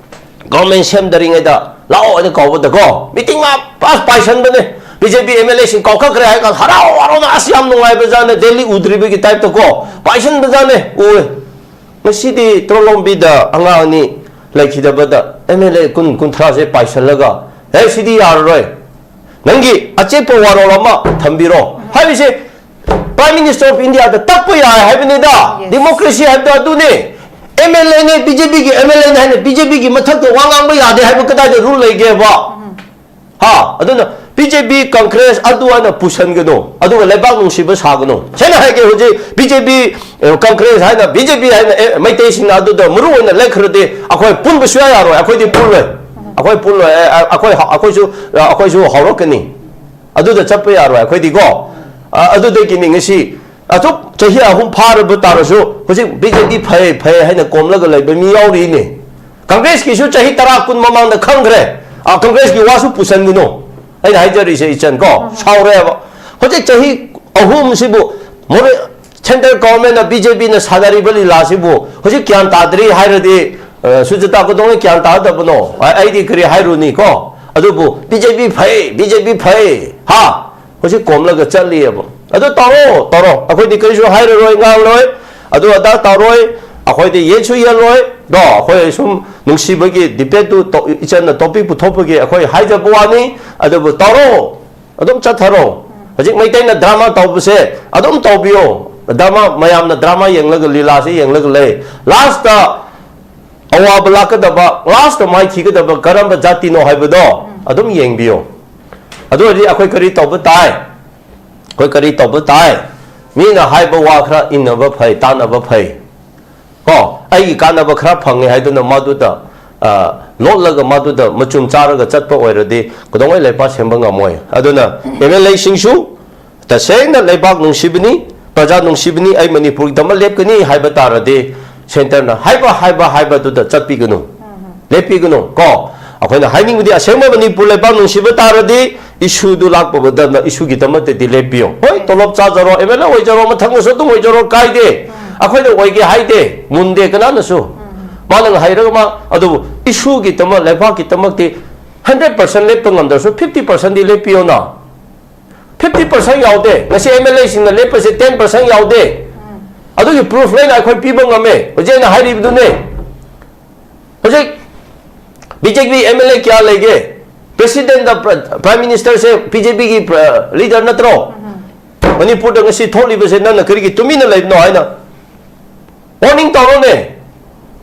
ꯒꯣꯔꯃꯦꯟ ꯁꯦꯝꯗꯔꯤꯉꯩꯗ ꯂꯥꯛꯑꯣ ꯍꯥꯏꯅ ꯀꯧꯕꯗꯀꯣ, ꯃꯤꯇꯤꯡ ꯃꯥ ꯄꯥꯁ ꯄꯥꯏꯁꯟꯕꯅꯦ꯫ B J P M L ꯑꯦꯁꯤꯡ ꯀꯧꯈꯠꯈ꯭ꯔꯦ ꯍꯥꯏꯔ ꯀꯥꯟꯗ ꯍꯔꯥꯎ ꯍꯔꯥꯎꯅ, "ꯑꯁ, ꯌꯥꯝ ꯅꯨꯡꯉꯥꯏꯕ ꯖꯥꯠꯅꯦ, ꯗꯦꯜꯂꯤ ꯎꯗ꯭ꯔꯤꯕꯒꯤ ꯇꯥꯏꯞꯇ ꯀꯣ, ꯄꯥꯏꯁꯟꯕ ꯖꯥꯠꯅꯦ, ꯎꯋꯦ"꯫ ꯉꯁꯤꯗꯤ ꯇ꯭ꯔꯣꯂꯣꯝꯕꯤꯗ ꯑꯉꯥꯡ ꯑꯅꯤ ꯂꯩꯈꯤꯗꯕꯗ ꯑꯦꯝ ꯑꯦꯜ ꯑꯦ ꯀꯨꯟ, ꯀꯨꯟꯊ꯭ꯔꯥꯁꯦ ꯄꯥꯏꯁꯜꯂꯒ, "ꯍꯦ, ꯁꯤꯗꯤ ꯌꯥꯔꯔꯣꯏ, ꯅꯪꯒꯤ ꯑꯆꯦꯠꯄ ꯋꯥꯔꯣꯜ ꯑꯃ ꯊꯝꯕꯤꯔꯣ" ꯍꯥꯏꯔꯤꯁꯦ, Prime Minister of India ꯗ ꯇꯛꯄ ꯌꯥꯏ ꯍꯥꯏꯕꯅꯤꯗ꯫ Yes. ꯗꯤꯃꯣꯀ꯭ꯔꯦꯁꯤ ꯍꯥꯏꯕꯗꯣ ꯑꯗꯨꯅꯤ꯫ ꯑꯦꯝ ꯑꯦꯜ ꯑꯦꯅꯦ, ꯕꯤ ꯖꯦ ꯄꯤꯒꯤ ꯑꯦꯝ ꯑꯦꯜ ꯑꯦꯅꯦ ꯍꯥꯏꯅ ꯕꯤ ꯖꯦ ꯄꯤꯒꯤ ꯃꯊꯛꯇ ꯋꯥ ꯉꯥꯡꯕ ꯌꯥꯗꯦ ꯍꯥꯏꯕ ꯀꯗꯥꯏꯗ ꯔꯨꯜ ꯂꯩꯒꯦꯕ? ꯍꯥ? ꯑꯗꯨꯅ ꯕꯤ ꯖꯦ ꯄꯤ, ꯀꯪꯒ꯭ꯔꯦꯁ ꯑꯗꯨ ꯑꯣꯏꯅ ꯄꯨꯁꯟꯒꯅꯨ, ꯑꯗꯨꯒ ꯂꯩꯕꯥꯛ ꯅꯨꯡꯁꯤꯕ ꯁꯥꯒꯅꯨ꯫ ꯁꯦꯡꯅ ꯍꯥꯏꯒꯦ, ꯍꯧꯖꯤꯛ ꯕꯤ ꯖꯦ ꯄꯤ, ꯑꯦ, ꯀꯪꯒ꯭ꯔꯦꯁ ꯍꯥꯏꯅ, ꯕꯤ ꯖꯦ ꯄꯤ ꯍꯥꯏꯅ, ꯑꯦ, ꯃꯩꯇꯩꯁꯤꯡꯅ ꯑꯗꯨꯗ ꯃꯔꯨ ꯑꯣꯏꯅ ꯂꯦꯞꯈ꯭ꯔꯗꯤ ꯑꯩꯈꯣꯏ ꯄꯨꯟꯕ ꯁꯨꯡꯌꯥ ꯌꯥꯔꯣꯏ꯫ ꯑꯩꯈꯣꯏꯗꯤ ꯄꯨꯜꯂꯣꯏ꯫ ꯑꯩꯈꯣꯏ ꯄꯨꯜꯂꯣꯏ꯫ ꯑꯦ, ꯑꯩꯈꯣꯏ, ꯑꯩꯈꯣꯏꯁꯨ, ꯑꯩꯈꯣꯏꯁꯨ ꯍꯧꯔꯛꯀꯅꯤ꯫ ꯑꯗꯨꯗ ꯆꯠꯄ ꯌꯥꯔꯣꯏ ꯑꯩꯈꯣꯏꯗꯤꯀꯣ꯫ ꯑ, ꯑꯗꯨꯗꯒꯤꯅꯤ ꯉꯁꯤ ꯑꯁꯨꯛ ꯆꯍꯤ ꯑꯍꯨꯝ ꯐꯥꯔꯕ ꯇꯥꯔꯁꯨ ꯍꯧꯖꯤꯛ ꯕꯤ ꯖꯦ ꯄꯤ ꯐꯩ, ꯐꯩ ꯍꯥꯏꯅ ꯀꯣꯝꯂꯒ ꯂꯩꯕ ꯃꯤ ꯌꯥꯎꯔꯤꯅꯦ꯫ ꯀꯪꯒ꯭ꯔꯦꯁꯀꯤꯁꯨ ꯆꯍꯤ ꯇꯔꯥ ꯀꯨꯟ ꯃꯃꯥꯡꯗ ꯈꯪꯈ꯭ꯔꯦ꯫ ꯑ, ꯀꯪꯒ꯭ꯔꯦꯁꯀꯤ ꯋꯥꯁꯨ ꯄꯨꯁꯟꯒꯅꯨ꯫ ꯑꯩꯅ ꯍꯥꯏꯖꯔꯤꯁꯦ ꯏꯆꯟ ꯀꯣ, ꯁꯥꯎꯔꯦꯕ꯫ ꯍꯧꯖꯤꯛ ꯆꯍꯤ ꯑꯍꯨꯝꯁꯤꯕꯨ ꯃꯣꯔꯦ-, central government ꯅ, B J P ꯅ ꯁꯥꯟꯅꯔꯤꯕ ꯂꯤꯂꯥꯁꯤꯕꯨ ꯍꯧꯖꯤꯛ ꯒ꯭ꯌꯥꯟ ꯇꯥꯗ꯭ꯔꯤ ꯍꯥꯏꯔꯗꯤ, ꯑ, ꯁꯨꯖꯇꯥ ꯀꯩꯗꯧꯉꯩ ꯒ꯭ꯌꯥꯟ ꯇꯥꯒꯗꯕꯅꯣ? ꯑ, ꯑꯩꯗꯤ ꯀꯔꯤ ꯍꯥꯏꯔꯨꯅꯤ ꯀꯣ? ꯑꯗꯨꯕꯨ B J P ꯐꯩ, B J P ꯐꯩ, ꯍꯥ? ꯍꯧꯖꯤꯛ ꯀꯣꯝꯂꯒ ꯆꯠꯂꯤꯑꯕ꯫ ꯑꯗꯨ ꯇꯧꯔꯣ, ꯇꯧꯔꯣ꯫ ꯑꯩꯈꯣꯏꯗꯤ ꯀꯔꯤꯁꯨ ꯍꯥꯏꯔꯔꯣꯏ, ꯉꯥꯡꯂꯣꯏ꯫ ꯑꯗꯨ ꯑꯗꯥ ꯇꯧꯔꯣꯏ꯫ ꯑꯩꯈꯣꯏꯗꯤ ꯌꯦꯠꯁꯨ ꯌꯦꯠꯂꯣꯏ꯫ ꯀꯣ, ꯑꯩꯈꯣꯏ ꯁꯨꯝ ꯅꯨꯡꯁꯤꯕꯒꯤ debate ꯇꯨ ꯇꯧ-, ꯏꯆꯟꯅ topic ꯄꯨꯊꯣꯛꯄꯒꯤ ꯑꯩꯈꯣꯏ ꯍꯥꯏꯖꯕ ꯋꯥꯅꯤ꯫ ꯑꯗꯨꯕꯨ ꯇꯧꯔꯣ, ꯑꯗꯨꯝ ꯆꯠꯊꯔꯣ꯫ ꯍꯧꯖꯤꯛ ꯃꯩꯇꯩꯅ drama ꯇꯧꯕꯁꯦ ꯑꯗꯨꯝ ꯇꯧꯕꯤꯌꯣ꯫ Drama, ꯃꯌꯥꯝꯅ drama ꯌꯦꯡꯂꯒ, ꯂꯤꯂꯥꯁꯦ ꯌꯦꯡꯂꯒ ꯂꯩ꯫ Last ꯇ ꯑꯋꯥꯕ ꯂꯥꯛꯀꯗꯕ, last ꯇ ꯃꯥꯏꯊꯤꯒꯗꯕ ꯀꯔꯝꯕ ꯖꯥꯇꯤꯅꯣ ꯍꯥꯏꯕꯗꯣ ꯑꯗꯨꯝ ꯌꯦꯡꯕꯤꯌꯣ꯫ ꯑꯗꯨ ꯑꯣꯏꯔꯗꯤ ꯑꯩꯈꯣꯏ ꯀꯔꯤ ꯇꯧꯕ ꯇꯥꯏ? ꯑꯩꯈꯣꯏ ꯀꯔꯤ ꯇꯧꯕ ꯇꯥꯏ? ꯃꯤꯅ ꯍꯥꯏꯕ ꯋꯥ ꯈꯔ ꯏꯟꯅꯕ ꯐꯩ, ꯇꯥꯟꯅꯕ ꯐꯩ꯫ ꯀꯣ, ꯑꯩꯒꯤ ꯀꯥꯟꯅꯕ ꯈꯔ ꯐꯪꯉꯦ ꯍꯥꯏꯗꯨꯅ ꯃꯗꯨꯗ, ꯑ, ꯂꯣꯠꯂꯒ ꯃꯗꯨꯗ ꯃꯆꯨꯝ ꯆꯥꯔꯒ ꯆꯠꯄ ꯑꯣꯏꯔꯗꯤ ꯀꯩꯗꯧꯉꯩ ꯂꯩꯄꯥꯛ ꯁꯦꯝꯕ ꯉꯝꯃꯣꯏ꯫ ꯑꯗꯨꯅ M L A ꯁꯤꯡꯁꯨ ꯇꯁꯦꯡꯅ ꯂꯩꯕꯥꯛ ꯅꯨꯡꯁꯤꯕꯅꯤ, ꯄ꯭ꯔꯖꯥ ꯅꯨꯡꯁꯤꯕꯅꯤ, ꯑꯩ ꯃꯅꯤꯄꯨꯔꯒꯤꯗꯃꯛ ꯂꯦꯞꯀꯅꯤ ꯍꯥꯏꯕ ꯇꯥꯔꯗꯤ centre ꯅ ꯍꯥꯏꯕ, ꯍꯥꯏꯕ, ꯍꯥꯏꯕꯗꯨꯗ ꯆꯠꯄꯤꯒꯅꯨ, ꯂꯦꯞꯄꯤꯒꯅꯨ꯫ ꯀꯣ, ꯑꯩꯈꯣꯏꯅ ꯍꯥꯏꯅꯤꯡꯕꯗꯤ ꯑꯁꯦꯡꯕ ꯃꯅꯤꯄꯨꯔ ꯂꯩꯕꯥꯛ ꯅꯨꯡꯁꯤꯕ ꯇꯥꯔꯗꯤ issue ꯗꯨ ꯂꯥꯛꯄ ꯃꯇꯝꯗ issue ꯒꯤꯗꯃꯛꯇꯗꯤ ꯂꯦꯞꯄꯤꯌꯣ꯫ ꯍꯣꯏ, ꯇꯣꯂꯣꯞ ꯆꯥꯖꯔꯣ, M L A ꯑꯣꯏꯖꯔꯣ, ꯃꯊꯪꯗꯁꯨ ꯑꯗꯨꯝ ꯑꯣꯏꯖꯔꯣ, ꯀꯥꯏꯗꯦ꯫ ꯑꯩꯈꯣꯏꯅ ꯑꯣꯏꯒꯦ ꯍꯥꯏꯗꯦ, ꯃꯨꯟꯗꯦ ꯀꯅꯥꯅꯁꯨ꯫ ꯃꯥꯅ ꯍꯩꯔꯒ ꯃꯥ, ꯑꯗꯨꯕꯨ issue ꯒꯤꯗꯃꯛ, ꯂꯩꯕꯥꯛꯀꯤꯗꯃꯛꯇꯤ hundred percent ꯂꯦꯞꯄ ꯉꯝꯗ꯭ꯔꯁꯨ fifty percent ꯗꯤ ꯂꯦꯞꯄꯤꯌꯣꯅ꯫ Fifty percent ꯌꯥꯎꯗꯦ꯫ ꯉꯁꯤ M L A ꯁꯤꯡꯅ ꯂꯦꯞꯄꯁꯦ ten percent ꯌꯥꯎꯗꯦ꯫ ꯑꯗꯨꯒꯤ proof ꯂꯣꯏꯅ ꯑꯩꯈꯣꯏ ꯄꯤꯕ ꯉꯝꯃꯦ꯫ ꯍꯧꯖꯤꯛ ꯑꯩꯅ ꯍꯥꯏꯔꯤꯕꯗꯨꯅꯦ꯫ ꯍꯧꯖꯤꯛ B J P M L A ꯀꯌꯥ ꯂꯩꯒꯦ? President ꯗ, Prime Minister ꯁꯦ B J P ꯒꯤ leader ꯅꯠꯇ꯭ꯔꯣ? ꯃꯅꯤꯄꯨꯔꯗ ꯉꯁꯤ ꯊꯣꯛꯂꯤꯕꯁꯦ ꯅꯪꯅ ꯀꯔꯤꯒꯤ ꯇꯨꯃꯤꯟꯅ ꯂꯩꯕꯅꯣ ꯍꯥꯏꯅ warning ꯇꯧꯔꯣꯅꯦ꯫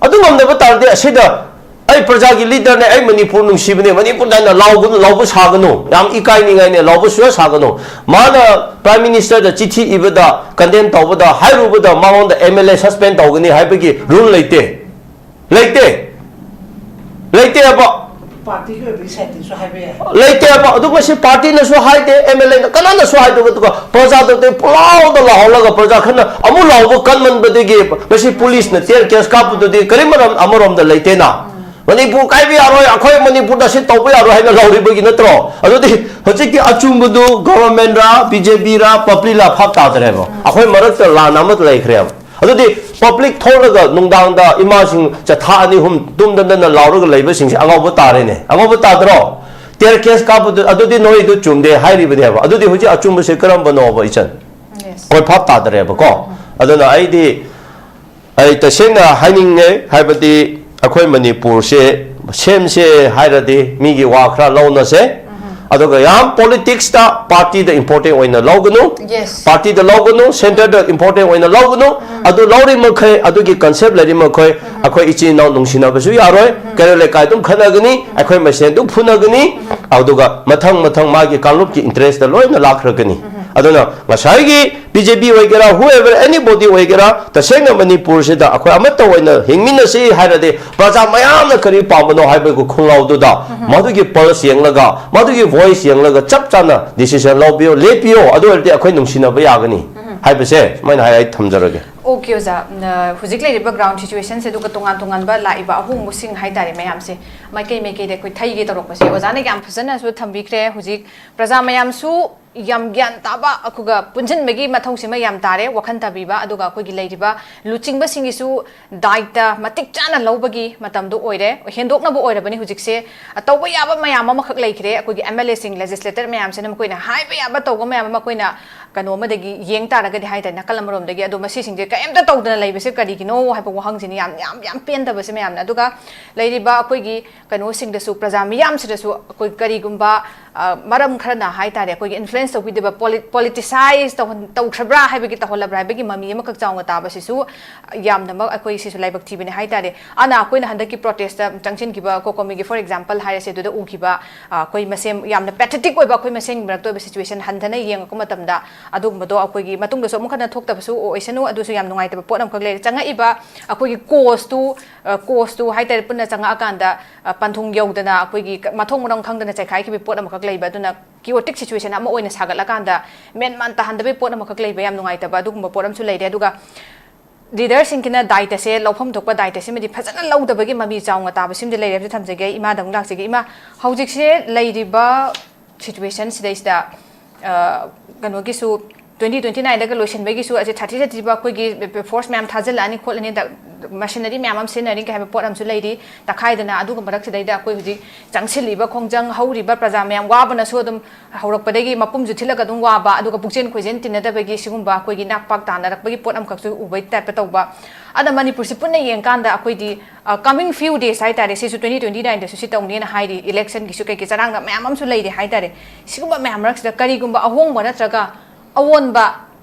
ꯑꯗꯨ ꯉꯝꯗꯕ ꯇꯥꯔꯗꯤ ꯑꯁꯤꯗ ꯑꯩ ꯄ꯭ꯔꯖꯥꯒꯤ leader ꯅꯦ, ꯑꯩ ꯃꯅꯤꯄꯨꯔ ꯅꯨꯡꯁꯤꯕꯅꯦ, ꯃꯅꯤꯄꯨꯔꯗ ꯍꯥꯏꯅ ꯂꯥꯎꯒꯅꯨ, ꯂꯥꯎꯕ ꯁꯥꯒꯅꯨ, ꯌꯥꯝ ꯏꯀꯥꯏꯅꯤꯡꯉꯥꯏꯅꯦ, ꯂꯥꯎꯕ ꯁꯨꯌꯥ ꯁꯥꯒꯅꯨ꯫ ꯃꯥꯅ Prime Minister ꯗ ꯆꯤꯊꯤ ꯏꯕꯗ, condemn ꯇꯧꯕꯗ, ꯍꯥꯏꯔꯨꯕꯗ ꯃꯉꯣꯟꯗ M L A suspend ꯇꯧꯒꯅꯤ ꯍꯥꯏꯕꯒꯤ rule ꯂꯩꯇꯦ꯫ ꯂꯩꯇꯦ꯫ ꯂꯩꯇꯦꯕ꯫ ꯄꯥꯔꯇꯤꯒꯤ ꯑꯣꯏꯕꯒꯤ ꯁꯥꯏꯠꯇꯁꯨ ꯍꯥꯏꯕ ꯌꯥꯏ꯫ ꯂꯩꯇꯦꯕ꯫ ꯑꯗꯨ ꯉꯁꯤ ꯄꯥꯔꯇꯤꯅꯁꯨ ꯍꯥꯏꯗꯦ, M L A ꯅ ꯀꯅꯥꯅꯁꯨ ꯍꯥꯏꯗꯕ, ꯑꯗꯨꯒ ꯄ꯭ꯔꯖꯥꯗꯨꯗꯤ ꯄꯨꯂꯥꯎꯗ ꯂꯥꯎꯍꯜꯂꯒ ꯄ꯭ꯔꯖꯥ ꯈꯔꯅ ꯑꯃꯨꯛ ꯂꯥꯎꯕ ꯀꯟꯃꯟꯕꯗꯒꯤ ꯉꯁꯤ ꯄꯨꯂꯤꯁꯅ tear gas ꯀꯥꯞꯄꯗꯨꯗꯤ ꯀꯔꯤ ꯃꯔꯝ ꯑꯃꯔꯣꯝꯗ ꯂꯩꯇꯦꯅ꯫ ꯃꯅꯤꯄꯨꯔ ꯀꯥꯏꯕ ꯌꯥꯔꯣꯏ, ꯑꯩꯈꯣꯏ ꯃꯅꯤꯄꯨꯔꯗ ꯁꯤ ꯇꯧꯕ ꯌꯥꯔꯣꯏ ꯍꯥꯏꯅ ꯂꯧꯔꯤꯕꯒꯤ ꯅꯠꯇ꯭ꯔꯣ? ꯑꯗꯨꯗꯤ ꯍꯧꯖꯤꯛꯀꯤ ꯑꯆꯨꯝꯕꯗꯨ government ꯔ, B J P ꯔ, public ꯂ ꯚꯥꯞ ꯇꯥꯗ꯭ꯔꯦꯕ꯫ ꯑꯩꯈꯣꯏ ꯃꯔꯛꯇ ꯂꯥꯟ ꯑꯃ ꯂꯩꯈ꯭ꯔꯦꯕ꯫ ꯑꯗꯨꯗꯤ public ꯊꯣꯛꯂꯒ ꯅꯨꯡꯗꯥꯡꯗ ꯏꯃꯥꯁꯤꯡ ꯆꯊꯥ ꯑꯅꯤ ꯑꯍꯨꯝ ꯇꯨꯝꯗꯅ ꯂꯥꯎꯔꯒ ꯂꯩꯕꯁꯤꯡꯁꯦ ꯑꯉꯥꯎꯕ ꯇꯥꯔꯦꯅꯦ, ꯑꯉꯥꯎꯕ ꯇꯥꯗ꯭ꯔꯣ? Tear gas ꯀꯥꯞꯄꯗꯨ ꯑꯗꯨꯗꯤ ꯅꯣꯏꯗꯨ ꯆꯨꯝꯗꯦ ꯍꯥꯏꯔꯤꯕꯅꯦꯕ꯫ ꯑꯗꯨꯗꯤ ꯍꯧꯖꯤꯛ ꯑꯆꯨꯝꯕꯁꯦ ꯀꯔꯝꯕꯅꯣꯕ, ꯏꯆꯟ? Yes. ꯑꯩꯈꯣꯏ ꯚꯥꯞ ꯇꯥꯗ꯭ꯔꯦꯕꯀꯣ꯫ ꯑꯗꯨꯅ ꯑꯩꯗꯤ ꯑꯩ ꯇꯁꯦꯡꯅ ꯍꯥꯏꯅꯤꯡꯉꯦ, ꯍꯥꯏꯕꯗꯤ ꯑꯩꯈꯣꯏ ꯃꯅꯤꯄꯨꯔꯁꯦ ꯁꯦꯝꯁꯦ ꯍꯥꯏꯔꯗꯤ ꯃꯤꯒꯤ ꯋꯥ ꯈꯔ ꯂꯧꯅꯁꯦ꯫ ꯑꯗꯨꯒ ꯌꯥꯝ politics ꯇ party ꯗ important ꯑꯣꯏꯅ ꯂꯧꯒꯅꯨ꯫ Yes. Party ꯗ ꯂꯧꯒꯅꯨ, centre ꯗ important ꯑꯣꯏꯅ ꯂꯧꯒꯅꯨ꯫ ꯑꯗꯨ ꯂꯧꯔꯤ ꯃꯈꯩ, ꯑꯗꯨꯒꯤ concept ꯂꯩꯔꯤ ꯃꯈꯩ, ꯑꯩꯈꯣꯏ ꯏꯆꯤꯟ ꯏꯅꯥꯎ ꯅꯨꯡꯁꯤꯅꯕꯁꯨ ꯌꯥꯔꯣꯏ꯫ ꯀꯩꯔꯣꯜ ꯂꯩꯀꯥꯏ ꯑꯗꯨꯝ ꯈꯠꯅꯒꯅꯤ, ꯑꯩꯈꯣꯏ ꯃꯁꯦꯟ ꯑꯗꯨꯝ ꯐꯨꯅꯒꯅꯤ꯫ ꯑꯗꯨꯒ ꯃꯊꯪ ꯃꯊꯪ ꯃꯥꯒꯤ ꯀꯥꯡꯂꯨꯞꯀꯤ interest ꯇ ꯂꯣꯏꯅ ꯂꯥꯛꯈ꯭ꯔꯒꯅꯤ꯫ ꯑꯗꯨꯅ ꯉꯁꯥꯏꯒꯤ B J P ꯑꯣꯏꯒꯦꯔꯥ, whoever, anybody ꯑꯣꯏꯒꯦꯔꯥ, ꯇꯁꯦꯡꯅ ꯃꯅꯤꯄꯨꯔꯁꯤꯗ ꯑꯩꯈꯣꯏ ꯑꯃꯠꯇ ꯑꯣꯏꯅ ꯍꯤꯡꯃꯤꯟꯅꯁꯤ ꯍꯥꯏꯔꯗꯤ, ꯄ꯭ꯔꯖꯥ ꯃꯌꯥꯝꯅ ꯀꯔꯤ ꯄꯥꯝꯕꯅꯣ ꯍꯥꯏꯕꯒꯤ ꯈꯣꯡꯒꯥꯎꯗꯨꯗ ꯃꯗꯨꯒꯤ pulse ꯌꯦꯡꯂꯒ, ꯃꯗꯨꯒꯤ voice ꯌꯦꯡꯂꯒ ꯆꯞ ꯆꯥꯅ decision ꯂꯧꯕꯤꯌꯣ, ꯂꯦꯞꯄꯤꯌꯣ꯫ ꯑꯗꯨ ꯑꯣꯏꯔꯗꯤ ꯑꯩꯈꯣꯏ ꯅꯨꯡꯁꯤꯅꯕ ꯌꯥꯒꯅꯤ ꯍꯥꯏꯕꯁꯦ ꯁꯨꯃꯥꯏꯅ ꯍꯥꯏ, ꯑꯩ ꯊꯝꯖꯔꯒꯦ꯫ Okay, ꯑꯣꯖꯥ꯫ ꯅ, ꯍꯧꯖꯤꯛ ꯂꯩꯔꯤꯕ ground situation ꯁꯦ, ꯑꯗꯨꯒ ꯇꯣꯉꯥꯟ ꯇꯣꯉꯥꯟꯕ ꯂꯥꯛꯏꯕ ꯑꯍꯣꯡꯕꯁꯤꯡ ꯍꯥꯏꯇꯥꯔꯦ ꯃꯌꯥꯝꯁꯦ, ꯃꯥꯏꯀꯩ ꯃꯥꯏꯀꯩꯗ ꯑꯩꯈꯣꯏ ꯊꯩꯒꯦ ꯇꯧꯔꯛꯄꯁꯦ, ꯑꯣꯖꯥꯅ ꯌꯥꯝ ꯐꯖꯅꯁꯨ ꯊꯝꯕꯤꯈ꯭ꯔꯦ꯫ ꯍꯧꯖꯤꯛ ꯄ꯭ꯔꯖꯥ ꯃꯌꯥꯝꯁꯨ ꯌꯥꯝ ꯒ꯭ꯌꯥꯟ ꯇꯥꯕ, ꯑꯗꯨꯒ ꯄꯨꯟꯁꯤꯟꯕꯒꯤ ꯃꯊꯧꯁꯤꯃ ꯌꯥꯝ ꯇꯥꯔꯦ, ꯋꯥꯈꯜ ꯇꯥꯕꯤꯕ, ꯑꯗꯨꯒ ꯑꯩꯈꯣꯏꯒꯤ ꯂꯩꯔꯤꯕ ꯂꯨꯆꯤꯡꯕꯁꯤꯡꯒꯤꯁꯨ ꯗꯥꯏꯇ ꯃꯇꯤꯛ ꯆꯥꯅ ꯂꯧꯕꯒꯤ ꯃꯇꯝꯗꯣ ꯑꯣꯏꯔꯦ, ꯍꯦꯟꯗꯣꯛꯅꯕ ꯑꯣꯏꯔꯕꯅꯤ ꯍꯧꯖꯤꯛꯁꯦ꯫ ꯑ, ꯇꯧꯕ ꯌꯥꯕ ꯃꯌꯥꯝ ꯑꯃꯈꯛ ꯂꯩꯈ꯭ꯔꯦ꯫ ꯑꯩꯈꯣꯏꯒꯤ M L A ꯁꯤꯡ, legislator ꯃꯌꯥꯝꯁꯤꯅ ꯃꯈꯣꯏꯅ ꯍꯥꯏꯕ ꯌꯥꯕ, ꯇꯧꯕ ꯃꯌꯥꯝ ꯑꯃ ꯃꯈꯣꯏꯅ ꯀꯩꯅꯣ ꯑꯃꯗꯒꯤ ꯌꯦꯡ ꯇꯥꯔꯒꯗꯤ ꯍꯥꯏꯇꯥꯔꯦ, ꯅꯥꯀꯜ ꯑꯃꯔꯣꯝꯗꯒꯤ꯫ ꯑꯗꯣ ꯃꯁꯤꯁꯤꯡꯁꯦ ꯀꯔꯤꯝꯇ ꯇꯧꯗꯅ ꯂꯩꯕꯁꯦ ꯀꯔꯤꯒꯤꯅꯣ ꯍꯥꯏꯕ ꯋꯥꯍꯪꯁꯤꯅꯤ ꯌꯥꯝ, ꯌꯥꯝ, ꯌꯥꯝ ꯄꯦꯟꯗꯕꯁꯦ ꯃꯌꯥꯝꯅ꯫ ꯑꯗꯨꯒ ꯂꯩꯔꯤꯕ ꯑꯩꯈꯣꯏꯒꯤ ꯀꯩꯅꯣꯁꯤꯡꯗꯁꯨ, ꯄ꯭ꯔꯖꯥ ꯃꯤꯌꯥꯝꯁꯤꯗꯁꯨ ꯑꯩꯈꯣꯏ ꯀꯔꯤꯒꯨꯝꯕ, ꯑ, ꯃꯔꯝ ꯈꯔꯅ ꯍꯥꯏꯇꯥꯔꯦ, ꯑꯩꯈꯣꯏꯒꯤ influence ꯇꯧꯕꯤꯗꯕ, ꯄꯣꯂꯤ-, politicize ꯇꯧꯍꯟ-, ꯇꯧꯈ꯭ꯔꯕ꯭ꯔꯥ ꯍꯥꯏꯕꯒꯤ, ꯇꯧꯍꯜꯂꯕ꯭ꯔꯥ ꯍꯥꯏꯕꯒꯤ ꯃꯃꯤ ꯑꯃꯈꯛ ꯆꯥꯎꯅ ꯇꯥꯕꯁꯤꯁꯨ ꯌꯥꯝꯅꯃꯛ ꯑꯩꯈꯣꯏ ꯁꯤꯁꯨ ꯂꯥꯏꯕꯛ ꯊꯤꯕꯅꯤ ꯍꯥꯏꯇꯥꯔꯦ꯫ ꯑꯅ ꯑꯩꯈꯣꯏꯅ ꯍꯟꯗꯛꯀꯤ protest ꯇ ꯆꯪꯁꯤꯟꯈꯤꯕ COCOMI ꯒꯤ, for example ꯍꯥꯏꯔꯁꯦ, ꯑꯗꯨꯗ ꯎꯈꯤꯕ, ꯑ, ꯑꯩꯈꯣꯏ ꯃꯁꯦꯟ ꯌꯥꯝꯅ pathetic ꯑꯣꯏꯕ, ꯑꯩꯈꯣꯏ ꯃꯁꯦꯟꯒꯤ ꯃꯔꯛꯇ ꯑꯣꯏꯕ situation ꯍꯟꯊꯅ ꯌꯦꯡꯉꯛꯄ ꯃꯇꯝꯗ, ꯑꯗꯨꯒꯨꯝꯕꯗꯣ ꯑꯩꯈꯣꯏꯒꯤ ꯃꯇꯨꯡꯗꯁꯨ ꯑꯃꯨꯛ ꯍꯟꯅ ꯊꯣꯛꯇꯕꯁꯨ ꯑꯣꯏꯁꯅꯨ꯫ ꯑꯗꯨꯁꯨ ꯌꯥꯝ ꯅꯨꯡꯉꯥꯏꯇꯕ ꯄꯣꯠ ꯑꯃꯈꯛ ꯂꯩꯔꯦ꯫ ꯆꯪꯉꯛꯏꯕ ꯑꯩꯈꯣꯏꯒꯤ cause ꯇꯨ, ꯑ, cause ꯇꯨ ꯍꯥꯏꯇꯥꯔꯦ, ꯄꯨꯟꯅ ꯆꯪꯉꯛꯑꯀꯥꯟꯗ, ꯑ, ꯄꯟꯊꯨꯡ ꯌꯧꯗꯅ ꯑꯩꯈꯣꯏꯒꯤ ꯀ-, ꯃꯊꯣꯡ ꯃꯔꯝ ꯈꯪꯗꯅ ꯆꯩꯈꯥꯏꯈꯤꯕ ꯄꯣꯠ ꯑꯃꯈꯛ ꯂꯩꯕ꯫ ꯑꯗꯨꯅ chaotic situation ꯑꯃ ꯑꯣꯏꯅ ꯁꯥꯒꯠꯂꯀꯥꯟꯗ ꯃꯦꯟ ꯃꯥꯟ ꯇꯥꯍꯟꯗꯕꯒꯤ ꯄꯣꯠ ꯑꯃꯈꯛ ꯂꯩꯕ, ꯌꯥꯝ ꯅꯨꯡꯉꯥꯏꯇꯕ ꯑꯗꯨꯒꯨꯝꯕ ꯄꯣꯠ ꯑꯃꯁꯨ ꯂꯩꯔꯦ꯫ ꯑꯗꯨꯒ ꯂꯤꯗꯔꯁꯤꯡꯁꯤꯅ ꯗꯥꯏꯇꯁꯦ, ꯂꯧꯐꯝ ꯊꯣꯛꯄ ꯗꯥꯏꯇꯁꯤꯃꯗꯤ ꯐꯖꯅ ꯂꯧꯗꯕꯒꯤ ꯃꯃꯤ ꯆꯥꯎꯅ ꯇꯥꯕꯁꯤꯃꯗꯤ ꯂꯩꯔꯦ ꯍꯥꯏꯕꯁꯦ ꯊꯝꯖꯒꯦ꯫ ꯏꯃꯥꯗ ꯑꯃꯨꯛ ꯂꯥꯛꯆꯒꯦ꯫ ꯏꯃꯥ, ꯍꯧꯖꯤꯛꯁꯦ ꯂꯩꯔꯤꯕ ꯁꯤꯆꯨꯋꯦꯁꯟꯁꯤꯗꯩꯁꯤꯗ, ꯑ, ꯀꯩꯅꯣꯒꯤꯁꯨ, ꯇ꯭ꯋꯦꯟꯇꯤ ꯇ꯭ꯋꯦꯟꯇꯤ ꯅꯥꯏꯟꯗꯒ ꯂꯣꯏꯁꯤꯟꯕꯒꯤꯁꯨ ꯑꯁꯦ ꯊꯥꯔꯇꯤ ꯊꯥꯔꯇꯤꯕ ꯑꯩꯈꯣꯏꯒꯤ ꯐꯣꯔꯁ ꯃꯌꯥꯝ ꯊꯥꯖꯤꯜꯂꯛꯑꯅꯤ ꯈꯣꯠꯂꯅꯤ, ꯗ-, ꯃꯁꯤꯅꯔꯤ ꯃꯌꯥꯝ ꯑꯃ ꯁꯤꯖꯤꯟꯅꯔꯤ ꯀꯩ ꯍꯥꯏꯕ ꯄꯣꯠ ꯑꯃꯁꯨ ꯂꯩꯔꯤ꯫ ꯇꯛꯈꯥꯏꯗꯅ, ꯑꯗꯨꯒꯨꯝꯕ ꯃꯔꯛꯁꯤꯗꯩꯗ ꯑꯩꯈꯣꯏ ꯍꯧꯖꯤꯛ ꯆꯪꯁꯤꯜꯂꯤꯕ ꯈꯣꯡꯖꯪ, ꯍꯧꯔꯤꯕ ꯄ꯭ꯔꯖꯥ ꯃꯌꯥꯝ ꯋꯥꯕꯅꯁꯨ ꯑꯗꯨꯝ ꯍꯧꯔꯛꯄꯗꯒꯤ ꯃꯄꯨꯝꯁꯨ ꯊꯤꯜꯂꯒ ꯑꯗꯨꯝ ꯋꯥꯕ, ꯑꯗꯨꯒ ꯄꯨꯛꯆꯦꯟ ꯈꯣꯏꯖꯦꯟ ꯇꯤꯟꯅꯗꯕꯒꯤ ꯁꯤꯒꯨꯝꯕ ꯑꯩꯈꯣꯏꯒꯤ ꯅꯥꯛꯄꯥꯛ ꯇꯥꯅꯔꯛꯄꯒꯤ ꯄꯣꯠ ꯑꯃꯈꯛꯁꯨ ꯎꯕꯩ ꯇꯥꯏꯞꯇ ꯇꯧꯕ꯫ ꯑꯗ ꯃꯅꯤꯄꯨꯔꯁꯤ ꯄꯨꯟꯅ ꯌꯦꯡꯀꯥꯟꯗ ꯑꯩꯈꯣꯏꯗꯤ, ꯑ, coming few days ꯍꯥꯏꯇꯥꯔꯦ, ꯁꯤꯁꯨ ꯇ꯭ꯋꯦꯟꯇꯤ ꯇ꯭ꯋꯦꯟꯇꯤ ꯅꯥꯏꯟꯗꯁꯨ ꯁꯤ ꯇꯧꯅꯦꯅ ꯍꯥꯏꯔꯤ, ꯏꯂꯦꯛꯁꯟꯒꯤꯁꯨ ꯀꯩꯀꯩ ꯆꯔꯥꯡꯅ ꯃꯌꯥꯝ ꯑꯃꯁꯨ ꯂꯩꯔꯤ ꯍꯥꯏꯇꯥꯔꯦ꯫ ꯁꯤꯒꯨꯝꯕ ꯃꯌꯥꯝ ꯃꯔꯛꯁꯤꯗ ꯀꯔꯤꯒꯨꯝꯕ ꯑꯍꯣꯡꯕ ꯅꯠꯇ꯭ꯔꯒ ꯑꯑꯣꯟꯕ,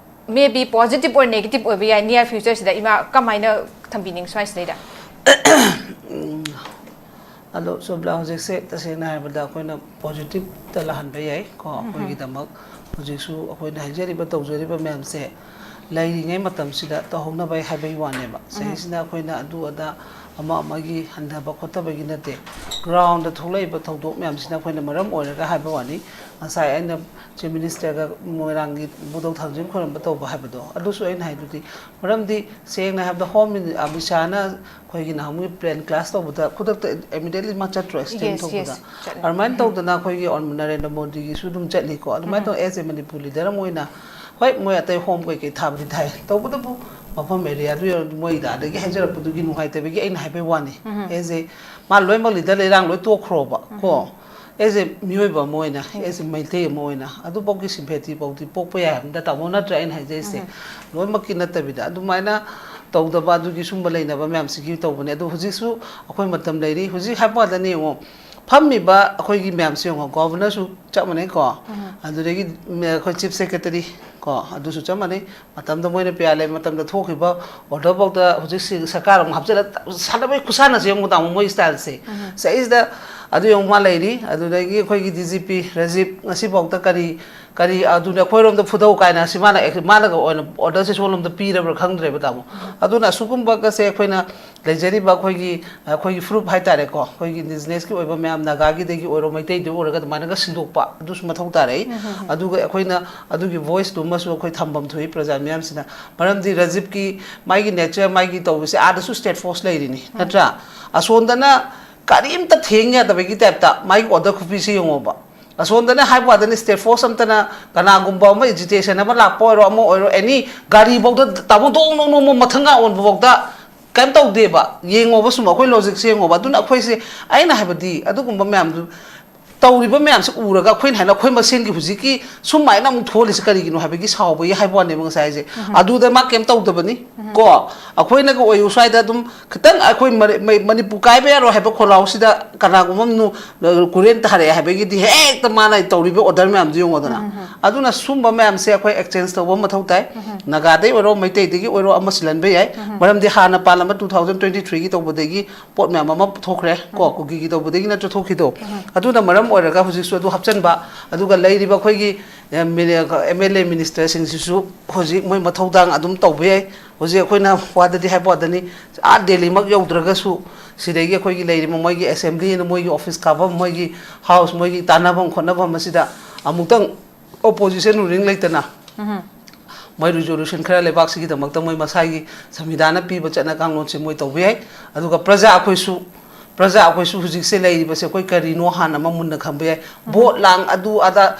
maybe positive or negative ꯑꯣꯏꯕ ꯌꯥꯏ, near future ꯁꯤꯗ ꯏꯃꯥ ꯀꯃꯥꯏꯅ ꯊꯝꯕꯤꯅꯤꯡ ꯁ꯭ꯋꯥꯏꯁꯤꯗꯩꯗ? ꯑꯗꯣ ꯁꯣꯝꯂꯥ, ꯍꯧꯖꯤꯛꯁꯦ ꯇꯁꯦꯡꯅ ꯍꯥꯏꯔꯕꯗ ꯑꯩꯈꯣꯏꯅ ꯄꯣꯖꯤꯇꯤꯞꯇ ꯂꯥꯛꯍꯟꯕ ꯌꯥꯏ ꯀꯣ꯫ ꯑꯩꯈꯣꯏꯒꯤꯗꯃꯛ ꯍꯧꯖꯤꯛꯁꯨ ꯑꯩꯈꯣꯏꯅ ꯍꯥꯏꯖꯔꯤꯕ ꯇꯧꯖꯔꯤꯕ ꯃꯌꯥꯝꯁꯦ ꯂꯩꯔꯤꯉꯩ ꯃꯇꯝꯁꯤꯗ ꯇꯧꯍꯧꯅꯕ ꯍꯥꯏꯕꯒꯤ ꯋꯥꯅꯦꯕ꯫ ꯁꯤꯁꯤꯅ ꯑꯩꯈꯣꯏꯅ ꯑꯗꯨ ꯑꯗꯥ ꯑꯃ ꯑꯃꯒꯤ ꯍꯟꯊꯕ ꯈꯣꯠꯊꯕꯒꯤ ꯅꯠꯇꯦ꯫ ꯒ꯭ꯔꯥꯎꯟꯗ ꯊꯣꯛꯂꯛꯏꯕ ꯊꯧꯗꯣꯛ ꯃꯌꯥꯝꯁꯤꯅ ꯑꯩꯈꯣꯏꯅ ꯃꯔꯝ ꯑꯣꯏꯔꯒ ꯍꯥꯏꯕ ꯋꯥꯅꯤ꯫ ꯉꯁꯥꯏ ꯑꯩꯅ ꯆꯤꯐ ꯃꯤꯅꯤꯁꯇꯔꯒ ꯃꯣꯏꯔꯥꯡꯒꯤ ꯏꯕꯨꯙꯧ ꯊꯥꯡꯖꯤꯡ ꯈꯣꯏꯔꯝꯕ ꯇꯧꯕ ꯍꯥꯏꯕꯗꯣ, ꯑꯗꯨꯁꯨ ꯑꯩꯅ ꯍꯥꯏꯗꯨꯗꯤ, ꯃꯔꯝꯗꯤ ꯁꯦꯡꯅ ꯍꯥꯏꯕꯗ ꯍꯣꯝ ꯃꯤꯅꯤ-, ꯑꯃꯤꯠ ꯁꯥꯍꯅ ꯑꯩꯈꯣꯏꯒꯤ ꯅꯍꯥꯟꯃꯨꯛꯀꯤ ꯄ꯭ꯂꯦꯟ ꯀ꯭ꯔꯥꯁ ꯇꯧꯕꯗ ꯈꯨꯗꯛꯇ ꯏꯃꯤꯗꯤꯌꯦꯠꯂꯤ ꯃꯥ ꯆꯠꯇ꯭ꯔꯣ, ꯑꯦꯛꯁꯇꯦꯟ Yes, ꯇꯧꯕꯗ? yes, ꯆꯠꯂꯦ꯫ ꯑꯗꯨꯃꯥꯏꯅ ꯇꯧꯗꯅ ꯑꯩꯈꯣꯏꯒꯤ ꯑꯣꯟ-, ꯅꯔꯦꯟꯗ꯭ꯔ ꯃꯣꯗꯤꯒꯤꯁꯨ ꯑꯗꯨꯝ ꯆꯠꯂꯤꯀꯣ꯫ ꯑꯗꯨꯃꯥꯏꯅ ꯇꯧꯅ ꯑꯦꯁ ꯑꯦ ꯃꯅꯤꯄꯨꯔ ꯂꯤꯗꯔ ꯑꯃ ꯑꯣꯏꯅ, ꯍꯣꯏ, ꯃꯣꯏ ꯑꯇꯩ ꯍꯣꯝ ꯀꯩꯀꯩ ꯊꯥꯕꯗꯤ ꯊꯥꯏ, ꯇꯧꯕꯇꯕꯨ ꯃꯐꯝ ꯑꯦꯔꯤꯌꯥꯗꯨ ꯌꯧꯔꯗꯤ ꯃꯣꯏꯗ ꯑꯗꯒꯤ ꯍꯥꯏꯖꯔꯛꯄꯗꯨꯒꯤ ꯅꯨꯡꯉꯥꯏꯇꯕꯒꯤ ꯑꯩꯅ ꯍꯥꯏꯕꯩ ꯋꯥꯅꯤ꯫ ꯑꯦꯁ ꯑꯦ ꯃꯥ ꯂꯣꯏꯅꯃꯛ ꯂꯤꯗꯔ ꯂꯩꯔꯥꯡ ꯂꯣꯏ ꯇꯣꯛꯈ꯭ꯔꯣꯕ ꯀꯣ꯫ ꯑꯦꯁ ꯑꯦ ꯃꯤꯑꯣꯏꯕ ꯑꯃ ꯑꯣꯏꯅ, ꯑꯦꯁ ꯑꯦ ꯃꯩꯇꯩ ꯑꯃ ꯑꯣꯏꯅ ꯑꯗꯨꯐꯥꯎꯒꯤ ꯁꯤꯝꯄꯦꯊꯤ ꯐꯥꯎꯗꯤ ꯄꯣꯛꯄ ꯌꯥꯏ ꯍꯥꯏꯕ ꯅꯠꯇ꯭ꯔꯥ, ꯇꯥꯃꯣ? ꯅꯠꯇ꯭ꯔꯥ ꯑꯩꯅ ꯍꯥꯏꯖꯔꯤꯁꯦ? ꯂꯣꯏꯅꯃꯛꯀꯤ ꯅꯠꯇꯕꯤꯗ ꯑꯗꯨꯃꯥꯏꯅ ꯇꯧꯗꯕ, ꯑꯗꯨꯒꯤ ꯁꯨꯝꯕ ꯂꯩꯅꯕ ꯃꯌꯥꯝꯁꯤꯒꯤ ꯇꯧꯕꯅꯦ꯫ ꯑꯗꯣ ꯍꯧꯖꯤꯛꯁꯨ ꯑꯩꯈꯣꯏ ꯃꯇꯝ ꯂꯩꯔꯤ꯫ ꯍꯧꯖꯤꯛ ꯍꯥꯏꯕ ꯋꯥꯗꯅꯦ, ꯌꯦꯡꯉꯣ, ꯐꯝꯃꯤꯕ ꯑꯩꯈꯣꯏꯒꯤ ꯃꯌꯥꯝꯁꯦ ꯌꯦꯡꯉꯣ, ꯒꯣꯚꯔꯅꯔꯁꯨ ꯆꯞ ꯃꯥꯟꯅꯩꯀꯣ, ꯑꯗꯨꯗꯒꯤ ꯃ-, ꯑꯩꯈꯣꯏ ꯆꯤꯐ ꯁꯦꯀ꯭ꯔꯦꯇꯔꯤ ꯀꯣ, ꯑꯗꯨꯁꯨ ꯆꯞ ꯃꯥꯟꯅꯩ꯫ ꯃꯇꯝꯗ ꯃꯣꯏꯅ ꯄꯤꯌꯥꯂꯦ ꯃꯇꯝꯗ ꯊꯣꯛꯈꯤꯕ ꯑꯣꯔꯗꯔꯐꯥꯎꯗ ꯍꯧꯖꯤꯛ ꯁꯤ ꯁꯔꯀꯥꯔ ꯑꯃꯨꯛ ꯍꯥꯞꯆꯤꯜꯂ ꯁꯥꯟꯅꯕꯒꯤ ꯈꯨꯁꯥꯟꯅꯁꯦ ꯌꯦꯡꯉꯨ, ꯇꯥꯃꯣ, ꯃꯣꯏ ꯁ꯭ꯇꯥꯏꯜꯁꯦ꯫ ꯁꯤꯗꯩꯁꯤꯗ ꯑꯗꯨ ꯌꯦꯡꯉꯨ, ꯃꯥ ꯂꯩꯔꯤ꯫ ꯑꯗꯨꯗꯒꯤ ꯑꯩꯈꯣꯏꯒꯤ ꯗꯤ ꯖꯤ ꯄꯤ ꯔꯥꯖꯤꯕ ꯉꯁꯤꯐꯥꯎꯗ ꯀꯔꯤ ꯀꯔꯤ ꯑꯗꯨꯅꯦ, ꯑꯩꯈꯣꯏꯔꯣꯝꯗ ꯐꯨꯗꯧ ꯀꯥꯏꯅ ꯁꯤ ꯃꯥꯅ ꯑꯦꯛ-, ꯃꯥꯅꯒ ꯑꯣꯏꯅ ꯑꯣꯔꯗꯔꯁꯦ ꯁꯣꯝꯂꯣꯝꯗ ꯄꯤꯔꯕ꯭ꯔꯥ ꯈꯪꯗ꯭ꯔꯦꯕ, ꯇꯥꯃꯣ꯫ ꯑꯗꯨꯅ ꯑꯁꯤꯒꯨꯝꯕꯒꯁꯦ ꯑꯩꯈꯣꯏꯅ ꯂꯩꯖꯔꯤꯕ ꯑꯩꯈꯣꯏꯒꯤ, ꯑꯩꯈꯣꯏꯒꯤ ꯐꯨꯔꯨꯞ ꯍꯥꯏꯇꯥꯔꯦꯀꯣ, ꯑꯩꯈꯣꯏꯒꯤ ꯏꯟꯗꯤꯖꯤꯅꯁꯀꯤ ꯑꯣꯏꯕ ꯃꯌꯥꯝ, ꯅꯥꯒꯥꯒꯤꯗꯒꯤ ꯑꯣꯏꯔꯣ, ꯃꯩꯇꯩꯗꯒꯤ ꯑꯣꯏꯔꯒ ꯑꯗꯨꯃꯥꯏꯅꯒ ꯁꯤꯟꯗꯣꯛꯄ ꯑꯗꯨꯁꯨ ꯃꯊꯧ ꯇꯥꯔꯛꯏ꯫ ꯑꯗꯨꯒ ꯑꯩꯈꯣꯏꯅ ꯑꯗꯨꯒꯤ ꯚꯣꯏꯁꯇꯨꯃꯁꯨ ꯑꯩꯈꯣꯏ ꯊꯝꯐꯝ ꯊꯣꯛꯏ ꯄ꯭ꯔꯖꯥ ꯃꯤꯌꯥꯝꯁꯤꯅ꯫ ꯃꯔꯝꯗꯤ ꯔꯥꯖꯤꯕꯀꯤ ꯃꯥꯒꯤ ꯅꯦꯆꯔ, ꯃꯥꯒꯤ ꯇꯧꯕꯁꯦ ꯑꯥꯗꯁꯨ ꯁ꯭ꯇꯦꯠ ꯐꯣꯔꯁ ꯂꯩꯔꯤꯅꯤ, ꯅꯠꯇ꯭ꯔꯥ? ꯑꯁꯣꯝꯗꯅ ꯀꯔꯤꯝꯇ ꯊꯦꯡ ꯌꯥꯗꯕꯒꯤ ꯇꯥꯏꯞꯇ ꯃꯥꯒꯤ ꯑꯣꯔꯗꯔ ꯈꯨꯄꯤꯁꯦ ꯌꯦꯡꯉꯣꯕ꯫ ꯑꯁꯣꯝꯗꯅ ꯍꯥꯏꯕ ꯋꯥꯗꯅꯤ, ꯁ꯭ꯇꯦꯠ ꯐꯣꯔꯁ ꯑꯝꯇꯅ ꯀꯅꯥꯒꯨꯝꯕ ꯑꯃ ꯑꯦꯖꯤꯇꯦꯁꯟ ꯑꯃ ꯂꯥꯛꯄ ꯑꯣꯏꯔꯣ, ꯑꯃ ꯑꯣꯏꯔꯣ, ꯑꯦꯅꯤ ꯒꯥꯔꯤꯐꯧꯗ ꯇꯥꯃꯣ ꯗꯣꯡ ꯗꯣꯡ ꯗꯣꯡ ꯃꯊꯪꯒ ꯑꯣꯟꯕꯐꯥꯎꯗ ꯀꯩꯝ ꯇꯧꯗꯦꯕ꯫ ꯌꯦꯡꯉꯣꯕ ꯁꯨꯝ ꯑꯩꯈꯣꯏ ꯂꯣꯖꯤꯛꯁꯦ ꯌꯦꯡꯉꯣꯕ꯫ ꯑꯗꯨꯅ ꯑꯩꯈꯣꯏꯁꯦ, ꯑꯩꯅ ꯍꯥꯏꯕꯗꯤ ꯑꯗꯨꯒꯨꯝꯕ ꯃꯌꯥꯝꯗꯨ ꯇꯧꯔꯤꯕ ꯃꯌꯥꯝꯁꯦ ꯎꯔꯒ ꯑꯩꯈꯣꯏꯅ ꯍꯥꯏꯅ ꯑꯩꯈꯣꯏ ꯃꯁꯦꯟꯒꯤ ꯍꯧꯖꯤꯛꯀꯤ ꯁꯨꯃꯥꯏꯅ ꯑꯃꯨꯛ ꯊꯣꯛꯍꯜꯂꯤꯁꯦ ꯀꯔꯤꯒꯤꯅꯣ ꯍꯥꯏꯕꯒꯤ ꯁꯥꯎꯕꯒꯤ ꯍꯥꯏꯕ ꯋꯥꯅꯦꯕ ꯉꯁꯥꯏ ꯍꯥꯏꯁꯦ꯫ ꯑꯗꯨꯗ ꯃꯥ ꯀꯩꯝ ꯇꯧꯗꯕꯅꯤ꯫ ꯀꯣ, ꯑꯩꯈꯣꯏꯅꯒ ꯑꯣꯏꯌꯨ ꯁ꯭ꯋꯥꯏꯗ ꯑꯗꯨꯝ ꯈꯤꯇꯪ ꯑꯩꯈꯣꯏ ꯃꯔ-, ꯃꯩ-, ꯃꯅꯤꯄꯨꯔ ꯀꯥꯏꯕ ꯌꯥꯔꯣꯏ ꯍꯥꯏꯕ ꯈꯣꯜꯂꯥꯎꯁꯤꯗ ꯀꯅꯥꯒꯨꯝꯕ ꯑꯃ ꯅꯨ-, ꯀꯨꯔꯦꯟ ꯊꯥꯔꯛꯑꯦ ꯍꯥꯏꯕꯒꯤꯗꯤ ꯍꯦꯛꯇ ꯃꯥꯅ ꯇꯧꯔꯤꯕ ꯑꯣꯔꯗꯔ ꯃꯌꯥꯝꯗꯨ ꯌꯦꯡꯉꯣꯗꯅ꯫ ꯑꯗꯨꯅ ꯁꯨꯝꯕ ꯃꯌꯥꯝꯁꯦ ꯑꯩꯈꯣꯏ ꯑꯦꯛꯆꯦꯟꯖ ꯇꯧꯕ ꯑꯃ ꯃꯊꯧ ꯇꯥꯏ꯫ ꯅꯥꯒꯥꯗꯩ ꯑꯣꯏꯔꯣ, ꯃꯩꯇꯩꯗꯒꯤ ꯑꯣꯏꯔꯣ, ꯑꯃ ꯁꯤꯜꯍꯟꯕ ꯌꯥꯏ꯫ ꯃꯔꯝꯗꯤ ꯍꯥꯟꯅ ꯄꯥꯜꯂꯝꯕ two thousand twenty three ꯒꯤ ꯇꯧꯕꯗꯒꯤ ꯄꯣꯠ ꯃꯌꯥꯝ ꯑꯃ ꯊꯣꯛꯈ꯭ꯔꯦ ꯀꯣ, ꯀꯨꯀꯤꯒꯤ ꯇꯧꯕꯗꯒꯤ ꯅꯠꯇ꯭ꯔ ꯊꯣꯛꯈꯤꯗꯣ꯫ ꯑꯗꯨꯅ ꯃꯔꯝ ꯑꯣꯏꯔꯒ ꯍꯧꯖꯤꯛꯁꯨ ꯑꯗꯨ ꯍꯥꯞꯆꯤꯟꯕ, ꯑꯗꯨꯒ ꯂꯩꯔꯤꯕ ꯑꯩꯈꯣꯏꯒꯤ ꯑꯦꯝ ꯑꯦꯜ ꯑꯦ ꯃꯤꯅꯤꯁꯇꯔꯁꯤꯡꯁꯤꯁꯨ ꯍꯧꯖꯤꯛ ꯃꯣꯏ ꯃꯊꯧꯗꯥꯡ ꯑꯗꯨꯝ ꯇꯧꯕ ꯌꯥꯏ꯫ ꯍꯧꯖꯤꯛ ꯑꯩꯈꯣꯏꯅ ꯋꯥꯗꯗꯤ ꯍꯥꯏꯕ ꯋꯥꯗꯅꯤ, ꯑꯥ ꯗꯦꯜꯂꯤꯃꯛ ꯌꯧꯗ꯭ꯔꯒꯁꯨ ꯁꯤꯗꯒꯤ ꯑꯩꯈꯣꯏꯒꯤ ꯂꯩꯔꯤꯕ ꯃꯣꯏꯒꯤ ꯑꯦꯁꯦꯝꯕ꯭ꯂꯤꯅ ꯃꯣꯏꯒꯤ ꯑꯣꯐꯤꯁ ꯀꯥꯐꯝ, ꯃꯣꯏꯒꯤ ꯍꯥꯎꯁ, ꯃꯣꯏꯒꯤ ꯇꯥꯟꯅꯐꯝ ꯈꯣꯠꯅꯐꯝ ꯑꯁꯤꯗ ꯑꯃꯨꯛꯇꯪ ꯑꯣꯄꯣꯖꯤꯁꯟ ꯔꯨꯂꯤꯡ ꯂꯩꯇꯅ ꯃꯣꯏ ꯔꯤꯖꯣꯂꯨꯁꯟ ꯈꯔ ꯂꯩꯕꯥꯛꯁꯤꯒꯤꯗꯃꯛꯇ ꯃꯣꯏ ꯃꯁꯥꯒꯤ ꯁꯪꯕꯤꯙꯥꯟꯅ ꯄꯤꯕ ꯆꯠꯅ ꯀꯥꯡꯂꯣꯟꯁꯦ ꯃꯣꯏ ꯇꯧꯕ ꯌꯥꯏ꯫ ꯑꯗꯨꯒ ꯄ꯭ꯔꯖꯥ ꯑꯩꯈꯣꯏꯁꯨ, ꯄ꯭ꯔꯖꯥ ꯑꯩꯈꯣꯏꯁꯨ ꯍꯧꯖꯤꯛꯁꯦ ꯂꯩꯔꯤꯕꯁꯦ ꯑꯩꯈꯣꯏ ꯀꯔꯤꯅꯣ ꯍꯥꯟꯅ ꯑꯃ ꯃꯨꯟꯅ ꯈꯪꯕ ꯌꯥꯏ꯫ ꯚꯣꯠ ꯂꯥꯡ ꯑꯗꯨ ꯑꯗꯥ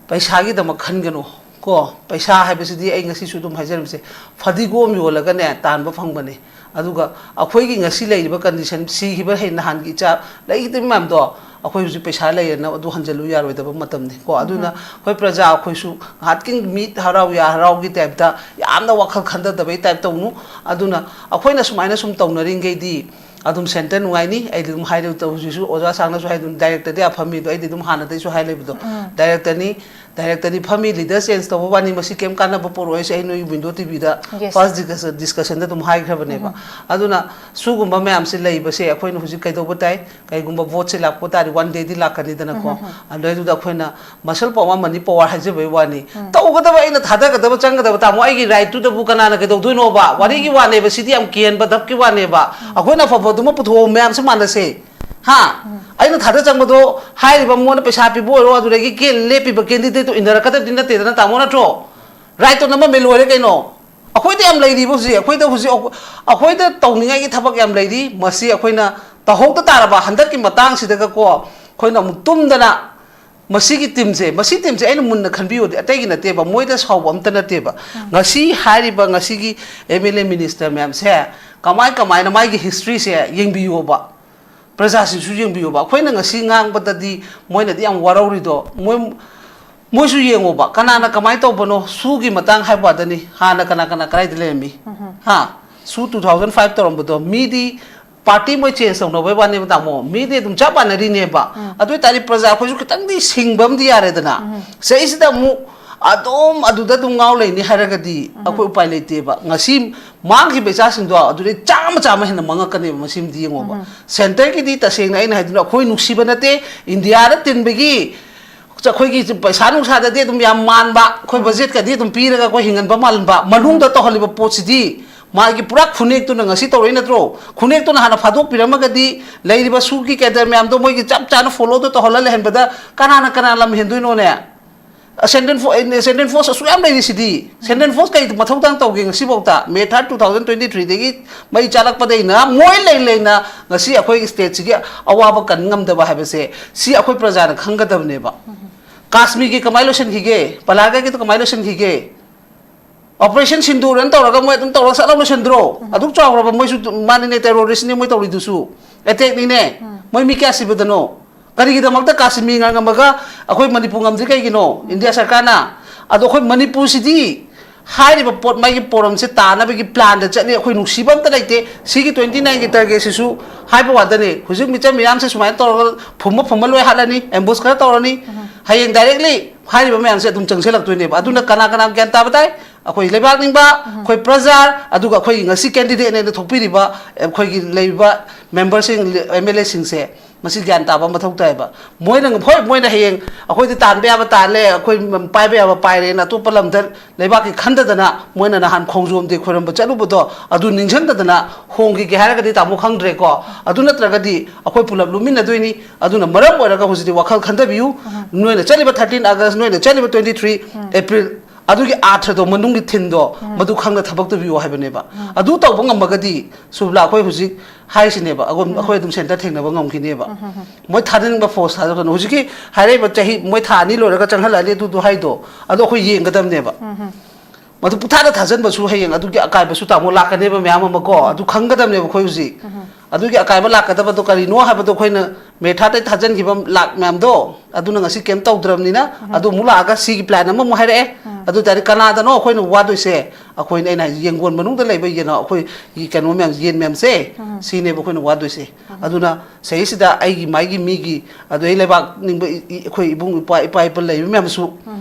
ꯄꯩꯁꯥꯒꯤꯗꯃꯛ ꯈꯟꯒꯅꯨ ꯀꯣ꯫ ꯄꯩꯁꯥ ꯍꯥꯏꯕꯁꯤꯗꯤ ꯑꯩ ꯉꯁꯤꯁꯨ ꯑꯗꯨꯝ ꯍꯥꯏꯖꯔꯤꯕꯁꯦ, ꯐꯗꯤꯒꯣꯝ ꯌꯣꯜꯂꯒꯅꯦ ꯇꯥꯟꯕ ꯐꯪꯕꯅꯦ꯫ ꯑꯗꯨꯒ ꯑꯩꯈꯣꯏꯒꯤ ꯉꯁꯤ ꯂꯩꯔꯤꯕ ꯀꯟꯗꯤꯁꯟ, ꯁꯤꯈꯤꯕ ꯍꯌꯦꯡ ꯅꯍꯥꯟꯒꯤ ꯏꯆꯥ ꯂꯩꯈꯤꯗꯕ ꯃꯌꯥꯝꯗꯣ ꯑꯩꯈꯣꯏ ꯍꯧꯖꯤꯛ ꯄꯩꯁꯥ ꯂꯩꯔꯦꯅ ꯑꯗꯨ ꯍꯟꯖꯤꯜꯂꯨ ꯌꯥꯔꯣꯏꯗꯕ ꯃꯇꯝꯅꯤ ꯀꯣ꯫ ꯑꯗꯨꯅ ꯑꯩꯈꯣꯏ ꯄ꯭ꯔꯖꯥ ꯑꯩꯈꯣꯏꯁꯨ ꯉꯥꯏꯍꯥꯛꯀꯤ ꯃꯤꯠ ꯍꯔꯥꯎ ꯌꯥ ꯍꯔꯥꯎꯒꯤ ꯇꯥꯏꯞꯇ ꯌꯥꯝꯅ ꯋꯥꯈꯜ ꯈꯟꯊꯗꯕꯩ ꯇꯥꯏꯞ ꯇꯧꯅꯨ꯫ ꯑꯗꯨꯅ ꯑꯩꯈꯣꯏꯅ ꯁꯨꯃꯥꯏꯅ ꯁꯨꯝ ꯇꯧꯅꯔꯤꯉꯩꯗꯤ ꯑꯗꯨꯝ ꯁꯦꯟꯇꯔ ꯅꯨꯡꯉꯥꯏꯅꯤ꯫ ꯑꯩꯗꯤ ꯑꯗꯨꯝ ꯍꯥꯏꯔꯦ, ꯍꯧꯖꯤꯛꯁꯨ ꯑꯣꯖꯥ ꯁꯥꯡꯅꯁꯨ ꯍꯥꯏ, ꯑꯗꯨꯝ ꯗꯥꯏꯔꯦꯛꯇꯔꯗꯤ ꯑꯐꯝꯃꯤꯗꯣ ꯑꯩꯗꯤ ꯑꯗꯨꯝ ꯍꯥꯟꯅꯗꯩꯁꯨ ꯍꯥꯏ ꯂꯩꯕꯗꯣ, ꯗꯥꯏꯔꯦꯛꯇꯔꯅꯤ, ꯗꯥꯏꯔꯦꯛꯇꯔꯗꯤ ꯐꯝꯃꯤ, ꯂꯤꯗꯔ ꯆꯦꯟꯖ ꯇꯧꯕ ꯋꯥꯅꯤ, ꯃꯁꯤ ꯀꯩꯝ ꯀꯥꯟꯅꯕ ꯄꯨꯔꯛꯑꯣꯏꯁꯦ ꯑꯩ ꯅꯣꯏ ꯋꯤꯟꯗꯣ ꯇꯤꯚꯤꯗ Yes. ꯐꯥꯔꯁ ꯗꯤꯁꯀꯁꯟꯗ ꯑꯗꯨꯝ ꯍꯥꯏꯈ꯭ꯔꯕꯅꯦꯕ꯫ ꯑꯗꯨꯅ ꯁꯤꯒꯨꯝꯕ ꯃꯌꯥꯝꯁꯦ ꯂꯩꯕꯁꯦ ꯑꯩꯈꯣꯏꯅ ꯍꯧꯖꯤꯛ ꯀꯩꯗꯧꯕ ꯇꯥꯏ? ꯀꯩꯒꯨꯝꯕ ꯚꯣꯠꯁꯦ ꯂꯥꯛꯄ ꯇꯥꯔꯗꯤ ꯋꯥꯟ ꯗꯦꯗꯤ ꯂꯥꯛꯀꯅꯤꯗꯅꯀꯣ꯫ ꯑꯗꯨꯗꯩꯗꯨꯗ ꯑꯩꯈꯣꯏꯅ ꯃꯁꯜ ꯄꯋꯥꯔ, ꯃꯅꯤ ꯄꯋꯥꯔ ꯍꯥꯏꯖꯕꯩ ꯋꯥꯅꯤ꯫ ꯇꯧꯒꯗꯕ, ꯑꯩꯅ ꯊꯥꯗꯒꯗꯕ, ꯆꯪꯒꯗꯕ, ꯇꯥꯃꯣ, ꯑꯩꯒꯤ ꯔꯥꯏꯠꯇꯨꯗꯕꯨ ꯀꯅꯥꯅ ꯀꯩꯗꯧꯗꯣꯏꯅꯣꯕ? ꯋꯥꯔꯤꯒꯤ ꯋꯥꯅꯦꯕ, ꯁꯤꯗꯤ ꯌꯥꯝ ꯀꯤꯍꯟꯕ ꯙꯞꯀꯤ ꯋꯥꯅꯦꯕ꯫ ꯑꯩꯈꯣꯏꯅ ꯑꯐꯕꯗꯨꯃ ꯄꯨꯊꯣꯛꯑꯣ, ꯃꯌꯥꯝꯁꯦ ꯃꯥꯟꯅꯁꯦ꯫ ꯍꯥ? ꯑꯩꯅ ꯊꯥꯗ ꯆꯪꯕꯗꯣ, ꯍꯥꯏꯔꯤꯕ ꯃꯉꯣꯟꯗ ꯄꯩꯁꯥ ꯄꯤꯕ ꯑꯣꯏꯔꯣ, ꯑꯗꯨꯗꯒꯤ ꯀꯦ-, ꯂꯦꯞꯄꯤꯕ ꯀꯦꯟꯗꯤꯗꯦꯠꯇꯣ ꯏꯟꯅꯔꯛꯀꯗꯕꯗꯤ ꯅꯠꯇꯦꯗꯅ, ꯇꯥꯃꯣ, ꯅꯠꯇ꯭ꯔꯣ? ꯔꯥꯏꯠꯇꯣ ꯅꯝꯃꯝꯃꯦ, ꯂꯣꯏꯔꯦ ꯀꯩꯅꯣ꯫ ꯑꯩꯈꯣꯏꯗ ꯌꯥꯝ ꯂꯩꯔꯤꯕ ꯍꯧꯖꯤꯛ, ꯑꯩꯈꯣꯏꯗ ꯍꯧꯖꯤꯛ ꯑꯩꯈꯣꯏꯗ ꯇꯧꯅꯤꯡꯉꯥꯏꯒꯤ ꯊꯕꯛ ꯌꯥꯝ ꯂꯩꯔꯤ꯫ ꯃꯁꯤ ꯑꯩꯈꯣꯏꯅ ꯇꯧꯍꯧꯗ ꯇꯥꯔꯕ ꯍꯟꯗꯛꯀꯤ ꯃꯇꯥꯡꯁꯤꯗꯒꯀꯣ, ꯑꯩꯈꯣꯏꯅ ꯑꯃꯨꯛ ꯇꯨꯝꯗꯅ, ꯃꯁꯤꯒꯤ ꯇꯤꯝꯁꯦ, ꯃꯁꯤ ꯇꯤꯝꯁꯦ ꯑꯩꯅ ꯃꯨꯟꯅ ꯈꯟꯕꯤꯌꯨꯗꯤ ꯑꯇꯩꯒꯤ ꯅꯠꯇꯦꯕ, ꯃꯣꯏꯗ ꯁꯥꯎꯕ ꯑꯝꯇ ꯅꯠꯇꯦꯕ꯫ ꯉꯁꯤ ꯍꯥꯏꯔꯤꯕ ꯉꯁꯤꯒꯤ ꯑꯦꯝ ꯑꯦꯜ ꯑꯦ ꯃꯤꯅꯤꯁꯇꯔ ꯃꯌꯥꯝꯁꯦ ꯀꯃꯥꯏ ꯀꯃꯥꯏꯅ ꯃꯥꯒꯤ ꯍꯤꯁꯇ꯭ꯔꯤꯁꯦ ꯌꯦꯡꯕꯤꯌꯣꯕ, ꯄ꯭ꯔꯖꯥꯁꯤꯡꯁꯨ ꯌꯦꯡꯕꯤꯌꯣꯕ꯫ ꯑꯩꯈꯣꯏꯅ ꯉꯁꯤ ꯉꯥꯡꯕꯗꯗꯤ ꯃꯣꯏꯅꯗꯤ ꯌꯥꯝ ꯋꯥꯔꯧꯔꯤꯗꯣ, ꯃꯣꯏ, ꯃꯣꯏꯁꯨ ꯌꯦꯡꯉꯣꯕ, ꯀꯅꯥꯅ ꯀꯃꯥꯏꯅ ꯇꯧꯕꯅꯣ꯫ ꯁꯨꯒꯤ ꯃꯇꯥꯡ ꯍꯥꯏꯕ ꯋꯥꯗꯅꯤ, ꯍꯥꯟꯅ ꯀꯅꯥ ꯀꯅꯥ ꯀꯗꯥꯏꯗ ꯂꯩꯔꯝꯃꯤ? ꯍꯥ? ꯁꯨ ꯇꯨ ꯊꯥꯎꯖꯟ ꯐꯥꯏꯚ ꯇꯧꯔꯝꯕꯗꯣ, ꯃꯤꯗꯤ ꯄꯥꯔꯇꯤ ꯃꯣꯏ ꯆꯦꯟꯖ ꯇꯧꯅꯕꯩ ꯋꯥꯅꯦꯕ, ꯇꯥꯃꯣ, ꯃꯤꯗꯤ ꯑꯗꯨꯝ ꯆꯞ ꯃꯥꯟꯅꯔꯤꯅꯦꯕ꯫ ꯑꯗꯨ ꯑꯣꯏꯇꯥꯔꯗꯤ ꯄ꯭ꯔꯖꯥ ꯑꯩꯈꯣꯏꯁꯨ ꯈꯤꯇꯪꯗꯤ ꯁꯤꯡꯕ ꯑꯃꯗꯤ ꯌꯥꯔꯦꯗꯅ꯫ ꯁꯤꯗꯩꯁꯤꯗ ꯑꯃꯨꯛ ꯑꯗꯨꯝ ꯑꯗꯨꯗ ꯑꯗꯨꯝ ꯉꯥꯎ ꯂꯩꯅꯤ ꯍꯥꯏꯔꯒꯗꯤ ꯑꯩꯈꯣꯏ ꯎꯄꯥꯏ ꯂꯩꯇꯦꯕ꯫ ꯉꯁꯤ ꯃꯥꯡꯈꯤꯕ ꯏꯆꯥꯁꯤꯡꯗꯣ ꯑꯗꯨꯗꯩ ꯆꯥꯝꯃ ꯆꯥꯝꯃ ꯍꯦꯟꯅ ꯃꯥꯡꯉꯛꯀꯅꯦꯕ꯫ ꯃꯁꯤꯃꯗꯤ ꯌꯦꯡꯉꯣꯕ꯫ ꯁꯦꯟꯇꯔꯒꯤꯗꯤ ꯇꯁꯦꯡꯅ ꯑꯩꯅ ꯍꯥꯏꯗꯨꯅ ꯑꯩꯈꯣꯏ ꯅꯨꯡꯁꯤꯕ ꯅꯠꯇꯦ, ꯏꯟꯗꯤꯌꯥꯗ ꯇꯤꯟꯕꯒꯤ ꯑꯩꯈꯣꯏꯒꯤ ꯄꯩꯁꯥ ꯅꯨꯡꯁꯥꯗꯗꯤ ꯑꯗꯨꯝ ꯌꯥꯝ ꯃꯥꯟꯕ, ꯑꯩꯈꯣꯏ ꯕꯖꯦꯠꯀꯗꯤ ꯑꯗꯨꯝ ꯄꯤꯔꯒ ꯑꯩꯈꯣꯏ ꯍꯤꯡꯍꯟꯕ ꯃꯥꯟꯕ, ꯃꯅꯨꯡꯗ ꯇꯧꯍꯜꯂꯤꯕ ꯄꯣꯠꯁꯤꯗꯤ ꯃꯥꯒꯤ ꯄꯨꯔꯥ ꯈꯨꯅꯦꯛꯇꯨꯅ ꯉꯁꯤ ꯇꯧꯔꯛꯏ ꯅꯠꯇ꯭ꯔꯣ? ꯈꯨꯅꯦꯛꯇꯨꯅ ꯍꯥꯟꯅ ꯐꯥꯗꯣꯛꯄꯤꯔꯝꯃꯒꯗꯤ ꯂꯩꯔꯤꯕ ꯁꯨꯒꯤ ꯀꯦꯗꯔ ꯃꯌꯥꯝꯗꯣ ꯃꯣꯏꯒꯤ ꯆꯞ ꯆꯥꯅ ꯐꯣꯂꯣꯗꯣ ꯇꯧꯍꯜꯂ ꯂꯩꯍꯟꯕꯗ ꯀꯅꯥꯅ ꯀꯅꯥ ꯂꯝ ꯍꯦꯟꯗꯣꯏꯅꯣꯅꯦ? ꯁꯦꯟꯇ꯭ꯔꯦꯜ ꯐꯣ-, ꯑꯦ, ꯁꯦꯟꯇ꯭ꯔꯦꯜ ꯐꯣꯔꯁ ꯑꯁꯨꯛ ꯌꯥꯝ ꯂꯩꯔꯤꯁꯤꯗꯤ, ꯁꯦꯟꯇ꯭ꯔꯦꯜ ꯐꯣꯔꯁ ꯀꯩ ꯃꯊꯧ ꯇꯥꯡ ꯇꯧꯒꯦ ꯉꯁꯤꯐꯥꯎꯗ? ꯃꯦ ꯊꯥꯔꯠ ꯇꯨ ꯊꯥꯎꯖꯟ ꯇ꯭ꯋꯦꯟꯇꯤ ꯊ꯭ꯔꯤꯗꯒꯤ ꯃꯩ ꯆꯥꯂꯛꯄꯗꯩꯅ ꯃꯣꯏ ꯂꯩ ꯂꯩꯅ ꯉꯁꯤ ꯑꯩꯈꯣꯏꯒꯤ ꯁ꯭ꯇꯦꯠꯁꯤꯒꯤ ꯑꯋꯥꯕ ꯀꯟ ꯉꯝꯗꯕ ꯍꯥꯏꯕꯁꯦ ꯁꯤ ꯑꯩꯈꯣꯏ ꯄ꯭ꯔꯖꯥꯅ ꯈꯪꯒꯗꯕꯅꯦꯕ꯫ ꯀꯥꯁꯃꯤꯔꯒꯤ ꯀꯃꯥꯏꯅ ꯂꯣꯏꯁꯤꯟꯈꯤꯒꯦ? ꯄꯂꯥꯒꯒꯤꯗꯣ ꯀꯃꯥꯏꯅ ꯂꯣꯏꯁꯤꯟꯈꯤꯒꯦ? ꯑꯣꯄꯔꯦꯁꯟ ꯁꯤꯟꯗꯨꯔꯅ ꯇꯧꯔꯒ ꯃꯣꯏ ꯑꯗꯨꯝ ꯇꯧꯔꯒ ꯁꯠ ꯂꯥꯎ ꯂꯣꯏꯁꯤꯟꯗ꯭ꯔꯣ? ꯑꯗꯨꯛ ꯆꯥꯎꯈ꯭ꯔꯕ ꯃꯣꯏꯁꯨ, ꯃꯥꯅꯤꯅꯦ, ꯇꯦꯔꯣꯔꯤꯁ꯭ꯠꯅꯦ ꯃꯣꯏ ꯇꯧꯔꯤꯗꯨꯁꯨ, ꯑꯦꯇꯦꯛꯅꯤꯅꯦ꯫ ꯃꯣꯏ ꯃꯤ ꯀꯌꯥ ꯁꯤꯕꯗꯅꯣ? ꯀꯔꯤꯒꯤꯗꯃꯛꯇ ꯀꯥꯁꯃꯤꯔ ꯉꯝꯃꯒ ꯑꯩꯈꯣꯏ ꯃꯅꯤꯄꯨꯔ ꯉꯝꯗ꯭ꯔꯤ ꯀꯩꯒꯤꯅꯣ? ꯏꯟꯗꯤꯌꯥ ꯁꯔꯀꯥꯔꯅ꯫ ꯑꯗꯣ ꯑꯩꯈꯣꯏ ꯃꯅꯤꯄꯨꯔꯁꯤꯗꯤ ꯍꯥꯏꯔꯤꯕ ꯄꯣꯠ ꯃꯥꯒꯤ ꯄꯣꯔꯝꯁꯦ ꯇꯥꯅꯕꯒꯤ ꯄ꯭ꯂꯥꯟꯗ ꯆꯠꯂꯤ꯫ ꯑꯩꯈꯣꯏ ꯅꯨꯡꯁꯤꯕ ꯑꯝꯇ ꯂꯩꯇꯦ꯫ ꯁꯤꯒꯤ ꯇ꯭ꯋꯦꯟꯇꯤ ꯅꯥꯏꯟꯒꯤ ꯇꯥꯔꯒꯦꯠꯁꯤꯁꯨ ꯍꯥꯏꯕ ꯋꯥꯗꯅꯤ, ꯍꯧꯖꯤꯛ ꯃꯤꯆꯝ ꯃꯤꯌꯥꯝꯁꯦ ꯁꯨꯃꯥꯏꯅ ꯇꯧꯔꯒ ꯐꯨꯝꯕ ꯐꯨꯝꯕ ꯂꯣꯏ ꯍꯥꯠꯂꯅꯤ, ꯑꯦꯝꯕꯨꯁ ꯈꯔ ꯇꯧꯔꯅꯤ, ꯍꯌꯦꯡ ꯗꯥꯏꯔꯦꯛꯂꯤ ꯍꯥꯏꯔꯤꯕ ꯃꯌꯥꯝꯁꯦ ꯑꯗꯨꯝ ꯆꯪꯁꯤꯜꯂꯛꯇꯣꯏꯅꯦꯕ꯫ ꯑꯗꯨꯅ ꯀꯅꯥ ꯀꯅꯥ ꯒ꯭ꯌꯥꯟ ꯇꯥꯕ ꯇꯥꯏ? ꯑꯩꯈꯣꯏ ꯂꯩꯕꯥꯛ ꯅꯤꯡꯕ, ꯑꯩꯈꯣꯏ ꯄ꯭ꯔꯖꯥ, ꯑꯗꯨꯒ ꯑꯩꯈꯣꯏꯒꯤ ꯉꯁꯤ ꯀꯦꯟꯗꯤꯗꯦꯠꯅꯦꯅ ꯊꯣꯛꯄꯤꯔꯤꯕ ꯑꯩꯈꯣꯏꯒꯤ ꯂꯩꯔꯤꯕ ꯃꯦꯝꯕꯔꯁꯤꯡ, ꯑꯦꯝ ꯑꯦꯜ ꯑꯦꯁꯤꯡꯁꯦ, ꯃꯁꯤ ꯒ꯭ꯌꯥꯟ ꯇꯥꯕ ꯃꯊꯧ ꯇꯥꯏꯕ꯫ ꯃꯣꯏꯅ, ꯍꯣꯏ, ꯃꯣꯏꯅ ꯍꯌꯦꯡ ꯑꯩꯈꯣꯏꯗꯤ ꯇꯥꯟꯕ ꯌꯥꯕ ꯇꯥꯜꯂꯦ, ꯑꯩꯈꯣꯏ ꯄꯥꯏꯕ ꯌꯥꯕ ꯄꯥꯏꯔꯦꯅ ꯑꯇꯣꯞꯄ ꯂꯝꯗ ꯂꯩꯕꯥꯛꯀꯤ ꯈꯟꯗꯗꯅ ꯃꯣꯏꯅ ꯅꯍꯥꯟ ꯈꯣꯡꯖꯣꯝ ꯗꯦ ꯈꯣꯏꯔꯝꯕ ꯆꯠꯂꯨꯕꯗꯣ ꯑꯗꯨ ꯅꯤꯡꯁꯤꯡꯗꯗꯅ ꯍꯣꯡꯈꯤꯒꯦ ꯍꯥꯏꯔꯒꯗꯤ ꯇꯥꯃꯣ ꯈꯪꯗ꯭ꯔꯦꯀꯣ꯫ ꯑꯗꯨ ꯅꯠꯇ꯭ꯔꯒꯗꯤ ꯑꯩꯈꯣꯏ ꯄꯨꯂꯞ ꯂꯨꯃꯤꯟꯅꯗꯣꯏꯅꯤ꯫ ꯑꯗꯨꯅ ꯃꯔꯝ ꯑꯣꯏꯔꯒ ꯍꯧꯖꯤꯛꯇꯤ ꯋꯥꯈꯜ ꯈꯟꯊꯕꯤꯌꯨ꯫ ꯅꯣꯏꯅ ꯆꯠꯂꯤꯕ ꯊꯥꯔꯇꯤꯟ ꯑꯥꯒꯁ, ꯅꯣꯏꯅ ꯆꯠꯂꯤꯕ ꯇ꯭ꯋꯦꯟꯇꯤ ꯊ꯭ꯔꯤ ꯑꯦꯄ꯭ꯔꯤꯜ, ꯑꯗꯨꯒꯤ ꯑꯥꯔꯊꯗꯣ, ꯃꯅꯨꯡꯒꯤ ꯊꯤꯝꯗꯣ, ꯃꯗꯨ ꯈꯪꯅ ꯊꯕꯛ ꯇꯧꯕꯤꯌꯨ ꯍꯥꯏꯕꯅꯦꯕ꯫ ꯑꯗꯨ ꯇꯧꯕ ꯉꯝꯃꯒꯗꯤ ꯁꯨꯕꯂꯥ, ꯑꯩꯈꯣꯏ ꯍꯧꯖꯤꯛ ꯍꯥꯏꯔꯤꯁꯤꯅꯦꯕ, ꯑꯩꯈꯣꯏ, ꯑꯩꯈꯣꯏ ꯑꯗꯨꯝ ꯁꯦꯟꯇꯔ ꯊꯦꯡꯅꯕ ꯉꯝꯈꯤꯅꯦꯕ꯫ ꯃꯣꯏ ꯊꯥꯖꯅꯤꯡꯕ ꯐꯣꯔꯁ ꯊꯥꯖꯔꯛꯀꯅꯨ꯫ ꯍꯧꯖꯤꯛꯀꯤ ꯍꯥꯏꯔꯛꯏꯕ ꯆꯍꯤ, ꯃꯣꯏ ꯊꯥ ꯑꯅꯤ ꯂꯣꯏꯔꯒ ꯆꯪꯍꯜꯂꯛꯑꯅꯤ ꯑꯗꯨꯗꯣ ꯍꯥꯏꯗꯣ, ꯑꯗꯣ ꯑꯩꯈꯣꯏ ꯌꯦꯡꯒꯗꯕꯅꯦꯕ꯫ ꯃꯗꯨ ꯄꯨꯡꯊꯥꯗ ꯊꯥꯖꯟꯕꯁꯨ ꯍꯌꯦꯡ ꯑꯗꯨꯒꯤ ꯑꯀꯥꯏꯕꯁꯨ ꯇꯥꯃꯣ ꯂꯥꯛꯀꯅꯦꯕ ꯃꯌꯥꯝ ꯑꯃ ꯀꯣ꯫ ꯑꯗꯨ ꯈꯪꯒꯗꯕꯅꯦꯕ ꯑꯩꯈꯣꯏ ꯍꯧꯖꯤꯛ꯫ ꯑꯗꯨꯒꯤ ꯑꯀꯥꯏꯕ ꯂꯥꯛꯀꯗꯕꯗꯣ ꯀꯔꯤꯅꯣ ꯍꯥꯏꯕꯗꯣ ꯑꯩꯈꯣꯏꯅ ꯃꯦ ꯊꯥꯗꯩ ꯊꯥꯖꯟꯈꯤꯕ ꯂꯥꯛ ꯃꯌꯥꯝꯗꯣ, ꯑꯗꯨꯅ ꯉꯁꯤ ꯀꯩꯝ ꯇꯧꯗ꯭ꯔꯕꯅꯤꯅ, ꯑꯗꯨ ꯑꯃꯨꯛ ꯂꯥꯛꯑꯒ ꯁꯤꯒꯤ ꯄ꯭ꯂꯥꯟ ꯑꯃꯃꯨꯛ ꯍꯥꯏꯔꯛꯑꯦ꯫ ꯑꯗꯨ ꯑꯣꯏ ꯇꯥꯔꯗꯤ ꯀꯅꯥꯗꯅꯣ ꯑꯩꯈꯣꯏꯅ ꯋꯥꯗꯣꯏꯁꯦ? ꯑꯩꯈꯣꯏꯅ, ꯑꯩꯅ ꯍꯥꯏꯁꯦ, ꯌꯦꯟꯒꯣꯟ ꯃꯅꯨꯡꯗ ꯂꯩꯕ ꯌꯦꯟ, ꯑꯩꯈꯣꯏꯒꯤ ꯀꯩꯅꯣ ꯃꯌꯥꯝ, ꯌꯦꯟ ꯃꯌꯥꯝꯁꯦ, ꯁꯤꯅꯦꯕ ꯑꯩꯈꯣꯏꯅ ꯋꯥꯗꯣꯏꯁꯦ꯫ ꯑꯗꯨꯅ ꯁꯤꯁꯤꯗ ꯑꯩꯒꯤ ꯃꯥꯏꯒꯤ ꯃꯤꯒꯤ, ꯑꯗꯨꯗꯩ ꯂꯩꯕꯥꯛ ꯅꯤꯡꯕ ꯏ-, ꯏ-, ꯑꯩꯈꯣꯏ ꯏꯕꯨꯡ ꯏꯄ꯭ꯋꯥ, ꯏꯄꯥ ꯏꯄꯨ ꯂꯩꯕ ꯃꯌꯥꯝꯁꯨ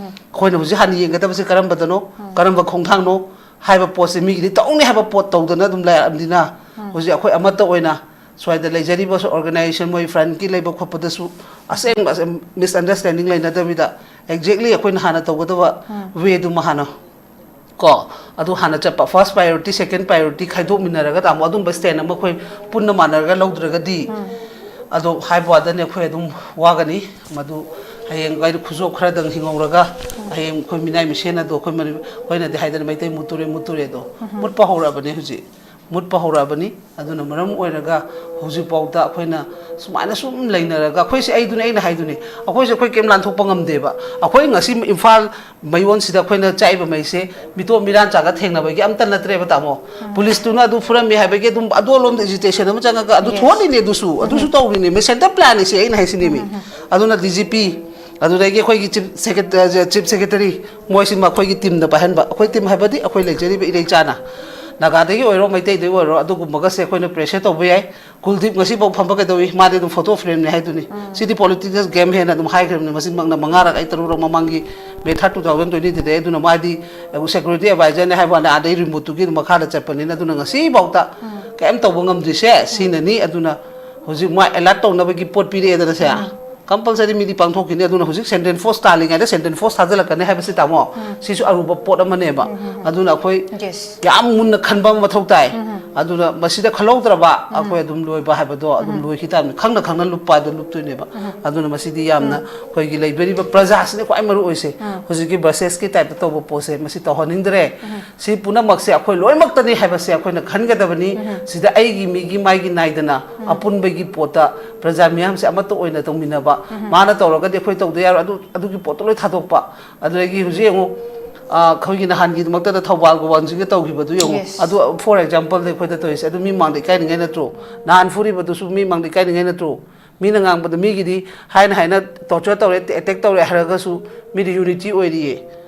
ꯑꯩꯈꯣꯏꯅ ꯍꯧꯖꯤꯛ ꯍꯥꯟꯅ ꯌꯦꯡꯒꯗꯕꯁꯦ ꯀꯔꯝꯕꯗꯅꯣ, ꯀꯔꯝꯕ ꯈꯣꯡꯊꯥꯡꯅꯣ ꯍꯥꯏꯕ ꯄꯣꯠꯁꯦ, ꯃꯤꯒꯤꯗꯤ ꯇꯧꯅꯤ ꯍꯥꯏꯕ ꯄꯣꯠ ꯇꯧꯗꯅ ꯑꯗꯨꯝ ꯂꯩꯔꯛꯑꯕꯅꯤꯅ, ꯍꯧꯖꯤꯛ ꯑꯩꯈꯣꯏ ꯑꯃꯠꯇ ꯑꯣꯏꯅ ꯁ꯭ꯋꯥꯏꯗ ꯂꯩꯖꯔꯤꯕ ꯑꯣꯔꯒꯅꯥꯏꯖꯦꯁꯟ, ꯃꯣꯏ ꯐ꯭ꯔꯟꯠꯀꯤ ꯂꯩꯕ ꯈꯣꯠꯄꯗꯁꯨ ꯑꯁꯦꯡꯕ ꯃꯤꯁꯑꯟꯗꯔꯁ꯭ꯇꯦꯟꯗꯤꯡ ꯂꯩꯅꯗꯕꯤꯗ, ꯑꯦꯛꯖꯦꯛꯂꯤ ꯑꯩꯈꯣꯏꯅ ꯍꯥꯟꯅ ꯇꯧꯒꯗꯕ ꯋꯦꯗꯨꯃ ꯍꯥꯟꯅ ꯀꯣ, ꯑꯗꯨ ꯍꯥꯟꯅ ꯆꯠꯄ, ꯐꯥꯔꯁ ꯄ꯭ꯔꯥꯏꯌꯣꯔꯤꯇꯤ, ꯁꯦꯀꯦꯟ ꯄ꯭ꯔꯥꯏꯌꯣꯔꯤꯇꯤ ꯈꯥꯏꯗꯣꯛꯃꯤꯟꯅꯔꯒ, ꯇꯥꯃꯣ, ꯑꯗꯨꯝꯕ ꯁ꯭ꯇꯦꯟ ꯑꯃ ꯑꯩꯈꯣꯏ ꯄꯨꯟꯅ ꯃꯥꯟꯅꯔꯒ ꯂꯧꯗ꯭ꯔꯒꯗꯤ, ꯑꯗꯣ ꯍꯥꯏꯕ ꯋꯥꯗꯅꯤ, ꯑꯩꯈꯣꯏ ꯑꯗꯨꯝ ꯋꯥꯒꯅꯤ꯫ ꯃꯗꯨ ꯍꯌꯦꯡ ꯑꯩꯅ ꯈꯨꯖꯣꯞ ꯈꯔꯗꯪ ꯍꯤꯡꯍꯧꯔꯒ, ꯍꯌꯦꯡ ꯑꯩꯈꯣꯏ ꯃꯤꯅꯥꯏ ꯃꯁꯦꯟ ꯑꯗꯣ ꯑꯩꯈꯣꯏ ꯃꯅꯤ-, ꯑꯩꯈꯣꯏꯅꯗꯤ ꯍꯥꯏꯗꯅ ꯃꯩꯇꯩ ꯃꯨꯠꯇꯨꯔꯦ, ꯃꯨꯠꯇꯨꯔꯦ ꯑꯗꯣ, ꯃꯨꯠꯄ ꯍꯧꯔꯛꯑꯕꯅꯦ ꯍꯧꯖꯤꯛ꯫ ꯃꯨꯠꯄ ꯍꯧꯔꯛꯑꯕꯅꯤ꯫ ꯑꯗꯨꯅ ꯃꯔꯝ ꯑꯣꯏꯔꯒ ꯍꯧꯖꯤꯛꯐꯥꯎꯗ ꯑꯩꯈꯣꯏꯅ ꯁꯨꯃꯥꯏꯅ ꯁꯨꯝ ꯂꯩꯅꯔꯒ, ꯑꯩꯈꯣꯏꯁꯦ, ꯑꯩꯗꯨꯅꯦ, ꯑꯩꯅ ꯍꯥꯏꯗꯨꯅꯤ, ꯑꯩꯈꯣꯏꯁꯦ ꯑꯩꯈꯣꯏ ꯀꯩꯝ ꯂꯥꯟꯊꯣꯛꯄ ꯉꯝꯗꯦꯕ꯫ ꯑꯩꯈꯣꯏ ꯉꯁꯤ ꯏꯝꯐꯥꯜ ꯃꯌꯣꯟꯁꯤꯗ ꯑꯩꯈꯣꯏꯅ ꯆꯥꯛꯏꯕ ꯃꯩꯁꯦ ꯃꯤꯇꯣꯞ ꯃꯤꯔꯥꯟ ꯆꯥꯒ ꯊꯦꯡꯅꯕꯒꯤ ꯑꯝꯇ ꯅꯠꯇ꯭ꯔꯦꯕ, ꯇꯥꯃꯣ꯫ ꯄꯨꯂꯤꯁꯇꯨꯅ ꯑꯗꯨ ꯐꯨꯔꯝꯃꯤ ꯍꯥꯏꯕꯒꯤ ꯑꯗꯨꯝ ꯑꯗꯣꯂꯣꯝꯗ ꯑꯦꯖꯤꯇꯦꯁꯟ ꯑꯃ ꯆꯪꯉꯒ ꯑꯗꯨ ꯊꯣꯛꯍꯜꯂꯤꯅꯦ, ꯑꯗꯨꯁꯨ, ꯑꯗꯨꯁꯨ ꯇꯧꯔꯤꯅꯦ꯫ ꯃꯦ ꯁꯦꯟꯇꯔ ꯄ꯭ꯂꯥꯟꯅꯤ ꯁꯤ ꯑꯩꯅ ꯍꯥꯏꯁꯤꯅꯦꯃꯤ꯫ ꯑꯗꯨꯅ ꯗꯤ ꯖꯤ ꯄꯤ, ꯑꯗꯨꯗꯒꯤ ꯑꯩꯈꯣꯏꯒꯤ ꯆꯤꯞ ꯁꯦꯀ꯭ꯔꯦ-, ꯑ, ꯆꯤꯞ ꯁꯦꯀ꯭ꯔꯦꯇꯔꯤ, ꯃꯣꯏꯁꯤ ꯃꯈꯣꯏꯒꯤ ꯇꯤꯝꯗ ꯄꯥꯏꯍꯟꯕ꯫ ꯑꯩꯈꯣꯏ ꯇꯤꯝ ꯍꯥꯏꯕꯗꯤ ꯑꯩꯈꯣꯏ ꯂꯩꯖꯔꯤꯕ ꯏꯔꯩꯆꯥꯅ, ꯅꯥꯒꯥꯗꯒꯤ ꯑꯣꯏꯔꯣ, ꯃꯩꯇꯩꯗꯒꯤ ꯑꯣꯏꯔꯣ, ꯑꯗꯨꯒꯨꯝꯕꯒꯁꯦ ꯑꯩꯈꯣꯏꯅ ꯄ꯭ꯔꯦꯁꯔ ꯇꯧꯕ ꯌꯥꯏ꯫ ꯀꯨꯜꯗꯤꯞ ꯉꯁꯤꯐꯥꯎ ꯐꯝꯕ ꯀꯩꯗꯧꯏ? ꯃꯥꯗꯤ ꯑꯗꯨꯝ ꯐꯣꯇꯣ ꯐ꯭ꯔꯦꯝꯅꯤ ꯍꯥꯏꯗꯨꯅꯤ꯫ ꯁꯤꯗꯤ ꯄꯣꯂꯤꯇꯤꯀꯦꯜ ꯒꯦꯝ ꯍꯦꯟꯅ ꯑꯗꯨꯝ ꯍꯥꯏꯈ꯭ꯔꯕꯅꯤ, ꯃꯁꯤꯃꯛꯅ ꯃꯉꯥꯔꯛ ꯑꯩ ꯇꯔꯨꯛꯔꯛ ꯃꯃꯥꯡꯒꯤ ꯃꯦ ꯊꯥꯔꯠ ꯇꯨ ꯊꯥꯎꯖꯟ ꯇ꯭ꯋꯦꯟꯇꯤ ꯊ꯭ꯔꯤꯗ꯫ ꯑꯗꯨꯅ ꯃꯥꯗꯤ ꯁꯦꯀ꯭ꯌꯨꯔꯤꯇꯤ ꯑꯦꯗꯚꯥꯏꯖꯔꯅꯤ ꯍꯥꯏꯕ ꯋꯥꯅꯤ, ꯑꯥꯗꯩ ꯔꯤꯃꯣꯠꯇꯨꯒꯤ ꯑꯗꯨꯝ ꯃꯈꯥꯗ ꯆꯠꯄꯅꯤꯅ꯫ ꯑꯗꯨꯅ ꯉꯁꯤꯐꯥꯎꯗ ꯀꯩꯝ ꯇꯧꯕ ꯉꯝꯗ꯭ꯔꯤꯁꯦ ꯁꯤꯅꯅꯤ꯫ ꯑꯗꯨꯅ ꯍꯧꯖꯤꯛ ꯃꯥ ꯑꯦꯂꯔꯠ ꯇꯧꯅꯕꯒꯤ ꯄꯣꯠ ꯄꯤꯔꯛꯑꯦꯗꯅ ꯁꯦ, ꯀꯝꯄꯜꯁꯔꯤ ꯃꯤꯗꯤ ꯄꯥꯡꯊꯣꯛꯈꯤꯅꯤ꯫ ꯑꯗꯨꯅ ꯍꯧꯖꯤꯛ ꯁꯦꯟꯇ꯭ꯔꯦꯜ ꯐꯣꯔꯁ ꯇꯥꯜꯂꯤꯉꯩꯗ ꯁꯦꯟꯇ꯭ꯔꯦꯜ ꯐꯣꯔꯁ ꯊꯥꯖꯤꯜꯂꯛꯀꯅꯤ ꯍꯥꯏꯕꯁꯤ, ꯇꯥꯃꯣ, ꯁꯤꯁꯨ ꯑꯔꯨꯕ ꯄꯣꯠ ꯑꯃꯅꯦꯕ꯫ ꯑꯗꯨꯅ ꯑꯩꯈꯣꯏ ꯌꯦꯁ꯫ ꯌꯥꯝ ꯃꯨꯟꯅ ꯈꯟꯕ ꯑꯃ ꯃꯊꯧ ꯇꯥꯏ꯫ ꯑꯗꯨꯅ ꯃꯁꯤꯗ ꯈꯜꯍꯧꯗ꯭ꯔꯕ ꯑꯩꯈꯣꯏ ꯑꯗꯨꯝ ꯂꯣꯏꯕ ꯍꯥꯏꯕꯗꯣ ꯑꯗꯨꯝ ꯂꯣꯏꯈꯤ ꯇꯥꯕꯅꯤ꯫ ꯈꯪꯅ ꯈꯪꯅ ꯂꯨꯞꯄ ꯍꯥꯏꯗꯣ ꯂꯨꯞꯇꯣꯏꯅꯦꯕ꯫ ꯑꯗꯨꯅ ꯃꯁꯤꯗꯤ ꯌꯥꯝꯅ ꯑꯩꯈꯣꯏꯒꯤ ꯂꯩꯕꯤꯔꯤꯕ ꯄ꯭ꯔꯖꯥꯁꯤꯅ ꯈ꯭ꯋꯥꯏ ꯃꯔꯨ ꯑꯣꯏꯁꯦ꯫ ꯍꯧꯖꯤꯛꯀꯤ ꯕ꯭ꯔꯁꯦꯁꯀꯤ ꯇꯥꯏꯞꯇ ꯇꯧꯕ ꯄꯣꯠꯁꯦ ꯃꯁꯤ ꯇꯧꯍꯟꯅꯤꯡꯗ꯭ꯔꯦ꯫ ꯁꯤ ꯄꯨꯝꯅꯃꯛꯁꯦ ꯑꯩꯈꯣꯏ ꯂꯣꯏꯅꯃꯛꯇꯅꯤ ꯍꯥꯏꯕꯁꯦ ꯑꯩꯈꯣꯏꯅ ꯈꯟꯒꯗꯕꯅꯤ꯫ ꯁꯤꯗ ꯑꯩꯒꯤ ꯃꯤꯒꯤ ꯃꯥꯏꯒꯤ ꯅꯥꯏꯗꯅ ꯑꯄꯨꯟꯕꯒꯤ ꯄꯣꯠꯇ ꯄ꯭ꯔꯖꯥ ꯃꯤꯌꯥꯝꯁꯦ ꯑꯃꯠꯇ ꯑꯣꯏꯅ ꯇꯧꯃꯤꯟꯅꯕ꯫ ꯃꯥꯅ ꯇꯧꯔꯒꯗꯤ ꯑꯩꯈꯣꯏ ꯇꯧꯗ ꯌꯥꯔꯣꯏ꯫ ꯑꯗꯨ, ꯑꯗꯨꯒꯤ ꯄꯣꯠꯇꯣ ꯂꯣꯏ ꯊꯥꯗꯣꯛꯄ꯫ ꯑꯗꯨꯗꯒꯤ ꯍꯧꯖꯤꯛ ꯌꯦꯡꯉꯨ, ꯑ, ꯑꯩꯈꯣꯏꯒꯤ ꯅꯍꯥꯟꯒꯤꯗꯃꯛꯇꯗ ꯊꯧꯕꯥꯜꯒ ꯋꯥꯡꯖꯤꯡꯒ ꯇꯧꯈꯤꯕꯗꯨ ꯌꯦꯡꯉꯨ꯫ ꯌꯦꯁ꯫ ꯑꯗꯨ, ꯐꯣꯔ ꯑꯦꯛꯖꯥꯝꯄꯜꯗ ꯑꯩꯈꯣꯏꯗ ꯇꯧꯔꯤꯁꯦ, ꯑꯗꯨ ꯃꯤ ꯃꯥꯡꯗ ꯏꯀꯥꯏꯅꯤꯡꯉꯥꯏ ꯅꯠꯇ꯭ꯔꯣ? ꯅꯍꯥꯟ ꯐꯨꯔꯤꯕꯗꯨꯁꯨ ꯃꯤ ꯃꯥꯡꯗ ꯏꯀꯥꯏꯅꯤꯡꯉꯥꯏ ꯅꯠꯇ꯭ꯔꯣ? ꯃꯤꯅ ꯉꯥꯡꯕꯗ ꯃꯤꯒꯤꯗꯤ ꯍꯥꯏꯅ ꯍꯥꯏꯅ ꯇꯣꯔꯆꯔ ꯇꯧꯔꯦ, ꯑꯦꯇꯦꯛ ꯇꯧꯔꯦ ꯍꯥꯏꯔꯒꯁꯨ ꯃꯤꯗꯤ ꯌꯨꯅꯤꯇꯤ ꯑꯣꯏꯔꯤꯌꯦ꯫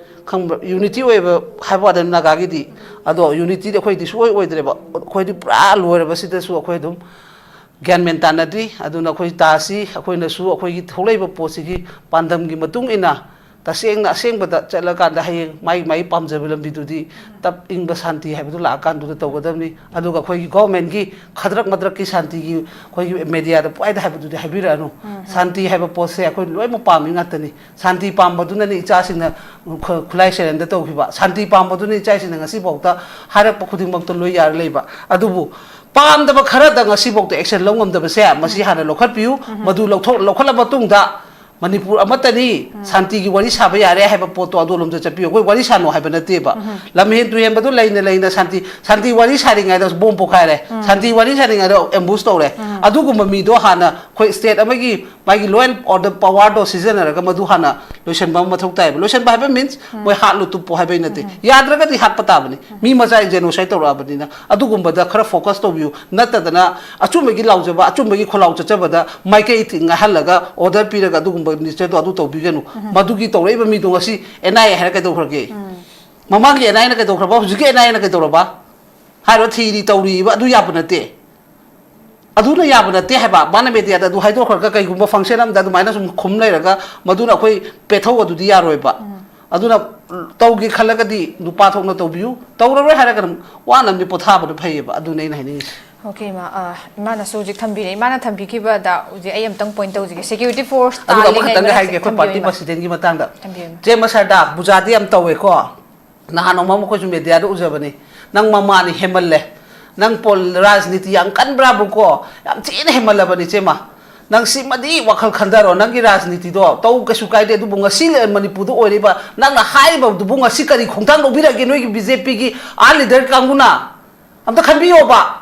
ꯈꯪꯕ꯭ꯔꯥ? ꯌꯨꯅꯤꯇꯤ ꯑꯣꯏꯕ ꯍꯥꯏꯕ ꯋꯥꯗ ꯅꯥꯒꯥꯒꯤꯗꯤ꯫ ꯑꯗꯣ ꯌꯨꯅꯤꯇꯤꯗꯤ ꯑꯩꯈꯣꯏꯗꯤ ꯁꯨꯡꯑꯣꯏ ꯑꯣꯏꯗ꯭ꯔꯦꯕ꯫ ꯑꯩꯈꯣꯏꯗꯤ ꯄꯨꯔꯥ ꯂꯣꯏꯔꯕꯁꯤꯗꯁꯨ ꯑꯩꯈꯣꯏ ꯑꯗꯨꯝ ꯒ꯭ꯌꯥꯟ ꯃꯦꯟ ꯇꯥꯅꯗ꯭ꯔꯤ꯫ ꯑꯗꯨꯅ ꯑꯩꯈꯣꯏ ꯇꯥꯁꯤ, ꯑꯩꯈꯣꯏꯅꯁꯨ ꯑꯩꯈꯣꯏꯒꯤ ꯊꯣꯛꯂꯛꯏꯕ ꯄꯣꯠꯁꯤꯒꯤ ꯄꯥꯟꯗꯝꯒꯤ ꯃꯇꯨꯡ ꯏꯟꯅ ꯇꯁꯦꯡꯅ ꯑꯁꯦꯡꯕꯗ ꯆꯠꯂꯀꯥꯟꯗ ꯍꯌꯦꯡ ꯃꯥꯏ ꯃꯥꯏ ꯄꯥꯝꯖꯕ ꯂꯝꯕꯤꯗꯨꯗꯤ ꯇꯞ ꯏꯪꯕ ꯁꯥꯟꯇꯤ ꯍꯥꯏꯕꯗꯨ ꯂꯥꯛꯑꯀꯥꯟꯗꯨꯗ ꯇꯧꯒꯗꯕꯅꯤ꯫ ꯑꯗꯨꯒ ꯑꯩꯈꯣꯏꯒꯤ ꯒꯣꯔꯃꯦꯟꯒꯤ ꯈꯗ꯭ꯔꯛ ꯃꯗ꯭ꯔꯛꯀꯤ ꯁꯥꯟꯇꯤꯒꯤ ꯑꯩꯈꯣꯏꯒꯤ ꯃꯦꯗꯤꯌꯥꯗ ꯄꯨꯡꯍꯥꯏꯗ ꯍꯥꯏꯕꯗꯨꯗꯤ ꯍꯥꯏꯕꯤꯔꯛꯑꯅꯨ꯫ ꯁꯥꯟꯇꯤ ꯍꯥꯏꯕ ꯄꯣꯠꯁꯦ ꯑꯩꯈꯣꯏ ꯂꯣꯏꯅꯃꯛ ꯄꯥꯝꯃꯤ ꯉꯥꯛꯇꯅꯤ꯫ ꯁꯥꯟꯇꯤ ꯄꯥꯝꯕꯗꯨꯅꯅꯤ ꯏꯆꯥꯁꯤꯡꯅ ꯈꯨ-, ꯈꯨꯠꯂꯥꯏ ꯁꯦꯔꯦꯟꯗ ꯇꯧꯈꯤꯕ꯫ ꯁꯥꯟꯇꯤ ꯄꯥꯝꯕꯗꯨꯅ ꯏꯆꯥꯁꯤꯡꯅ ꯉꯁꯤꯐꯥꯎꯗ ꯍꯥꯏꯔꯛꯄ ꯈꯨꯗꯤꯡꯃꯛꯇ ꯂꯣꯏ ꯌꯥꯔ ꯂꯩꯕ꯫ ꯑꯗꯨꯕꯨ ꯄꯥꯝꯗꯕ ꯈꯔꯗ ꯉꯁꯤꯐꯥꯎꯗ ꯑꯦꯛꯁꯟ ꯂꯧ ꯉꯝꯗꯕꯁꯦ, ꯃꯁꯤ ꯍꯥꯟꯅ ꯂꯧꯈꯠꯄꯤꯌꯨ꯫ ꯃꯗꯨ ꯂꯧꯊꯣꯛ-, ꯂꯧꯈꯠꯂ ꯃꯇꯨꯡꯗ ꯃꯅꯤꯄꯨꯔ ꯑꯃꯠꯇꯅꯤ, ꯁꯥꯟꯇꯤꯒꯤ ꯋꯥꯔꯤ ꯁꯥꯕ ꯌꯥꯔꯦ ꯍꯥꯏꯕ ꯄꯣꯠꯇꯣ ꯑꯗꯣꯂꯣꯝꯗ ꯆꯠꯄꯤꯌꯨ꯫ ꯑꯩꯈꯣꯏ ꯋꯥꯔꯤ ꯁꯥꯅꯣ ꯍꯥꯏꯕ ꯅꯠꯇꯦꯕ꯫ ꯂꯝꯍꯦꯟ ꯇꯨꯍꯦꯟꯕꯗꯨ ꯂꯩꯅ ꯂꯩꯅ ꯁꯥꯟꯇꯤ, ꯁꯥꯟꯇꯤ ꯋꯥꯔꯤ ꯁꯥꯔꯤꯉꯩꯗ ꯕꯣꯝ ꯄꯣꯈꯥꯏꯔꯦ, ꯁꯥꯟꯇꯤ ꯋꯥꯔꯤ ꯁꯥꯔꯤꯉꯩꯗ ꯑꯦꯝꯕꯨꯁ ꯇꯧꯔꯦ꯫ ꯑꯗꯨꯒꯨꯝꯕ ꯃꯤꯗꯣ ꯍꯥꯟꯅ ꯑꯩꯈꯣꯏ ꯁ꯭ꯇꯦꯠ ꯑꯃꯒꯤ ꯃꯥꯒꯤ ꯂꯣ ꯑꯦꯟ ꯑꯣꯔꯗꯔ ꯄꯋꯥꯔꯗꯣ ꯁꯤꯖꯤꯟꯅꯔꯒ ꯃꯗꯨ ꯍꯥꯟꯅ ꯂꯣꯏꯁꯤꯟꯕ ꯑꯃ ꯃꯊꯧ ꯇꯥꯏꯌꯦꯕ꯫ ꯂꯣꯏꯁꯤꯟꯕ ꯍꯥꯏꯕ ꯃꯤꯟꯁ ꯃꯣꯏ ꯍꯥꯠꯂꯨ ꯇꯨꯞꯄꯨ ꯍꯥꯏꯕꯩ ꯅꯠꯇꯦ꯫ ꯌꯥꯗ꯭ꯔꯒꯗꯤ ꯍꯥꯠꯄ ꯇꯥꯕꯅꯤ꯫ ꯃꯤ ꯃꯆꯥ ꯖꯦꯅꯣꯁꯥꯏꯠ ꯇꯧꯔꯛꯑꯕꯅꯤꯅ ꯑꯗꯨꯒꯨꯝꯕꯗ ꯈꯔ ꯐꯣꯀꯁ ꯇꯧꯕꯤꯌꯨ꯫ ꯅꯠꯇꯗꯅ ꯑꯆꯨꯝꯕꯒꯤ ꯂꯥꯎꯖꯕ, ꯑꯆꯨꯝꯕꯒꯤ ꯈꯣꯜꯂꯥꯎ ꯆꯠꯆꯕꯗ ꯃꯥꯏꯀꯩ ꯉꯥꯏꯍꯜꯂꯒ ꯑꯣꯔꯗꯔ ꯄꯤꯔꯒ ꯑꯗꯨꯒꯨꯝꯕ ꯅꯦꯆꯔꯗꯣ ꯑꯗꯨ ꯇꯧꯕꯤꯒꯅꯨ꯫ ꯃꯗꯨꯒꯤ ꯇꯧꯔꯛꯏꯕ ꯃꯤꯗꯣ ꯉꯁꯤ ꯑꯦꯟ ꯑꯥꯏ ꯑꯦ ꯍꯥꯏꯔ ꯀꯩꯗꯧꯈ꯭ꯔꯒꯦ? ꯃꯃꯥꯡꯒꯤ ꯑꯦꯟ ꯑꯥꯏ ꯑꯦꯅ ꯀꯩꯗꯧꯈ꯭ꯔꯕ? ꯍꯧꯖꯤꯛꯀꯤ ꯑꯦꯟ ꯑꯥꯏ ꯑꯦꯅ ꯀꯩꯗꯧꯔꯕ? ꯍꯥꯏꯔꯣ, ꯊꯤꯔꯤ ꯇꯧꯔꯤꯕ ꯑꯗꯨ ꯌꯥꯕ ꯅꯠꯇꯦ꯫ ꯑꯗꯨꯅ ꯌꯥꯕ ꯅꯠꯇꯦ ꯍꯥꯏꯕ꯫ ꯃꯥꯅ ꯃꯦꯗꯤꯌꯥꯗ ꯑꯗꯨ ꯍꯥꯏꯗꯣꯛꯈ꯭ꯔꯒ ꯀꯩꯒꯨꯝꯕ ꯐꯪꯁꯟ ꯑꯃꯗ ꯑꯗꯨꯃꯥꯏꯅ ꯁꯨꯝ ꯈꯨꯝ ꯂꯩꯔꯒ ꯃꯗꯨꯅ ꯑꯩꯈꯣꯏ ꯄꯦꯊꯧ ꯑꯗꯨꯗꯤ ꯌꯥꯔꯣꯏꯕ꯫ ꯑꯗꯨꯅ ꯇꯧꯒꯦ ꯈꯜꯂꯒꯗꯤ ꯅꯨꯄꯥ ꯊꯣꯛꯅ ꯇꯧꯕꯤꯌꯨ, ꯇꯧꯔꯔꯣꯏ ꯍꯥꯏꯔꯒꯅ ꯋꯥꯅ ꯑꯃꯗꯤ ꯄꯣꯊꯥꯕꯅ ꯐꯩꯌꯦꯕ꯫ ꯑꯗꯨꯅꯦ ꯑꯩꯅ ꯍꯥꯏꯅꯤꯡꯉꯤꯁꯦ꯫ ꯑꯣꯀꯦ ꯏꯃꯥ꯫ ꯑ, ꯏꯃꯥꯅꯁꯨ ꯍꯧꯖꯤꯛ ꯊꯝꯕꯤꯔꯦ꯫ ꯏꯃꯥꯅ ꯊꯝꯕꯤꯈꯤꯕꯗ ꯍꯧꯖꯤꯛ ꯑꯩ ꯑꯃꯨꯛꯇꯪ ꯄꯣꯏꯟ ꯇꯧꯖꯒꯦ꯫ ꯁꯦꯀ꯭ꯌꯨꯔꯤꯇꯤ ꯐꯣꯔꯁ ꯑꯗꯨꯒ ꯇꯥꯜꯂꯤꯉꯩ ꯑꯃꯈꯛꯇꯪꯒ ꯃꯔꯛꯁꯦ ꯍꯥꯏꯒꯦ ꯑꯩꯈꯣꯏ ꯄꯥꯔꯇꯤ ꯊꯝꯕꯤꯌꯨ ꯏꯃꯥ꯫ ꯄ꯭ꯔꯁꯤꯗꯦꯟꯒꯤ ꯃꯇꯥꯡꯗ꯫ ꯊꯝꯕꯤꯌꯨ ꯏꯃꯥ꯫ ꯆꯦ ꯃꯁꯔꯗꯥ, ꯕꯨꯖꯥꯗꯤ ꯌꯥꯝ ꯇꯧꯋꯦꯀꯣ꯫ ꯅꯍꯥꯟ ꯅꯣꯡꯃ ꯑꯃ ꯑꯩꯈꯣꯏꯁꯨ ꯃꯦꯗꯤꯌꯥꯗ ꯎꯖꯕꯅꯤ꯫ ꯅꯪ ꯃꯃꯥꯅꯤ ꯍꯦꯃꯜꯂꯦ꯫ ꯅꯪ ꯄꯣꯜ ꯔꯥꯖꯅꯤꯇꯤ ꯌꯥꯝ ꯀꯟꯕ꯭ꯔꯥꯕꯨꯀꯣ? ꯌꯥꯝ ꯊꯤꯅ ꯍꯦꯃꯜꯂꯕꯅꯤ ꯆꯦꯃ꯫ ꯅꯪ ꯁꯤꯃꯗꯤ ꯋꯥꯈꯜ ꯈꯟꯊꯔꯣ꯫ ꯅꯪꯒꯤ ꯔꯥꯖꯅꯤꯇꯤꯗꯣ ꯇꯧ, ꯀꯩꯁꯨ ꯀꯥꯏꯗꯦ꯫ ꯑꯗꯨꯕꯨ ꯉꯁꯤ ꯃꯅꯤꯄꯨꯔꯗ ꯑꯣꯏꯔꯤꯕ ꯅꯪꯅ ꯍꯥꯏꯔꯤꯕꯗꯨꯕꯨ ꯉꯁꯤ ꯀꯔꯤ ꯈꯣꯡꯊꯥꯡ ꯂꯧꯕꯤꯔꯛꯑꯒꯦ ꯅꯣꯏꯒꯤ ꯕꯤ ꯖꯦ ꯄꯤꯒꯤ ꯑꯥ ꯂꯤꯗꯔ ꯀꯥꯡꯕꯨꯅ? ꯑꯝꯇ ꯈꯟꯕꯤꯌꯣꯕ꯫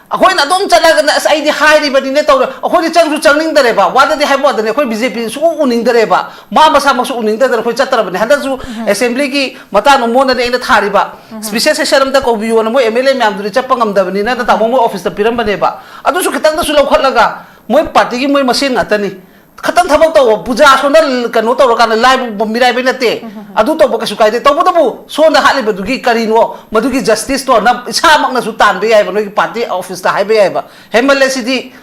ꯑꯩꯈꯣꯏꯅ ꯑꯗꯨꯝ ꯆꯠꯂꯒꯅ ꯑꯁ ꯑꯩꯗꯤ ꯍꯥꯏꯔꯤꯕꯅꯤꯅꯦ ꯇꯧꯔꯦ꯫ ꯑꯩꯈꯣꯏꯗꯤ ꯆꯪꯁꯨ ꯆꯪꯅꯤꯡꯗꯔꯦꯕ꯫ ꯋꯥꯗꯗꯤ ꯍꯥꯏꯕ ꯋꯥꯗꯅꯤ꯫ ꯑꯩꯈꯣꯏ ꯕꯤ ꯖꯦ ꯄꯤ ꯁꯨꯡꯎ ꯎꯅꯤꯡꯗꯔꯦꯕ꯫ ꯃꯥ ꯃꯁꯥꯃꯛꯁꯨ ꯎꯅꯤꯡꯗꯗꯅ ꯑꯩꯈꯣꯏ ꯆꯠꯇ꯭ꯔꯕꯅꯤ꯫ ꯍꯟꯗꯛꯁꯨ ꯑꯦꯁꯦꯝꯕ꯭ꯂꯤꯒꯤ ꯃꯇꯥꯡ ꯑꯃ ꯃꯉꯣꯟꯗꯅꯦ ꯑꯩꯅ ꯊꯥꯔꯤꯕ꯫ ꯁ꯭ꯄꯤꯁꯦꯜ ꯁꯦꯁꯟ ꯑꯝꯇ ꯀꯧꯕꯤꯌꯣꯅ ꯃꯣꯏ ꯑꯦꯝ ꯑꯦꯜ ꯑꯦ ꯃꯌꯥꯝꯗꯨꯗꯤ ꯆꯠꯄ ꯉꯝꯗꯕꯅꯤꯅ ꯇꯥꯃꯣ ꯃꯣꯏ ꯑꯣꯐꯤꯁꯇ ꯄꯤꯔꯝꯕꯅꯦꯕ꯫ ꯑꯗꯨꯁꯨ ꯈꯤꯇꯪꯗꯁꯨ ꯂꯧꯈꯠꯂꯒ ꯃꯣꯏ ꯄꯥꯔꯇꯤꯒꯤ ꯃꯣꯏ ꯃꯁꯦꯟ ꯉꯥꯛꯇꯅꯤ꯫ ꯈꯇꯪ ꯊꯕꯛ ꯇꯧꯕ, ꯄꯨꯖꯥ ꯁꯣꯝꯗ ꯀꯩꯅꯣ ꯇꯧꯔꯀꯥꯟꯗ ꯂꯥꯏꯕ ꯃꯤꯔꯥꯏꯕꯩ ꯅꯠꯇꯦ꯫ ꯑꯗꯨ ꯇꯧꯕ ꯀꯩꯁꯨ ꯀꯥꯏꯗꯦ꯫ ꯇꯧꯕꯇꯕꯨ ꯁꯣꯝꯗ ꯍꯥꯠꯂꯤꯕꯗꯨꯒꯤ ꯀꯔꯤꯅꯣ, ꯃꯗꯨꯒꯤ ꯖꯁꯇꯤꯁꯇꯣ ꯅꯝ-, ꯏꯁꯥꯃꯛꯅꯁꯨ ꯇꯥꯟꯕ ꯌꯥꯏꯕ, ꯅꯣꯏꯒꯤ ꯄꯥꯔꯇꯤ ꯑꯣꯐꯤꯁꯇ ꯍꯥꯏꯕ ꯌꯥꯏꯕ꯫ ꯍꯦꯃꯜꯂꯦ ꯁꯤꯗꯤ꯫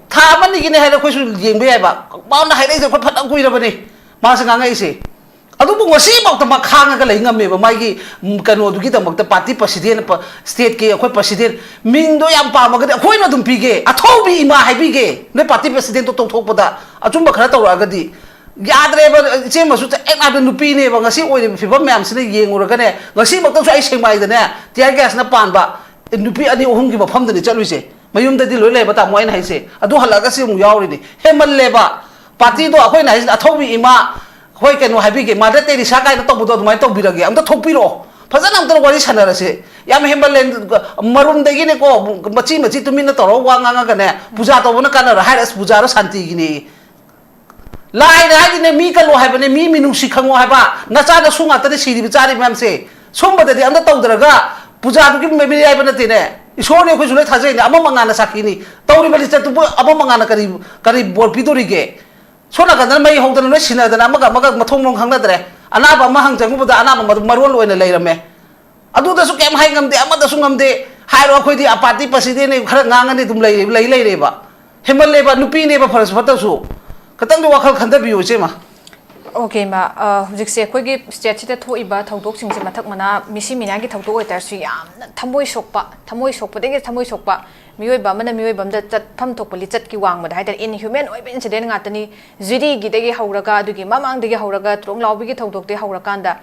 ꯊꯥ ꯑꯃꯅꯤꯒꯤꯅꯦ ꯍꯥꯏꯔ ꯑꯩꯈꯣꯏꯁꯨ ꯌꯦꯡꯕ ꯌꯥꯏꯕ꯫ ꯃꯥꯅ ꯍꯥꯏꯔꯛꯏꯁꯦ ꯑꯩꯈꯣꯏ ꯐꯅ ꯀꯨꯏꯔꯕꯅꯤ ꯃꯥꯁꯦ ꯉꯥꯡꯉꯛꯏꯁꯦ꯫ ꯑꯗꯨꯕꯨ ꯉꯁꯤꯐꯥꯎꯗ ꯃꯥ ꯈꯥꯡꯉꯒ ꯂꯩ ꯉꯝꯃꯦꯕ꯫ ꯃꯥꯒꯤ, ꯎꯝ, ꯀꯩꯅꯣꯗꯨꯒꯤꯗꯃꯛꯇ, ꯄꯥꯔꯇꯤ ꯄ꯭ꯔꯁꯤꯗꯦꯟ, ꯄ-, ꯁ꯭ꯇꯦꯠꯀꯤ ꯑꯩꯈꯣꯏ ꯄ꯭ꯔꯁꯤꯗꯦꯟ ꯃꯤꯡꯗꯣ ꯌꯥꯝ ꯄꯥꯝꯃꯒꯗꯤ ꯑꯩꯈꯣꯏꯅ ꯑꯗꯨꯝ ꯄꯤꯒꯦ, ꯑꯊꯧꯕꯤ ꯏꯃꯥ ꯍꯥꯏꯕꯤꯒꯦ, ꯅꯣꯏ ꯄꯥꯔꯇꯤ ꯄ꯭ꯔꯁꯤꯗꯦꯟꯇꯣ ꯇꯧꯊꯣꯛꯄꯗ꯫ ꯑꯆꯨꯝꯕ ꯈꯔ ꯇꯧꯔꯛꯑꯒꯗꯤ꯫ ꯌꯥꯗ꯭ꯔꯦꯕ, ꯏꯆꯦꯃꯁꯨ ꯆꯦꯛ ꯍꯥꯏꯕ ꯅꯨꯄꯤꯅꯦꯕ꯫ ꯉꯁꯤ ꯑꯣꯏꯔꯤꯕ ꯐꯤꯕꯝ ꯃꯌꯥꯝꯁꯤꯅ ꯌꯦꯡꯉꯨꯔꯒꯅꯦ, ꯉꯁꯤꯃꯛꯇꯁꯨ ꯑꯩ ꯁꯦꯡꯃꯥꯏꯗꯅꯦ ꯇꯤꯌꯥꯔ ꯒ꯭ꯌꯥꯁꯅ ꯄꯥꯟꯕ ꯅꯨꯄꯤ ꯑꯅꯤ ꯑꯍꯨꯝꯒꯤ ꯃꯐꯝꯗꯅꯤ ꯆꯠꯂꯨꯏꯁꯦ꯫ ꯃꯌꯨꯝꯗꯗꯤ ꯂꯣꯏ ꯂꯩꯕ, ꯇꯥꯃꯣ, ꯑꯩꯅ ꯍꯥꯏꯁꯦ꯫ ꯑꯗꯨ ꯍꯜꯂꯛꯑꯒ ꯁꯤ ꯑꯃꯨꯛ ꯌꯥꯎꯔꯤꯅꯤ꯫ ꯍꯦꯃꯜꯂꯦꯕ꯫ ꯄꯥꯔꯇꯤꯗꯣ ꯑꯩꯈꯣꯏꯅ ꯍꯥꯏꯁꯤꯅ ꯑꯊꯧꯕꯤ ꯏꯃꯥ, ꯍꯣꯏ, ꯀꯩꯅꯣ ꯍꯥꯏꯕꯤꯒꯦ, ꯃꯥꯗꯔ ꯇꯦꯔꯤꯁꯥ ꯀꯥꯏꯅ ꯇꯧꯕꯗꯣ ꯑꯗꯨꯃꯥꯏꯅ ꯇꯧꯕꯤꯔꯒꯦ꯫ ꯑꯝꯇ ꯊꯣꯛꯄꯤꯔꯛꯑꯣ꯫ ꯐꯖꯅ ꯑꯝꯇ ꯋꯥꯔꯤ ꯁꯥꯟꯅꯔꯁꯦ꯫ ꯌꯥꯝ ꯍꯦꯟꯃꯜꯂꯦ꯫ ꯃꯔꯨꯝꯗꯒꯤꯅꯦꯀꯣ, ꯃꯆꯤ ꯃꯆꯤ ꯇꯨꯃꯤꯟꯅ ꯇꯧꯔꯒ ꯋꯥ ꯉꯥꯡꯉꯒꯅꯦ, ꯄꯨꯖꯥ ꯇꯧꯕꯅ ꯀꯥꯟꯅꯔꯣꯏ ꯍꯥꯏꯔ, ꯑꯁ, ꯄꯨꯖꯥꯗꯣ ꯁꯥꯟꯇꯤꯒꯤꯅꯦ꯫ ꯂꯥꯏꯅ ꯍꯥꯏꯗꯤꯅꯦ, ꯃꯤ ꯀꯜꯂꯣ ꯍꯥꯏꯕꯅꯦ, ꯃꯤ ꯃꯤꯅꯨꯡꯁꯤ ꯈꯪꯉꯣ ꯍꯥꯏꯕ꯫ ꯅꯆꯥ ꯅꯁꯨ ꯉꯥꯛꯇꯅꯦ ꯁꯤꯔꯤꯕ ꯆꯥꯔꯤꯕ ꯃꯌꯥꯝꯁꯦ꯫ ꯁꯨꯝꯕꯗꯗꯤ ꯑꯝꯇ ꯇꯧꯗ꯭ꯔꯒ ꯄꯨꯖꯥꯗꯨꯒꯤ ꯃꯃꯤꯔꯥꯏꯕ ꯅꯠꯇꯦꯅꯦ꯫ ꯏꯁꯣꯔꯅꯦ ꯑꯩꯈꯣꯏꯁꯨ ꯂꯣꯏ ꯊꯥꯖꯩꯅꯦ꯫ ꯑꯃ ꯃꯉꯥꯅ ꯁꯥꯈꯤꯅꯤ꯫ ꯇꯧꯔꯤꯕ ꯂꯤꯆꯠꯇꯨꯕꯨ ꯑꯃ ꯃꯉꯥꯅ ꯀꯔꯤ, ꯀꯔꯤ ꯕꯣꯔ ꯄꯤꯗꯣꯔꯤꯒꯦ? ꯁꯣꯝ ꯅꯥꯀꯟꯗꯅ ꯃꯩ ꯍꯧꯗꯅ ꯂꯣꯏ ꯁꯤꯟꯅꯗꯅ ꯑꯃꯒ ꯑꯃꯒ ꯃꯊꯣꯡ ꯃꯔꯝ ꯈꯪꯅꯗ꯭ꯔꯦ꯫ ꯑꯅꯥꯕ ꯑꯃ ꯍꯪ ꯆꯪꯉꯨꯕꯗ ꯑꯅꯥꯕ ꯃꯗꯨ ꯃꯔꯣꯜ ꯑꯣꯏꯅ ꯂꯩꯔꯝꯃꯦ꯫ ꯑꯗꯨꯗꯁꯨ ꯀꯩꯝ ꯍꯥꯏ ꯉꯝꯗꯦ, ꯑꯃꯗꯁꯨ ꯉꯝꯗꯦ꯫ ꯍꯥꯏꯔꯣ, ꯑꯩꯈꯣꯏꯗꯤ ꯑ ꯄꯥꯔꯇꯤ ꯄ꯭ꯔꯁꯤꯗꯦꯟꯅꯦ, ꯈꯔ ꯉꯥꯡꯉꯅꯤ ꯑꯗꯨꯝ ꯂꯩ, ꯂꯩ ꯂꯩꯔꯦꯕ꯫ ꯍꯦꯟꯃꯜꯂꯦꯕ, ꯅꯨꯄꯤꯅꯦꯕ ꯐꯔꯁꯨ ꯐꯠꯇ꯭ꯔꯁꯨ꯫ ꯈꯤꯇꯪꯗꯤ ꯋꯥꯈꯜ ꯈꯟꯊꯕꯤꯌꯨ, ꯏꯆꯦꯃ꯫ ꯑꯣꯀꯦ, ꯏꯃꯥ꯫ ꯑ, ꯍꯧꯖꯤꯛꯁꯦ ꯑꯩꯈꯣꯏꯒꯤ ꯁ꯭ꯇꯦꯠꯁꯤꯗ ꯊꯣꯛꯏꯕ ꯊꯧꯗꯣꯛꯁꯤꯡꯁꯦ ꯃꯊꯛ ꯃꯅꯥ ꯃꯤꯁꯤ ꯃꯤꯅꯥꯒꯤ ꯊꯧꯗꯣꯛ ꯑꯣꯏꯇꯥꯔꯁꯨ ꯌꯥꯝꯅ ꯊꯃꯣꯏ ꯁꯣꯛꯄ, ꯊꯃꯣꯏ ꯁꯣꯛꯄꯗꯒꯤ ꯊꯃꯣꯏ ꯁꯣꯛꯄ, ꯃꯤꯑꯣꯏꯕ ꯑꯃꯅ ꯃꯤꯑꯣꯏꯕ ꯑꯃꯗ ꯆꯠꯐꯝ ꯊꯣꯛꯄ ꯂꯤꯆꯠꯀꯤ ꯋꯥꯡꯃꯗ ꯍꯥꯏꯇꯥꯔꯦ, inhuman ꯑꯣꯏꯕ incident ꯉꯥꯛꯇꯅꯤ꯫ ꯖꯤꯔꯤꯒꯤꯗꯒꯤ ꯍꯧꯔꯒ, ꯑꯗꯨꯒꯤ ꯃꯃꯥꯡꯗꯒꯤ ꯍꯧꯔꯒ, ꯇ꯭ꯔꯣꯡꯂꯥꯎꯕꯤꯒꯤ ꯊꯧꯗꯣꯛꯇꯒꯤ ꯍꯧꯔꯀꯥꯟꯗ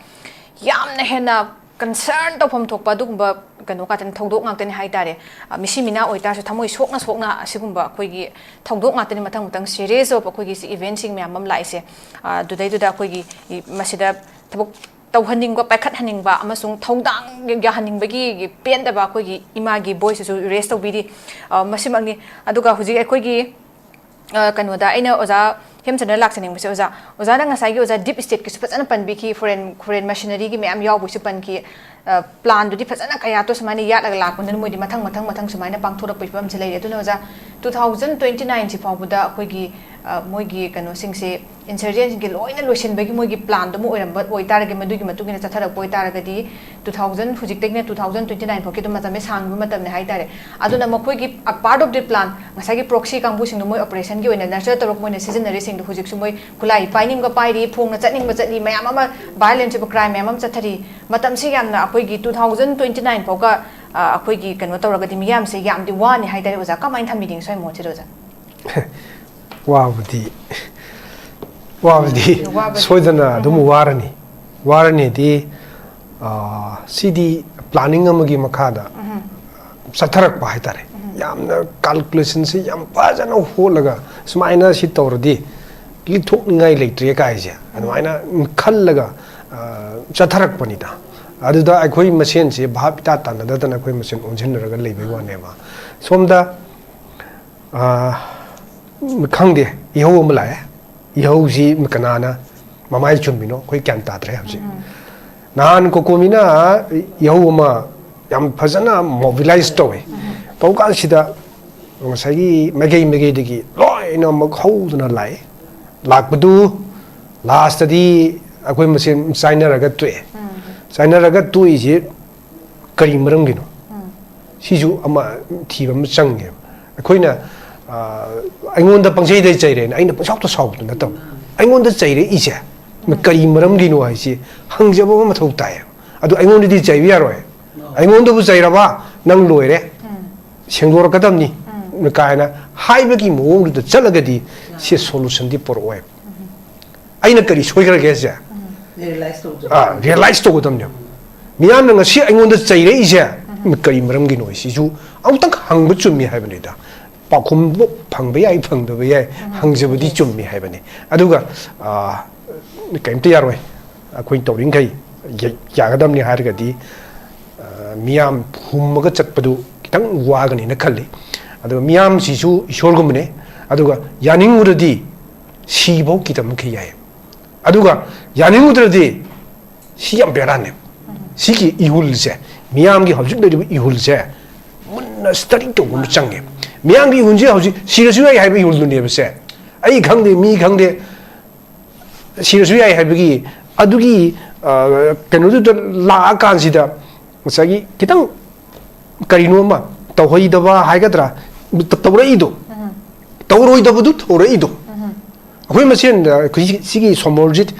ꯌꯥꯝꯅ ꯍꯦꯟꯅ concern ꯇꯧꯐꯝ ꯊꯣꯛꯄ ꯑꯗꯨꯒꯨꯝꯕ ꯀꯩꯅꯣ ꯉꯥꯛꯇꯅꯤ, ꯊꯧꯗꯣꯛ ꯉꯥꯛꯇꯅꯤ ꯍꯥꯏꯇꯥꯔꯦ꯫ ꯑ, ꯃꯤꯁꯤ ꯃꯤꯅꯥ ꯑꯣꯏꯇꯥꯔꯁꯨ ꯊꯃꯣꯏ ꯁꯣꯛꯅ ꯁꯣꯛꯅ ꯑꯁꯤꯒꯨꯝꯕ ꯑꯩꯈꯣꯏꯒꯤ ꯊꯧꯗꯣꯛ ꯉꯥꯛꯇꯅꯤ ꯃꯊꯪ ꯃꯊꯪ series of ꯑꯩꯈꯣꯏꯒꯤ ꯁꯤ eventꯁꯤꯡ ꯃꯌꯥꯝ ꯑꯃ ꯂꯥꯛꯏꯁꯦ꯫ ꯑ, ꯑꯗꯨꯗꯩꯗꯨꯗ ꯑꯩꯈꯣꯏꯒꯤ ꯏ-, ꯃꯁꯤꯗ ꯊꯕꯛ ꯇꯧꯍꯟꯅꯤꯡꯕ, ꯄꯥꯏꯈꯠꯍꯟꯅꯤꯡꯕ ꯑꯃꯁꯨꯡ ꯊꯧꯗꯥꯡ ꯌꯥꯍꯟꯅꯤꯡꯕꯒꯤ ꯄꯦꯟꯗꯕ ꯑꯩꯈꯣꯏꯒꯤ ꯏꯃꯥꯒꯤ voiceꯁꯤꯁꯨ raise ꯇꯧꯕꯤꯔꯤ꯫ ꯑ, ꯃꯁꯤꯃꯛꯅꯤ꯫ ꯑꯗꯨꯒ ꯍꯧꯖꯤꯛ ꯑꯩꯈꯣꯏꯒꯤ, ꯑ, ꯀꯩꯅꯣꯗ ꯑꯩꯅ ꯑꯣꯖꯥ ꯍꯦꯝꯆꯟꯗ꯭ꯔ ꯂꯥꯛꯆꯅꯤꯡꯕꯁꯦ, ꯑꯣꯖꯥ, ꯑꯣꯖꯥꯅ ꯉꯁꯥꯏꯒꯤ ꯑꯣꯖꯥ deep stateꯀꯤꯁꯨ ꯐꯖꯅ ꯄꯟꯕꯤꯈꯤ, foreign, foreign machineryꯒꯤ ꯃꯌꯥꯝ ꯌꯥꯎꯕꯒꯤꯁꯨ ꯄꯟꯈꯤ꯫ ꯑ, planꯗꯨꯗꯤ ꯐꯖꯅ ꯀꯌꯥꯇꯣ ꯁꯨꯃꯥꯏꯅ ꯌꯥꯠꯂꯒ ꯂꯥꯛꯄꯅꯤꯅ ꯃꯣꯏꯗꯤ ꯃꯊꯪ ꯃꯊꯪ ꯃꯊꯪ ꯁꯨꯃꯥꯏꯅ ꯄꯥꯡꯊꯣꯔꯛꯄꯒꯤ ꯐꯤꯕꯝꯁꯦ ꯂꯩꯔꯦ꯫ ꯑꯗꯨꯅ ꯑꯣꯖꯥ, two thousand twenty nine ꯁꯤ ꯐꯥꯎꯕꯗ ꯑꯩꯈꯣꯏꯒꯤ, ꯑ, ꯃꯣꯏꯒꯤ ꯀꯩꯅꯣꯁꯤꯡꯁꯦ, insurgentꯁꯤꯡꯒꯤ ꯂꯣꯏꯅ ꯂꯣꯏꯁꯤꯟꯕꯒꯤ ꯃꯣꯏꯒꯤ planꯗꯨ ꯑꯃ ꯑꯣꯏꯔꯝꯕ ꯑꯣꯏꯇꯥꯔꯒꯗꯤ, ꯃꯗꯨꯒꯤ ꯃꯇꯨꯡ ꯏꯟꯅ ꯆꯠꯊꯔꯛꯄ ꯑꯣꯏꯇꯥꯔꯒꯗꯤ, two thousand, ꯍꯧꯖꯤꯛꯇꯒꯤꯅ two thousand twenty nine ꯐꯥꯎꯒꯤ ꯑꯗꯨꯝ ꯃꯇꯝꯁꯦ ꯁꯥꯡꯕ ꯃꯇꯝꯅꯦ ꯍꯥꯏꯇꯥꯔꯦ꯫ ꯑꯗꯨꯅ ꯃꯈꯣꯏꯒꯤ a part of the plan, ꯉꯁꯥꯏꯒꯤ proxy ꯀꯥꯡꯕꯨꯁꯤꯡꯗꯣ ꯃꯣꯏ operationꯒꯤ ꯑꯣꯏꯅ nurture ꯇꯧꯔꯛꯄ ꯑꯣꯏꯅ ꯁꯤꯖꯤꯟꯅꯔꯤꯁꯤꯡꯗꯣ ꯍꯧꯖꯤꯛꯁꯨ ꯃꯣꯏ ꯈꯨꯠꯂꯥꯏ ꯄꯥꯏꯅꯤꯡꯕ ꯄꯥꯏꯔꯤ, ꯐꯣꯡꯅ ꯆꯠꯅꯤꯡꯕ ꯆꯠꯂꯤ, ꯃꯌꯥꯝ ꯑꯃ violence ꯑꯣꯏꯕ crime ꯃꯌꯥꯝ ꯑꯃ ꯆꯠꯊꯔꯤ꯫ ꯃꯇꯝꯁꯤ ꯌꯥꯝꯅ ꯑꯩꯈꯣꯏꯒꯤ two thousand twenty nine ꯐꯥꯎꯒ, ꯑ, ꯑꯩꯈꯣꯏꯒꯤ ꯀꯩꯅꯣ ꯇꯧꯔꯒꯗꯤ ꯃꯤꯌꯥꯝꯁꯦ ꯌꯥꯝꯗꯤ ꯋꯥꯅꯤ ꯍꯥꯏꯇꯥꯔꯦ ꯑꯣꯖꯥ꯫ ꯀꯃꯥꯏꯅ ꯊꯝꯕꯤꯅꯤꯡꯉꯤ ꯁ꯭ꯋꯥꯏ ꯃꯣꯠꯁꯤꯗ ꯑꯣꯖꯥ? ꯋꯥꯕꯨꯗꯤ, ꯋꯥꯕꯗꯤ ꯋꯥꯕꯗꯤ꯫ ꯁꯣꯏꯗꯅ ꯑꯗꯨꯝ ꯎꯝ꯫ ꯋꯥꯔꯅꯤ꯫ ꯋꯥꯔꯅꯤꯗꯤ, ꯑ, ꯁꯤꯗꯤ planning ꯑꯃꯒꯤ ꯃꯈꯥꯗ ꯎꯝ꯫ ꯆꯠꯊꯔꯛꯄ ꯍꯥꯏꯇꯥꯔꯦ꯫ ꯎꯝ꯫ ꯌꯥꯝꯅ calculationꯁꯤ ꯌꯥꯝ ꯐꯖꯅ ꯍꯣꯠꯂꯒ ꯁꯨꯃꯥꯏꯅ ꯁꯤ ꯇꯧꯔꯗꯤ ꯂꯤꯊꯣꯛꯅꯤꯡꯉꯥꯏ ꯂꯩꯇ꯭ꯔꯦ ꯀꯥꯏꯁꯦ ꯑꯗꯨꯃꯥꯏꯅ ꯈꯜꯂꯒ, ꯑ, ꯆꯠꯊꯔꯛꯄꯅꯤꯗ꯫ ꯑꯗꯨꯗ ꯑꯩꯈꯣꯏ ꯃꯁꯦꯟꯁꯦ ꯚꯥꯞ ꯏꯇꯥ ꯇꯥꯟꯅꯗꯗꯅ ꯑꯩꯈꯣꯏ ꯃꯁꯦꯟ ꯑꯣꯟꯁꯤꯟꯅꯔꯒ ꯂꯩꯕꯩ ꯋꯥꯅꯦꯕ꯫ ꯁꯣꯝꯗ, ꯑꯥ, ꯈꯪꯗꯦ, ꯏꯍꯧ ꯑꯃ ꯂꯥꯛꯑꯦ꯫ ꯏꯍꯧꯁꯤ ꯀꯅꯥꯅ ꯃꯃꯥꯏ ꯆꯨꯝꯃꯤꯅꯣ ꯑꯩꯈꯣꯏ ꯒ꯭ꯌꯥꯟ ꯇꯥꯗ꯭ꯔꯦ ꯍꯧꯖꯤꯛ꯫ ꯅꯍꯥꯟ ꯀꯣꯀꯣꯃꯤꯅ ꯏꯍꯧ ꯑꯃ ꯌꯥꯝ ꯐꯖꯅ mobilize ꯇꯧꯋꯦ꯫ ꯇꯧ ꯀꯥꯟꯁꯤꯗ ꯉꯁꯥꯏꯒꯤ ꯃꯥꯏꯀꯩ ꯃꯥꯏꯀꯩꯗꯒꯤ ꯂꯣꯏꯅꯃꯛ ꯍꯧꯗꯨꯅ ꯂꯥꯛꯑꯦ꯫ ꯂꯥꯛꯄꯗꯨ last ꯇꯗꯤ ꯑꯩꯈꯣꯏ ꯃꯁꯦꯟ ꯆꯥꯏꯅꯔꯒ ꯇꯣꯛꯑꯦ꯫ ꯆꯥꯏꯅꯔꯒ ꯇꯣꯛꯏꯁꯦ ꯀꯔꯤ ꯃꯔꯝꯒꯤꯅꯣ? ꯁꯤꯁꯨ ꯑꯃ ꯊꯤꯕ ꯑꯃ ꯆꯪꯉꯦꯕ꯫ ꯑꯩꯈꯣꯏꯅ, ꯑ, ꯑꯩꯉꯣꯟꯗ ꯄꯪꯆꯩꯗ ꯆꯩꯔꯦꯅ ꯑꯩꯅ ꯄꯪꯁꯥꯎꯇ ꯁꯥꯎꯕꯗꯨ ꯅꯠꯇꯕ, ꯑꯩꯉꯣꯟꯗ ꯆꯩꯔꯛꯏꯁꯦ ꯀꯔꯤ ꯃꯔꯝꯒꯤꯅꯣ ꯍꯥꯏꯁꯤ ꯍꯪꯖꯕ ꯑꯃ ꯃꯊꯧ ꯇꯥꯏꯌꯦꯕ꯫ ꯑꯗꯨ ꯑꯩꯉꯣꯟꯗꯗꯤ ꯆꯩꯕ ꯌꯥꯔꯣꯏ꯫ ꯑꯩꯉꯣꯟꯗꯕꯨ ꯆꯩꯔꯕ ꯅꯪ ꯂꯣꯏꯔꯦ꯫ ꯁꯦꯡꯗꯣꯔꯛꯀꯗꯕꯅꯤ ꯀꯥꯏꯅ ꯍꯥꯏꯕꯒꯤ ꯃꯑꯣꯡꯗꯨꯗ ꯆꯠꯂꯒꯗꯤ ꯁꯤ solution ꯗꯤ ꯄꯨꯔꯛꯑꯣꯏ꯫ ꯑꯩꯅ ꯀꯔꯤ ꯁꯣꯏꯈ꯭ꯔꯒꯦ ꯁꯦ? Realize ꯇꯧꯖꯕ꯫ ꯑꯥ, realize ꯇꯧꯒꯗꯕꯅꯦꯕ꯫ ꯃꯤꯌꯥꯝꯅ ꯉꯁꯤ ꯑꯩꯉꯣꯟꯗ ꯆꯩꯔꯛꯏꯁꯦ ꯀꯔꯤ ꯃꯔꯝꯒꯤꯅꯣ? ꯁꯤꯁꯨ ꯑꯃꯨꯛꯇꯪ ꯍꯪꯕ ꯆꯨꯝꯃꯤ ꯍꯥꯏꯕꯅꯤꯗ꯫ ꯄꯥꯎꯈꯨꯝꯕꯨ ꯐꯪꯕ ꯌꯥꯏ, ꯐꯪꯗꯕ ꯌꯥꯏ, ꯍꯪꯖꯕꯗꯤ ꯆꯨꯝꯃꯤ ꯍꯥꯏꯕꯅꯤ꯫ ꯑꯗꯨꯒ, ꯑꯥ, ꯀꯩꯝꯇ ꯌꯥꯔꯣꯏ꯫ ꯑꯩꯈꯣꯏ ꯇꯧꯔꯤꯈꯩ ꯌ-, ꯌꯥꯒꯗꯕꯅꯤ ꯍꯥꯏꯔꯒꯗꯤ, ꯑꯥ, ꯃꯤꯌꯥꯝ ꯍꯨꯝꯃꯒ ꯆꯠꯄꯗꯨ ꯈꯤꯇꯪ ꯋꯥꯒꯅꯤꯅ ꯈꯜꯂꯤ꯫ ꯑꯗꯨꯒ ꯃꯤꯌꯥꯝꯁꯤꯁꯨ ꯏꯁꯣꯔꯒꯨꯝꯕꯅꯤ꯫ ꯑꯗꯨꯒ ꯌꯥꯅꯤꯡꯉꯨꯔꯗꯤ ꯁꯤꯐꯧ ꯀꯤꯗꯃꯛꯈꯤ ꯌꯥꯏ꯫ ꯑꯗꯨꯒ ꯌꯥꯅꯤꯡꯉꯨꯗ꯭ꯔꯗꯤ ꯁꯤ ꯌꯥꯝ ꯕꯦꯔꯥꯅꯦ꯫ ꯁꯤꯒꯤ ꯏꯍꯨꯜꯁꯦ, ꯃꯤꯌꯥꯝꯒꯤ ꯍꯧꯖꯤꯛ ꯂꯩꯔꯤꯕ ꯏꯍꯨꯜꯁꯦ ꯃꯨꯟꯅ study ꯇꯧꯕ ꯑꯃ ꯆꯪꯉꯦ꯫ ꯃꯤꯌꯥꯝꯒꯤ ꯏꯍꯨꯜꯁꯦ ꯍꯧꯖꯤꯛ ꯁꯤꯔꯁꯨ ꯌꯥꯏ ꯍꯥꯏꯕ ꯏꯍꯨꯜꯗꯨꯅꯦꯕ ꯁꯦ꯫ ꯑꯩ ꯈꯪꯗꯦ, ꯃꯤ ꯈꯪꯗꯦ, ꯁꯤꯔꯁꯨ ꯌꯥꯏ ꯍꯥꯏꯕꯒꯤ ꯑꯗꯨꯒꯤ, ꯑ, ꯀꯩꯅꯣꯗꯨꯗ ꯂꯥꯛꯑꯀꯥꯟꯁꯤꯗ ꯉꯁꯥꯏꯒꯤ ꯈꯤꯇꯪ ꯀꯔꯤꯅꯣ ꯑꯃ ꯇꯧꯍꯩꯗꯕ ꯍꯥꯏꯒꯗ꯭ꯔꯥ, ꯇ-, ꯇꯧꯔꯛꯏꯗꯣ, ꯇꯧꯔꯣꯏꯗꯕꯗꯨ ꯇꯧꯔꯛꯏꯗꯣ꯫ ꯑꯩꯈꯣꯏ ꯃꯁꯦꯟꯗ ꯑꯩꯈꯣꯏ ꯁꯤ-, ꯁꯤꯒꯤ ꯁꯣꯃꯣꯔꯖꯤꯠ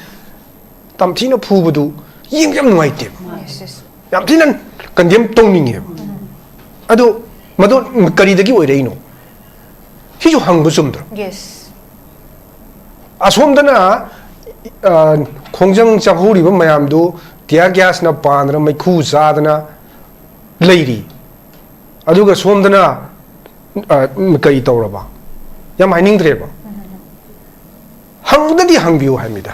ꯇꯝꯊꯤꯅ ꯐꯨꯕꯗꯨ ꯌꯦꯡꯕ ꯌꯥꯝ ꯅꯨꯡꯉꯥꯏꯇꯦꯕ꯫ Yes, yes. ꯌꯥꯝ ꯊꯤꯅ condemn ꯇꯧꯅꯤꯡꯉꯦꯕ꯫ ꯑꯗꯣ ꯃꯗꯨ ꯀꯔꯤꯗꯒꯤ ꯑꯣꯏꯔꯛꯏꯅꯣ? ꯁꯤꯁꯨ ꯍꯪꯕ ꯆꯨꯝꯗ꯭ꯔꯣ? Yes. ꯑꯁꯣꯝꯗꯅ, ꯑ, ꯈꯣꯡꯖꯪ ꯆꯥꯍꯧꯔꯤꯕ ꯃꯌꯥꯝꯗꯨ tear gas ꯅ ꯄꯥꯟꯗꯅ, ꯃꯩꯈꯨ ꯆꯥꯗꯅ ꯂꯩꯔꯤ꯫ ꯑꯗꯨꯒ ꯁꯣꯝꯗꯅ, ꯑ, ꯀꯔꯤ ꯇꯧꯔꯕ? ꯌꯥꯝ ꯍꯥꯏꯅꯤꯡꯗ꯭ꯔꯦꯕ꯫ ꯍꯪꯗꯗꯤ ꯍꯪꯕꯤꯌꯨ ꯍꯥꯏꯕꯅꯤꯗ꯫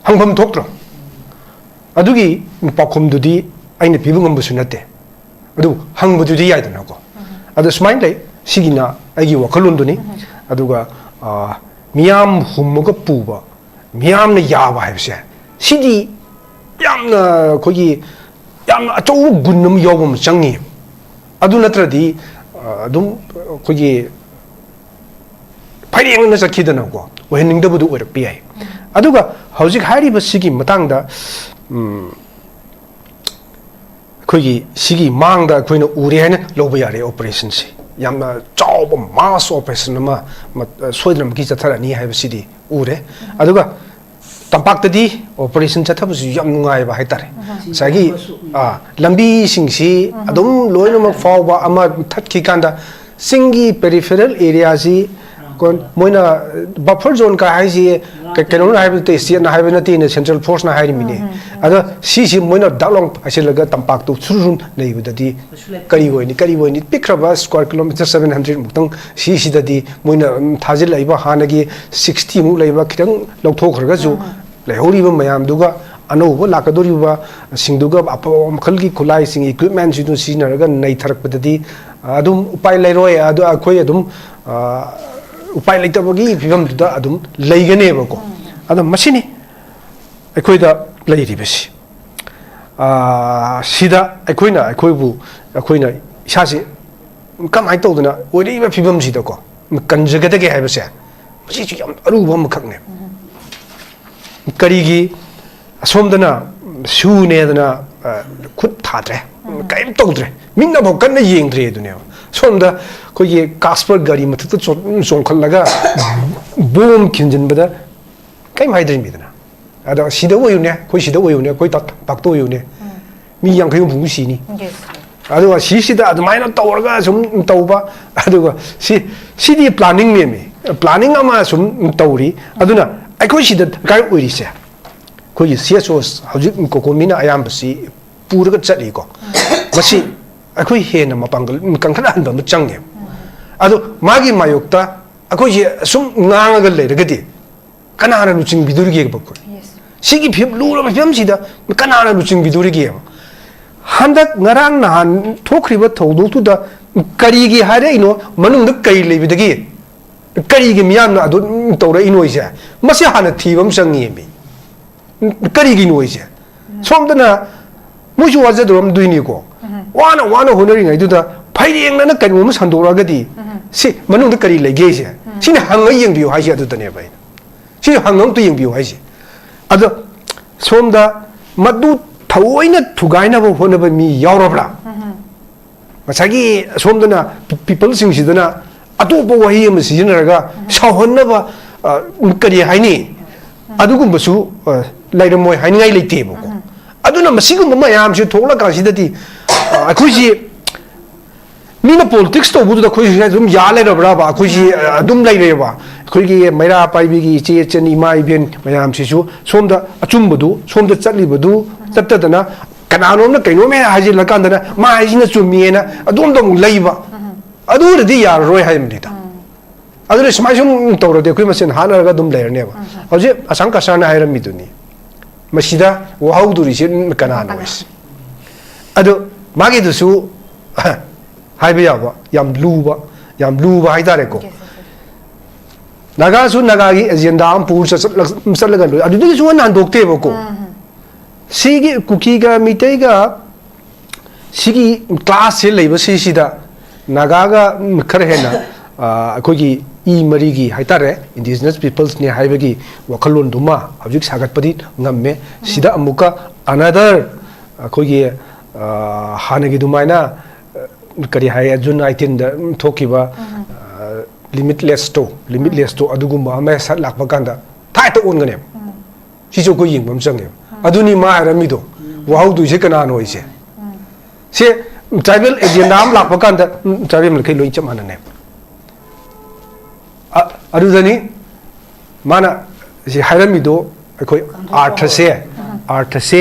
ꯍꯪꯐꯝ ꯊꯣꯛꯇ꯭ꯔꯣ? ꯑꯗꯨꯒꯤ ꯄꯥꯎꯈꯨꯝꯗꯨꯗꯤ ꯑꯩꯅ ꯄꯤꯕ ꯉꯝꯕꯁꯨ ꯅꯠꯇꯦ, ꯑꯗꯨꯕꯨ ꯍꯪꯕꯗꯨꯗꯤ ꯌꯥꯏꯗꯅꯀꯣ꯫ ꯑꯗꯣ ꯁꯨꯃꯥꯏꯅ ꯂꯩ, ꯁꯤꯒꯤꯅ ꯑꯩꯒꯤ ꯋꯥꯈꯜꯂꯣꯟꯗꯨꯅꯤ꯫ ꯑꯗꯨꯒ ꯑ, ꯃꯤꯌꯥꯝ ꯍꯨꯝꯃꯒ ꯄꯨꯕ, ꯃꯤꯌꯥꯝꯅ ꯌꯥꯕ ꯍꯥꯏꯕꯁꯦ, ꯁꯤꯗꯤ ꯌꯥꯝꯅ ꯑꯩꯈꯣꯏꯒꯤ ꯌꯥꯝꯅ ꯑꯆꯧꯕ ꯒꯨꯟ ꯑꯃ ꯌꯥꯎꯕ ꯑꯃ ꯆꯪꯉꯤ꯫ ꯑꯗꯨ ꯅꯠꯇ꯭ꯔꯗꯤ ꯑ, ꯑꯗꯨꯝ ꯑꯩꯈꯣꯏꯒꯤ ꯐꯩꯔꯦꯡꯅ ꯆꯠꯈꯤꯗꯅꯀꯣ, ꯑꯣꯏꯍꯟꯅꯤꯡꯗꯕꯗꯨ ꯑꯣꯏꯔꯛꯄ ꯌꯥꯏ꯫ ꯑꯗꯨꯒ ꯍꯧꯖꯤꯛ ꯍꯥꯏꯔꯤꯕ ꯁꯤꯒꯤ ꯃꯇꯥꯡꯗ ꯎꯝ, ꯑꯩꯈꯣꯏꯒꯤ ꯁꯤꯒꯤ ꯃꯥꯡꯗ ꯑꯩꯈꯣꯏꯅ ꯎꯔꯦ ꯍꯥꯏꯅ ꯂꯧꯕ ꯌꯥꯔꯦ꯫ ꯑꯣꯄꯔꯦꯁꯟꯁꯤ ꯌꯥꯝꯅ ꯆꯥꯎꯕ ꯃꯥꯁ ꯑꯣꯄꯔꯦꯁꯟ ꯑꯃ ꯃ-, ꯁꯣꯏꯗꯅꯃꯛꯀꯤ ꯆꯠꯊꯔꯛꯑꯅꯤ ꯍꯥꯏꯕꯁꯤꯗꯤ ꯎꯔꯦ꯫ ꯑꯗꯨꯒ ꯇꯝꯄꯥꯛꯇꯗꯤ ꯑꯣꯄꯔꯦꯁꯟ ꯆꯠꯊꯕꯁꯨ ꯌꯥꯝ ꯅꯨꯡꯉꯥꯏꯕ ꯍꯥꯏꯇꯥꯔꯦ꯫ ꯉꯁꯥꯏꯒꯤ ꯑꯥ, ꯂꯝꯕꯤꯁꯤꯡꯁꯤ ꯑꯗꯨꯝ ꯂꯣꯏꯅꯃꯛ ꯐꯥꯎꯕ ꯑꯃ ꯊꯠꯈꯤꯀꯥꯟꯗ ꯆꯤꯡꯒꯤ ꯄꯦꯔꯤꯐꯦꯔꯦꯜ ꯑꯦꯔꯤꯌꯥꯁꯤ ꯀꯣꯟ-, ꯃꯣꯏꯅ ꯕꯐꯔ ꯖꯣꯟ ꯀꯥ ꯍꯥꯏꯁꯤ ꯀ-, ꯀꯩꯅꯣꯅ ꯍꯥꯏꯕ ꯅꯠꯇꯦ, ꯁ꯭ꯇꯦꯠꯅ ꯍꯥꯏꯕ ꯅꯠꯇꯦꯅꯦ, ꯁꯦꯟꯇ꯭ꯔꯦꯜ ꯐꯣꯔꯁꯅ ꯍꯥꯏꯔꯤꯃꯤꯅꯦ꯫ ꯑꯗꯣ ꯁꯤꯁꯤ ꯃꯣꯏꯅ ꯗꯥꯛ ꯂꯥꯎ ꯍꯥꯏꯁꯤꯜꯂꯒ ꯇꯝꯄꯥꯛꯇꯨ ꯁꯨꯔꯨ ꯁꯨꯔꯨ ꯂꯩꯕꯗꯗꯤ ꯀꯔꯤ ꯑꯣꯏꯅꯤ, ꯀꯔꯤ ꯑꯣꯏꯅꯤ? ꯄꯤꯛꯈ꯭ꯔꯕ ꯁ꯭ꯀ꯭ꯋꯥꯔ ꯀꯤꯂꯣꯃꯤꯇꯔ ꯁꯕꯦꯟ ꯍꯟꯗ꯭ꯔꯦꯗ ꯃꯨꯛꯇꯪ ꯁꯤꯁꯤꯗꯗꯤ ꯃꯣꯏꯅ, ꯎꯝ, ꯊꯥꯖꯤꯜꯂꯛꯏꯕ ꯍꯥꯟꯅꯒꯤ ꯁꯤꯛꯁꯇꯤ ꯃꯨꯛ ꯂꯩꯕ ꯈꯤꯇꯪ ꯂꯧꯊꯣꯛꯈ꯭ꯔꯒꯁꯨ, ꯂꯩꯍꯧꯔꯤꯕ ꯃꯌꯥꯝꯗꯨꯒ ꯑꯅꯧꯕ ꯂꯥꯛꯀꯗꯧꯔꯤꯕꯁꯤꯡꯗꯨꯒ ꯑꯐꯕ ꯃꯈꯜꯒꯤ ꯈꯨꯠꯂꯥꯏꯁꯤꯡ, ꯏꯀ꯭ꯋꯤꯞꯃꯦꯟꯁꯤꯡꯗꯨ ꯁꯤꯖꯤꯟꯅꯔꯒ ꯅꯩꯊꯔꯛꯄꯗꯗꯤ ꯑꯗꯨꯝ ꯎꯄꯥꯏ ꯂꯩꯔꯣꯏ꯫ ꯑꯗꯨ ꯑꯩꯈꯣꯏ ꯑꯗꯨꯝ, ꯑ, ꯎꯄꯥꯏ ꯂꯩꯇꯕꯒꯤ ꯐꯤꯕꯝꯗꯨꯗ ꯑꯗꯨꯝ ꯂꯩꯒꯅꯦꯕꯀꯣ꯫ ꯑꯗꯣ ꯃꯁꯤꯅꯤ ꯑꯩꯈꯣꯏꯗ ꯂꯩꯔꯤꯕꯁꯤ꯫ ꯑ, ꯁꯤꯗ ꯑꯩꯈꯣꯏꯅ ꯑꯩꯈꯣꯏꯕꯨ, ꯑꯩꯈꯣꯏꯅ ꯏꯁꯥꯁꯤ ꯀꯃꯥꯏꯅ ꯇꯧꯗꯅ ꯑꯣꯏꯔꯛꯏꯕ ꯐꯤꯕꯝꯁꯤꯗꯀꯣ ꯀꯟꯖꯒꯗꯒꯦ ꯍꯥꯏꯕꯁꯦ, ꯃꯁꯤꯁꯨ ꯌꯥꯝ ꯑꯔꯨꯕ ꯑꯃꯈꯛꯅꯦ꯫ ꯀꯔꯤꯒꯤ ꯑꯁꯣꯝꯗꯅ ꯁꯨꯅꯦꯗꯅ, ꯑ, ꯈꯨꯠ ꯊꯥꯗ꯭ꯔꯦ, ꯀꯔꯤꯝ ꯇꯧꯗ꯭ꯔꯦ, ꯃꯤꯠꯅꯐꯥꯎ ꯀꯟꯅ ꯌꯦꯡꯗ꯭ꯔꯦ ꯑꯗꯨꯅꯦꯕ꯫ ꯁꯣꯝꯗ ꯑꯩꯈꯣꯏꯒꯤ ꯀꯥꯁꯄꯔ ꯒꯥꯔꯤ ꯃꯊꯛꯇ ꯆꯣꯡ-, ꯆꯣꯡꯈꯠꯂꯒ ꯕꯣꯝ ꯈꯤꯟꯖꯤꯟꯕꯗ ꯀꯔꯤꯝ ꯍꯥꯏꯗ꯭ꯔꯤꯃꯤꯗꯅ꯫ ꯑꯗꯣ ꯁꯤꯗ ꯑꯣꯏꯌꯨꯅꯦ, ꯑꯩꯈꯣꯏ ꯁꯤꯗ ꯑꯣꯏꯌꯨꯅꯦ, ꯑꯩꯈꯣꯏ ꯇꯝꯄꯥꯛꯇ ꯑꯣꯏꯌꯨꯅꯦ, ꯃꯤ ꯌꯥꯡꯈꯩ ꯍꯨꯝꯐꯨꯃꯨꯛ ꯁꯤꯅꯤ꯫ ꯑꯗꯨꯒ ꯁꯤꯁꯤꯗ ꯑꯗꯨꯃꯥꯏꯅ ꯇꯧꯔꯒ ꯁꯨꯝ ꯇꯧꯕ, ꯑꯗꯨꯒ ꯁꯤ, ꯁꯤꯗꯤ ꯄ꯭ꯂꯥꯅꯤꯡꯅꯦꯃꯤ, ꯄ꯭ꯂꯥꯅꯤꯡ ꯑꯃ ꯁꯨꯝ ꯇꯧꯔꯤ꯫ ꯑꯗꯨꯅ ꯑꯩꯈꯣꯏ ꯁꯤꯗ ꯗꯔꯀꯥꯔ ꯑꯣꯏꯔꯤꯁꯦ, ꯑꯩꯈꯣꯏꯒꯤ ꯁꯤ ꯑꯦꯁ ꯑꯣ ꯍꯧꯖꯤꯛ ꯀꯣꯀꯣꯃꯤꯅ ꯑꯌꯥꯝꯕꯁꯤ ꯄꯨꯔꯒ ꯆꯠꯂꯤꯀꯣ꯫ ꯃꯁꯤ ꯑꯩꯈꯣꯏ ꯍꯦꯟꯅ ꯃꯄꯥꯡꯒꯜ ꯀꯟꯈꯠꯍꯟꯕ ꯑꯃ ꯆꯪꯉꯦ꯫ ꯑꯗꯣ ꯃꯥꯒꯤ ꯃꯥꯌꯣꯛꯇ ꯑꯩꯈꯣꯏꯁꯦ ꯁꯨꯝ ꯉꯥꯡꯉꯒ ꯂꯩꯔꯒꯗꯤ ꯀꯅꯥꯅ ꯂꯨꯆꯤꯡꯕꯤꯗꯣꯔꯤꯒꯦꯕ ꯑꯩꯈꯣꯏ? ꯁꯤꯒꯤ ꯐꯤꯕꯝ, ꯂꯨꯔꯕ ꯐꯤꯕꯝꯁꯤꯗ ꯀꯅꯥꯅ ꯂꯨꯆꯤꯡꯕꯤꯗꯣꯔꯤꯒꯦꯕ? ꯍꯟꯗꯛ ꯉꯔꯥꯡ ꯅꯍꯥꯟ ꯊꯣꯛꯈ꯭ꯔꯤꯕ ꯊꯧꯗꯣꯛꯇꯨꯗ ꯀꯔꯤꯒꯤ ꯍꯥꯏꯔꯛꯏꯅꯣ? ꯃꯅꯨꯡꯗ ꯀꯔꯤ ꯂꯩꯕꯗꯒꯤ? ꯀꯔꯤꯒꯤ ꯃꯤꯌꯥꯝꯅ ꯑꯗꯨ ꯇꯧꯔꯛꯏꯅꯣ? ꯑꯩꯁꯦ ꯃꯁꯤ ꯍꯥꯟꯅ ꯊꯤꯕ ꯑꯃ ꯆꯪꯉꯦꯃꯤ꯫ ꯀꯔꯤꯒꯤꯅꯣ? ꯑꯩꯁꯦ ꯁꯣꯝꯗꯅ ꯃꯣꯏꯁꯨ ꯋꯥꯖꯗꯧꯔꯝꯗꯣꯏꯅꯤꯀꯣ꯫ ꯋꯥꯅ ꯋꯥꯅ ꯍꯣꯠꯅꯔꯤꯉꯩꯗꯨꯗ ꯐꯩꯔꯦꯡꯅꯅ ꯀꯩꯅꯣꯝ ꯁꯟꯗꯣꯛꯂꯛꯑꯒꯗꯤ, ꯁꯤ ꯃꯅꯨꯡꯗ ꯀꯔꯤ ꯂꯩꯒꯦꯁꯦ? ꯁꯤꯅ ꯍꯪꯉ ꯌꯦꯡꯕꯤꯌꯨ ꯍꯥꯏꯁꯦ ꯑꯗꯨꯗꯅꯦꯕ ꯑꯩꯅ꯫ ꯁꯤꯁꯨ ꯍꯪꯉ ꯑꯝꯇ ꯌꯦꯡꯕꯤꯌꯨ ꯍꯥꯏꯁꯦ꯫ ꯑꯗꯣ ꯁꯣꯝꯗ ꯃꯗꯨ ꯊꯑꯣꯏꯅ ꯊꯨꯒꯥꯏꯅꯕ ꯍꯣꯠꯅꯕ ꯃꯤ ꯌꯥꯎꯔꯕ꯭ꯔꯥ? ꯉꯁꯥꯏꯒꯤ ꯁꯣꯝꯗꯅ ꯄꯤꯄꯜꯁꯤꯡꯁꯤꯗꯅ ꯑꯇꯣꯞꯄ ꯋꯥꯍꯩ ꯑꯃ ꯁꯤꯖꯤꯟꯅꯔꯒ ꯁꯥꯎꯍꯟꯅꯕ, ꯑ, ꯀꯔꯤ ꯍꯥꯏꯅꯤ? ꯑꯗꯨꯒꯨꯝꯕꯁꯨ, ꯑ, ꯂꯩꯔꯝꯃꯣꯏ ꯍꯥꯏꯅꯤꯡꯉꯥꯏ ꯂꯩꯇꯦꯕꯀꯣ꯫ ꯑꯗꯨꯅ ꯃꯁꯤꯒꯨꯝꯕ ꯃꯌꯥꯝꯁꯤ ꯊꯣꯛꯂꯀꯥꯟꯁꯤꯗꯗꯤ, ꯑ, ꯑꯩꯈꯣꯏꯁꯤ ꯃꯤꯅ ꯄꯣꯂꯤꯇꯤꯛꯁ ꯇꯧꯕꯗꯨꯗ ꯑꯩꯈꯣꯏꯁꯤ ꯑꯗꯨꯝ ꯌꯥ ꯂꯩꯔꯕ꯭ꯔꯕ? ꯑꯩꯈꯣꯏꯁꯤ, ꯑ, ꯑꯗꯨꯝ ꯂꯩꯔꯦꯕ꯫ ꯑꯩꯈꯣꯏꯒꯤ ꯃꯩꯔꯥ ꯄꯥꯏꯕꯤꯒꯤ ꯏꯆꯦ ꯏꯆꯟ ꯏꯃꯥ ꯏꯕꯦꯟ ꯃꯌꯥꯝꯁꯤꯁꯨ ꯁꯣꯝꯗ ꯑꯆꯨꯝꯕꯗꯨ, ꯁꯣꯝꯗ ꯆꯠꯂꯤꯕꯗꯨ ꯆꯠꯇꯗꯅ ꯀꯅꯥꯅꯣꯝꯅ ꯀꯩꯅꯣꯝ ꯍꯦꯛ ꯍꯥꯏꯖꯤꯜꯂꯀꯥꯟꯗꯅ ꯃꯥ ꯍꯥꯏꯁꯤꯅ ꯆꯨꯝꯃꯤꯅ ꯑꯗꯣꯝꯗ ꯑꯃꯨꯛ ꯂꯩꯕ꯫ ꯑꯗꯨ ꯑꯣꯏꯔꯗꯤ ꯌꯥꯔꯔꯣꯏ ꯍꯥꯏꯕꯅꯤꯗ꯫ ꯑꯗꯨꯅ ꯁꯨꯃꯥꯏ ꯁꯨꯝ ꯇꯧꯔꯗꯤ ꯑꯩꯈꯣꯏ ꯃꯁꯦꯟ ꯍꯥꯠꯅꯔꯒ ꯑꯗꯨꯝ ꯂꯩꯔꯅꯦꯕ꯫ ꯍꯧꯖꯤꯛ ꯑꯁꯥꯝ ꯀꯁꯥꯔꯅ ꯍꯥꯏꯔꯝꯃꯤꯗꯨꯅꯤ, ꯃꯁꯤꯗ ꯋꯥꯍꯧꯗꯣꯔꯤꯁꯦ ꯀꯅꯥꯅꯣ ꯍꯥꯏꯁꯦ? ꯑꯗꯣ ꯃꯥꯒꯤꯗꯨꯁꯨ ꯍꯥꯏꯕ ꯌꯥꯕ, ꯌꯥꯝ ꯂꯨꯕ, ꯌꯥꯝ ꯂꯨꯕ ꯍꯥꯏꯇꯥꯔꯦꯀꯣ꯫ ꯅꯥꯒꯥꯁꯨ ꯅꯥꯒꯥꯒꯤ ꯑꯦꯖꯦꯟꯗꯥ ꯑꯃ ꯄꯨꯔ ꯆꯠ-, ꯆꯠꯂꯒ ꯂꯣꯏ꯫ ꯑꯗꯨꯗꯒꯤꯁꯨ ꯍꯟꯅ ꯍꯟꯗꯣꯛꯇꯦꯕꯀꯣ꯫ ꯁꯤꯒꯤ ꯀꯨꯀꯤꯒ ꯃꯤꯇꯩꯒ ꯁꯤꯒꯤ ꯀ꯭ꯂꯥꯁꯁꯦ ꯂꯩꯕꯁꯤꯁꯤꯗ ꯅꯥꯒꯥꯒ ꯈꯔ ꯍꯦꯟꯅ, ꯑ, ꯑꯩꯈꯣꯏꯒꯤ ꯏ ꯃꯔꯤꯒꯤ ꯍꯥꯏꯇꯥꯔꯦ, ꯏꯟꯗꯤꯖꯤꯅꯁ ꯄꯤꯄꯜꯁꯅꯦ ꯍꯥꯏꯕꯒꯤ ꯋꯥꯈꯜꯂꯣꯟꯗꯨꯃ ꯍꯧꯖꯤꯛ ꯁꯥꯒꯠꯄꯗꯤ ꯉꯝꯃꯦ꯫ ꯁꯤꯗ ꯑꯃꯨꯛꯀ another ꯑꯩꯈꯣꯏꯒꯤ, ꯑ, ꯍꯥꯟꯅꯒꯤ ꯑꯗꯨꯃꯥꯏꯅ, ꯑ, ꯀꯔꯤ ꯍꯥꯏ, ꯖꯨꯟ ꯑꯥꯏꯇꯤꯟꯗ ꯊꯣꯛꯈꯤꯕ, ꯑ, ꯂꯤꯃꯤꯠꯂꯦꯁꯇꯣ, ꯂꯤꯃꯤꯠꯂꯦꯁꯇꯣ ꯑꯗꯨꯒꯨꯝꯕ ꯑꯃ ꯁꯠ ꯂꯥꯛꯄ ꯀꯥꯟꯗ ꯊꯥꯏꯇ ꯑꯣꯟꯒꯅꯦꯕ꯫ ꯁꯤꯁꯨ ꯑꯩꯈꯣꯏ ꯌꯦꯡꯕ ꯑꯃ ꯆꯪꯉꯦꯕ꯫ ꯑꯗꯨꯅꯤ ꯃꯥ ꯍꯥꯏꯔꯝꯃꯤꯗꯣ, ꯋꯥꯍꯧꯗꯣꯏꯁꯦ ꯀꯅꯥꯅꯣ ꯍꯥꯏꯁꯦ? ꯁꯦ, ꯇ꯭ꯔꯥꯏꯕꯦꯜ ꯑꯦꯖꯦꯟꯗꯥ ꯑꯃ ꯂꯥꯛꯄ ꯀꯥꯟꯗ, ꯎꯝ, ꯇ꯭ꯔꯥꯏꯕꯦꯜ ꯃꯈꯩ ꯂꯣꯏ ꯆꯞ ꯃꯥꯟꯅꯅꯦꯕ꯫ ꯑ-, ꯑꯗꯨꯗꯅꯤ ꯃꯥꯅ ꯁꯤ ꯍꯥꯏꯔꯝꯃꯤꯗꯣ, ꯑꯩꯈꯣꯏ ꯑꯥꯔꯊꯁꯦ, ꯑꯥꯔꯊꯁꯦ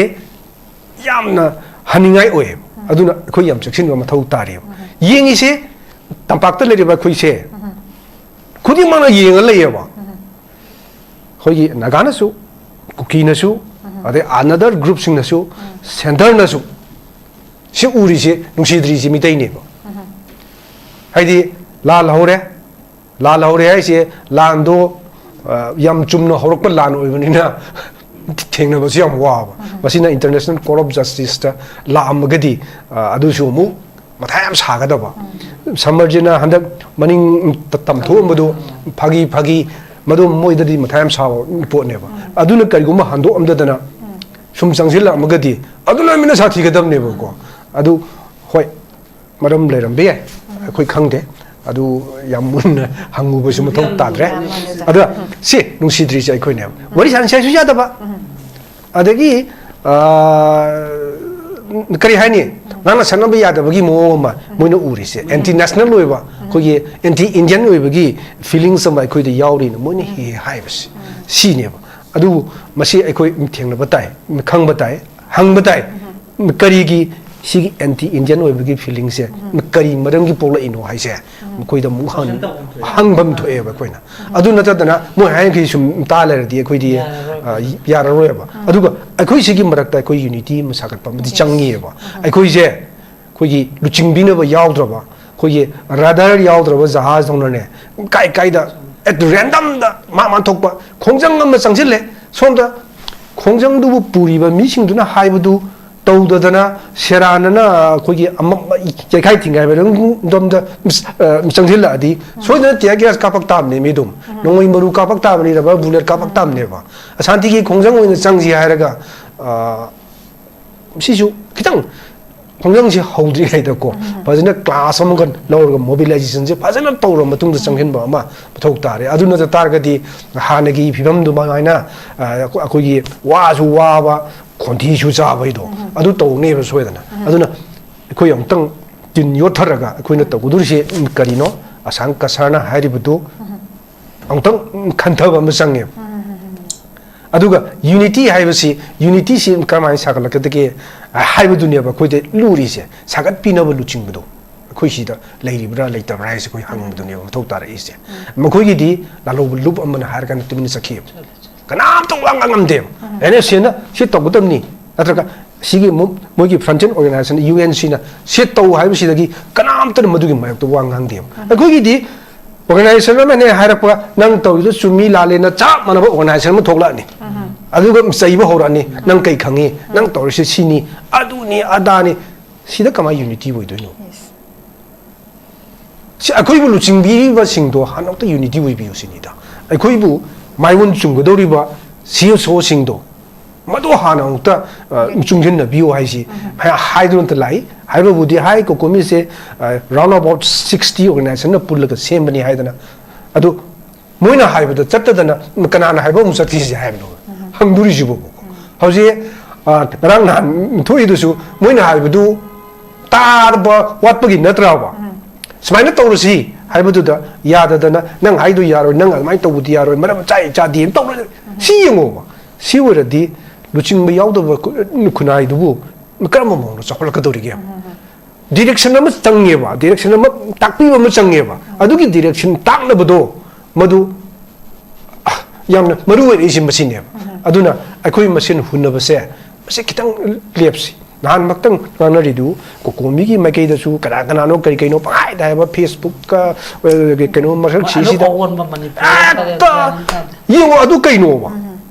ꯌꯥꯝꯅ ꯍꯟꯅꯤꯡꯉꯥꯏ ꯑꯣꯏꯌꯦꯕ꯫ ꯑꯗꯨꯅ ꯑꯩꯈꯣꯏ ꯌꯥꯝ ꯆꯦꯛꯁꯤꯟꯕ ꯃꯊꯧ ꯇꯥꯔꯤꯕ꯫ ꯌꯦꯡꯉꯤꯁꯦ, ꯇꯝꯄꯥꯛꯇ ꯂꯩꯔꯤꯕ ꯑꯩꯈꯣꯏꯁꯦ ꯈꯨꯗꯤꯡꯃꯛꯅ ꯌꯦꯡꯉ ꯂꯩꯌꯦꯕ꯫ ꯑꯩꯈꯣꯏꯒꯤ ꯅꯥꯒꯥꯅꯁꯨ ꯀꯨꯀꯤꯅꯁꯨ, ꯑꯗꯩ ꯑꯅꯗꯔ ꯒ꯭ꯔꯨꯞꯁꯤꯡꯅꯁꯨ, ꯁꯦꯟꯇꯔꯅꯁꯨ ꯁꯤ ꯎꯔꯤꯁꯦ, ꯅꯨꯡꯁꯤꯗ꯭ꯔꯤꯁꯦ ꯃꯤꯇꯩꯅꯦꯕ꯫ ꯍꯥꯏꯗꯤ ꯂꯥꯜ ꯍꯧꯔꯦ, ꯂꯥꯜ ꯍꯧꯔꯦ ꯍꯥꯏꯁꯦ ꯂꯥꯟꯗꯣ, ꯑ, ꯌꯥꯝ ꯆꯨꯝꯅ ꯍꯧꯔꯛꯄ ꯂꯥꯟ ꯑꯣꯏꯕꯅꯤꯅ ꯊꯦꯡꯅꯕꯁꯨ ꯌꯥꯝ ꯋꯥꯕ꯫ ꯃꯁꯤꯅ International Court of Justiceꯇ ꯂꯥꯛꯑꯝꯃꯒꯗꯤ, ꯑ, ꯑꯗꯨꯁꯨ ꯑꯃꯨꯛ ꯃꯊꯥ ꯌꯥꯝ ꯁꯥꯒꯗꯕ꯫ ꯁꯃꯔꯖꯤꯠꯅ ꯍꯟꯗꯛ ꯃꯅꯤꯡ ꯇ-, ꯇꯝꯊꯣꯛꯑꯝꯕꯗꯨ ꯐꯥꯒꯤ, ꯐꯥꯒꯤ, ꯃꯗꯨ ꯃꯣꯏꯗꯗꯤ ꯃꯊꯥ ꯌꯥꯝ ꯁꯥꯕ ꯄꯣꯠꯅꯦꯕ꯫ ꯑꯗꯨꯅ ꯀꯔꯤꯒꯨꯝꯕ ꯍꯟꯗꯣꯛꯑꯝꯗꯗꯅ ꯁꯨꯝ ꯆꯪꯁꯤꯜꯂꯛꯑꯝꯃꯒꯗꯤ ꯑꯗꯨꯅ ꯍꯦꯟꯅ ꯁꯥꯊꯤꯒꯗꯕꯅꯦꯕꯀꯣ꯫ ꯑꯗꯨ ꯍꯣꯏ, ꯃꯔꯝ ꯂꯩꯔꯝꯕ ꯌꯥꯏ, ꯑꯩꯈꯣꯏ ꯈꯪꯗꯦ꯫ ꯑꯗꯨ ꯌꯥꯝ ꯃꯨꯟꯅ ꯍꯪꯉꯨꯕꯁꯨ ꯃꯊꯧ ꯇꯥꯗ꯭ꯔꯦ꯫ ꯑꯗ ꯁꯤ ꯅꯨꯡꯁꯤꯗ꯭ꯔꯤꯁꯦ ꯑꯩꯈꯣꯏꯅꯦꯕ꯫ ꯋꯥꯔꯤ ꯁꯥꯟꯅꯁꯦ ꯍꯥꯏꯁꯨ ꯌꯥꯗꯕ꯫ ꯑꯗꯒꯤ, ꯑ, ꯀꯔꯤ ꯍꯥꯏꯅꯤ, ꯉꯥꯡꯅ ꯁꯛꯅꯕ ꯌꯥꯗꯕꯒꯤ ꯃꯑꯣꯡ ꯑꯃ ꯃꯣꯏꯅ ꯎꯔꯤꯁꯦ꯫ ꯑꯦꯟꯇꯤ ꯅꯦꯁꯅꯦꯜ ꯑꯣꯏꯕ, ꯑꯩꯈꯣꯏꯒꯤ ꯑꯦꯟꯇꯤ ꯏꯟꯗꯤꯌꯟ ꯑꯣꯏꯕꯒꯤ ꯐꯤꯂꯤꯡꯁ ꯑꯃ ꯑꯩꯈꯣꯏꯗ ꯌꯥꯎꯔꯤꯅ ꯃꯣꯏꯅ ꯍꯦꯛ ꯍꯦꯛ ꯍꯥꯏꯕꯁꯦ ꯁꯤꯅꯦꯕ꯫ ꯑꯗꯨꯕꯨ ꯃꯁꯤ ꯑꯩꯈꯣꯏ ꯊꯦꯡꯅꯕ ꯇꯥꯏ, ꯈꯪꯕ ꯇꯥꯏ, ꯍꯪꯕ ꯇꯥꯏ꯫ ꯀꯔꯤꯒꯤ ꯁꯤꯒꯤ ꯑꯦꯟꯇꯤ ꯏꯟꯗꯤꯌꯟ ꯑꯣꯏꯕꯒꯤ ꯐꯤꯂꯤꯡꯁꯦ ꯀꯔꯤ ꯃꯔꯝꯒꯤ ꯄꯣꯛꯂꯛꯏꯅꯣ ꯍꯥꯏꯁꯦ ꯃꯈꯣꯏꯗ ꯑꯃꯨꯛ ꯍꯪ-, ꯍꯪꯐꯝ ꯊꯣꯛꯑꯦꯕ ꯑꯩꯈꯣꯏꯅ꯫ ꯑꯗꯨ ꯅꯠꯇꯗꯅ ꯃꯣꯏ ꯍꯥꯏꯔꯤꯈꯩ ꯁꯨꯝ ꯇꯥ ꯂꯩꯔꯗꯤ ꯑꯩꯈꯣꯏꯗꯤ, ꯌꯥꯔꯔꯣꯏ꯫ ꯑ, ꯌꯥꯔꯔꯣꯏꯕ꯫ ꯑꯗꯨꯒ ꯑꯩꯈꯣꯏ ꯁꯤꯒꯤ ꯃꯔꯛꯇ ꯑꯩꯈꯣꯏ ꯌꯨꯅꯤꯇꯤ ꯑꯃ ꯁꯥꯒꯠꯄ ꯑꯃꯗꯤ ꯆꯪꯉꯤꯑꯕ꯫ ꯑꯩꯈꯣꯏꯁꯦ ꯑꯩꯈꯣꯏꯒꯤ ꯂꯨꯆꯤꯡꯕꯤꯅꯕ ꯌꯥꯎꯗ꯭ꯔꯕ, ꯑꯩꯈꯣꯏꯒꯤ ꯔꯗꯥꯔ ꯌꯥꯎꯗ꯭ꯔꯕ ꯖꯍꯥꯖ ꯗꯧꯅꯅꯦ, ꯀꯥꯏ ꯀꯥꯏꯗ at randomꯗ ꯃꯥ ꯃꯥ ꯊꯣꯛꯄ ꯈꯣꯡꯖꯪ ꯑꯃ ꯆꯪꯁꯤꯜꯂꯦ꯫ ꯁꯣꯝꯗ ꯈꯣꯡꯖꯪꯗꯨꯕꯨ ꯄꯨꯔꯤꯕ ꯃꯤꯁꯤꯡꯗꯨꯅ ꯍꯥꯏꯕꯗꯨ ꯇꯧꯗꯗꯅ ꯁꯦꯔꯥꯟꯅꯅ ꯑꯩꯈꯣꯏꯒꯤ ꯑꯃ ꯌꯩꯈꯥꯏ ꯊꯤꯡꯒꯥꯏꯕ ꯑꯗꯨꯝ ꯆꯪꯁꯤꯜꯂꯛꯑꯗꯤ ꯁꯣꯏꯗꯅ tear gas ꯀꯥꯞꯄꯛ ꯇꯥꯕꯅꯦ ꯃꯤ ꯑꯗꯨꯝ꯫ ꯅꯣꯡꯃꯩ ꯃꯔꯨ ꯀꯥꯞꯄꯛ ꯇꯥꯕꯅꯤ, rubber bullet ꯀꯥꯞꯄꯛ ꯇꯥꯕꯅꯦꯕ꯫ ꯑꯁꯥꯟꯇꯤꯒꯤ ꯈꯣꯡꯖꯪ ꯑꯣꯏꯅ ꯆꯪꯁꯤ ꯍꯥꯏꯔꯒ, ꯑ, ꯁꯤꯁꯨ ꯈꯤꯇꯪ ꯈꯣꯡꯖꯪꯁꯤ ꯍꯧꯗ꯭ꯔꯤꯉꯩꯗꯀꯣ ꯐꯖꯅ class ꯑꯃꯒ ꯂꯧꯔꯒ mobilizationꯁꯦ ꯐꯖꯅ ꯇꯧꯔ ꯃꯇꯨꯡꯗ ꯆꯪꯁꯤꯟꯕ ꯑꯃ ꯃꯊꯧ ꯇꯥꯔꯦ꯫ ꯑꯗꯨ ꯅꯠꯇ ꯇꯥꯔꯒꯗꯤ ꯍꯥꯟꯅꯒꯤ ꯐꯤꯕꯝꯗꯨꯃꯥꯏꯅ, ꯑ, ꯑꯩꯈꯣꯏꯒꯤ ꯋꯥꯁꯨ ꯋꯥꯕ, ꯈꯣꯟꯊꯤꯁꯨ ꯆꯥꯕꯩꯗꯣ ꯑꯗꯨ ꯇꯧꯅꯦꯕ ꯁꯣꯏꯗꯅ꯫ ꯑꯗꯨꯅ ꯑꯩꯈꯣꯏ ꯑꯃꯨꯛꯇꯪ ꯇꯤꯟ ꯌꯣꯠꯊꯔꯒ ꯑꯩꯈꯣꯏꯅ ꯇꯧꯒꯗꯧꯔꯤꯁꯦ ꯀꯔꯤꯅꯣ? ꯑꯁꯥꯡ ꯀꯁꯥꯔꯅ ꯍꯥꯏꯔꯤꯕꯗꯨ ꯑꯃꯨꯛꯇꯪ ꯈꯟꯊꯕ ꯑꯃ ꯆꯪꯉꯦꯕ꯫ ꯑꯗꯨꯒ unity ꯍꯥꯏꯕꯁꯤ, unityꯁꯤ ꯀꯔꯝꯍꯥꯏꯅ ꯁꯥꯒꯠꯂꯛꯀꯗꯒꯦ ꯍꯥꯏꯕꯗꯨꯅꯦꯕ ꯑꯩꯈꯣꯏꯗ ꯂꯨꯔꯤꯁꯦ꯫ ꯁꯥꯒꯠꯄꯤꯅꯕ ꯂꯨꯆꯤꯡꯕꯗꯣ ꯑꯩꯈꯣꯏ ꯁꯤꯗ ꯂꯩꯔꯤꯕ꯭ꯔꯥ ꯂꯩꯇꯕ꯭ꯔꯥ ꯍꯥꯏꯁꯦ ꯑꯩꯈꯣꯏ ꯍꯪꯕꯗꯨꯅꯦꯕ ꯃꯊꯧ ꯇꯥꯔꯛꯏꯁꯦ꯫ ꯃꯈꯣꯏꯒꯤꯗꯤ ꯂꯥꯜꯍꯧꯕ ꯂꯨꯞ ꯑꯃꯅ ꯍꯥꯏꯔꯀꯥꯟꯗ ꯇꯨꯃꯤꯟꯅ ꯆꯠꯈꯤꯑꯕ꯫ ꯀꯅꯥꯝꯇ ꯋꯥ ꯉꯥꯡꯉꯝꯗꯦꯕ꯫ ꯑꯦꯟ ꯑꯦꯁ ꯑꯦꯅ ꯁꯤ ꯇꯧꯒꯗꯕꯅꯤ, ꯅꯠꯇ꯭ꯔꯒ ꯁꯤꯒꯤ ꯃꯣꯏꯒꯤ ꯐ꯭ꯔꯟꯇꯦꯟ ꯑꯣꯔꯒꯅꯥꯏꯖꯦꯁꯟ ꯌꯨ ꯑꯦꯟ ꯁꯤꯅ ꯁꯤ ꯇꯧ ꯍꯥꯏꯕꯁꯤꯗꯒꯤ ꯀꯅꯥꯝꯇꯅ ꯃꯗꯨꯒꯤ ꯃꯥꯌꯣꯛꯇ ꯋꯥ ꯉꯥꯡꯗꯦꯕ꯫ ꯑꯩꯈꯣꯏꯒꯤꯗꯤ ꯑꯣꯔꯒꯅꯥꯏꯖꯦꯁꯟ ꯑꯃꯅꯦ ꯍꯥꯏꯔꯛꯄ, "ꯅꯪ ꯇꯧꯔꯤꯗꯣ ꯆꯨꯝꯃꯤ ꯂꯥꯜꯂꯦꯅ" ꯆꯞ ꯃꯥꯟꯅꯕ ꯑꯣꯔꯒꯅꯥꯏꯖꯦꯁꯟ ꯑꯃ ꯊꯣꯛꯂꯛꯑꯅꯤ꯫ ꯑꯗꯨꯒ ꯆꯩꯕ ꯍꯧꯔꯛꯑꯅꯤ, "ꯅꯪ ꯀꯩ ꯈꯪꯉꯤ? ꯅꯪ ꯇꯧꯔꯤꯁꯤ ꯁꯤꯅꯤ, ꯑꯗꯨꯅꯤ, ꯑꯗꯥꯅꯤ"꯫ ꯁꯤꯗ ꯀꯃꯥꯏꯅ ꯌꯨꯅꯤꯇꯤ ꯑꯣꯏꯗꯣꯏꯅꯣ? ꯁꯤ ꯑꯩꯈꯣꯏꯕꯨ ꯂꯨꯆꯤꯡꯕꯤꯔꯤꯕꯁꯤꯡꯗꯣ ꯍꯥꯟꯅꯃꯛꯇ ꯌꯨꯅꯤꯇꯤ ꯑꯣꯏꯕꯤꯌꯨ ꯁꯤꯅꯤꯗ꯫ ꯑꯩꯈꯣꯏꯕꯨ ꯃꯥꯏꯑꯣꯟ ꯆꯨꯝꯒꯗꯧꯔꯤꯕ ꯁꯤ ꯑꯦꯁ ꯑꯣꯁꯤꯡꯗꯣ ꯃꯗꯨ ꯍꯥꯟꯅ ꯑꯃꯨꯛꯇ, ꯑ, ꯆꯨꯡꯁꯤꯟꯅꯕꯤꯌꯨ ꯍꯥꯏꯁꯤ ꯍꯥꯏ-, ꯍꯥꯏꯗꯨꯅꯇ ꯂꯥꯛꯏ꯫ ꯍꯥꯏꯕꯕꯨꯗꯤ ꯍꯥꯏ, ꯀꯣꯀꯣꯃꯤꯁꯦ, ꯑ, round about sixty organizationꯅ ꯄꯨꯜꯂꯒ ꯁꯦꯝꯕꯅꯤ ꯍꯥꯏꯗꯅ꯫ ꯑꯗꯨ ꯃꯣꯏꯅ ꯍꯥꯏꯕꯗ ꯆꯠꯇꯗꯅ ꯀꯅꯥꯅ ꯍꯥꯏꯕ ꯑꯃꯨꯛ ꯆꯠꯈꯤꯁꯦ ꯍꯥꯏꯕꯅꯣ? ꯍꯪꯗꯣꯔꯤꯁꯤꯕꯨ꯫ ꯍꯧꯖꯤꯛ, ꯑ, ꯉꯔꯥꯡ ꯅꯍꯥꯟ ꯊꯣꯛꯏꯗꯨꯁꯨ ꯃꯣꯏꯅ ꯍꯥꯏꯕꯗꯨ ꯇꯥꯕ ꯋꯥꯠꯄꯒꯤ ꯅꯠꯇ꯭ꯔꯕ? ꯁꯨꯃꯥꯏꯅ ꯇꯧꯔꯁꯤ ꯍꯥꯏꯕꯗꯨꯗ ꯌꯥꯗꯗꯅ, "ꯅꯪ ꯍꯥꯏꯗꯣ ꯌꯥꯔꯣꯏ, ꯅꯪ ꯑꯗꯨꯃꯥꯏꯅ ꯇꯧꯕꯗꯤ ꯌꯥꯔꯣꯏ, ꯃꯔꯝ ꯆꯥꯏ ꯆꯥꯗꯦꯅ" ꯇꯧꯔ ꯁꯤ ꯌꯦꯡꯉꯣꯕ꯫ ꯁꯤ ꯑꯣꯏꯔꯗꯤ ꯂꯨꯆꯤꯡꯕ ꯌꯥꯎꯗꯕ ꯈꯨ-, ꯈꯨꯟꯅꯥꯏꯗꯨꯕꯨ ꯀꯔꯝꯕ ꯃꯑꯣꯡꯗ ꯆꯥꯎꯈꯠꯂꯛꯀꯗꯧꯔꯤꯒꯦ? ꯗꯤꯔꯦꯛꯁꯟ ꯑꯃ ꯆꯪꯉꯦꯕ, ꯗꯤꯔꯦꯛꯁꯟ ꯑꯃ, ꯇꯥꯛꯄꯤꯕ ꯑꯃ ꯆꯪꯉꯦꯕ꯫ ꯑꯗꯨꯒꯤ ꯗꯤꯔꯦꯛꯁꯟ ꯇꯥꯛꯅꯕꯗꯣ ꯃꯗꯨ, ꯑ, ꯌꯥꯝꯅ ꯃꯔꯨ ꯑꯣꯏꯔꯛꯏꯁꯦ ꯃꯁꯤꯅꯦꯕ꯫ ꯑꯗꯨꯅ ꯑꯩꯈꯣꯏ ꯃꯁꯦꯟ ꯍꯨꯟꯅꯕꯁꯦ, ꯃꯁꯤ ꯈꯤꯇꯪ ꯂꯦꯞꯁꯤ꯫ ꯅꯍꯥꯟꯃꯛꯇꯪ ꯉꯥꯡꯅꯔꯤꯗꯨ ꯀꯣꯀꯣꯃꯤꯒꯤ ꯃꯥꯏꯀꯩꯗꯁꯨ ꯀꯅꯥ ꯀꯅꯥꯅꯣ ꯀꯔꯤ ꯀꯩꯅꯣ ꯄꯪꯍꯥꯏꯗ ꯍꯥꯏꯕ, Facebook-ꯀ, ꯑ, ꯀꯩꯅꯣ ꯃꯁꯛ ꯁꯤꯁꯤꯗ ꯑꯅꯧꯕ ꯑꯑꯣꯟꯕ ꯃꯅꯤꯄꯨꯔ ꯍꯦꯛꯇ ꯍꯥꯏꯇꯥꯔꯦ꯫ ꯌꯦꯡꯉꯣ, ꯑꯗꯨ ꯀꯩꯅꯣꯕ?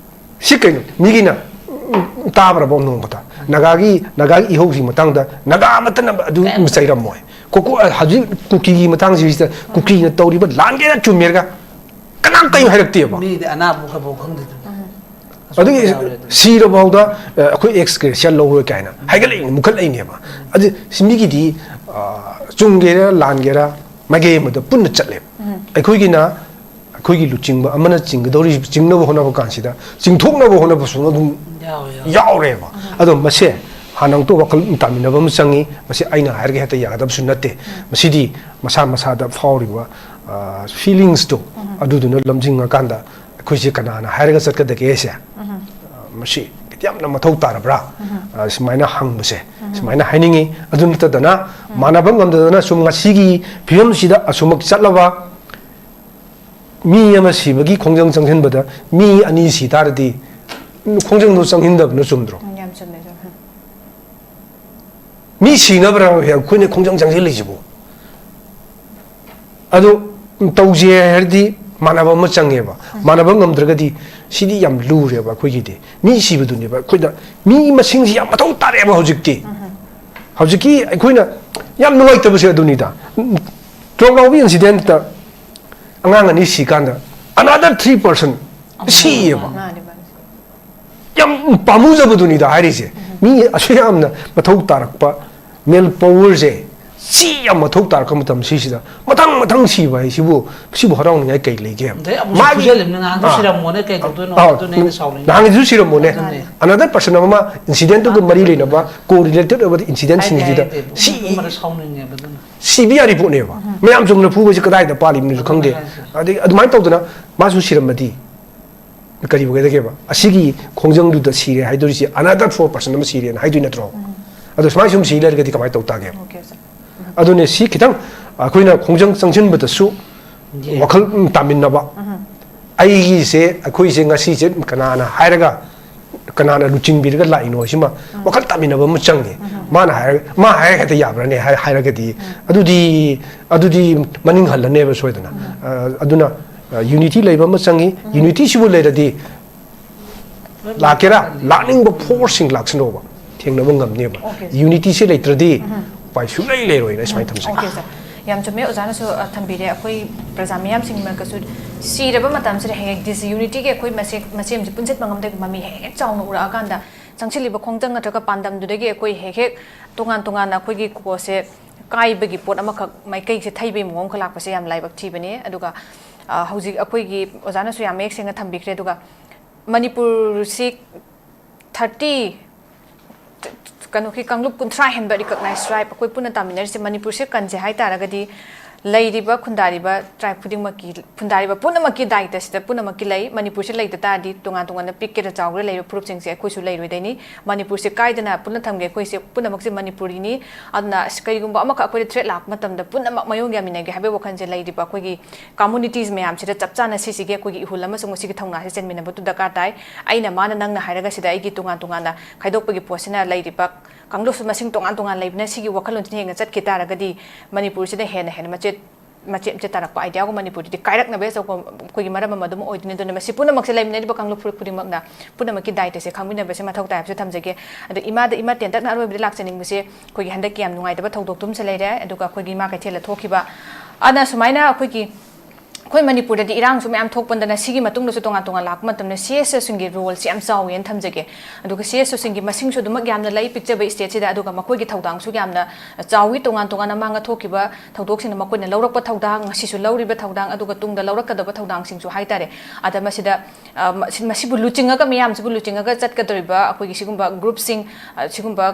ꯁꯤ ꯀꯩꯅꯣ? ꯃꯤꯒꯤꯅ, ꯎꯝ, ꯇꯥꯕ꯭ꯔꯕ ꯅꯣꯡꯃꯇ? ꯅꯥꯒꯥꯒꯤ, ꯅꯥꯒꯥꯒꯤ ꯏꯍꯧꯒꯤ ꯃꯇꯥꯡꯗ ꯅꯥꯒꯥ ꯑꯃꯠꯇꯅ ꯑꯗꯨ ꯀꯩꯝꯇ ꯆꯩꯔꯝꯃꯣꯏ꯫ ꯀꯣꯀꯣ-, ꯍꯧꯖꯤꯛ ꯀꯨꯀꯤꯒꯤ ꯃꯇꯥꯡꯁꯤꯗ ꯀꯨꯀꯤꯅ ꯇꯧꯔꯤꯕ ꯂꯥꯟꯒꯦꯔꯥ ꯆꯨꯝꯃꯦꯔꯒ ꯀꯅꯥꯝ ꯀꯔꯤꯝ ꯍꯥꯏꯔꯛꯇꯦꯕ꯫ ꯃꯤꯗꯤ ꯑꯅꯥꯕ ꯈꯔꯐꯥꯎ ꯈꯪꯗꯦꯗꯅ꯫ ꯑꯗꯨꯒꯤ ꯑꯁꯣꯛꯄ ꯌꯥꯎꯔꯦ ꯑꯗꯨꯅ꯫ ꯁꯤꯔꯐꯥꯎꯗ, ꯑ, ꯑꯩꯈꯣꯏ ꯑꯦꯛꯁ ꯒ꯭ꯔꯦꯁꯤꯌꯥ ꯂꯧꯔꯣꯏ ꯀꯥꯏꯅ ꯍꯥꯏꯒꯠꯂꯛꯏꯅꯦ, ꯃꯨꯛꯈꯠꯂꯛꯏꯅꯦꯕ꯫ ꯑꯗꯨ ꯁꯤ ꯃꯤꯒꯤꯗꯤ, ꯑ, ꯆꯨꯝꯒꯦꯔꯥ ꯂꯥꯟꯒꯦꯔꯥ ꯃꯥꯏꯀꯩ ꯑꯃꯗ ꯄꯨꯟꯅ ꯆꯠꯂꯦꯕ꯫ ꯑꯩꯈꯣꯏꯒꯤꯅ ꯑꯩꯈꯣꯏꯒꯤ ꯂꯨꯆꯤꯡꯕ ꯑꯃꯅ ꯆꯤꯡꯒꯗꯧꯔꯤ, ꯆꯤꯡꯅꯕ ꯍꯣꯠꯅꯕ ꯀꯥꯟꯁꯤꯗ, ꯆꯤꯡꯊꯣꯛꯅꯕ ꯍꯣꯠꯅꯕꯁꯨ ꯑꯗꯨꯝ ꯌꯥꯎꯋꯦ, ꯌꯥꯎꯋꯦ꯫ ꯌꯥꯎꯔꯦꯕ꯫ ꯑꯗꯣ ꯃꯁꯦ ꯍꯥꯟꯅ ꯑꯃꯨꯛꯇ ꯋꯥꯈꯜ ꯇꯥꯃꯤꯟꯅꯕ ꯑꯃ ꯆꯪꯉꯤ꯫ ꯃꯁꯤ ꯑꯩꯅ ꯍꯥꯏꯔꯒ ꯍꯦꯛꯇ ꯌꯥꯒꯗꯕꯁꯨ ꯅꯠꯇꯦ꯫ ꯃꯁꯤꯗꯤ ꯃꯁꯥ ꯃꯁꯥꯗ ꯐꯥꯎꯔꯤꯕ, ꯑ, ꯐꯤꯂꯤꯡꯁꯇꯣ, ꯑꯗꯨꯗꯨꯅ ꯂꯝꯖꯤꯡꯉꯀꯥꯟꯗ ꯑꯩꯈꯣꯏꯁꯦ ꯀꯅꯥꯅ ꯍꯥꯏꯔꯒ ꯆꯠꯀꯗꯒꯦ ꯁꯦ? ꯑ, ꯃꯁꯤ ꯌꯥꯝꯅ ꯃꯊꯧ ꯇꯥꯔꯕ꯭ꯔꯥ? ꯑ, ꯁꯨꯃꯥꯏꯅ ꯍꯪꯕꯁꯦ, ꯁꯨꯃꯥꯏꯅ ꯍꯥꯏꯅꯤꯡꯉꯤ꯫ ꯑꯗꯨ ꯅꯠꯇꯗꯅ, ꯃꯥꯟꯅꯕ ꯉꯝꯗꯗꯅ ꯁꯨꯝ ꯉꯁꯤꯒꯤ ꯐꯤꯕꯝꯁꯤꯗ ꯑꯁꯨꯃꯛ ꯆꯠꯂꯕ, ꯃꯤ ꯑꯃ ꯁꯤꯕꯒꯤ ꯈꯣꯡꯖꯪ ꯆꯪꯁꯤꯟꯕꯗ ꯃꯤ ꯑꯅꯤ ꯁꯤ ꯇꯥꯔꯗꯤ ꯈꯣꯡꯖꯪꯗꯣ ꯆꯪꯁꯤꯟꯗꯕꯅ ꯆꯨꯝꯗ꯭ꯔꯣ? ꯎꯝ, ꯌꯥꯝ ꯆꯨꯝꯃꯦ ꯑꯗꯣ꯫ ꯎꯝ. ꯃꯤ ꯁꯤꯅꯕ꯭ꯔꯥ ꯑꯩꯈꯣꯏꯅ ꯈꯣꯡꯖꯪ ꯆꯪꯁꯤꯜꯂꯤꯁꯤꯕꯨ? ꯑꯗꯣ ꯇꯧꯁꯦ ꯍꯥꯏꯔꯗꯤ ꯃꯥꯟꯅꯕ ꯑꯃ ꯆꯪꯉꯦꯕ꯫ ꯃꯥꯟꯅꯕ ꯉꯝꯗ꯭ꯔꯒꯗꯤ ꯁꯤꯗꯤ ꯌꯥꯝ ꯂꯨꯔꯦꯕ ꯑꯩꯈꯣꯏꯒꯤꯗꯤ꯫ ꯃꯤ ꯁꯤꯕꯗꯨꯅꯦꯕ ꯑꯩꯈꯣꯏꯅ, ꯃꯤ ꯃꯁꯤꯡꯁꯤ ꯌꯥꯝ ꯃꯊꯧ ꯇꯥꯔꯛꯑꯦꯕ ꯍꯧꯖꯤꯛꯇꯤ꯫ ꯍꯧꯖꯤꯛꯀꯤ ꯑꯩꯈꯣꯏꯅ ꯌꯥꯝ ꯅꯨꯡꯉꯥꯏꯇꯕꯁꯦ ꯑꯗꯨꯅꯤꯗ꯫ ꯇ꯭ꯔꯣꯛ ꯂꯥꯎꯕꯤ ꯏꯟꯁꯤꯗꯦꯟꯠꯇ ꯑꯉꯥꯡ ꯑꯅꯤ ꯁꯤꯀꯥꯟꯗ another three person ꯁꯤꯌꯦꯕ꯫ ꯃꯥꯅꯦ, ꯃꯥꯅꯦ. ꯌꯥꯝ ꯄꯥꯝꯃꯨꯖꯕꯗꯨꯅꯤꯗ ꯍꯥꯏꯔꯤꯁꯦ꯫ ꯃꯤ ꯑꯁꯨꯛ ꯌꯥꯝꯅ ꯃꯊꯧ ꯇꯥꯔꯛꯄ ꯃꯦꯟ ꯄꯥꯋꯔꯁꯦ, ꯁꯤ ꯌꯥꯝ ꯃꯊꯧ ꯇꯥꯔꯛꯄ ꯃꯇꯝ ꯁꯤꯁꯤꯗ ꯃꯊꯪ ꯃꯊꯪ ꯁꯤꯕ ꯍꯥꯏꯁꯤꯕꯨ, ꯁꯤꯕꯨ ꯍꯔꯥꯎꯅꯤꯡꯉꯥꯏ ꯀꯩ ꯂꯩꯒꯦ? ꯑꯗꯩ ꯑꯃꯨꯛꯁꯨ ꯐꯨꯖꯜꯂꯤꯕꯅꯤ, ꯅꯍꯥꯟꯁꯨ ꯑꯥ. ꯁꯤꯔꯝꯃꯣꯅꯦ, ꯀꯩ ꯇꯧꯗꯣꯏꯅꯣ? ꯑꯥ. ꯑꯗꯨꯅ ꯑꯩꯅ ꯁꯥꯎꯅꯤꯡꯉꯤ. ꯅꯍꯥꯟꯒꯤꯁꯨ ꯁꯤꯔꯝꯃꯣꯅꯦ꯫ ꯑꯗꯨꯅꯦ. Another person ꯑꯃ ꯏꯟꯁꯤꯗꯦꯟꯠꯇꯨꯒ ꯃꯔꯤ ꯂꯩꯅꯕ, ꯀꯣ ꯔꯤꯂꯦꯇꯦꯗ ꯑꯣꯏꯕ ꯏꯟꯁꯤꯗꯦꯟꯠꯁꯤꯡꯁꯤꯗ ꯍꯥꯏꯗꯦ, ꯍꯥꯏꯗꯦ. ꯁꯤ ꯑꯗꯨꯝꯕꯗ ꯁꯥꯎꯅꯤꯡꯉꯦꯕ ꯑꯗꯨꯅ. ꯁꯤꯕ ꯌꯥꯔꯤ ꯄꯣꯠꯅꯦꯕ꯫ ꯃꯌꯥꯝ ꯆꯨꯝꯅ ꯐꯨꯕꯁꯤ ꯀꯗꯥꯏꯗ ꯄꯥꯜꯂꯤꯕꯅꯣꯁꯨ ꯈꯪꯗꯦ꯫ ꯍꯥꯏꯁꯦ. ꯑꯗꯩ ꯑꯗꯨꯃꯥꯏꯅ ꯇꯧꯗꯅ ꯃꯥꯁꯨ ꯁꯤꯔꯝꯃꯗꯤ ꯀꯔꯤ ꯑꯣꯏꯒꯗꯒꯦꯕ? ꯑꯁꯤꯒꯤ ꯈꯣꯡꯖꯪꯗꯨꯗ ꯁꯤꯔꯦ ꯍꯥꯏꯗꯣꯔꯤꯁꯤ another four person ꯑꯃ ꯁꯤꯔꯦꯅ ꯍꯥꯏꯗꯣꯏ ꯅꯠꯇ꯭ꯔꯣ? ꯑꯗꯣ ꯁꯨꯃꯥꯏꯅ ꯁꯨꯝ ꯁꯤ ꯂꯩꯔꯒꯗꯤ ꯀꯃꯥꯏꯅ ꯇꯧ ꯇꯥꯒꯦ? Okay, sir. ꯑꯗꯨꯅꯦ, ꯁꯤ ꯈꯤꯇꯪ ꯑꯩꯈꯣꯏꯅ ꯈꯣꯡꯖꯪ ꯆꯪꯁꯤꯟꯕꯗꯁꯨ ꯋꯥꯈꯜ ꯇꯥꯃꯤꯟꯅꯕ꯫ ꯑꯩꯒꯤꯁꯦ, ꯑꯩꯈꯣꯏꯁꯦ ꯉꯁꯤꯁꯦ ꯀꯅꯥꯅ ꯍꯥꯏꯔꯒ, ꯀꯅꯥꯅ ꯂꯨꯆꯤꯡꯕꯤꯔꯒ ꯂꯥꯛꯏꯅꯣ ꯁꯤꯃ ꯋꯥꯈꯜ ꯇꯥꯃꯤꯟꯅꯕ ꯑꯃ ꯆꯪꯉꯦ꯫ ꯃꯥꯅ ꯍꯥꯏꯔꯒ, ꯃꯥ ꯍꯥꯏꯔꯒ ꯍꯦꯛꯇ ꯌꯥꯕ꯭ꯔꯅꯦ ꯍꯥꯏ-, ꯍꯥꯏꯔꯒꯗꯤ ꯑꯗꯨꯗꯤ, ꯑꯗꯨꯗꯤ ꯃꯅꯤꯡ ꯍꯜꯂꯅꯦꯕ ꯁꯣꯏꯗꯅ꯫ ꯑ, ꯑꯗꯨꯅ ꯌꯨꯅꯤꯇꯤ ꯂꯩꯕ ꯑꯃ ꯆꯪꯉꯤ꯫ ꯌꯨꯅꯤꯇꯤꯁꯤꯕꯨ ꯂꯩꯔꯗꯤ ꯂꯥꯛꯀꯦꯔꯥ, ꯂꯥꯛꯅꯤꯡꯕ ꯐꯣꯔꯁꯁꯤꯡ ꯂꯥꯛꯁꯅꯣꯕ, ꯊꯦꯡꯅꯕ ꯉꯝꯅꯦꯕ꯫ Okay. ꯌꯨꯅꯤꯇꯤꯁꯦ ꯂꯩꯇ꯭ꯔꯗꯤ ꯎꯄꯥꯏ ꯁꯨꯡꯂꯩ ꯂꯩꯔꯣꯏꯅ ꯁꯨꯃꯥꯏꯅ ꯊꯝꯖꯒꯦ꯫ Okay, sir. ꯌꯥꯝ ꯆꯨꯝꯃꯦ ꯑꯣꯖꯥꯅꯁꯨ, ꯑ, ꯊꯝꯕꯤꯔꯦ꯫ ꯑꯩꯈꯣꯏ ꯄ꯭ꯔꯖꯥ ꯃꯤꯌꯥꯝꯁꯤꯡꯅꯀꯁꯨ ꯁꯤꯔꯕ ꯃꯇꯝꯁꯤꯗ ꯍꯦꯛ ꯍꯦꯛ ꯗꯤꯁꯌꯨꯅꯤꯇꯤꯒꯤ ꯑꯩꯈꯣꯏ ꯃꯁꯦ-, ꯃꯁꯦꯝꯁꯦ ꯄꯨꯟꯁꯤꯟꯕ ꯉꯝꯗꯦ, ꯃꯃꯤ ꯍꯦꯛ ꯍꯦꯛ ꯆꯥꯎꯅ ꯎꯔꯛꯑꯀꯥꯟꯗ ꯆꯪꯁꯤꯜꯂꯤꯕ ꯈꯣꯡꯖꯪ ꯅꯠꯇ꯭ꯔꯒ ꯄꯥꯟꯗꯝꯗꯨꯗꯒꯤ ꯑꯩꯈꯣꯏ ꯍꯦꯛ ꯍꯦꯛ ꯇꯣꯉꯥꯟ ꯇꯣꯉꯥꯟꯅ ꯑꯩꯈꯣꯏꯒꯤ ꯀꯣꯁꯦ ꯀꯥꯏꯕꯒꯤ ꯄꯣꯠ ꯑꯃꯈꯛ ꯃꯥꯏꯀꯩꯁꯦ ꯊꯩꯕꯒꯤ ꯃꯑꯣꯡ ꯈꯔ ꯂꯥꯛꯄꯁꯦ ꯌꯥꯝ ꯂꯥꯏꯕꯛ ꯊꯤꯕꯅꯦ꯫ ꯑꯗꯨꯒ, ꯑ, ꯍꯧꯖꯤꯛ ꯑꯩꯈꯣꯏꯒꯤ ꯑꯣꯖꯥꯅꯁꯨ ꯌꯥꯝ ꯃꯌꯦꯛ ꯁꯦꯡꯅ ꯊꯝꯕꯤꯈ꯭ꯔꯦ꯫ ꯑꯗꯨꯒ ꯃꯅꯤꯄꯨꯔꯁꯤ ꯊꯥꯔꯇꯤ, ꯀꯩꯅꯣꯒꯤ ꯀꯥꯡꯂꯨꯞ ꯀꯨꯟꯊ꯭ꯔꯥ ꯍꯦꯟꯕ ꯔꯤꯀꯛꯅꯥꯏꯁ ꯇ꯭ꯔꯥꯏꯕ ꯑꯩꯈꯣꯏ ꯄꯨꯟꯅ ꯇꯥꯃꯤꯟꯅꯔꯤꯁꯦ ꯃꯅꯤꯄꯨꯔꯁꯦ ꯀꯟꯁꯦ ꯍꯥꯏ ꯇꯥꯔꯒꯗꯤ ꯂꯩꯔꯤꯕ ꯈꯨꯟꯗꯥꯔꯤꯕ tribe ꯈꯨꯗꯤꯡꯃꯛꯀꯤ, ꯈꯨꯟꯗꯥꯔꯤꯕ ꯄꯨꯝꯅꯃꯛꯀꯤ ꯗꯥꯏꯇ ꯁꯤꯗ ꯄꯨꯝꯅꯃꯛꯀꯤ ꯂꯩ꯫ ꯃꯅꯤꯄꯨꯔꯁꯤ ꯂꯩꯇ ꯇꯥꯔꯗꯤ ꯇꯣꯉꯥꯟ ꯇꯣꯉꯥꯟꯅ ꯄꯤꯛꯀꯦꯔꯥ ꯆꯥꯎꯒꯦꯔꯥ ꯂꯩꯔꯤꯕ ꯐꯨꯔꯨꯞꯁꯤꯡꯁꯦ ꯑꯩꯈꯣꯏꯁꯨ ꯂꯩꯔꯣꯏꯗꯣꯏꯅꯤ꯫ ꯃꯅꯤꯄꯨꯔꯁꯦ ꯀꯥꯏꯗꯅ ꯄꯨꯟꯅ ꯊꯝꯒꯦ? ꯑꯩꯈꯣꯏꯁꯦ ꯄꯨꯝꯅꯃꯛꯁꯦ ꯃꯅꯤꯄꯨꯔꯤꯅꯤ꯫ ꯑꯗꯨꯅ ꯑꯁ, ꯀꯔꯤꯒꯨꯝꯕ ꯑꯃꯈꯛ ꯑꯩꯈꯣꯏꯗ threat ꯂꯥꯛꯄ ꯃꯇꯝꯗ ꯄꯨꯝꯅꯃꯛ ꯃꯥꯌꯣꯟ ꯌꯥꯃꯤꯟꯅꯒꯦ ꯍꯥꯏꯕꯒꯤ ꯋꯥꯈꯜꯁꯦ ꯂꯩꯔꯤꯕ ꯑꯩꯈꯣꯏꯒꯤ communities ꯃꯌꯥꯝꯁꯤꯗ ꯆꯞ ꯆꯥꯅ ꯁꯤꯁꯤꯒꯤ ꯑꯩꯈꯣꯏꯒꯤ ꯏꯍꯨꯜ ꯑꯃꯁꯨꯡ ꯃꯁꯤꯒꯤ ꯊꯧꯅꯥꯁꯦ ꯆꯦꯟꯃꯤꯟꯅꯕꯗꯨ ꯗꯔꯀꯥꯔ ꯇꯥꯏ꯫ ꯑꯩꯅ ꯃꯥꯅ ꯅꯪꯅ ꯍꯥꯏꯔꯒ ꯁꯤꯗ ꯑꯩꯒꯤ ꯇꯣꯉꯥꯟ ꯇꯣꯉꯥꯟꯅ ꯈꯥꯏꯗꯣꯛꯄꯒꯤ ꯄꯣꯠꯁꯤꯅ ꯂꯩꯔꯤꯕ ꯀꯥꯡꯂꯨꯞꯁꯨ ꯃꯁꯤꯡ ꯇꯣꯉꯥꯟ ꯇꯣꯉꯥꯟ ꯂꯩꯕꯅ ꯁꯤꯒꯤ ꯋꯥꯈꯜꯂꯣꯟꯁꯤꯅ ꯍꯦꯟꯅ ꯆꯠꯈꯤ ꯇꯥꯔꯒꯗꯤ ꯃꯅꯤꯄꯨꯔꯁꯤꯗ ꯍꯦꯟꯅ ꯍꯦꯟꯅ ꯃꯆꯦꯠ ꯃꯆꯦꯠ ꯃꯆꯦꯠ ꯇꯥꯔꯛꯄ ꯑꯥꯏꯗꯤꯌꯥꯒꯨꯝꯕ ꯃꯅꯤꯄꯨꯔꯗꯗꯤ ꯀꯥꯏꯔꯛꯅꯕ ꯑꯆꯧꯕ ꯑꯩꯈꯣꯏꯒꯤ ꯃꯔꯝ ꯑꯃ ꯑꯗꯨꯝ ꯑꯣꯏꯗꯣꯏꯅꯤ꯫ ꯑꯗꯨꯅ ꯃꯁꯤ ꯄꯨꯝꯅꯃꯛꯁꯦ ꯂꯩꯃꯤꯟꯅꯔꯤꯕ ꯀꯥꯡꯂꯨꯞ ꯐꯨꯔꯨꯞ ꯈꯨꯗꯤꯡꯃꯛꯅ ꯄꯨꯝꯅꯃꯛꯀꯤ ꯗꯥꯏꯇꯁꯦ ꯈꯪꯃꯤꯟꯅꯕꯁꯦ ꯃꯊꯧ ꯇꯥꯏ ꯍꯥꯏꯕꯁꯦ ꯊꯝꯖꯒꯦ꯫ ꯑꯗꯣ ꯏꯃꯥꯗ, ꯏꯃꯥ ꯇꯦꯟꯇꯛꯅ ꯑꯔꯣꯏꯕꯗ ꯂꯥꯛꯆꯅꯤꯡꯕꯁꯦ ꯑꯩꯈꯣꯏꯒꯤ ꯍꯟꯗꯛꯀꯤ ꯌꯥꯝ ꯅꯨꯡꯉꯥꯏꯇꯕ ꯊꯧꯗꯣꯛꯇꯨꯝꯁꯨ ꯂꯩꯔꯦ, ꯑꯗꯨꯒ ꯑꯩꯈꯣꯏꯒꯤ ꯏꯃꯥ ꯀꯩꯊꯦꯜꯗ ꯊꯣꯛꯈꯤꯕ ꯑꯗꯨꯅ ꯁꯨꯃꯥꯏꯅ ꯑꯩꯈꯣꯏꯒꯤ ꯑꯩꯈꯣꯏ ꯃꯅꯤꯄꯨꯔꯗꯗꯤ ꯏꯔꯥꯡꯁꯨ ꯃꯌꯥꯝ ꯊꯣꯛꯄꯗꯅ ꯁꯤꯒꯤ ꯃꯇꯨꯡꯗꯁꯨ ꯇꯣꯉꯥꯟ ꯇꯣꯉꯥꯟ ꯂꯥꯛꯄ ꯃꯇꯝꯗ ꯁꯤ ꯑꯦꯁ ꯑꯣꯁꯤꯡꯒꯤ ꯔꯣꯜꯁꯤ ꯌꯥꯝ ꯆꯥꯎꯋꯦꯅ ꯊꯝꯖꯒꯦ꯫ ꯑꯗꯨꯒ ꯁꯤ ꯑꯦꯁ ꯑꯣꯁꯤꯡꯒꯤ ꯃꯁꯤꯡꯁꯨ ꯑꯗꯨꯃꯛ ꯌꯥꯝꯅ ꯂꯩ ꯄꯤꯛꯆꯕ ꯁ꯭ꯇꯦꯠꯁꯤꯗ, ꯑꯗꯨꯒ ꯃꯈꯣꯏꯒꯤ ꯊꯧꯗꯥꯡꯁꯨ ꯌꯥꯝꯅ ꯆꯥꯎꯋꯤ꯫ ꯇꯣꯉꯥꯟ ꯇꯣꯉꯥꯟꯅ ꯃꯥꯡꯉ ꯊꯣꯛꯈꯤꯕ ꯊꯧꯗꯣꯛꯁꯤꯡꯗ ꯃꯈꯣꯏꯅ ꯂꯧꯔꯛꯄ ꯊꯧꯗꯥꯡ, ꯉꯁꯤꯁꯨ ꯂꯧꯔꯤꯕ ꯊꯧꯗꯥꯡ, ꯑꯗꯨꯒ ꯇꯨꯡꯗ ꯂꯧꯔꯛꯀꯗꯕ ꯊꯧꯗꯥꯡꯁꯤꯡꯁꯨ ꯍꯥꯏꯇꯥꯔꯦ꯫ ꯑꯗ ꯃꯁꯤꯗ ꯑ, ꯃꯁꯤ-, ꯃꯁꯤꯕꯨ ꯂꯨꯆꯤꯡꯉꯒ, ꯃꯤꯌꯥꯝꯁꯤꯕꯨ ꯂꯨꯆꯤꯡꯉꯒ ꯆꯠꯀꯗꯧꯔꯤꯕ ꯑꯩꯈꯣꯏꯒꯤ ꯁꯤꯒꯨꯝꯕ ꯒ꯭ꯔꯨꯞꯁꯤꯡ, ꯑ, ꯁꯤꯒꯨꯝꯕ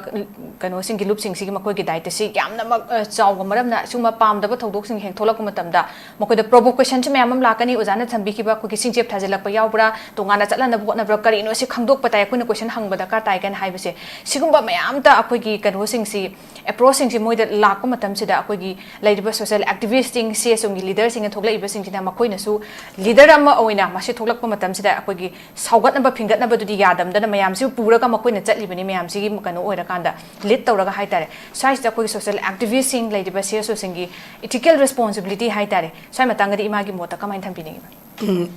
ꯀꯩꯅꯣꯁꯤꯡꯒꯤ, ꯂꯨꯞꯁꯤꯡꯁꯤꯒꯤ ꯃꯈꯣꯏꯒꯤ ꯗꯥꯏꯇꯁꯤ ꯌꯥꯝꯅꯃꯛ, ꯑ, ꯆꯥꯎꯕ ꯃꯔꯝꯅ ꯁꯤꯒꯨꯝꯕ ꯄꯥꯝꯗꯕ ꯊꯧꯗꯣꯛꯁꯤꯡ ꯍꯦꯛ ꯊꯣꯛꯂꯛꯄ ꯃꯇꯝꯗ ꯃꯈꯣꯏꯗ ꯄ꯭ꯔꯣꯚꯣꯀꯦꯁꯟꯁꯨ ꯃꯌꯥꯝ ꯑꯃ ꯂꯥꯛꯀꯅꯤ꯫ ꯑꯣꯖꯥꯅ ꯊꯝꯕꯤꯈꯤꯕ ꯑꯩꯈꯣꯏꯒꯤ ꯁꯤꯡꯆꯦꯞ ꯊꯥꯖꯤꯜꯂꯛꯄ ꯌꯥꯎꯕ꯭ꯔꯥ, ꯇꯣꯉꯥꯟꯅ ꯆꯠꯍꯟꯅꯕ ꯍꯣꯠꯅꯕ꯭ꯔꯥ, ꯀꯔꯤꯅꯣ ꯁꯤ ꯈꯪꯗꯣꯛꯄ ꯇꯥꯏ, ꯑꯩꯈꯣꯏꯅ ꯀꯣꯏꯁꯟ ꯍꯪꯕ ꯗꯔꯀꯥꯔ ꯇꯥꯏ ꯀꯥꯏꯅ ꯍꯥꯏꯕꯁꯦ, ꯁꯤꯒꯨꯝꯕ ꯃꯌꯥꯝꯇ ꯑꯩꯈꯣꯏꯒꯤ ꯀꯩꯅꯣꯁꯤꯡꯁꯤ, ꯑꯦꯄ꯭ꯔꯣꯆꯁꯤꯡꯁꯤ ꯃꯣꯏꯗ ꯂꯥꯛꯄ ꯃꯇꯝꯁꯤꯗ ꯑꯩꯈꯣꯏꯒꯤ ꯂꯩꯔꯤꯕ ꯁꯣꯁꯤꯌꯦꯜ ꯑꯦꯛꯇꯤꯚꯤꯁ꯭ꯠꯁꯤꯡ, ꯁꯤ ꯑꯦꯁ ꯑꯣꯒꯤ ꯂꯤꯗꯔꯁꯤꯡꯅ ꯊꯣꯛꯂꯛꯏꯕꯁꯤꯡꯁꯤꯅ ꯃꯈꯣꯏꯅꯁꯨ ꯂꯤꯗꯔ ꯑꯃ ꯑꯣꯏꯅ ꯃꯁꯤ ꯊꯣꯛꯂꯛꯄ ꯃꯇꯝꯁꯤꯗ ꯑꯩꯈꯣꯏꯒꯤ ꯁꯥꯎꯒꯠꯅꯕ, ꯐꯤꯡꯒꯠꯅꯕꯗꯨꯗꯤ ꯌꯥꯗꯝꯗꯅ ꯃꯌꯥꯝꯁꯤꯕꯨ ꯄꯨꯔꯒ ꯃꯈꯣꯏꯅ ꯆꯠꯂꯤꯕꯅꯤ꯫ ꯃꯌꯥꯝꯁꯤꯒꯤ ꯀꯩꯅꯣ ꯑꯣꯏꯔꯀꯥꯟꯗ, ꯂꯤꯗ ꯇꯧꯔꯒ ꯍꯥꯏꯇꯥꯔꯦ, ꯁ꯭ꯋꯥꯏꯁꯤꯗ ꯑꯩꯈꯣꯏꯒꯤ ꯁꯣꯁꯤꯌꯦꯜ ꯑꯦꯛꯇꯤꯚꯤꯁ꯭ꯠꯁꯤꯡ, ꯂꯩꯔꯤꯕ ꯁꯤ ꯑꯦꯁ ꯑꯣꯁꯤꯡꯒꯤ ꯏꯊꯤꯀꯦꯜ ꯔꯦꯁꯄꯣꯟꯁꯤꯕꯤꯂꯤꯇꯤ ꯍꯥꯏꯇꯥꯔꯦ, ꯁ꯭ꯋꯥꯏ ꯃꯇꯥꯡꯗꯗꯤ ꯏꯃꯥꯒꯤ ꯃꯣꯠꯇ ꯀꯃꯥꯏꯅ ꯊꯝꯕꯤꯅꯤꯡꯉꯤꯕ? ꯎꯝ,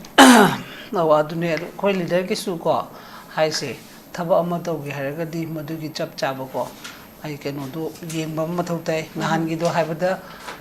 ꯑꯧ, ꯑꯗꯨꯅꯦ, ꯑꯗꯨ ꯑꯩꯈꯣꯏ ꯂꯤꯗꯔꯒꯤꯁꯨ ꯀꯣ ꯍꯥꯏꯁꯦ, ꯊꯕꯛ ꯑꯃ ꯇꯧꯒꯦ ꯍꯥꯏꯔꯒꯗꯤ ꯃꯗꯨꯒꯤ ꯆꯞ ꯆꯥꯕꯀꯣ, ꯑꯩ ꯀꯩꯅꯣꯗꯣ ꯌꯦꯡꯕ ꯑꯃ ꯃꯊꯧ ꯇꯥꯏ꯫ ꯎꯝ꯫ ꯅꯍꯥꯟꯒꯤꯗꯣ ꯍꯥꯏꯕꯗ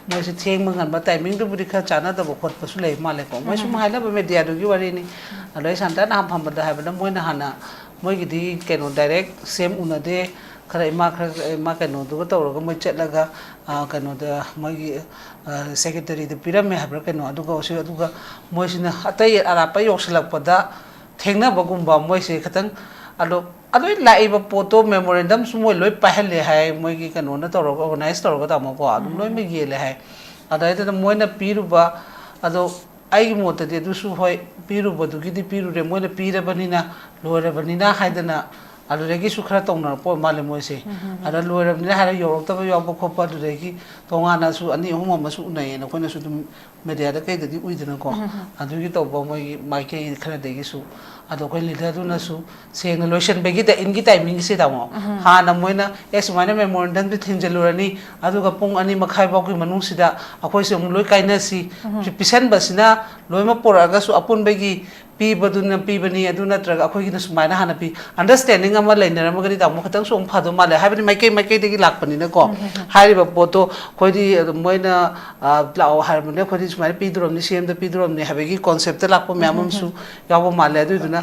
ꯃꯣꯏꯁꯦ ꯊꯦꯡꯕ ꯉꯟꯕ ꯇꯥꯏꯃꯤꯡꯗꯨꯕꯨꯗꯤ ꯈꯔ ꯆꯥꯟꯅꯗꯕ ꯈꯣꯠꯄꯁꯨ ꯂꯩ ꯃꯥꯜꯂꯦꯀꯣ꯫ ꯃꯣꯏ ꯁꯨꯝ ꯎꯝ꯫ ꯍꯥꯏꯅꯕ ꯃꯦꯗꯤꯌꯥꯗꯨꯒꯤ ꯋꯥꯔꯤꯅꯤ꯫ ꯎꯝ꯫ ꯑꯗꯣ ꯑꯩ ꯁꯟꯇꯥ ꯅꯍꯥꯟ ꯐꯝꯕꯗ ꯍꯥꯏꯕꯗ ꯃꯣꯏꯅ ꯍꯥꯟꯅ ꯃꯣꯏꯒꯤꯗꯤ ꯀꯩꯅꯣ ꯗꯥꯏꯔꯦꯛ ꯁꯤ ꯑꯦꯝ ꯎꯅꯗꯦ, ꯈꯔ ꯏꯃꯥ, ꯈꯔ ꯏꯃꯥ ꯀꯩꯅꯣꯗꯨꯒ ꯇꯧꯔꯒ ꯃꯣꯏ ꯆꯠꯂꯒ, ꯑ, ꯀꯩꯅꯣꯗ ꯃꯣꯏꯒꯤ, ꯑ, ꯁꯦꯀ꯭ꯔꯦꯇꯔꯤꯗ ꯄꯤꯔꯝꯃꯦ ꯍꯥꯏꯕ꯭ꯔꯥ ꯀꯩꯅꯣ, ꯑꯗꯨꯒ ꯁꯤ-, ꯑꯗꯨꯒ ꯃꯣꯏꯁꯤꯅ ꯑꯇꯩ ꯑꯔꯥꯞꯄ ꯌꯧꯁꯤꯜꯂꯛꯄꯗ ꯊꯦꯡꯅꯕꯒꯨꯝꯕ ꯃꯣꯏꯁꯦ ꯈꯤꯇꯪ, ꯑꯗꯣ ꯑꯗꯨ ꯂꯥꯛꯏꯕ ꯄꯣꯠꯇꯣ ꯃꯦꯃꯣꯔꯦꯟꯗꯝꯁꯨ ꯃꯣꯏ ꯂꯣꯏ ꯄꯥꯏꯍꯜꯂꯦ ꯍꯥꯏ, ꯃꯣꯏꯒꯤ ꯀꯩꯅꯣꯅ ꯇꯧꯔꯒ, ꯑꯣꯔꯒꯅꯥꯏꯖ ꯇꯧꯔꯒ ꯇꯥꯃꯣꯀꯣ, ꯑꯗꯨꯝ ꯎꯝ꯫ ꯂꯣꯏꯅꯃꯛ ꯌꯦꯜꯂꯦ ꯍꯥꯏ꯫ ꯑꯗꯩꯗꯨꯗ ꯃꯣꯏꯅ ꯄꯤꯔꯨꯕ, ꯑꯗꯣ ꯑꯩꯒꯤ ꯃꯣꯠꯇꯗꯤ ꯑꯗꯨꯁꯨ ꯍꯣꯏ, ꯄꯤꯔꯨꯕꯗꯨꯒꯤꯗꯤ ꯄꯤꯔꯨꯔꯦ, ꯃꯣꯏꯅ ꯄꯤꯔꯕꯅꯤꯅ, ꯂꯣꯏꯔꯕꯅꯤꯅ ꯍꯥꯏꯗꯅ ꯑꯗꯨꯗꯒꯤꯁꯨ ꯈꯔ ꯇꯧꯅꯔꯛꯄ ꯑꯣꯏ ꯃꯥꯜꯂꯦ ꯃꯣꯏꯁꯦ꯫ ꯑꯗ ꯂꯣꯏꯔꯕꯅꯤꯅ ꯍꯥꯏꯔꯒ ꯌꯧꯔꯛꯇꯕ ꯌꯥꯎꯕ ꯈꯣꯠꯄ, ꯑꯗꯨꯗꯒꯤ ꯇꯣꯉꯥꯟꯅꯁꯨ ꯑꯅꯤ ꯑꯍꯨꯝ ꯑꯃꯁꯨ ꯎꯅꯩꯌꯦꯅ ꯑꯩꯈꯣꯏꯅꯁꯨ ꯑꯗꯨꯝ ꯃꯦꯗꯤꯌꯥꯗ ꯀꯩꯗꯗꯤ ꯎꯏꯗꯅꯀꯣ꯫ ꯑꯗꯨꯒꯤ ꯇꯧꯕ ꯃꯣꯏꯒꯤ ꯃꯥꯏꯀꯩ ꯈꯔꯗꯒꯤꯁꯨ꯫ ꯑꯗꯣ ꯑꯩꯈꯣꯏ ꯂꯤꯗꯔꯗꯨꯅꯁꯨ ꯁꯦꯡꯅ ꯂꯣꯏꯁꯤꯟꯕꯒꯤ ꯗ-, ꯏꯟꯒꯤ ꯇꯥꯏꯃꯤꯡꯁꯦ ꯇꯥꯃꯣ, ꯍꯥꯟꯅ ꯃꯣꯏꯅ ꯑꯦ ꯁꯨꯃꯥꯏꯅ ꯃꯦꯃꯣꯔꯦꯟꯗꯝꯁꯦ ꯊꯤꯟꯖꯜꯂꯨꯔꯅꯤ, ꯑꯗꯨꯒ ꯄꯨꯡ ꯑꯅꯤ ꯃꯈꯥꯏ ꯐꯥꯎꯒꯤ ꯃꯅꯨꯡꯁꯤꯗ ꯑꯩꯈꯣꯏꯁꯦ ꯑꯃꯨꯛ ꯂꯣꯏ ꯀꯥꯏꯅꯁꯤ꯫ ꯄꯤꯁꯟꯕꯁꯤꯅ ꯂꯣꯏꯅꯃꯛ ꯄꯨꯔꯛꯑꯒꯁꯨ ꯑꯄꯨꯟꯕꯒꯤ ꯄꯤꯕꯗꯨꯅ ꯄꯤꯕꯅꯤ, ꯑꯗꯨ ꯅꯠꯇ꯭ꯔꯒ ꯑꯩꯈꯣꯏꯒꯤꯅ ꯁꯨꯃꯥꯏꯅ ꯍꯥꯟꯅ ꯄꯤ, ꯑꯟꯗꯔꯁ꯭ꯇꯦꯟꯗꯤꯡ ꯑꯃ ꯂꯩꯅꯔꯝꯃꯒꯗꯤ ꯇꯥꯃꯣ ꯈꯤꯇꯪꯁꯨ ꯑꯃꯨꯛ ꯐꯗꯧ ꯃꯥꯜꯂꯦ꯫ ꯍꯥꯏꯕꯗꯤ ꯃꯥꯏꯀꯩ ꯃꯥꯏꯀꯩꯗꯒꯤ ꯂꯥꯛꯄꯅꯤꯅꯀꯣ꯫ ꯍꯥꯏꯔꯤꯕ ꯄꯣꯠꯇꯣ ꯑꯩꯈꯣꯏꯗꯤ ꯑꯗꯨꯝ ꯃꯣꯏꯅ, ꯑ, ꯂꯥꯛꯑꯣ ꯍꯥꯏꯔꯕꯅꯦ, ꯑꯩꯈꯣꯏꯗꯤ ꯁꯨꯃꯥꯏꯅ ꯄꯤꯗꯣꯔꯝꯅꯤ, ꯁꯤ ꯑꯦꯝꯗ ꯄꯤꯗꯣꯔꯝꯅꯤ ꯍꯥꯏꯕꯒꯤ ꯀꯣꯟꯁꯦꯞꯇ ꯂꯥꯛꯄ ꯃꯌꯥꯝ ꯑꯃꯁꯨ ꯌꯥꯎꯕ ꯃꯥꯜꯂꯦ꯫ ꯑꯗꯨꯗꯨꯅ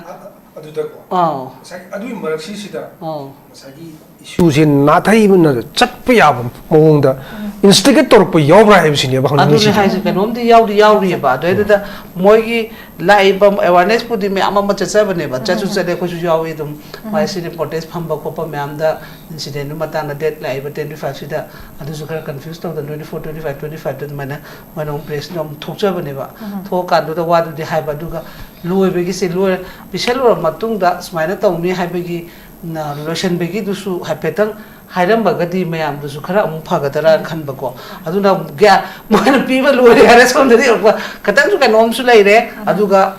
ꯑꯗꯨꯗꯀꯣ ꯑꯥꯎ꯫ ꯉꯁꯥꯏꯒꯤ ꯑꯗꯨꯒꯤ ꯃꯔꯛꯁꯤꯁꯤꯗ ꯑꯥꯎ꯫ ꯉꯁꯥꯏꯒꯤ ꯏꯁꯨꯁꯦ ꯅꯥꯊꯩꯕꯅ ꯆꯠꯄ ꯌꯥꯕ ꯃꯑꯣꯡꯗ ꯏꯟꯁꯇꯤꯒꯦꯠ ꯇꯧꯔꯛꯄ ꯌꯥꯎꯕ꯭ꯔꯥ ꯍꯥꯏꯕꯁꯤꯅꯦꯕ ꯑꯗꯨꯅꯦ ꯍꯪꯅꯤꯡꯉꯤꯁꯤꯗꯤ꯫ ꯍꯥꯏꯁꯦ, ꯀꯩꯅꯣꯝꯗꯤ ꯌꯥꯎꯗꯤ ꯌꯥꯎꯔꯤꯑꯕ꯫ ꯑꯗꯨꯗꯩꯗꯨꯗ ꯃꯣꯏꯒꯤ ꯂꯥꯛꯏꯕ ꯑꯦꯋꯥꯔꯅꯦꯁꯄꯨꯗꯤ ꯃꯌꯥꯝ ꯑꯃ ꯆꯠꯆꯕꯅꯦꯕ, ꯆꯠꯁꯨ ꯆꯠꯂꯦ, ꯑꯩꯈꯣꯏꯁꯨ ꯌꯥꯎꯏ ꯑꯗꯨꯝ꯫ ꯃꯥꯏ ꯁꯤ ꯔꯤꯄꯣꯔꯇꯦꯖ ꯐꯝꯕ ꯈꯣꯠꯄ ꯃꯌꯥꯝꯗ ꯏꯟꯁꯤꯗꯦꯟꯗꯨ ꯃꯇꯥꯡꯗ ꯗꯦꯠ ꯂꯥꯛꯏꯕ ꯇ꯭ꯋꯦꯟꯇꯤ ꯐꯥꯏꯚꯁꯤꯗ ꯑꯗꯨꯁꯨ ꯈꯔ ꯀꯟꯐ꯭ꯌꯨꯁ ꯇꯧꯗꯅ twenty four, twenty five, twenty ꯐꯥꯏꯚꯇ ꯑꯗꯨꯃꯥꯏꯅ ꯃꯣꯏꯅ ꯑꯃꯨꯛ ꯄ꯭ꯔꯦꯁ ꯅꯣꯠ ꯑꯃꯨꯛ ꯊꯣꯛꯆꯕꯅꯦꯕ꯫ ꯊꯣꯛꯑꯀꯥꯟꯗꯨꯗ ꯋꯥꯗꯨꯗꯤ ꯍꯥꯏꯕ, ꯑꯗꯨꯒ ꯂꯣꯏꯕꯒꯤꯁꯦ ꯂꯣꯏꯔ-, ꯄꯤꯁꯜꯂꯨꯔ ꯃꯇꯨꯡꯗ ꯁꯨꯃꯥꯏꯅ ꯇꯧꯅꯤ ꯍꯥꯏꯕꯒꯤ, ꯅ, ꯂꯣꯏꯁꯟꯕꯒꯤꯗꯨꯁꯨ ꯍꯥꯏꯐꯦꯠꯇꯪ ꯍꯥꯏꯔꯝꯃꯒꯗꯤ ꯃꯌꯥꯝꯗꯨꯁꯨ ꯈꯔ ꯑꯃꯨꯛ ꯐꯒꯗ꯭ꯔꯥꯅ ꯈꯟꯕꯀꯣ꯫ ꯑꯗꯨꯅ ꯑꯃꯨꯛ ꯒ꯭ꯌꯥ-, ꯃꯣꯏꯅ ꯄꯤꯕ ꯂꯣꯏꯔꯦ ꯍꯥꯏꯔꯦ, ꯁꯣꯝꯗꯗꯤ ꯈꯤꯇꯪꯁꯨ ꯀꯩꯅꯣꯝꯁꯨ ꯂꯩꯔꯦ꯫ ꯑꯗꯨꯒ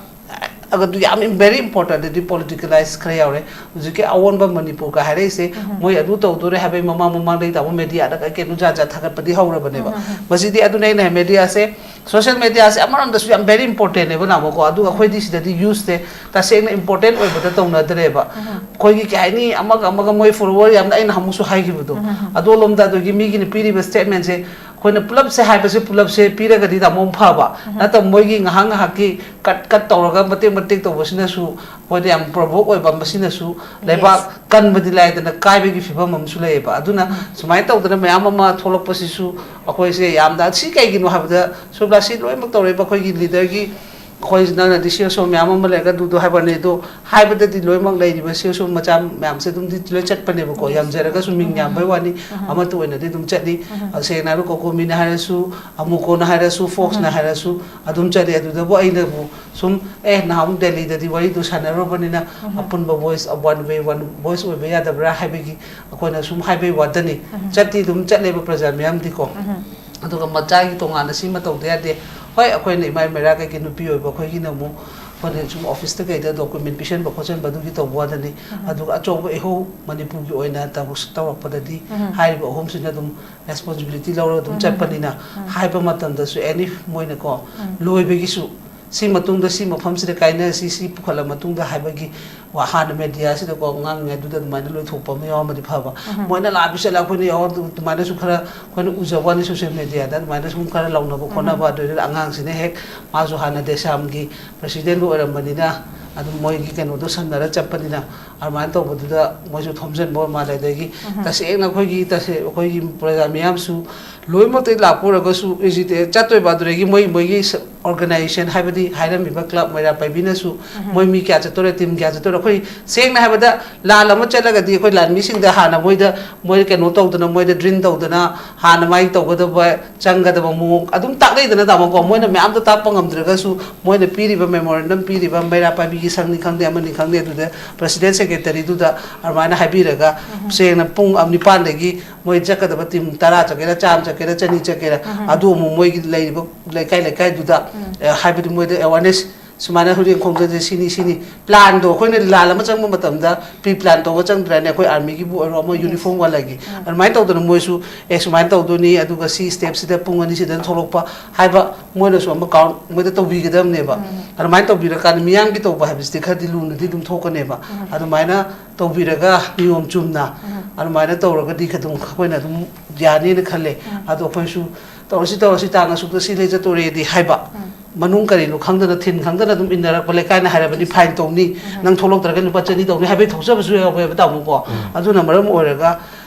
ꯑꯗꯨ ꯌꯥꯝ very important, ꯑꯗꯨꯗꯤ ꯄꯣꯂꯤꯇꯤꯀꯦꯂꯥꯏꯁ ꯈꯔ ꯌꯥꯎꯔꯦ꯫ ꯍꯧꯖꯤꯛꯀꯤ ꯑꯑꯣꯟꯕ ꯃꯅꯤꯄꯨꯔꯒ ꯍꯥꯏꯔꯛꯏꯁꯦ, ꯃꯣꯏ ꯑꯗꯨ ꯇꯧꯗꯣꯔꯦ ꯍꯥꯏꯕꯒꯤ ꯃꯃꯥꯡ ꯃꯃꯥꯡꯗꯒꯤ ꯇꯥꯃꯣ ꯃꯦꯗꯤꯌꯥꯗ ꯀꯩ ꯀꯩꯅꯣ ꯖꯥꯠ ꯖꯥꯠ ꯊꯥꯒꯠꯄꯗꯤ ꯍꯧꯔꯕꯅꯦꯕ꯫ ꯃꯁꯤꯗꯤ ꯑꯗꯨꯅ ꯑꯩꯅ ꯍꯥꯏ, ꯃꯦꯗꯤꯌꯥꯁꯦ, ꯁꯣꯁꯤꯌꯦꯜ ꯃꯦꯗꯤꯌꯥꯁꯦ ꯑꯃꯔꯣꯝꯗꯁꯨ ꯌꯥꯝ very importantꯅꯦꯕ ꯅꯥꯃꯣꯀꯣ, ꯑꯗꯨꯒ ꯑꯩꯈꯣꯏꯗꯤ ꯁꯤꯗꯗꯤ ꯌꯨꯁꯁꯦ ꯇꯁꯦꯡꯅ ꯏꯝꯄꯣꯔꯇꯦꯟ ꯑꯣꯏꯕꯗ ꯇꯧꯅꯗ꯭ꯔꯦꯕ꯫ ꯑꯩꯈꯣꯏꯒꯤ ꯀꯩ ꯍꯥꯏꯅꯤ, ꯑꯃꯒ ꯑꯃꯒ ꯃꯣꯏ ꯐꯣꯂꯣꯋꯔ ꯌꯥꯝꯅ, ꯑꯩꯅ ꯍꯥꯃꯨꯛꯁꯨ ꯍꯥꯏꯈꯤꯕꯗꯣ, ꯑꯗꯣꯂꯣꯝꯗ ꯑꯗꯨꯒꯤ ꯃꯤꯒꯤꯅ ꯄꯤꯔꯤꯕ ꯁ꯭ꯇꯦꯠꯃꯦꯟꯁꯦ ꯑꯩꯈꯣꯏꯅ ꯄꯨꯂꯞꯁꯦ ꯍꯥꯏꯕꯁꯦ, ꯄꯨꯂꯞꯁꯦ ꯄꯤꯔꯒꯗꯤ ꯇꯥꯃꯣ ꯑꯃꯨꯛ ꯐꯕ ꯅꯠꯇꯕ, ꯃꯣꯏꯒꯤ ꯉꯥꯏꯍꯥꯛ ꯉꯥꯏꯍꯥꯛꯀꯤ ꯀꯠ ꯀꯠ ꯇꯧꯔꯒ ꯃꯇꯦꯛ ꯃꯇꯦꯛ ꯇꯧꯕꯁꯤꯅꯁꯨ ꯑꯩꯈꯣꯏꯗ ꯌꯥꯝ ꯄ꯭ꯔꯣꯚꯣꯛ ꯑꯣꯏꯕ, ꯃꯁꯤꯅꯁꯨ ꯂꯩꯕꯥꯛ ꯀꯟꯕꯗꯤ ꯂꯥꯏꯗꯅ ꯀꯥꯏꯕꯒꯤ ꯐꯤꯕꯝ ꯑꯃꯁꯨ ꯂꯩꯌꯦꯕ꯫ ꯑꯗꯨꯅ ꯁꯨꯃꯥꯏꯅ ꯇꯧꯗꯅ ꯃꯌꯥꯝ ꯑꯃ ꯊꯣꯛꯂꯛꯄꯁꯤꯁꯨ ꯑꯩꯈꯣꯏꯁꯦ ꯌꯥꯝꯅ, ꯁꯤ ꯀꯩꯒꯤꯅꯣ ꯍꯥꯏꯕꯗ, ꯁꯨꯕ꯭ꯂꯥ, ꯁꯤ ꯂꯣꯏꯅꯃꯛ ꯇꯧꯔꯛꯏꯕ ꯑꯩꯈꯣꯏꯒꯤ ꯂꯤꯗꯔꯒꯤ ꯑꯩꯈꯣꯏ ꯅꯪꯅꯗꯤ ꯁꯤ ꯑꯦꯁ ꯑꯣ ꯃꯌꯥꯝ ꯑꯃ ꯂꯩꯔꯒ ꯑꯗꯨꯗꯣ ꯍꯥꯏꯕꯅꯦ, ꯑꯗꯣ ꯍꯥꯏꯕꯗꯗꯤ ꯂꯣꯏꯅꯃꯛ ꯂꯩꯔꯤꯕ ꯁꯤ ꯑꯦꯁ ꯑꯣ ꯃꯆꯥ ꯃꯌꯥꯝꯁꯦ ꯑꯗꯨꯝꯗꯤ ꯂꯣꯏ ꯆꯠꯄꯅꯦꯕꯀꯣ, ꯌꯥꯝꯖꯔꯒꯁꯨ ꯃꯤꯡ ꯌꯥꯝꯕꯩ ꯋꯥꯅꯤ, ꯑꯃꯠꯇ ꯑꯣꯏꯅꯗꯤ ꯑꯗꯨꯝ ꯆꯠꯂꯤ꯫ ꯑ, ꯁꯦꯡꯅ ꯍꯥꯏꯔꯕ ꯀꯣꯀꯣꯃꯤꯅ ꯍꯥꯏꯔꯁꯨ, ꯑꯃꯨꯀꯣꯅ ꯍꯥꯏꯔꯁꯨ, ꯐꯣꯛꯁꯅ ꯍꯥꯏꯔꯁꯨ ꯑꯗꯨꯝ ꯆꯠꯂꯤ꯫ ꯑꯗꯨꯗꯕꯨ ꯑꯩꯅꯕꯨ ꯁꯨꯝ, ꯑꯦ, ꯅꯍꯥꯟꯃꯨꯛ ꯗꯦꯜꯂꯤꯗꯗꯤ ꯋꯥꯔꯤꯗꯨ ꯁꯥꯟꯅꯔꯨꯔꯕꯅꯤꯅ ꯑꯄꯨꯟꯕ ꯚꯣꯏꯁ, ꯋꯥꯟ ꯋꯦ, ꯋꯥꯟ ꯚꯣꯏꯁ ꯑꯣꯏꯕ ꯌꯥꯗꯕ꯭ꯔꯥ ꯍꯥꯏꯕꯒꯤ ꯑꯩꯈꯣꯏꯅ ꯁꯨꯝ ꯍꯥꯏꯕꯩ ꯋꯥꯗꯅꯤ꯫ ꯆꯠꯇꯤ ꯑꯗꯨꯝ ꯆꯠꯂꯦꯕ ꯄ꯭ꯔꯖꯥ ꯃꯤꯌꯥꯝꯗꯤꯀꯣ꯫ ꯑꯗꯨꯒ ꯃꯆꯥꯒꯤ ꯇꯣꯉꯥꯟꯅ ꯁꯤꯃ ꯇꯧꯗ ꯌꯥꯗꯦ꯫ ꯍꯣꯏ, ꯑꯩꯈꯣꯏꯅ ꯏꯃꯥ ꯃꯩꯔꯥ ꯀꯩꯀꯩ ꯅꯨꯄꯤ ꯑꯣꯏꯕ ꯑꯩꯈꯣꯏꯒꯤꯅ ꯑꯃꯨꯛ ꯑꯩꯈꯣꯏꯅ ꯁꯨꯝ ꯑꯣꯐꯤꯁꯇ ꯀꯩꯗ ꯗꯣꯀꯨꯃꯦꯟ ꯄꯤꯁꯟꯕ ꯈꯣꯠꯆꯟꯕ ꯑꯗꯨꯒꯤ ꯇꯧꯕ ꯋꯥꯗꯅꯤ꯫ ꯑꯗꯨꯒ ꯑꯆꯧꯕ ꯏꯍꯧ ꯃꯅꯤꯄꯨꯔꯒꯤ ꯑꯣꯏꯅ ꯇꯧꯔꯛ-, ꯇꯧꯔꯛꯄꯗꯗꯤ ꯍꯥꯏꯔꯤꯕ ꯑꯍꯨꯝꯁꯤꯅ ꯑꯗꯨꯝ ꯔꯦꯁꯄꯣꯟꯁꯤꯕꯤꯂꯤꯇꯤ ꯂꯧꯔꯒ ꯑꯗꯨꯝ ꯆꯠꯄꯅꯤꯅ ꯍꯥꯏꯕ ꯃꯇꯝꯗꯁꯨ ꯑꯦꯅꯤ ꯃꯣꯏꯅꯀꯣ ꯂꯣꯏꯕꯒꯤꯁꯨ ꯁꯤ ꯃꯇꯨꯡꯗ ꯁꯤ ꯃꯐꯝꯁꯤꯗ ꯀꯥꯏꯅꯔꯁꯤ, ꯁꯤ ꯄꯨꯈꯠꯂ ꯃꯇꯨꯡꯗ ꯍꯥꯏꯕꯒꯤ ꯋꯥ ꯍꯥꯟꯅ ꯃꯦꯗꯤꯌꯥꯁꯤꯗꯀꯣ ꯉꯥꯡꯉꯤꯉꯩꯗꯨꯗ ꯑꯗꯨꯃꯥꯏꯅ ꯂꯣꯏꯊꯣꯛꯄ ꯑꯃ ꯌꯥꯎꯔꯝꯃꯗꯤ ꯐꯕ꯫ ꯃꯣꯏꯅ ꯂꯥꯛꯑꯕꯤ ꯆꯠꯂ ꯑꯩꯈꯣꯏꯅ ꯌꯥꯎꯔ ꯑꯗꯨꯃꯥꯏꯅꯁꯨ ꯈꯔ ꯑꯩꯈꯣꯏꯅ ꯎꯖꯕ ꯋꯥꯅꯤ ꯁꯣꯁꯤꯌꯦꯜ ꯃꯦꯗꯤꯌꯥꯗ ꯑꯗꯨꯃꯥꯏꯅ ꯁꯨꯝ ꯈꯔ ꯂꯧꯅꯕ ꯈꯣꯠꯅꯕ꯫ ꯑꯗꯨꯗ ꯑꯉꯥꯡꯁꯤꯅ ꯍꯦꯛ ꯃꯥꯁꯨ ꯍꯥꯟꯅ ꯗꯦꯁꯥꯝꯒꯤ ꯄ꯭ꯔꯁꯤꯗꯦꯟꯗꯨ ꯑꯣꯏꯔꯝꯕꯅꯤꯅ ꯑꯗꯨꯝ ꯃꯣꯏꯒꯤ ꯀꯩꯅꯣꯗꯣ ꯁꯝꯅꯔ ꯆꯠꯄꯅꯤꯅ ꯑꯗꯨꯃꯥꯏꯅ ꯇꯧꯕꯗꯨꯗ ꯃꯣꯏꯁꯨ ꯊꯣꯝꯖꯤꯟꯕ ꯑꯣꯏ ꯃꯥꯜꯂꯦ꯫ ꯑꯗꯒꯤ ꯇꯁꯦꯡꯅ ꯑꯩꯈꯣꯏꯒꯤ ꯇꯁꯦ-, ꯑꯩꯈꯣꯏꯒꯤ ꯄ꯭ꯔꯖꯥ ꯃꯤꯌꯥꯝꯁꯨ ꯂꯣꯏꯅꯃꯛꯇꯒꯤ ꯂꯥꯛꯄ ꯑꯣꯏꯔꯒꯁꯨ ꯑꯦꯖꯤꯇꯦ ꯆꯠꯇꯣꯏꯕ꯫ ꯑꯗꯨꯗꯒꯤ ꯃꯣꯏ, ꯃꯣꯏꯒꯤ ꯁ-, ꯑꯣꯔꯒꯅꯥꯏꯖꯦꯁꯟ ꯍꯥꯏꯕꯗꯤ ꯍꯥꯏꯔꯝꯃꯤꯕ ꯀ꯭ꯂꯕ ꯃꯩꯔꯥ ꯄꯥꯏꯕꯤꯅꯁꯨ ꯃꯣꯏ ꯃꯤ ꯀꯌꯥ ꯆꯠꯇꯣꯔꯦ, ꯇꯤꯝ ꯀꯌꯥ ꯆꯠꯇꯣꯔꯦ꯫ ꯑꯩꯈꯣꯏ ꯁꯦꯡꯅ ꯍꯥꯏꯕꯗ ꯂꯥꯟ ꯑꯃ ꯆꯠꯂꯒꯗꯤ ꯑꯩꯈꯣꯏ ꯂꯥꯟꯃꯤꯁꯤꯡꯗ ꯍꯥꯟꯅ ꯃꯣꯏꯗ, ꯃꯣꯏ ꯀꯩꯅꯣ ꯇꯧꯗꯅ, ꯃꯣꯏꯗ ꯗ꯭ꯔꯤꯜ ꯇꯧꯗꯅ ꯍꯥꯟꯅ ꯃꯥꯒꯤ ꯇꯧꯒꯗꯕ, ꯆꯪꯒꯗꯕ ꯃꯑꯣꯡ ꯑꯗꯨꯝ ꯇꯥꯛꯅꯩꯗꯅ, ꯇꯥꯃꯣꯀꯣ꯫ ꯃꯣꯏꯅ ꯃꯌꯥꯝꯗꯣ ꯇꯥꯛꯄ ꯉꯝꯗ꯭ꯔꯒꯁꯨ ꯃꯣꯏꯅ ꯄꯤꯔꯤꯕ ꯃꯦꯃꯣꯔꯦꯟꯗꯝ ꯄꯤꯔꯤꯕ ꯃꯩꯔꯥ ꯄꯥꯏꯕꯤꯒꯤ ꯁꯪꯅꯤ ꯈꯪꯗꯦ, ꯑꯃꯅꯤ ꯈꯪꯗꯦ, ꯑꯗꯨꯗ ꯄ꯭ꯔꯁꯤꯗꯦꯟ ꯁꯦꯀ꯭ꯔꯦꯇꯔꯤꯗꯨꯗ ꯑꯗꯨꯃꯥꯏꯅ ꯍꯥꯏꯕꯤꯔꯒ ꯁꯦꯡꯅ ꯄꯨꯡ ꯅꯤꯄꯥꯟꯗꯒꯤ ꯃꯣꯏ ꯆꯠꯀꯗꯕ ꯇꯤꯝ ꯇꯔꯥ ꯆꯠꯀꯦꯔꯥ, ꯆꯥꯝꯃ ꯆꯠꯀꯦꯔꯥ, ꯆꯅꯤ ꯆꯠꯀꯦꯔꯥ, ꯑꯗꯨ ꯑꯃꯨꯛ ꯃꯣꯏꯒꯤ ꯂꯩꯔꯤꯕ ꯂꯩꯀꯥꯏ ꯂꯩꯀꯥꯏꯗꯨꯗ, ꯑꯦ, ꯍꯥꯏꯕꯗꯤ ꯃꯣꯏꯗ ꯑꯦꯋꯥꯔꯅꯦꯁ ꯁꯨꯃꯥꯏꯅ ꯍꯧꯖꯤꯛ ꯈꯣꯡꯖꯪꯁꯦ ꯁꯤꯅꯤ, ꯁꯤꯅꯤ꯫ ꯄ꯭ꯂꯥꯟꯗꯣ ꯑꯩꯈꯣꯏꯅ ꯂꯥꯟ ꯑꯃ ꯆꯪꯕ ꯃꯇꯝꯗ ꯄ꯭ꯔꯤ ꯄ꯭ꯂꯥꯟ ꯇꯧꯕ ꯆꯪꯗ꯭ꯔꯅꯦ? ꯑꯩꯈꯣꯏ ꯑꯥꯔꯃꯤꯒꯤꯕꯨ ꯑꯣꯏꯔꯣ, ꯑꯃ ꯌꯨꯅꯤꯐꯣꯔꯝ ꯋꯥꯂꯥꯒꯤ꯫ ꯑꯗꯨꯃꯥꯏꯅ ꯇꯧꯗꯅ ꯃꯣꯏꯁꯨ, ꯑꯦ, ꯁꯨꯃꯥꯏꯅ ꯇꯧꯗꯣꯏꯅꯤ, ꯑꯗꯨꯒ ꯁꯤ ꯁ꯭ꯇꯦꯞꯁꯤꯗ ꯄꯨꯡ ꯑꯅꯤꯁꯤꯗ ꯊꯣꯛꯂꯛꯄ ꯍꯥꯏꯕ ꯃꯣꯏꯅꯁꯨ ꯑꯃ ꯀꯥꯎꯟ ꯃꯣꯏꯗ ꯇꯧꯕꯤꯒꯗꯕꯅꯦꯕ꯫ ꯑꯗꯨꯃꯥꯏꯅ ꯇꯧꯕꯤꯔꯀꯥꯟꯗ ꯃꯤꯌꯥꯝꯒꯤ ꯇꯧꯕ ꯍꯥꯏꯕꯁꯤꯗꯤ ꯈꯔꯗꯤ ꯂꯨꯅꯗꯤ ꯑꯗꯨꯝ ꯊꯣꯛꯀꯅꯦꯕ꯫ ꯑꯗꯨꯃꯥꯏꯅ ꯇꯧꯕꯤꯔꯒ ꯅꯤꯌꯣꯝ ꯆꯨꯝꯅ ꯑꯗꯨꯃꯥꯏꯅ ꯇꯧꯔꯒꯗꯤ ꯑꯗꯨꯝ ꯑꯩꯈꯣꯏꯅ ꯑꯗꯨꯝ ꯌꯥꯅꯤꯅ ꯈꯜꯂꯦ꯫ ꯑꯗꯣ ꯑꯩꯈꯣꯏꯁꯨ ꯇꯧꯔꯁꯤ, ꯇꯧꯔꯁꯤ, ꯇꯥꯡ ꯑꯁꯨꯛꯇ ꯁꯤ ꯂꯩ ꯆꯠꯇꯣꯔꯦꯗꯤ ꯍꯥꯏꯕ꯫ ꯃꯅꯨꯡ ꯀꯔꯤꯅꯣ ꯈꯪꯗꯅ, ꯊꯤꯟ ꯈꯪꯗꯅ ꯑꯗꯨꯝ ꯏꯟꯅꯔꯛꯄ, ꯂꯩꯀꯥꯏꯅ ꯍꯥꯏꯔꯕꯗꯤ ꯐꯥꯏꯟ ꯇꯧꯅꯤ, ꯅꯪ ꯊꯣꯛꯂꯛꯇ꯭ꯔꯒ ꯂꯨꯄꯥ ꯆꯅꯤ ꯇꯧꯅꯤ ꯍꯥꯏꯕꯒꯤ ꯊꯣꯛꯆꯕꯁꯨ ꯌꯥꯎꯋꯦꯕ, ꯇꯥꯃꯣꯀꯣ꯫ ꯑꯗꯨꯅ ꯃꯔꯝ ꯑꯣꯏꯔꯒ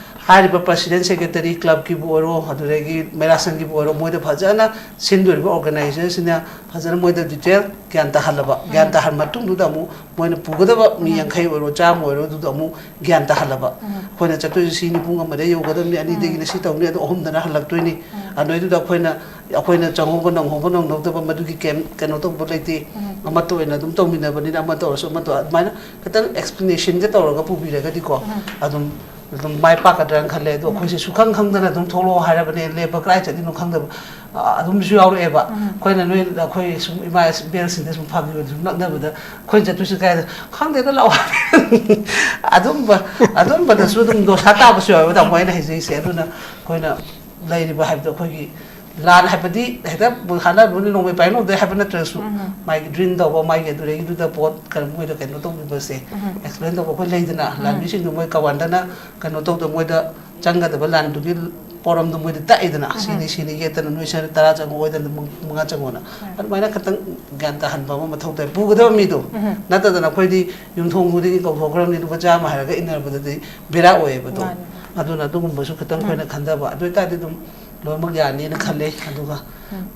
ꯍꯥꯏꯔꯤꯕ president, secretary, clubꯀꯤꯕꯨ ꯑꯣꯏꯔꯣ, ꯑꯗꯨꯗꯒꯤ ꯃꯩꯔꯥꯁꯪꯒꯤꯕꯨ ꯑꯣꯏꯔꯣ, ꯃꯣꯏꯗ ꯐꯖꯅ ꯁꯤꯟꯗꯣꯔꯤꯕ organizerꯁꯤꯅ ꯐꯖꯅ ꯃꯣꯏꯗ detail ꯒ꯭ꯌꯥꯟ ꯇꯥꯍꯜꯂꯕ, ꯒ꯭ꯌꯥꯟ ꯎꯝ꯫ ꯇꯥꯍꯟ ꯃꯇꯨꯡꯗꯨꯗ ꯑꯃꯨꯛ ꯃꯣꯏꯅ ꯄꯨꯒꯗꯕ ꯃꯤ ꯎꯝ꯫ ꯌꯥꯡꯈꯩ ꯑꯣꯏꯔꯣ, ꯆꯥꯝꯃ ꯑꯣꯏꯔꯣ, ꯑꯗꯨꯗ ꯑꯃꯨꯛ ꯒ꯭ꯌꯥꯟ ꯇꯥꯍꯜꯂꯕ꯫ ꯎꯝ꯫ ꯑꯩꯈꯣꯏꯅ ꯆꯠꯇꯣꯏꯁꯤ ꯁꯤꯅꯤ, ꯄꯨꯡ ꯑꯃꯗ ꯌꯧꯒꯗꯕꯅꯤ, ꯑꯅꯤꯗꯒꯤꯅ ꯎꯝ꯫ ꯁꯤ ꯇꯧꯅꯤ, ꯑꯗꯨ ꯑꯍꯨꯝꯗꯅ ꯍꯜꯂꯛꯇꯣꯏꯅꯤ꯫ ꯎꯝ꯫ ꯑꯗꯨꯗꯩꯗꯨꯗ ꯑꯩꯈꯣꯏꯅ, ꯑꯩꯈꯣꯏꯅ ꯆꯪꯍꯧꯕ ꯅꯪꯍꯧꯕ ꯅꯪꯍꯧꯗꯕ, ꯃꯗꯨꯒꯤ ꯀꯩꯝ ꯀꯩꯅꯣ ꯇꯧꯕ ꯂꯩꯇꯦ꯫ ꯎꯝ꯫ ꯑꯃꯠꯇ ꯑꯣꯏꯅ ꯑꯗꯨꯝ ꯇꯧꯃꯤꯟꯅꯕꯅꯤꯅ, ꯑꯃ ꯇꯧꯔꯁꯨ ꯑꯃ ꯇꯧꯔ-, ꯑꯗꯨꯃꯥꯏꯅ ꯈꯤꯇꯪ explanationꯒ ꯇꯧꯔꯒ ꯄꯨꯕꯤꯔꯒꯗꯤꯀꯣ, ꯎꯝ꯫ ꯑꯗꯨꯝ, ꯑꯗꯨꯝ ꯃꯥꯏ ꯄꯥꯛꯀꯗ꯭ꯔꯥꯅ ꯈꯜꯂꯦ꯫ ꯑꯗꯣ ꯎꯝ꯫ ꯑꯩꯈꯣꯏꯁꯦ ꯁꯨꯈꯪ ꯈꯪꯗꯅ ꯑꯗꯨꯝ ꯊꯣꯛꯂꯛꯑꯣ ꯍꯥꯏꯔꯕꯅꯦ, ꯂꯦꯞꯄ ꯀꯗꯥꯏ ꯆꯠꯂꯤꯅꯣ ꯈꯪꯗꯕ, ꯑ, ꯑꯗꯨꯝꯁꯨ ꯌꯥꯎꯔꯛꯑꯦꯕ꯫ ꯎꯝ꯫ ꯑꯩꯈꯣꯏꯅ ꯅꯣꯏ, ꯑꯩꯈꯣꯏ ꯁꯨꯝ ꯏꯃꯥ ꯏꯕꯦꯜꯁꯤꯡꯗ ꯁꯨꯝ ꯐꯥꯒꯤ ꯑꯣꯏꯅ ꯁꯨꯝ ꯂꯛꯅꯕꯗ, "ꯑꯩꯈꯣꯏꯅ ꯆꯠꯇꯣꯏꯁꯤ ꯀꯥꯏꯗ?" "ꯈꯪꯗꯦꯗ, ꯂꯥꯛꯑꯣ ꯍꯥꯏꯕꯅꯤ꯫" ꯑꯗꯨꯝꯕ, ꯑꯗꯨꯝꯕꯗꯁꯨ ꯑꯗꯨꯝ ꯗꯣꯁꯥ ꯇꯥꯕꯁꯨ ꯌꯥꯎꯋꯦꯕ, ꯇꯥꯃꯣ, ꯑꯩꯅ ꯍꯥꯏꯖꯔꯤꯁꯦ꯫ ꯑꯗꯨꯅ ꯑꯩꯈꯣꯏꯅ ꯂꯩꯔꯤꯕ ꯍꯥꯏꯕꯗꯣ, ꯑꯩꯈꯣꯏꯒꯤ ꯂꯥꯟ ꯍꯥꯏꯕꯗꯤ ꯍꯦꯛꯇ ꯍꯥꯟꯅ ꯂꯣꯏꯅ ꯅꯣꯡꯃꯩ ꯄꯥꯏꯅꯧꯗꯦ ꯍꯥꯏꯕ ꯅꯠꯇ꯭ꯔꯁꯨ, ꯎꯝ꯫ ꯃꯥꯒꯤ drill ꯇꯧꯕ, ꯃꯥꯒꯤ ꯑꯗꯨꯗꯒꯤꯗꯨꯗ ꯄꯣꯠ ꯀꯩꯅꯣ, ꯃꯣꯏꯗ ꯀꯩꯅꯣ ꯇꯧꯕꯤꯕꯁꯦ, ꯎꯝ꯫ Explain ꯇꯧꯕ ꯑꯩꯈꯣꯏ ꯂꯩꯗꯅ, ꯎꯝ꯫ ꯂꯥꯟꯃꯤꯁꯤꯡꯗꯣ ꯃꯣꯏ ꯀꯃꯥꯟꯗꯅ ꯀꯩꯅꯣ ꯇꯧꯗ, ꯃꯣꯏꯗ ꯆꯪꯒꯗꯕ ꯂꯥꯟꯗꯨꯒꯤ ꯄꯣꯔꯝꯗꯣ ꯃꯣꯏꯗ ꯇꯥꯛꯏꯗꯅ, ꯎꯝ꯫ ꯁꯤꯅꯤ, ꯁꯤꯅꯤ, ꯌꯦꯠꯇꯅ ꯅꯣꯏ ꯁꯔ ꯇꯔꯥ ꯆꯪꯉꯛꯑꯣꯏꯗꯅ, ꯃꯉꯥ ꯆꯪꯉꯣꯅ꯫ ꯎꯝ꯫ ꯑꯗꯨꯃꯥꯏꯅ ꯈꯤꯇꯪ ꯒ꯭ꯌꯥꯟ ꯇꯥꯍꯟꯕ ꯑꯃ ꯃꯊꯧ ꯇꯥꯏ꯫ ꯄꯨꯒꯗꯕ ꯃꯤꯗꯣ, ꯎꯝ꯫ ꯅꯠꯇꯗꯅ ꯑꯩꯈꯣꯏꯗꯤ ꯌꯨꯝꯊꯣꯡ ꯈꯨꯗꯤꯡꯒꯤ ꯀꯧꯊꯣꯛꯈ꯭ꯔꯕꯅꯤ, ꯂꯨꯄꯥ ꯆꯥꯝꯃ ꯍꯥꯏꯔꯒ ꯏꯟꯅꯕꯗꯗꯤ ꯕꯦꯔꯥ ꯑꯣꯏꯌꯦꯕ ꯑꯗꯣ꯫ ꯃꯥꯅꯦ꯫ ꯑꯗꯨꯅ ꯑꯗꯨꯒꯨꯝꯕꯁꯨ ꯈꯤꯇꯪ ꯎꯝ꯫ ꯑꯩꯈꯣꯏꯅ ꯈꯟꯊꯕ꯫ ꯑꯗꯨ ꯑꯣꯏꯇꯥꯔꯗꯤ ꯑꯗꯨꯝ ꯂꯣꯏꯅꯃꯛ ꯌꯥꯅꯤꯅ ꯈꯜꯂꯦ꯫ ꯑꯗꯨꯒ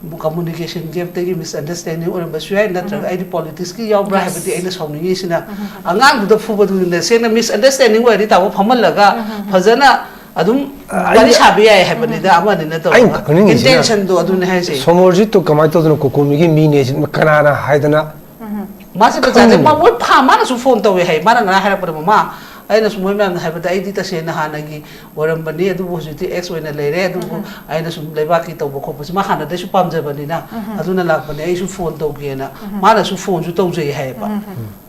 ꯎꯝ꯫ Communication gapꯇꯒꯤ misunderstanding ꯑꯣꯏꯔꯝꯕꯁꯨ ꯌꯥꯏ, ꯅꯠꯇ꯭ꯔꯒ ꯎꯝ꯫ ꯑꯩꯗꯤ politicsꯀꯤ ꯌꯥꯎꯕ꯭ꯔꯥ ꯍꯥꯏꯕꯗꯤ ꯑꯩꯅ ꯁꯥꯎꯅꯤꯡꯉꯤꯁꯤꯅ, ꯎꯝ꯫ ꯑꯉꯥꯡꯗꯨꯗ ꯐꯨꯕꯗꯨꯅ ꯁꯦꯡꯅ misunderstanding ꯑꯣꯏꯔꯗꯤ, ꯇꯥꯃꯣ, ꯐꯝꯍꯜꯂꯒ ꯎꯝ꯫ ꯐꯖꯅ ꯑꯗꯨꯝ ꯑ, ꯋꯥꯔꯤ ꯑꯩꯅ ꯁꯥꯕ ꯌꯥꯏ ꯍꯥꯏꯕꯅꯤꯗ, ꯎꯝ꯫ ꯑꯃꯅꯤꯅ ꯑꯩꯅ ꯇꯧꯔꯒ꯫ ꯈꯪꯅꯤꯡꯉꯤꯁꯤꯅ, Intentionꯗꯣ ꯑꯗꯨꯅꯦ ꯍꯥꯏꯁꯦ꯫ ꯁꯣꯃꯣꯔꯖꯤꯠꯇꯣ ꯀꯃꯥꯏꯅ ꯇꯧꯗꯅ ꯀꯣꯀꯣꯃꯤꯒꯤ ꯃꯤꯅꯦ ꯁꯤ ꯀꯅꯥꯅ ꯍꯥꯏꯗꯅ ꯃꯥꯁꯦ ꯕꯖꯥꯔꯗ ꯈꯪꯗꯦ꯫ ꯃꯥ ꯃꯣꯏ ꯐꯥ-, ꯃꯥꯅꯁꯨ phone ꯇꯧꯋꯦ ꯍꯥꯏ, ꯃꯥꯅ ꯉꯔꯥꯡ ꯍꯥꯏꯔꯛꯄꯗ, "ꯃꯃꯥ, ꯑꯩꯅꯁꯨ ꯃꯣꯏ ꯃꯌꯥꯝꯅ ꯍꯥꯏꯕꯗ ꯑꯩꯗꯤ ꯇꯁꯦꯡꯅ ꯍꯥꯟꯅꯒꯤ ꯑꯣꯏꯔꯝꯕꯅꯤ, ꯑꯗꯨꯕꯨ ꯍꯧꯖꯤꯛꯇꯤ ex ꯑꯣꯏꯅ ꯂꯩꯔꯦ, ꯑꯗꯨꯕꯨ ꯎꯝ꯫ ꯑꯩꯅ ꯁꯨꯝ ꯂꯩꯕꯥꯛꯀꯤ ꯇꯧꯕ ꯈꯣꯠꯄꯁꯤ ꯃꯥ ꯍꯥꯟꯅꯗꯩꯁꯨ ꯄꯥꯝꯖꯕꯅꯤꯅ, ꯎꯝ꯫ ꯑꯗꯨꯅ ꯂꯥꯛꯄꯅꯦ, ꯑꯩꯁꯨ phone ꯇꯧꯒꯦꯅ"꯫ ꯎꯝ꯫ ꯃꯥꯅꯁꯨ phoneꯁꯨ ꯇꯧꯖꯩ ꯍꯥꯏꯌꯦꯕ꯫ ꯎꯝ꯫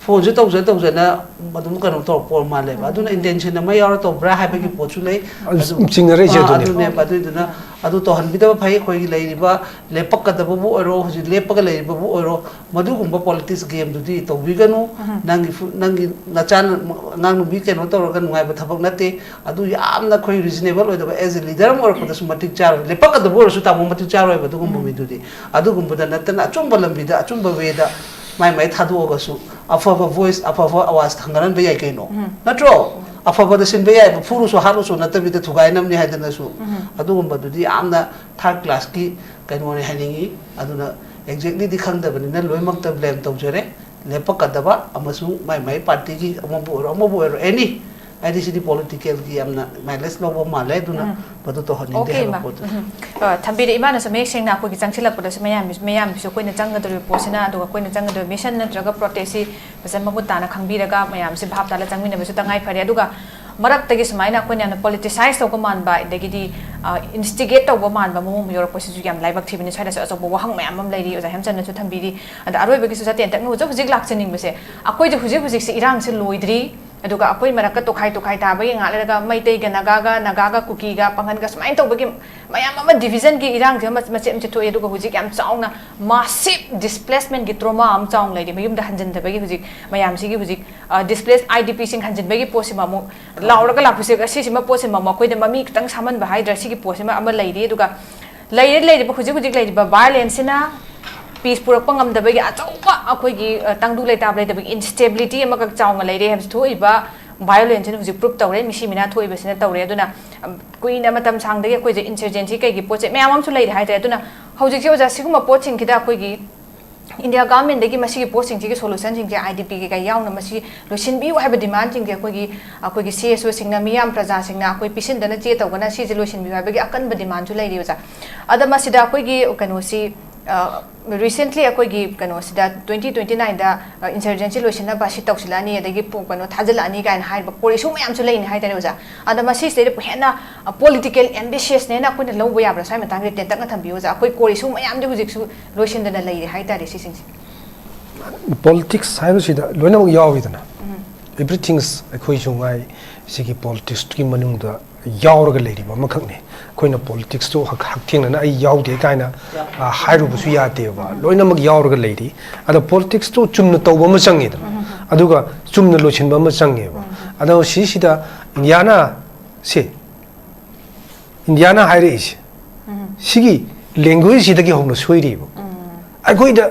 Phoneꯁꯨ ꯇꯧꯖ ꯇꯧꯖꯅ ꯑꯗꯨꯝ ꯀꯩꯅꯣ ꯇꯧꯔꯛꯄ ꯑꯣꯏꯔ ꯃꯥꯜꯂꯦꯕ꯫ ꯎꯝ꯫ ꯑꯗꯨꯅ intention ꯑꯃ ꯌꯥꯎꯔ ꯇꯧꯕ꯭ꯔꯥ ꯍꯥꯏꯕꯒꯤ ꯎꯝ꯫ ꯄꯣꯠꯁꯨ ꯂꯩ꯫ ꯑꯗꯨ ꯑꯗꯨ, ꯆꯤꯡꯅꯔꯛꯏꯁꯦ ꯑꯥ, ꯑꯗꯨꯅꯦꯕ꯫ ꯑꯗꯨꯅꯦꯕ꯫ ꯑꯗꯨꯏꯗꯨꯅ ꯑꯗꯨ ꯇꯧꯍꯟꯕꯤꯗꯕ ꯐꯩ꯫ ꯑꯩꯈꯣꯏꯒꯤ ꯂꯩꯔꯤꯕ ꯂꯦꯞꯄꯛꯀꯗꯕꯕꯨ ꯑꯣꯏꯔꯣ, ꯍꯧꯖꯤꯛ ꯂꯦꯞꯄꯒ ꯂꯩꯔꯤꯕꯕꯨ ꯑꯣꯏꯔꯣ, ꯃꯗꯨꯒꯨꯝꯕ politics gameꯗꯨꯗꯤ ꯇꯧꯕꯤꯒꯅꯨ꯫ ꯎꯝ꯫ ꯅꯪꯒꯤ ꯐꯨ-, ꯅꯪꯒꯤ ꯅꯆꯥꯅ, ꯑꯉꯥꯡ ꯅꯨꯄꯤ ꯀꯩꯅꯣ ꯇꯧꯔꯒ ꯅꯨꯡꯉꯥꯏꯕ ꯊꯕꯛ ꯅꯠꯇꯦ꯫ ꯑꯗꯨ ꯌꯥꯝꯅ ꯑꯩꯈꯣꯏ reasonable ꯑꯣꯏꯗꯕ, as a leader ꯑꯃ ꯑꯣꯏꯔꯛꯄꯗꯁꯨ ꯃꯇꯤꯛ ꯆꯥꯔꯣꯏ꯫ ꯂꯦꯞꯄꯛꯀꯗꯕ ꯑꯣꯏꯔꯁꯨ, ꯇꯥꯃꯣ, ꯃꯇꯤꯛ ꯆꯥꯔꯣꯏꯕ ꯑꯗꯨꯒꯨꯝꯕ ꯎꯝ꯫ ꯃꯤꯗꯨꯗꯤ꯫ ꯑꯗꯨꯒꯨꯝꯕꯗ ꯅꯠꯇꯅ ꯑꯆꯨꯝꯕ ꯂꯝꯕꯤꯗ, ꯑꯆꯨꯝꯕ wayꯗ ꯃꯥꯏ ꯃꯥꯏ ꯊꯥꯗꯣꯛꯑꯒꯁꯨ ꯑꯐꯕ voice, ꯑꯐꯕ ꯑꯋꯥꯖ ꯊꯥꯡꯒꯠꯍꯟꯕ ꯌꯥꯏ ꯀꯩꯅꯣ꯫ ꯎꯝ꯫ ꯅꯠꯇ꯭ꯔꯣ? ꯑꯐꯕꯗ ꯁꯤꯟꯕ ꯌꯥꯏꯕ, ꯐꯨꯔꯨꯁꯨ ꯍꯥꯠꯂꯨꯁꯨ ꯅꯠꯇꯕꯤꯗ ꯊꯨꯒꯥꯏꯅꯕꯅꯤ ꯍꯥꯏꯗꯅꯁꯨ꯫ ꯎꯝ꯫ ꯑꯗꯨꯒꯨꯝꯕꯗꯨꯗꯤ ꯌꯥꯝꯅ ꯊꯥꯔꯠ ꯀ꯭ꯂꯥꯁꯀꯤ ꯀꯩꯅꯣꯅꯤ ꯍꯥꯏꯅꯤꯡꯉꯤ꯫ ꯑꯗꯨꯅ ꯑꯦꯛꯖꯦꯛꯂꯤꯗꯤ ꯈꯪꯗꯕꯅꯤꯅ ꯂꯣꯏꯅꯃꯛꯇ ꯕ꯭ꯂꯦꯝ ꯇꯧꯖꯔꯦ꯫ ꯂꯦꯞꯄꯛꯀꯗꯕ ꯑꯃꯁꯨꯡ ꯃꯥꯏ ꯃꯥꯏ ꯄꯥꯔꯇꯤꯒꯤ ꯑꯃꯕꯨ ꯑꯣꯏꯔꯣ ꯑꯃꯕꯨ ꯑꯣꯏꯔꯣ ꯑꯦꯅꯤ, ꯍꯥꯏꯗꯤ ꯁꯤꯗꯤ ꯄꯣꯂꯤꯇꯤꯀꯦꯜꯒꯤ ꯌꯥꯝꯅ ꯃꯥꯏꯂꯦꯖ ꯂꯧꯕ ꯃꯥꯜꯂꯦ꯫ ꯑꯗꯨꯅ ꯎꯝ꯫ ꯃꯗꯨ ꯇꯧꯍꯟꯅꯤꯡꯗꯦ ꯑꯣꯀꯦ, ꯍꯥꯏꯕ ꯏꯃꯥ꯫ ꯄꯣꯠꯇꯨ꯫ ꯎꯝ꯫ ꯑ, ꯊꯝꯕꯤꯔꯦ ꯏꯃꯥꯅꯁꯨ ꯃꯌꯦꯛ ꯁꯦꯡꯅ ꯑꯩꯈꯣꯏꯒꯤ ꯆꯪꯁꯤꯜꯂꯛꯄꯗꯁꯨ ꯃꯌꯥꯝ-, ꯃꯌꯥꯝꯒꯤꯁꯨ ꯑꯩꯈꯣꯏꯅ ꯆꯪꯒꯗꯧꯔꯤꯕ ꯄꯣꯠꯁꯤꯅ, ꯑꯗꯨꯒ ꯑꯩꯈꯣꯏꯅ ꯆꯪꯒꯗꯧꯔꯤꯕ ꯃꯤꯁꯟ ꯅꯠꯇ꯭ꯔꯒ ꯄ꯭ꯔꯣꯇꯦꯁꯁꯤ ꯐꯖꯅ ꯃꯃꯨꯠ ꯇꯥꯅ ꯈꯪꯕꯤꯔꯒ ꯃꯌꯥꯝꯁꯤ ꯚꯥꯞ ꯇꯥꯅ ꯆꯪꯃꯤꯟꯅꯕꯁꯨ ꯇꯉꯥꯏ ꯐꯔꯦ꯫ ꯑꯗꯨꯒ ꯃꯔꯛꯇꯒꯤ ꯁꯨꯃꯥꯏꯅ ꯑꯩꯈꯣꯏꯅ ꯌꯥꯝꯅ ꯄꯣꯂꯤꯇꯤꯁꯥꯏꯁ ꯇꯧꯕ ꯃꯥꯟꯕ, ꯑꯗꯒꯤꯗꯤ, ꯑ, ꯏꯟꯁꯇꯤꯒꯦꯠ ꯇꯧꯕ ꯃꯥꯟꯕ ꯃꯑꯣꯡ ꯑꯃ ꯌꯧꯔꯛꯄꯁꯤꯁꯨ ꯌꯥꯝ ꯂꯥꯏꯕꯛ ꯊꯤꯕꯅꯤ꯫ ꯁ꯭ꯋꯥꯏꯗꯁꯨ ꯑꯆꯧꯕ ꯋꯥꯍꯪ ꯃꯌꯥꯝ ꯑꯃ ꯂꯩꯔꯤ, ꯑꯣꯖꯥ ꯍꯦꯝꯆꯟꯗꯅꯁꯨ ꯊꯝꯕꯤꯔꯤ꯫ ꯑꯗ ꯑꯔꯣꯏꯕꯒꯤꯁꯨ ꯁꯥ ꯇꯦꯟꯇꯛꯅ ꯍꯧꯖꯤꯛ ꯍꯧꯖꯤꯛ ꯂꯥꯛꯆꯅꯤꯡꯕꯁꯦ, ꯑꯩꯈꯣꯏꯁꯦ ꯍꯧꯖꯤꯛ ꯍꯧꯖꯤꯛꯁꯦ ꯏꯔꯥꯡꯁꯦ ꯂꯣꯏꯗ꯭ꯔꯤ, ꯑꯗꯨꯒ ꯑꯩꯈꯣꯏ ꯃꯔꯛꯇ ꯇꯣꯈꯥꯏ ꯇꯣꯈꯥꯏ ꯇꯥꯕꯒꯤ ꯉꯥꯛ ꯂꯩꯔꯒ ꯃꯩꯇꯩꯒ ꯅꯥꯒꯥꯒ, ꯅꯥꯒꯥꯒ ꯀꯨꯀꯤꯒ ꯄꯥꯡꯒꯟꯒ ꯁꯨꯃꯥꯏꯅ ꯇꯧꯕꯒꯤ ꯃꯌꯥꯝ ꯑꯃ ꯗꯤꯕꯤꯖꯟꯒꯤ ꯏꯔꯥꯡꯁꯦ ꯑꯃ ꯃꯆꯦꯠ ꯃꯆꯦꯠ ꯊꯣꯛꯑꯦ꯫ ꯑꯗꯨꯒ ꯍꯧꯖꯤꯛ ꯌꯥꯝ ꯆꯥꯎꯅ ꯃꯥꯁꯤꯞ ꯗꯤꯁꯄ꯭ꯂꯦꯁꯃꯦꯟꯒꯤ ꯇ꯭ꯔꯣꯃꯥ ꯑꯃ ꯆꯥꯎꯅ ꯂꯩꯔꯤ꯫ ꯃꯌꯨꯝꯗ ꯍꯟꯖꯤꯟꯗꯕꯒꯤ ꯍꯧꯖꯤꯛ ꯃꯌꯥꯝꯁꯤꯒꯤ ꯍꯧꯖꯤꯛ, ꯑ, ꯗꯤꯁꯄ꯭ꯂꯦꯁ ꯑꯥꯏ ꯗꯤ ꯄꯤꯁꯤꯡ ꯍꯟꯖꯤꯟꯕꯒꯤ ꯄꯣꯠꯁꯤꯃ ꯑꯃꯨꯛ ꯂꯥꯎꯔꯒ ꯂꯥꯛꯄꯁꯦ, ꯑꯁꯤꯁꯤꯃ ꯄꯣꯠꯁꯤꯃ ꯑꯃꯨꯛ ꯑꯩꯈꯣꯏꯗ ꯃꯃꯤ ꯈꯤꯇꯪ ꯁꯥꯃꯟꯕ ꯍꯥꯏꯗ꯭ꯔꯥ, ꯁꯤꯒꯤ ꯄꯣꯠꯁꯤꯃ ꯑꯃ ꯂꯩꯔꯤ꯫ ꯑꯗꯨꯒ ꯂꯩꯔꯦ, ꯂꯩꯔꯤꯕ ꯍꯧꯖꯤꯛ ꯍꯧꯖꯤꯛ ꯂꯩꯔꯤꯕ ꯚꯥꯏꯑꯣꯂꯦꯟꯁꯁꯤꯅ ꯄꯤꯁ ꯄꯨꯔꯛꯄ ꯉꯝꯗꯕꯒꯤ ꯑꯆꯧꯕ ꯑꯩꯈꯣꯏꯒꯤ, ꯑ, ꯇꯪꯗꯨ ꯂꯩꯇꯥꯕ ꯂꯩꯇꯕꯒꯤ ꯏꯟꯁꯇꯦꯕꯤꯂꯤꯇꯤ ꯑꯃꯈꯛ ꯆꯥꯎꯅ ꯂꯩꯔꯦ ꯍꯥꯏꯕꯁꯤ ꯊꯣꯛꯏꯕ ꯚꯥꯏꯑꯣꯂꯦꯟꯁꯁꯤꯅ ꯍꯧꯖꯤꯛ ꯄ꯭ꯔꯨꯞ ꯇꯧꯔꯦ, ꯃꯤꯁꯤ ꯃꯤꯅꯥ ꯊꯣꯛꯏꯕꯁꯤꯅ ꯇꯧꯔꯦ꯫ ꯑꯗꯨꯅ, ꯑꯝ, ꯀꯨꯏꯅ ꯃꯇꯝ ꯁꯥꯡꯗꯒꯤ ꯑꯩꯈꯣꯏꯁꯦ ꯏꯟꯁꯔꯖꯦꯟꯁꯤ ꯀꯩꯒꯤ ꯄꯣꯠ ꯆꯩ ꯃꯌꯥꯝ ꯑꯃꯁꯨ ꯂꯩꯔꯦ ꯍꯥꯏꯇꯥꯔꯦ꯫ ꯑꯗꯨꯅ ꯍꯧꯖꯤꯛꯁꯦ ꯑꯣꯖꯥ, ꯁꯤꯒꯨꯝꯕ ꯄꯣꯠꯁꯤꯡꯁꯤꯗ ꯑꯩꯈꯣꯏꯒꯤ ꯏꯟꯗꯤꯌꯥ ꯒꯚꯔꯟꯃꯦꯟꯗꯒꯤ ꯃꯁꯤꯒꯤ ꯄꯣꯠꯁꯤꯡꯁꯤꯒꯤ ꯁꯣꯂꯨꯁꯟꯁꯤꯡꯁꯦ, ꯑꯥꯏ ꯗꯤ ꯄꯤ ꯀꯩꯀꯥ ꯌꯥꯎꯅ ꯃꯁꯤ ꯂꯣꯏꯁꯤꯟꯕꯤꯌꯨ ꯍꯥꯏꯕ ꯗꯤꯃꯥꯟꯁꯤꯡꯁꯦ ꯑꯩꯈꯣꯏꯒꯤ, ꯑꯩꯈꯣꯏꯒꯤ ꯁꯤ ꯑꯦꯁ ꯑꯣꯁꯤꯡꯅ, ꯃꯤꯌꯥꯝ ꯄ꯭ꯔꯖꯥꯁꯤꯡꯅ ꯑꯩꯈꯣꯏ ꯄꯤꯁꯤꯟꯗꯅ ꯆꯦ ꯇꯧꯗꯅ ꯁꯤꯁꯦ ꯂꯣꯏꯁꯤꯟꯕꯤꯌꯨ ꯍꯥꯏꯕꯒꯤ ꯑꯀꯟꯕ ꯗꯤꯃꯥꯟꯁꯨ ꯂꯩꯔꯤ ꯑꯣꯖꯥ꯫ ꯑꯗ ꯃꯁꯤꯗ ꯑꯩꯈꯣꯏꯒꯤ ꯀꯩꯅꯣꯁꯤ, ꯑ, ꯔꯤꯁꯦꯟꯠꯂꯤ ꯑꯩꯈꯣꯏꯒꯤ ꯀꯩꯅꯣꯁꯤꯗ ꯇ꯭ꯋꯦꯟꯇꯤ ꯇ꯭ꯋꯦꯟꯇꯤ ꯅꯥꯏꯟꯗ, ꯑ, ꯏꯟꯁꯔꯖꯦꯟꯁꯤ ꯂꯣꯏꯁꯤꯟꯅꯕ ꯁꯤ ꯇꯧꯁꯤꯜꯂꯛꯑꯅꯤ, ꯑꯗꯒꯤ ꯄꯨ-, ꯀꯩꯅꯣ ꯊꯥꯖꯤꯜꯂꯛꯑꯅꯤ ꯀꯥꯏꯅ ꯍꯥꯏꯔꯤꯕ ꯀꯣꯔꯤꯁꯨ ꯃꯌꯥꯝꯁꯨ ꯂꯩꯅꯤ ꯍꯥꯏꯇꯥꯔꯦ ꯑꯣꯖꯥ꯫ ꯑꯗ ꯃꯁꯤꯁꯤꯗꯩꯗ ꯍꯦꯟꯅ, ꯑ, ꯄꯣꯂꯤꯇꯤꯀꯦꯜ ꯑꯦꯝꯕꯤꯁꯤꯌꯁꯅꯦꯅ ꯑꯩꯈꯣꯏꯅ ꯂꯧꯕ ꯌꯥꯕ꯭ꯔꯥ? ꯁ꯭ꯋꯥꯏ ꯃꯇꯥꯡꯁꯤꯗ ꯇꯦꯟꯇꯛꯅ ꯊꯝꯕꯤꯌꯨ ꯑꯣꯖꯥ꯫ ꯑꯩꯈꯣꯏ ꯀꯣꯔꯤꯁꯨ ꯃꯌꯥꯝꯗꯤ ꯍꯧꯖꯤꯛꯁꯨ ꯂꯣꯏꯁꯤꯟꯗꯅ ꯂꯩꯔꯦ ꯍꯥꯏꯇꯥꯔꯦ ꯁꯤꯁꯤꯡꯁꯦ꯫ ꯄꯣꯂꯤꯇꯤꯛꯁ ꯍꯥꯏꯕꯁꯤꯗ ꯂꯣꯏꯅꯃꯛ ꯌꯥꯎꯔꯤꯗꯅ, ꯎꯝ꯫ ꯑꯦꯚ꯭ꯔꯤꯊꯤꯡꯁ ꯑꯩꯈꯣꯏꯁꯨ ꯉꯥꯏ ꯁꯤꯒꯤ ꯄꯣꯂꯤꯇꯤꯛꯁꯀꯤ ꯃꯅꯨꯡꯗ ꯌꯥꯎꯔꯒ ꯂꯩꯔꯤꯕ ꯑꯃꯈꯛꯅꯤ꯫ ꯑꯩꯈꯣꯏꯅ ꯄꯣꯂꯤꯇꯤꯛꯁꯇꯨ ꯍꯛ-, ꯍꯛꯊꯦꯡꯅꯅ "ꯑꯩ ꯌꯥꯎꯗꯦ" ꯀꯥꯏꯅ, ꯑ, ꯍꯥꯏꯔꯨꯕꯁꯨ ꯌꯥꯗꯦꯕ꯫ ꯎꯝ꯫ ꯂꯣꯏꯅꯃꯛ ꯌꯥꯎꯔꯒ ꯂꯩꯔꯤ꯫ ꯑꯗ ꯄꯣꯂꯤꯇꯤꯛꯁꯇꯨ ꯆꯨꯝꯅ ꯇꯧꯕ ꯑꯃ ꯆꯪꯉꯤꯗꯅ, ꯎꯝ꯫ ꯑꯗꯨꯒ ꯆꯨꯝꯅ ꯂꯣꯏꯁꯤꯟꯕ ꯑꯃ ꯆꯪꯉꯦꯕ꯫ ꯎꯝ꯫ ꯑꯗꯣ ꯁꯤꯁꯤꯗ ꯏꯟꯗꯤꯌꯥꯅ ꯁꯤ ꯏꯟꯗꯤꯌꯥꯅ ꯍꯥꯏꯔꯛꯏꯁꯦ, ꯎꯝ꯫ ꯁꯤꯒꯤ ꯂꯦꯡꯒ꯭ꯋꯦꯖꯁꯤꯗꯒꯤ ꯍꯧꯅ ꯁꯣꯏꯔꯤꯕ꯫ ꯎꯝ꯫ ꯑꯩꯈꯣꯏꯗ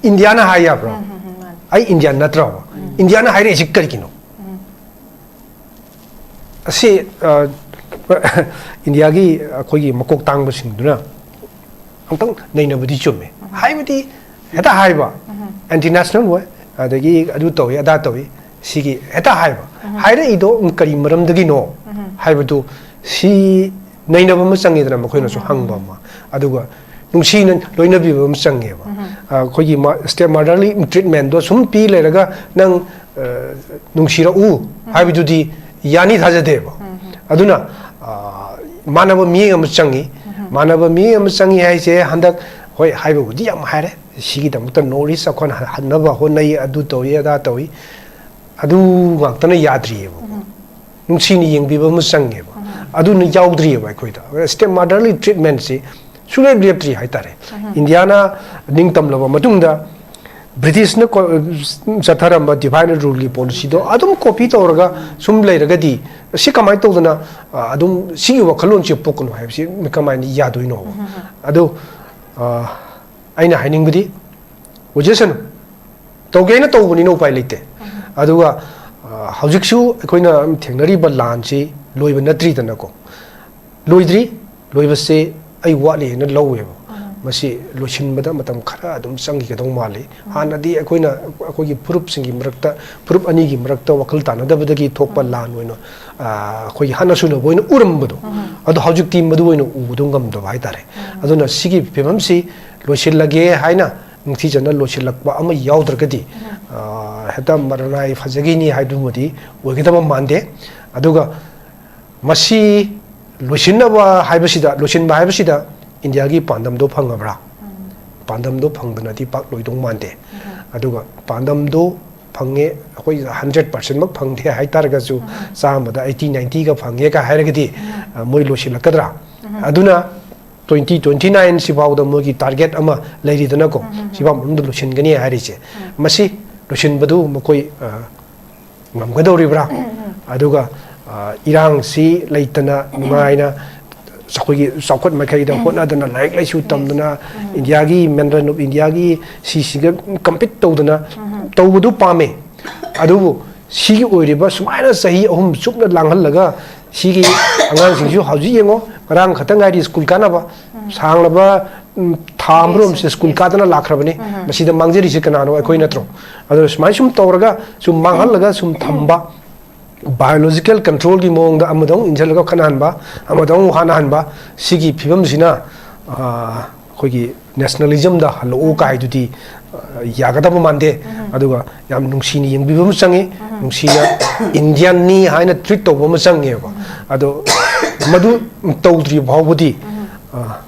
ꯏꯟꯗꯤꯌꯥꯅ ꯍꯥꯏ ꯌꯥꯕ꯭ꯔꯣ? ꯎꯝ, ꯎꯝ, ꯎꯝ, ꯃꯥꯅꯤ꯫ ꯑꯩ ꯏꯟꯗꯤꯌꯥꯟ ꯅꯠꯇ꯭ꯔꯕ? ꯎꯝ꯫ ꯏꯟꯗꯤꯌꯥꯅ ꯍꯥꯏꯔꯛꯏꯁꯤ ꯀꯔꯤꯒꯤꯅꯣ? ꯎꯝ꯫ ꯑꯁꯤ, ꯑ, ꯏꯟꯗꯤꯌꯥꯒꯤ ꯑꯩꯈꯣꯏꯒꯤ ꯃꯀꯣꯛ ꯇꯥꯡꯕꯁꯤꯡꯗꯨꯅ ꯑꯃꯨꯛꯇꯪ ꯅꯩꯅꯕꯗꯤ ꯆꯨꯝꯃꯦ꯫ ꯍꯥꯏꯕꯗꯤ ꯍꯦꯛꯇ ꯍꯥꯏꯕ, ꯑꯦꯟꯇꯤ ꯅꯦꯁꯅꯦꯜ ꯑꯣꯏ, ꯑꯗꯒꯤ ꯑꯗꯨ ꯇꯧꯏ, ꯑꯗꯥ ꯇꯧꯏ, ꯁꯤꯒꯤ ꯍꯦꯛꯇ ꯍꯥꯏꯕ꯫ ꯍꯥꯏꯔꯛꯏꯗꯣ ꯀꯔꯤ ꯃꯔꯝꯗꯒꯤꯅꯣ ꯍꯥꯏꯕꯗꯨ ꯁꯤ ꯅꯩꯅꯕ ꯑꯃ ꯆꯪꯉꯤꯗꯅ, ꯃꯈꯣꯏꯅꯁꯨ ꯍꯪꯕ ꯑꯃ꯫ ꯑꯗꯨꯒ ꯅꯨꯡꯁꯤꯅ ꯂꯣꯏꯅꯕꯤꯕ ꯑꯃ ꯆꯪꯉꯦꯕ꯫ ꯑ, ꯑꯩꯈꯣꯏꯒꯤ ꯃꯥ-, ꯁ꯭ꯇꯦꯞ ꯃꯥꯗꯔꯂꯤ ꯇ꯭ꯔꯤꯠꯃꯦꯟꯗꯣ ꯁꯨꯝ ꯄꯤ ꯂꯩꯔꯒ ꯅꯪ, ꯑ, ꯅꯨꯡꯁꯤꯔꯛꯎ ꯍꯥꯏꯕꯗꯨꯗꯤ ꯌꯥꯅꯤ ꯊꯥꯖꯗꯦꯕ꯫ ꯑꯗꯨꯅ, ꯑ, ꯃꯥꯟꯅꯕ ꯃꯤꯠꯌꯦꯡ ꯑꯃ ꯆꯪꯉꯤ꯫ ꯃꯥꯟꯅꯕ ꯃꯤꯠꯌꯦꯡ ꯑꯃ ꯆꯪꯉꯤ ꯍꯥꯏꯁꯦ ꯍꯟꯗꯛ, ꯍꯣꯏ, ꯍꯥꯏꯕꯕꯨꯗꯤ ꯌꯥꯝ ꯍꯥꯏꯔꯦ꯫ ꯁꯤꯒꯤꯗꯃꯛꯇ ꯅꯣꯔꯠ ꯏꯁ ꯑꯩꯈꯣꯏꯅ ꯍ-, ꯍꯟꯅꯕ ꯍꯣꯠꯅꯩ, ꯑꯗꯨ ꯇꯧꯏ, ꯑꯗꯥ ꯇꯧꯏ꯫ ꯑꯗꯨ ꯉꯥꯛꯇꯅ ꯌꯥꯗ꯭ꯔꯤꯑꯕꯀꯣ꯫ ꯅꯨꯡꯁꯤꯅ ꯌꯦꯡꯕꯤꯕ ꯑꯃ ꯆꯪꯉꯦꯕ꯫ ꯑꯗꯨꯅ ꯌꯥꯎꯗ꯭ꯔꯤꯑꯕ ꯑꯩꯈꯣꯏꯗ꯫ ꯁ꯭ꯇꯦꯞ ꯃꯥꯗꯔꯂꯤ ꯇ꯭ꯔꯤꯠꯃꯦꯟꯁꯤ ꯁꯨꯡꯂꯦꯞ ꯂꯦꯞꯇ꯭ꯔꯤ ꯍꯥꯏꯇꯥꯔꯦ꯫ ꯏꯟꯗꯤꯌꯥꯅ ꯅꯤꯡꯇꯝꯂꯕ ꯃꯇꯨꯡꯗ ꯕ꯭ꯔꯤꯇꯤꯁꯅ ꯀꯣ-, ꯆꯠꯊꯔꯝꯕ ꯗꯤꯚꯥꯏꯟ ꯔꯨꯜꯒꯤ ꯄꯣꯂꯤꯁꯤꯗꯣ ꯑꯗꯨꯝ ꯀꯣꯄꯤ ꯇꯧꯔꯒ ꯁꯨꯝ ꯂꯩꯔꯒꯗꯤ ꯁꯤ ꯀꯃꯥꯏꯅ ꯇꯧꯗꯅ, ꯑ, ꯑꯗꯨꯝ ꯁꯤꯒꯤ ꯋꯥꯈꯜꯂꯣꯟꯁꯤ ꯄꯣꯛꯀꯅꯣ ꯍꯥꯏꯕꯁꯤ ꯀꯃꯥꯏꯅ ꯌꯥꯗꯣꯏꯅꯣ? ꯑꯗꯨ, ꯑ, ꯑꯩꯅ ꯍꯥꯏꯅꯤꯡꯕꯗꯤ, ꯑꯣꯏꯖꯁꯅꯨ, ꯇꯧꯒꯦꯅ ꯇꯧꯕꯅꯤꯅ ꯎꯄꯥꯏ ꯂꯩꯇꯦ꯫ ꯑꯗꯨꯒ, ꯑ, ꯍꯧꯖꯤꯛꯁꯨ ꯑꯩꯈꯣꯏꯅ ꯊꯦꯡꯅꯔꯤꯕ ꯂꯥꯟꯁꯤ ꯂꯣꯏꯕ ꯅꯠꯇ꯭ꯔꯤꯗꯅꯀꯣ꯫ ꯂꯣꯏꯗ꯭ꯔꯤ, ꯂꯣꯏꯕꯁꯦ ꯑꯩ ꯋꯥꯠꯂꯤ ꯍꯥꯏꯅ ꯂꯧꯋꯦꯕ꯫ ꯃꯁꯤ ꯂꯣꯏꯁꯤꯟꯕꯗ ꯃꯇꯝ ꯈꯔ ꯑꯗꯨꯝ ꯆꯪꯈꯤꯒꯗꯧ ꯃꯥꯜꯂꯤ꯫ ꯍꯥꯟꯅꯗꯤ ꯑꯩꯈꯣꯏꯅ, ꯑꯩꯈꯣꯏꯒꯤ ꯐꯨꯔꯨꯞꯁꯤꯡꯒꯤ ꯃꯔꯛꯇ, ꯐꯨꯔꯨꯞ ꯑꯅꯤꯒꯤ ꯃꯔꯛꯇ ꯋꯥꯈꯜ ꯇꯥꯅꯗꯕꯗꯒꯤ ꯊꯣꯛꯄ ꯂꯥꯟ ꯑꯣꯏꯅ, ꯑ, ꯑꯩꯈꯣꯏꯒꯤ ꯍꯥꯠꯅ ꯁꯨꯅꯕ ꯑꯣꯏꯅ ꯎꯔꯝꯕꯗꯣ, ꯑꯗꯣ ꯍꯧꯖꯤꯛꯇꯤ ꯃꯗꯨ ꯑꯣꯏꯅ ꯎꯕꯗꯣ ꯉꯝꯗꯕ ꯍꯥꯏꯇꯥꯔꯦ꯫ ꯑꯗꯨꯅ ꯁꯤꯒꯤ ꯐꯤꯕꯝꯁꯤ ꯂꯣꯏꯁꯤꯜꯂꯒꯦ ꯍꯥꯏꯅ ꯅꯤꯡꯊꯤꯖꯅ ꯂꯣꯏꯁꯤꯜꯂꯛꯄ ꯑꯃ ꯌꯥꯎꯗ꯭ꯔꯒꯗꯤ, ꯑ, ꯍꯦꯛꯇ ꯃꯔꯅꯥꯏ ꯐꯖꯈꯤꯅꯤ ꯍꯥꯏꯗꯨꯃꯗꯤ ꯑꯣꯏꯒꯗꯕ ꯃꯥꯟꯗꯦ꯫ ꯑꯗꯨꯒ ꯃꯁꯤ ꯂꯣꯏꯁꯤꯟꯅꯕ ꯍꯥꯏꯕꯁꯤꯗ, ꯂꯣꯏꯁꯤꯟꯕ ꯍꯥꯏꯕꯁꯤꯗ ꯏꯟꯗꯤꯌꯥꯒꯤ ꯄꯥꯟꯗꯝꯗꯣ ꯐꯪꯉꯕ꯭ꯔꯥ? ꯄꯥꯟꯗꯝꯗꯣ ꯐꯪꯗꯅꯗꯤ ꯄꯥꯛ ꯂꯣꯏꯗꯧ ꯃꯥꯟꯗꯦ꯫ ꯑꯗꯨꯒ ꯄꯥꯟꯗꯝꯗꯣ ꯐꯪꯉꯦ, ꯑꯩꯈꯣꯏ ꯍꯟꯗ꯭ꯔꯦꯠ ꯄꯥꯔꯁꯦꯟꯃꯛ ꯐꯪꯗꯦ ꯍꯥꯏꯇꯥꯔꯒꯁꯨ, ꯆꯥꯝꯃꯗ ꯑꯩꯠꯇꯤ, ꯅꯥꯏꯟꯇꯤꯒ ꯐꯪꯉꯦꯒ ꯍꯥꯏꯔꯒꯗꯤ, ꯑ, ꯃꯣꯏ ꯂꯣꯏꯁꯤꯜꯂꯛꯀꯗ꯭ꯔꯥ? ꯑꯗꯨꯅ ꯇ꯭ꯋꯦꯟꯇꯤ ꯇ꯭ꯋꯦꯟꯇꯤ ꯅꯥꯏꯟ ꯁꯤꯐꯥꯎꯗ ꯃꯣꯏꯒꯤ ꯇꯥꯔꯒꯦꯠ ꯑꯃ ꯂꯩꯔꯤꯗꯅꯀꯣ, ꯁꯤꯐꯥꯎ ꯃꯅꯨꯡꯗ ꯂꯣꯏꯁꯤꯟꯒꯅꯤ ꯍꯥꯏꯔꯤꯁꯦ, ꯃꯁꯤ ꯂꯣꯏꯁꯤꯟꯕꯗꯨ ꯃꯈꯣꯏ, ꯑ, ꯉꯝꯒꯗꯧꯔꯤꯕ꯭ꯔꯥ? ꯑꯗꯨꯒ, ꯑ, ꯏꯔꯥꯡꯁꯤ ꯂꯩꯇꯅ ꯅꯨꯡꯉꯥꯏꯅ ꯑꯩꯈꯣꯏꯒꯤ ꯆꯥꯎꯈꯠ ꯃꯥꯏꯀꯩꯗ ꯍꯣꯠꯅꯗꯅ, ꯂꯥꯏꯔꯤꯛ ꯂꯥꯏꯁꯨ ꯇꯝꯗꯅ, ꯏꯟꯗꯤꯌꯥꯒꯤ ꯃꯦꯟꯗ꯭ꯔꯟ ꯑꯣꯐ ꯏꯟꯗꯤꯌꯥꯒꯤ ꯁꯤꯁꯤꯒ ꯀꯝꯄꯤꯠ ꯇꯧꯗꯅ ꯇꯧꯕꯗꯨ ꯄꯥꯝꯃꯦ꯫ ꯑꯗꯨꯕꯨ ꯁꯤꯒꯤ ꯑꯣꯏꯔꯤꯕ ꯁꯨꯃꯥꯏꯅ ꯆꯍꯤ ꯑꯍꯨꯝ ꯆꯨꯞꯅ ꯂꯥꯡꯍꯜꯂꯒ ꯁꯤꯒꯤ ꯑꯉꯥꯡꯁꯤꯡꯁꯨ ꯍꯧꯖꯤꯛ ꯌꯦꯡꯉꯣ, ꯉꯔꯥꯡ ꯈꯛꯇ ꯉꯥꯏꯔꯤ ꯁ꯭ꯀꯨꯜ ꯀꯥꯅꯕ, ꯁꯥꯡꯂꯕ, ꯎꯝ, ꯊꯥ ꯑꯃꯔꯣꯝꯁꯦ ꯁ꯭ꯀꯨꯜ ꯀꯥꯗꯅ ꯂꯥꯛꯈ꯭ꯔꯕꯅꯤ꯫ ꯎꯝ꯫ ꯃꯁꯤꯗ ꯃꯥꯡꯖꯔꯤꯁꯦ ꯀꯅꯥꯅꯣ? ꯑꯩꯈꯣꯏ ꯅꯠꯇ꯭ꯔꯣ? ꯑꯗꯣ ꯁꯨꯃꯥꯏꯅ ꯁꯨꯝ ꯇꯧꯔꯒ ꯁꯨꯝ ꯃꯥꯡꯍꯜꯂꯒ ꯁꯨꯝ ꯊꯝꯕ, biological controlꯒꯤ ꯃꯑꯣꯡꯗ ꯑꯃꯗ ꯑꯃꯨꯛ ꯏꯟꯁꯤꯜꯂꯒ ꯈꯠꯅꯍꯟꯕ, ꯑꯃꯗ ꯑꯃꯨꯛ ꯍꯥꯠꯅꯍꯟꯕ, ꯁꯤꯒꯤ ꯐꯤꯕꯝꯁꯤꯅ, ꯑ, ꯑꯩꯈꯣꯏꯒꯤ nationalismꯗ ꯍꯜꯂꯛꯎ ꯀꯥꯏꯗꯨꯗꯤ, ꯑ, ꯌꯥꯒꯗꯕ ꯃꯥꯟꯗꯦ꯫ ꯎꯝ꯫ ꯑꯗꯨꯒ ꯌꯥꯝ ꯅꯨꯡꯁꯤꯅ ꯌꯦꯡꯕꯤꯕ ꯑꯃ ꯆꯪꯉꯤ, ꯎꯝ꯫ ꯅꯨꯡꯁꯤꯅ Indianꯅꯤ ꯍꯥꯏꯅ treat ꯇꯧꯕ ꯑꯃ ꯆꯪꯉꯦꯕ꯫ ꯎꯝ꯫ ꯑꯗꯣ ꯃꯗꯨ ꯇꯧꯗ꯭ꯔꯤ ꯐꯥꯎꯕꯗꯤ, ꯎꯝ꯫ ꯑ,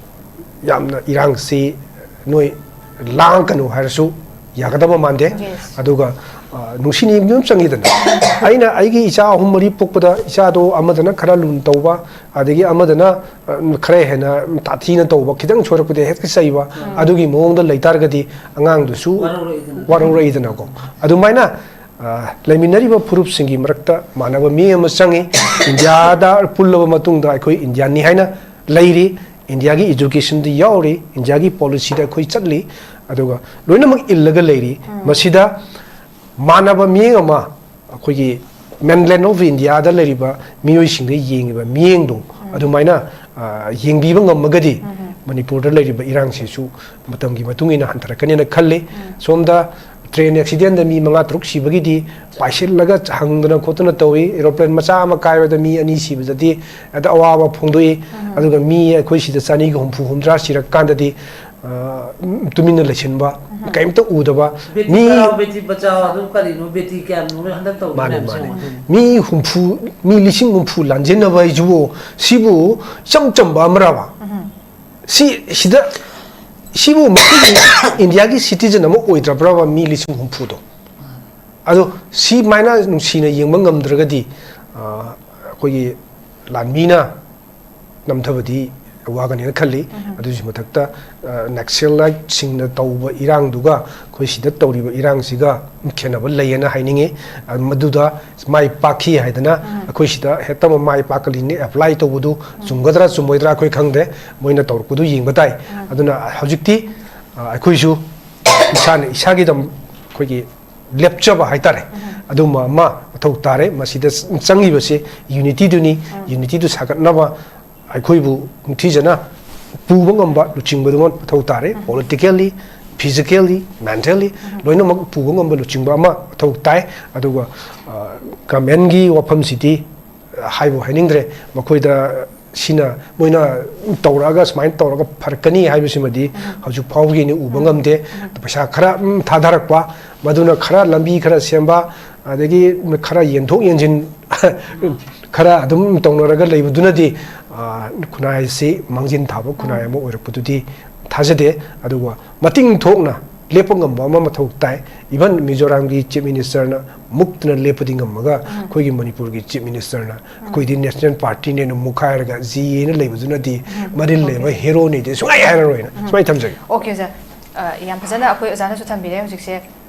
ꯌꯥꯝꯅ ꯏꯔꯥꯡꯁꯤ ꯅꯣꯏ ꯂꯥꯡꯒꯅꯨ ꯍꯥꯏꯔꯁꯨ ꯌꯥꯒꯗꯕ ꯃꯥꯟꯗꯦ꯫ Yes. ꯑꯗꯨꯒ, ꯑ, ꯅꯨꯡꯁꯤꯅ ꯌꯦꯡꯕꯤꯕ ꯑꯃ ꯆꯪꯉꯤꯗꯅ꯫ ꯑꯩꯅ ꯑꯩꯒꯤ ꯏꯆꯥ ꯑꯍꯨꯝ ꯃꯔꯤ ꯄꯣꯛꯄꯗ ꯏꯆꯥꯗꯣ ꯑꯃꯗꯅ ꯈꯔ ꯂꯨꯅ ꯇꯧꯕ, ꯑꯗꯒꯤ ꯑꯃꯗꯅ, ꯑ, ꯈꯔ ꯍꯦꯟꯅ ꯇꯥꯊꯤꯅ ꯇꯧꯕ, ꯈꯤꯇꯪ ꯁꯣꯏꯔꯛꯄꯗ ꯍꯦꯛꯇ ꯆꯩꯕ, ꯎꯝ꯫ ꯑꯗꯨꯒꯤ ꯃꯑꯣꯡꯗ ꯂꯩꯇꯥꯔꯒꯗꯤ ꯑꯉꯥꯡꯗꯨꯁꯨ ꯋꯥꯔꯧꯔꯛꯏꯗꯅ꯫ ꯋꯥꯔꯧꯔꯛꯏꯗꯅꯀꯣ꯫ ꯑꯗꯨꯃꯥꯏꯅ, ꯑ, ꯂꯩꯃꯤꯟꯅꯔꯤꯕ ꯐꯨꯔꯨꯞꯁꯤꯡꯒꯤ ꯃꯔꯛꯇ ꯃꯥꯟꯅꯕ ꯃꯤ ꯑꯃ ꯆꯪꯉꯤ꯫ ꯏꯟꯗꯤꯌꯥꯗ ꯄꯨꯜꯂꯕ ꯃꯇꯨꯡꯗ ꯑꯩꯈꯣꯏ ꯏꯟꯗꯤꯌꯥꯅꯤ ꯍꯥꯏꯅ ꯂꯩꯔꯤ, ꯏꯟꯗꯤꯌꯥꯒꯤ educationꯗ ꯌꯥꯎꯔꯤ, ꯏꯟꯗꯤꯌꯥꯒꯤ policyꯗ ꯑꯩꯈꯣꯏ ꯆꯠꯂꯤ, ꯑꯗꯨꯒ ꯂꯣꯏꯅꯃꯛ ꯏꯜꯂꯒ ꯂꯩꯔꯤ꯫ ꯎꯝ꯫ ꯃꯁꯤꯗ ꯃꯥꯟꯅꯕ ꯃꯤꯠꯌꯦꯡ ꯑꯃ, ꯑꯩꯈꯣꯏꯒꯤ mainland of Indiaꯗ ꯂꯩꯔꯤꯕ ꯃꯤꯑꯣꯏꯁꯤꯡꯗ ꯌꯦꯡꯉꯤꯕ ꯃꯤꯠꯌꯦꯡꯗꯣ, ꯎꯝ꯫ ꯑꯗꯨꯃꯥꯏꯅ, ꯑ, ꯌꯦꯡꯕꯤꯕ ꯉꯝꯃꯒꯗꯤ, ꯎꯝ꯫ ꯃꯅꯤꯄꯨꯔꯗ ꯂꯩꯔꯤꯕ ꯏꯔꯥꯡꯁꯤꯁꯨ ꯃꯇꯝꯒꯤ ꯃꯇꯨꯡ ꯏꯟꯅ ꯍꯟꯊꯔꯛꯀꯅꯤꯅ ꯈꯜꯂꯤ꯫ ꯎꯝ꯫ ꯁꯣꯝꯗ train accidentꯗ ꯃꯤ ꯃꯉꯥ ꯇꯔꯨꯛ ꯁꯤꯕꯒꯤꯗꯤ ꯄꯥꯏꯁꯤꯜꯂꯒ ꯍꯪꯗꯅ ꯈꯣꯠꯇꯅ ꯇꯧꯏ꯫ Aeroplane ꯃꯆꯥ ꯑꯃ ꯀꯥꯏꯕꯗ ꯃꯤ ꯑꯅꯤ ꯁꯤꯕꯗꯗꯤ ꯍꯦꯛꯇ ꯑꯋꯥꯕ ꯐꯣꯡꯗꯣꯛꯏ꯫ ꯎꯝ꯫ ꯑꯗꯨꯒ ꯃꯤ ꯑꯩꯈꯣꯏ ꯁꯤꯗ ꯆꯅꯤꯒ ꯍꯨꯝꯐꯨ ꯍꯨꯝꯗ꯭ꯔꯥ ꯁꯤꯔꯀꯥꯟꯗꯗꯤ, ꯑ, ꯇꯨꯃꯤꯟꯅ ꯂꯩꯁꯤꯟꯕ, ꯎꯝ꯫ ꯀꯔꯤꯝꯇ ꯎꯗꯕ꯫ ꯕꯦꯇꯤ ꯃꯤ ꯄꯔꯥꯎ, ꯕꯦꯇꯤ ꯕꯆꯥꯎ ꯑꯗꯨ ꯀꯔꯤꯅꯣ? ꯕꯦꯇꯤ ꯀꯌꯥꯅꯣ ꯍꯟꯗꯛ ꯇꯧꯔꯤ ꯃꯥꯅꯦ, ꯃꯌꯥꯝꯁꯦ? ꯃꯥꯅꯦ꯫ ꯃꯤ ꯍꯨꯝꯐꯨ, ꯃꯤ ꯂꯤꯁꯤꯡ ꯍꯨꯝꯐꯨ ꯂꯥꯟꯖꯦꯟꯅꯕ ꯍꯥꯏꯁꯤꯕꯨ, ꯁꯤꯕꯨ ꯏꯆꯝ ꯆꯝꯕ ꯑꯃꯔꯕ? ꯎꯝ꯫ ꯁꯤ, ꯁꯤꯗ, ꯁꯤꯕꯨ ꯃꯈꯣꯏꯒꯤ ꯏꯟꯗꯤꯌꯥꯒꯤ citizen ꯑꯃ ꯑꯣꯏꯗ꯭ꯔꯕ꯭ꯔꯕ ꯃꯤ ꯂꯤꯁꯤꯡ ꯍꯨꯝꯐꯨꯗꯣ? ꯑꯗꯣ ꯁꯤꯃꯥꯏꯅ ꯅꯨꯡꯁꯤꯅ ꯌꯦꯡꯕ ꯉꯝꯗ꯭ꯔꯒꯗꯤ, ꯑ, ꯑꯩꯈꯣꯏꯒꯤ ꯂꯥꯟꯃꯤꯅ ꯅꯝꯊꯕꯗꯤ ꯋꯥꯒꯅꯦꯅ ꯈꯜꯂꯤ꯫ ꯎꯝ꯫ ꯑꯗꯨꯒꯤ ꯃꯊꯛꯇ, ꯑ, Naxaliteꯁꯤꯡꯅ ꯇꯧꯕ ꯏꯔꯥꯡꯗꯨꯒ ꯑꯩꯈꯣꯏ ꯁꯤꯗ ꯇꯧꯔꯤꯕ ꯏꯔꯥꯡꯁꯤꯒ ꯈꯦꯠꯅꯕ ꯂꯩꯌꯦꯅ ꯍꯥꯏꯅꯤꯡꯉꯤ꯫ ꯑ, ꯃꯗꯨꯗ ꯃꯥꯏ ꯄꯥꯛꯈꯤ ꯍꯥꯏꯗꯅ ꯎꯝ꯫ ꯑꯩꯈꯣꯏ ꯁꯤꯗ ꯍꯦꯛꯇ ꯃꯥꯏ ꯄꯥꯛꯀꯅꯤꯅ apply ꯇꯧꯕꯗꯨ ꯎꯝ꯫ ꯆꯨꯝꯒꯗ꯭ꯔꯥ ꯆꯨꯝꯃꯣꯏꯗ꯭ꯔꯥ ꯑꯩꯈꯣꯏ ꯈꯪꯗꯦ꯫ ꯃꯣꯏꯅ ꯇꯧꯔꯛꯄꯗꯨ ꯌꯦꯡꯕ ꯇꯥꯏ꯫ ꯎꯝ꯫ ꯑꯗꯨꯅ ꯍꯧꯖꯤꯛꯇꯤ, ꯑ, ꯑꯩꯈꯣꯏꯁꯨ ꯏꯁꯥꯅ ꯏꯁꯥꯒꯤꯗꯃꯛ ꯑꯩꯈꯣꯏꯒꯤ ꯂꯦꯞꯆꯕ ꯍꯥꯏꯇꯥꯔꯦ꯫ ꯎꯝ꯫ ꯑꯗꯨꯝꯕ ꯑꯃ ꯃꯊꯧ ꯇꯥꯔꯦ꯫ ꯃꯁꯤꯗ ꯆꯪꯉꯤꯕꯁꯤ ꯌꯨꯅꯤꯇꯤꯗꯨꯅꯤ꯫ ꯌꯨꯅꯤꯇꯤꯗꯨ ꯁꯥꯒꯠꯅꯕ ꯑꯩꯈꯣꯏꯕꯨ ꯅꯤꯡꯊꯤꯖꯅ ꯄꯨꯕ ꯉꯝꯕ ꯂꯨꯆꯤꯡꯕꯗꯨꯃ ꯃꯊꯧ ꯇꯥꯔꯦ꯫ ꯄꯣꯂꯤꯇꯤꯀꯦꯜꯂꯤ, ꯐꯤꯖꯤꯀꯦꯜꯂꯤ, ꯃꯦꯟꯇꯦꯜꯂꯤ ꯂꯣꯏꯅꯃꯛ ꯄꯨꯕ ꯉꯝꯕ ꯂꯨꯆꯤꯡꯕ ꯑꯃ ꯃꯊꯧ ꯇꯥꯏ꯫ ꯑꯗꯨꯒ ꯒꯃꯦꯟꯒꯤ ꯋꯥꯐꯝꯁꯤꯗꯤ ꯍꯥꯏꯕꯨ ꯍꯥꯏꯅꯤꯡꯗ꯭ꯔꯦ꯫ ꯃꯈꯣꯏꯗ ꯁꯤꯅ ꯃꯣꯏꯅ ꯇꯧꯔꯛꯑꯒ ꯁꯨꯃꯥꯏꯅ ꯇꯧꯔꯒ ꯐꯔꯛꯀꯅꯤ ꯍꯥꯏꯕꯁꯤꯃꯗꯤ ꯍꯧꯖꯤꯛ ꯐꯥꯎꯒꯤ ꯑꯣꯏꯅ ꯎꯕ ꯉꯝꯗꯦ꯫ ꯄꯩꯁꯥ ꯈꯔ ꯎꯝ, ꯊꯥꯗꯔꯛꯄ, ꯃꯗꯨꯅ ꯈꯔ ꯂꯝꯕꯤ ꯈꯔ ꯁꯦꯝꯕ, ꯑꯗꯒꯤ ꯈꯔ ꯌꯦꯟꯊꯣꯛ ꯌꯦꯟꯁꯤꯟ ꯈꯔ ꯑꯗꯨꯝ ꯇꯧꯅꯔꯒ ꯂꯩꯕꯗꯨꯅꯗꯤ, ꯑ, ꯈꯨꯟꯅꯥꯏꯁꯤ ꯃꯥꯡꯖꯤꯟ ꯊꯥꯕ ꯈꯨꯟꯅꯥꯏ ꯑꯃ ꯑꯣꯏꯔꯛꯄꯗꯨꯗꯤ ꯊꯥꯖꯗꯦ꯫ ꯑꯗꯨꯒ ꯃꯇꯤꯡ ꯊꯣꯛꯅ ꯂꯦꯞꯄ ꯉꯝꯕ ꯑꯃ ꯃꯊꯧ ꯇꯥꯏ꯫ ꯏꯚꯟ ꯃꯤꯖꯣꯔꯥꯝꯒꯤ ꯆꯤꯐ ꯃꯤꯅꯤꯁꯇꯔꯅ ꯃꯨꯛꯇꯅ ꯂꯦꯞꯄꯗꯤ ꯉꯝꯃꯒ, ꯑꯩꯈꯣꯏꯒꯤ ꯃꯅꯤꯄꯨꯔꯒꯤ ꯆꯤꯐ ꯃꯤꯅꯤꯁꯇꯔꯅ ꯑꯩꯈꯣꯏꯗꯤ ꯅꯦꯁꯅꯦꯜ ꯄꯥꯔꯇꯤꯅꯦꯅ ꯃꯨꯛꯈꯥꯏꯔꯒ ꯖꯤ ꯑꯦꯅ ꯂꯩꯕꯗꯨꯅꯗꯤ ꯃꯔꯤꯜ ꯂꯩꯕ ꯍꯦꯔꯣꯅꯤꯗꯤ ꯁꯨꯡꯍꯥꯏ ꯍꯥꯏꯔꯔꯣꯏꯅ ꯁꯨꯃꯥꯏꯅ ꯊꯝꯖꯒꯦ꯫ ꯑꯣꯀꯦ ꯁꯥꯔ, ꯑ, ꯌꯥꯝ ꯐꯖꯅ ꯑꯩꯈꯣꯏ ꯑꯣꯖꯥꯅꯁꯨ ꯊꯝꯕꯤꯔꯦ꯫ ꯍꯧꯖꯤꯛꯁꯦ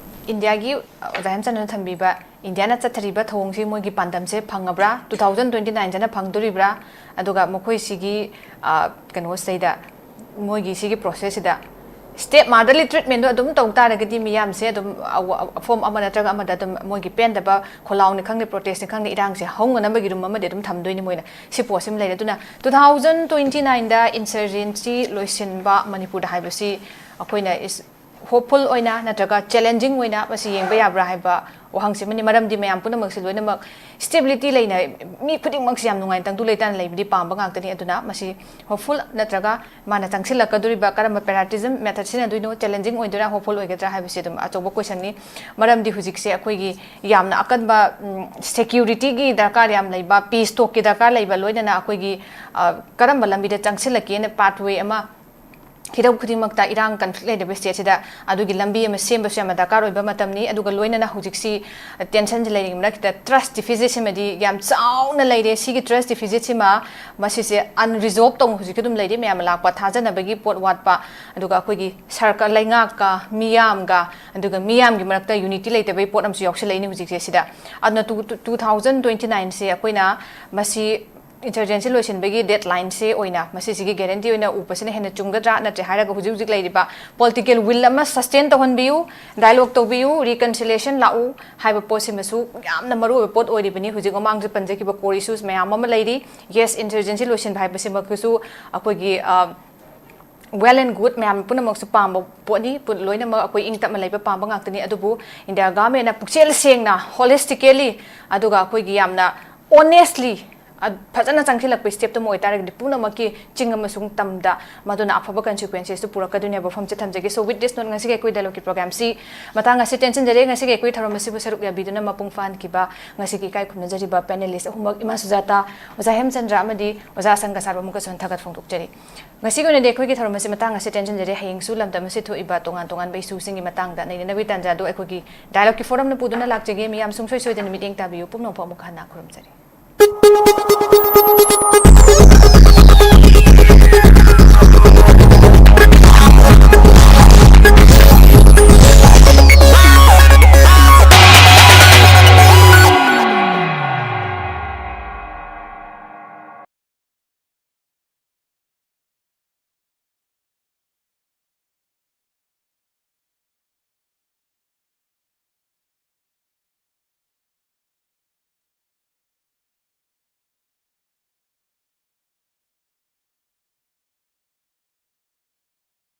ꯏꯟꯗꯤꯌꯥꯒꯤ, ꯑ, ꯑꯣꯖꯥ ꯍꯦꯝꯆꯟꯗꯅ ꯊꯝꯕꯤꯕ ꯏꯟꯗꯤꯌꯥꯅ ꯆꯠꯊꯔꯤꯕ ꯊꯧꯑꯣꯡꯁꯤ ꯃꯣꯏꯒꯤ ꯄꯥꯟꯗꯝꯁꯦ ꯐꯪꯉꯕ꯭ꯔꯥ, ꯇꯨ ꯊꯥꯎꯖꯟ ꯇ꯭ꯋꯦꯟꯇꯤ ꯅꯥꯏꯟꯗꯅ ꯐꯪꯗꯣꯔꯤꯕ꯭ꯔꯥ, ꯑꯗꯨꯒ ꯃꯈꯣꯏꯁꯤꯒꯤ, ꯑ, ꯀꯩꯅꯣꯁꯤꯗꯩꯗ ꯃꯣꯏꯒꯤ ꯁꯤꯒꯤ ꯄ꯭ꯔꯣꯁꯦꯁꯁꯤꯗ ꯁ꯭ꯇꯦꯞ ꯃꯥꯗꯔꯂꯤ ꯇ꯭ꯔꯤꯠꯃꯦꯟꯗꯣ ꯑꯗꯨꯝ ꯇꯧ ꯇꯥꯔꯒꯗꯤ ꯃꯤꯌꯥꯝꯁꯦ ꯑꯗꯨꯝ ꯑ, ꯋ-, ꯐꯣꯝ ꯑꯃ ꯅꯠꯇ꯭ꯔꯒ ꯑꯃꯗ ꯑꯗꯨꯝ ꯃꯣꯏꯒꯤ ꯄꯦꯟꯗꯕ ꯈꯣꯜꯂꯥꯎꯅꯤ ꯈꯪꯗꯦ, ꯄ꯭ꯔꯣꯇꯦꯁꯅꯤ ꯈꯪꯗꯦ, ꯏꯔꯥꯡꯁꯦ ꯍꯧꯅꯅꯕꯒꯤ ꯔꯨꯝ ꯑꯃꯗꯤ ꯑꯗꯨꯝ ꯊꯝꯗꯣꯏꯅꯤ ꯃꯣꯏꯅ꯫ ꯁꯤ ꯄꯣꯠꯁꯤꯃ ꯂꯩꯔꯦ꯫ ꯑꯗꯨꯅ ꯇꯨ ꯊꯥꯎꯖꯟ ꯇ꯭ꯋꯦꯟꯇꯤ ꯅꯥꯏꯟꯗ ꯏꯟꯁꯔꯖꯦꯟꯁꯤ ꯂꯣꯏꯁꯤꯟꯕ ꯃꯅꯤꯄꯨꯔꯗ ꯍꯥꯏꯕꯁꯤ ꯑꯩꯈꯣꯏꯅ ꯏꯁ-, ꯍꯣꯞꯐꯨꯜ ꯑꯣꯏꯅ ꯅꯠꯇ꯭ꯔꯒ ꯆꯦꯂꯦꯟꯖꯤꯡ ꯑꯣꯏꯅ ꯃꯁꯤ ꯌꯦꯡꯕ ꯌꯥꯕ꯭ꯔꯥ ꯍꯥꯏꯕ ꯋꯥꯍꯪꯁꯤꯃꯅꯤ꯫ ꯃꯔꯝꯗꯤ ꯃꯌꯥꯝ ꯄꯨꯝꯅꯃꯛꯁꯤ ꯂꯣꯏꯅꯃꯛ ꯁ꯭ꯇꯦꯕꯤꯂꯤꯇꯤ ꯂꯩꯅ, ꯃꯤ ꯈꯨꯗꯤꯡꯃꯛꯁꯤ ꯌꯥꯝ ꯅꯨꯡꯉꯥꯏꯅ ꯇꯪꯗꯨ ꯂꯩꯇꯥꯅ ꯂꯩꯕꯗꯤ ꯄꯥꯝꯕ ꯉꯥꯛꯇꯅꯤ꯫ ꯑꯗꯨꯅ ꯃꯁꯤ ꯍꯣꯞꯐꯨꯜ ꯅꯠꯇ꯭ꯔꯒ ꯃꯥꯅ ꯆꯪꯁꯤꯜꯂꯛꯀꯗꯧꯔꯤꯕ ꯀꯔꯝꯕ ꯄꯦꯔꯥꯇꯤꯖꯝ ꯃꯦꯊꯠ ꯁꯤꯖꯤꯟꯅꯗꯣꯏꯅꯣ, ꯆꯦꯂꯦꯟꯖꯤꯡ ꯑꯣꯏꯗꯣꯏꯔꯥ, ꯍꯣꯞꯐꯨꯜ ꯑꯣꯏꯒꯗ꯭ꯔꯥ ꯍꯥꯏꯕꯁꯤ ꯑꯗꯨꯝ ꯑꯆꯧꯕ ꯀꯣꯏꯁꯟꯅꯤ꯫ ꯃꯔꯝꯗꯤ ꯍꯧꯖꯤꯛꯁꯦ ꯑꯩꯈꯣꯏꯒꯤ ꯌꯥꯝꯅ ꯑꯀꯟꯕ, ꯎꯝ, ꯁꯦꯀ꯭ꯌꯨꯔꯤꯇꯤꯒꯤ ꯗꯔꯀꯥꯔ ꯌꯥꯝ ꯂꯩꯕ, ꯄꯤꯁ ꯇꯣꯛꯀꯤ ꯗꯔꯀꯥꯔ ꯂꯩꯕ, ꯂꯣꯏꯅꯅ ꯑꯩꯈꯣꯏꯒꯤ, ꯑ, ꯀꯔꯝꯕ ꯂꯝꯕꯤꯗ ꯆꯪꯁꯤꯜꯂꯛꯀꯦꯅ ꯄꯥꯊꯋꯦ ꯑꯃ ꯍꯤꯔꯝ ꯈꯨꯗꯤꯡꯃꯛꯇ ꯏꯔꯥꯡ ꯀꯟꯐ꯭ꯂꯤꯛ ꯂꯩꯔꯤꯕ ꯁ꯭ꯇꯦꯠꯁꯤꯗ ꯑꯗꯨꯒꯤ ꯂꯝꯕꯤ ꯑꯃ ꯁꯦꯝꯕꯁꯨ ꯌꯥꯝꯅ ꯗꯔꯀꯥꯔ ꯑꯣꯏꯕ ꯃꯇꯝꯅꯤ꯫ ꯑꯗꯨꯒ ꯂꯣꯏꯅꯅ ꯍꯧꯖꯤꯛꯁꯤ ꯇꯦꯟꯁꯟꯁꯤ ꯂꯩꯔꯤꯉꯩ ꯃꯔꯛꯁꯤꯗ ꯇ꯭ꯔꯁ ꯗꯤꯐꯤꯁꯤꯠꯁꯤꯃꯗꯤ ꯌꯥꯝ ꯆꯥꯎꯅ ꯂꯩꯔꯦ꯫ ꯁꯤꯒꯤ ꯇ꯭ꯔꯁ ꯗꯤꯐꯤꯁꯤꯠꯁꯤꯃ ꯃꯁꯤꯁꯦ ꯑꯟꯔꯤꯖꯣꯜꯕ ꯇꯧꯅ ꯍꯧꯖꯤꯛꯁꯨ ꯑꯗꯨꯝ ꯂꯩꯔꯤ꯫ ꯃꯌꯥꯝ ꯂꯥꯛꯄ ꯊꯥꯖꯅꯕꯒꯤ ꯄꯣꯠ ꯋꯥꯠꯄ, ꯑꯗꯨꯒ ꯑꯩꯈꯣꯏꯒꯤ ꯁꯔꯀꯥꯔ, ꯂꯩꯉꯥꯛꯀ ꯃꯤꯌꯥꯝꯒ, ꯑꯗꯨꯒ ꯃꯤꯌꯥꯝꯒꯤ ꯃꯔꯛꯇ ꯌꯨꯅꯤꯇꯤ ꯂꯩꯇꯕꯒꯤ ꯄꯣꯠ ꯑꯃꯁꯨ ꯌꯥꯎꯁꯤꯜꯂꯛꯏꯅꯦ ꯍꯧꯖꯤꯛꯁꯦ꯫ ꯁꯤꯗ ꯑꯗꯨꯅ ꯇꯨ, ꯇꯨ ꯊꯥꯎꯖꯟ ꯇ꯭ꯋꯦꯟꯇꯤ ꯅꯥꯏꯟꯁꯦ ꯑꯩꯈꯣꯏꯅ ꯃꯁꯤ ꯏꯟꯁꯔꯖꯦꯟꯁꯤ ꯂꯣꯏꯁꯤꯟꯕꯒꯤ ꯗꯦꯠ ꯂꯥꯏꯟꯁꯦ ꯑꯣꯏꯅ ꯃꯁꯤꯁꯤꯒꯤ ꯒꯦꯔꯦꯟꯇꯤ ꯑꯣꯏꯅ ꯎꯕꯁꯤꯅ ꯍꯦꯟꯅ ꯆꯨꯝꯒꯗ꯭ꯔꯥ? ꯅꯠꯇ꯭ꯔꯦ ꯍꯥꯏꯔꯒ ꯍꯧꯖꯤꯛ ꯍꯧꯖꯤꯛ ꯂꯩꯔꯤꯕ ꯄꯣꯂꯤꯇꯤꯀꯦꯜ ꯋꯤꯜ ꯑꯃ ꯁꯁꯇꯦꯟ ꯇꯧꯍꯟꯕꯤꯌꯨ, ꯗꯥꯏꯂꯣꯒ ꯇꯧꯕꯤꯌꯨ, ꯔꯤꯀꯟꯁꯤꯂꯦꯁꯟ ꯂꯥꯛꯎ ꯍꯥꯏꯕ ꯄꯣꯠꯁꯤꯃꯁꯨ ꯌꯥꯝꯅ ꯃꯔꯨꯑꯣꯏꯕ ꯄꯣꯠ ꯑꯣꯏꯔꯤꯕꯅꯤ꯫ ꯍꯧꯖꯤꯛ ꯃꯃꯥꯡꯗ ꯄꯟꯖꯈꯤꯕ core issues ꯃꯌꯥꯝ ꯑꯃ ꯂꯩꯔꯤ꯫ ꯌꯦꯁ, ꯏꯟꯁꯔꯖꯦꯟꯁꯤ ꯂꯣꯏꯁꯤꯟꯕ ꯍꯥꯏꯕꯁꯤꯃꯛꯇꯁꯨ ꯑꯩꯈꯣꯏꯒꯤ well and good ꯃꯌꯥꯝ ꯄꯨꯝꯅꯃꯛꯁꯨ ꯄꯥꯝꯕ ꯄꯣꯠꯅꯤ꯫ ꯄꯨ- ꯂꯣꯏꯅꯃꯛ ꯑꯩꯈꯣꯏ ꯏꯪ ꯇꯞꯅ ꯂꯩꯕ ꯄꯥꯝꯕ ꯉꯥꯛꯇꯅꯤ꯫ ꯑꯗꯨꯕꯨ ꯏꯟꯗꯤꯌꯥ ꯒꯚꯔꯟꯃꯦꯟꯅ ꯄꯨꯛꯆꯦꯜ ꯁꯦꯡꯅ, ꯍꯣꯂꯤꯁꯇꯤꯀꯦꯂꯤ, ꯑꯗꯨꯒ ꯑꯩꯈꯣꯏꯒꯤ ꯌꯥꯝꯅ ꯑꯣꯅꯦꯁꯂꯤ ꯐꯖꯅ ꯆꯪꯁꯤꯜꯂꯛꯄ ꯁ꯭ꯇꯦꯞꯇꯨ ꯑꯃ ꯑꯣꯏꯇꯥꯔꯒꯗꯤ ꯄꯨꯝꯅꯃꯛꯀꯤ ꯆꯤꯡ ꯑꯃꯁꯨꯡ ꯇꯝꯗ ꯃꯗꯨꯅ ꯑꯐꯕ ꯀꯟꯁꯤꯀ꯭ꯋꯦꯟꯁꯦꯁꯇꯨ ꯄꯨꯔꯛꯀꯗꯣꯏꯅꯦꯕ꯫ ꯋꯥꯐꯝꯁꯦ ꯊꯝꯖꯒꯦ꯫ So with this note, ꯉꯁꯤꯒꯤ ꯑꯩꯈꯣꯏ ꯗꯥꯏꯂꯣꯒꯀꯤ ꯄ꯭ꯔꯣꯒ꯭ꯔꯥꯝꯁꯤ ꯃꯇꯥꯡ ꯑꯁꯤ ꯇꯦꯟꯁꯤꯟꯖꯔꯦ꯫ ꯉꯁꯤꯒꯤ ꯑꯩꯈꯣꯏ ꯊꯧꯔꯝ ꯑꯁꯤꯕꯨ ꯁꯔꯨꯛ ꯌꯥꯕꯤꯗꯨꯅ ꯃꯄꯨꯡ ꯐꯥꯍꯟꯈꯤꯕ ꯉꯁꯤꯒꯤ ꯏꯀꯥꯏ ꯈꯨꯝꯅꯖꯔꯤꯕ ꯄꯦꯅꯦꯂꯤꯁ ꯑꯍꯨꯝꯃꯛ, ꯏꯃꯥ ꯁꯨꯖꯥꯇꯥ, ꯑꯣꯖꯥ ꯍꯦꯝꯆꯟꯗ꯭ꯔ ꯑꯃꯗꯤ ꯑꯣꯖꯥ ꯑꯁꯪ ꯀꯁꯥꯔꯕ ꯑꯃꯨꯛꯀꯁꯨ ꯍꯟꯅ ꯊꯥꯒꯠ ꯐꯣꯡꯗꯣꯛꯆꯔꯤ꯫ ꯉꯁꯤꯒꯤ ꯑꯣꯏꯅꯗꯤ ꯑꯩꯈꯣꯏꯒꯤ ꯊꯧꯔꯝ ꯑꯁꯤ ꯃꯇꯥꯡ ꯑꯁꯤ ꯇꯦꯟꯁꯤꯟꯖꯔꯦ꯫ ꯍꯌꯦꯡꯁꯨ ꯂꯝꯗꯝ ꯑꯁꯤ ꯊꯣꯛꯏꯕ ꯇꯣꯉꯥꯟ ꯇꯣꯉꯥꯟꯕ ꯏꯁꯨꯁꯤꯡꯒꯤ ꯃꯇꯥꯡꯗ ꯅꯩꯅꯅꯕꯒꯤ ꯇꯥꯟꯖꯥꯗꯨ ꯑꯩꯈꯣꯏꯒꯤ ꯗꯥꯏꯂꯣꯒꯀꯤ ꯐꯣꯔꯝꯅ ꯄꯨꯗꯨꯅ ꯂꯥꯛꯆꯒꯦ꯫ ꯃꯤꯌꯥꯝ ꯁꯨꯡꯁꯣꯏ ꯁꯣꯏꯗꯅ ꯃꯤꯠꯌꯦꯡ ꯇꯥꯕꯤꯌꯨ꯫ ꯄꯨꯝꯅꯃꯛꯄꯨ ꯑꯃꯨꯛ ꯍꯟꯅ ꯈꯨꯔꯨꯝꯖꯔꯤ꯫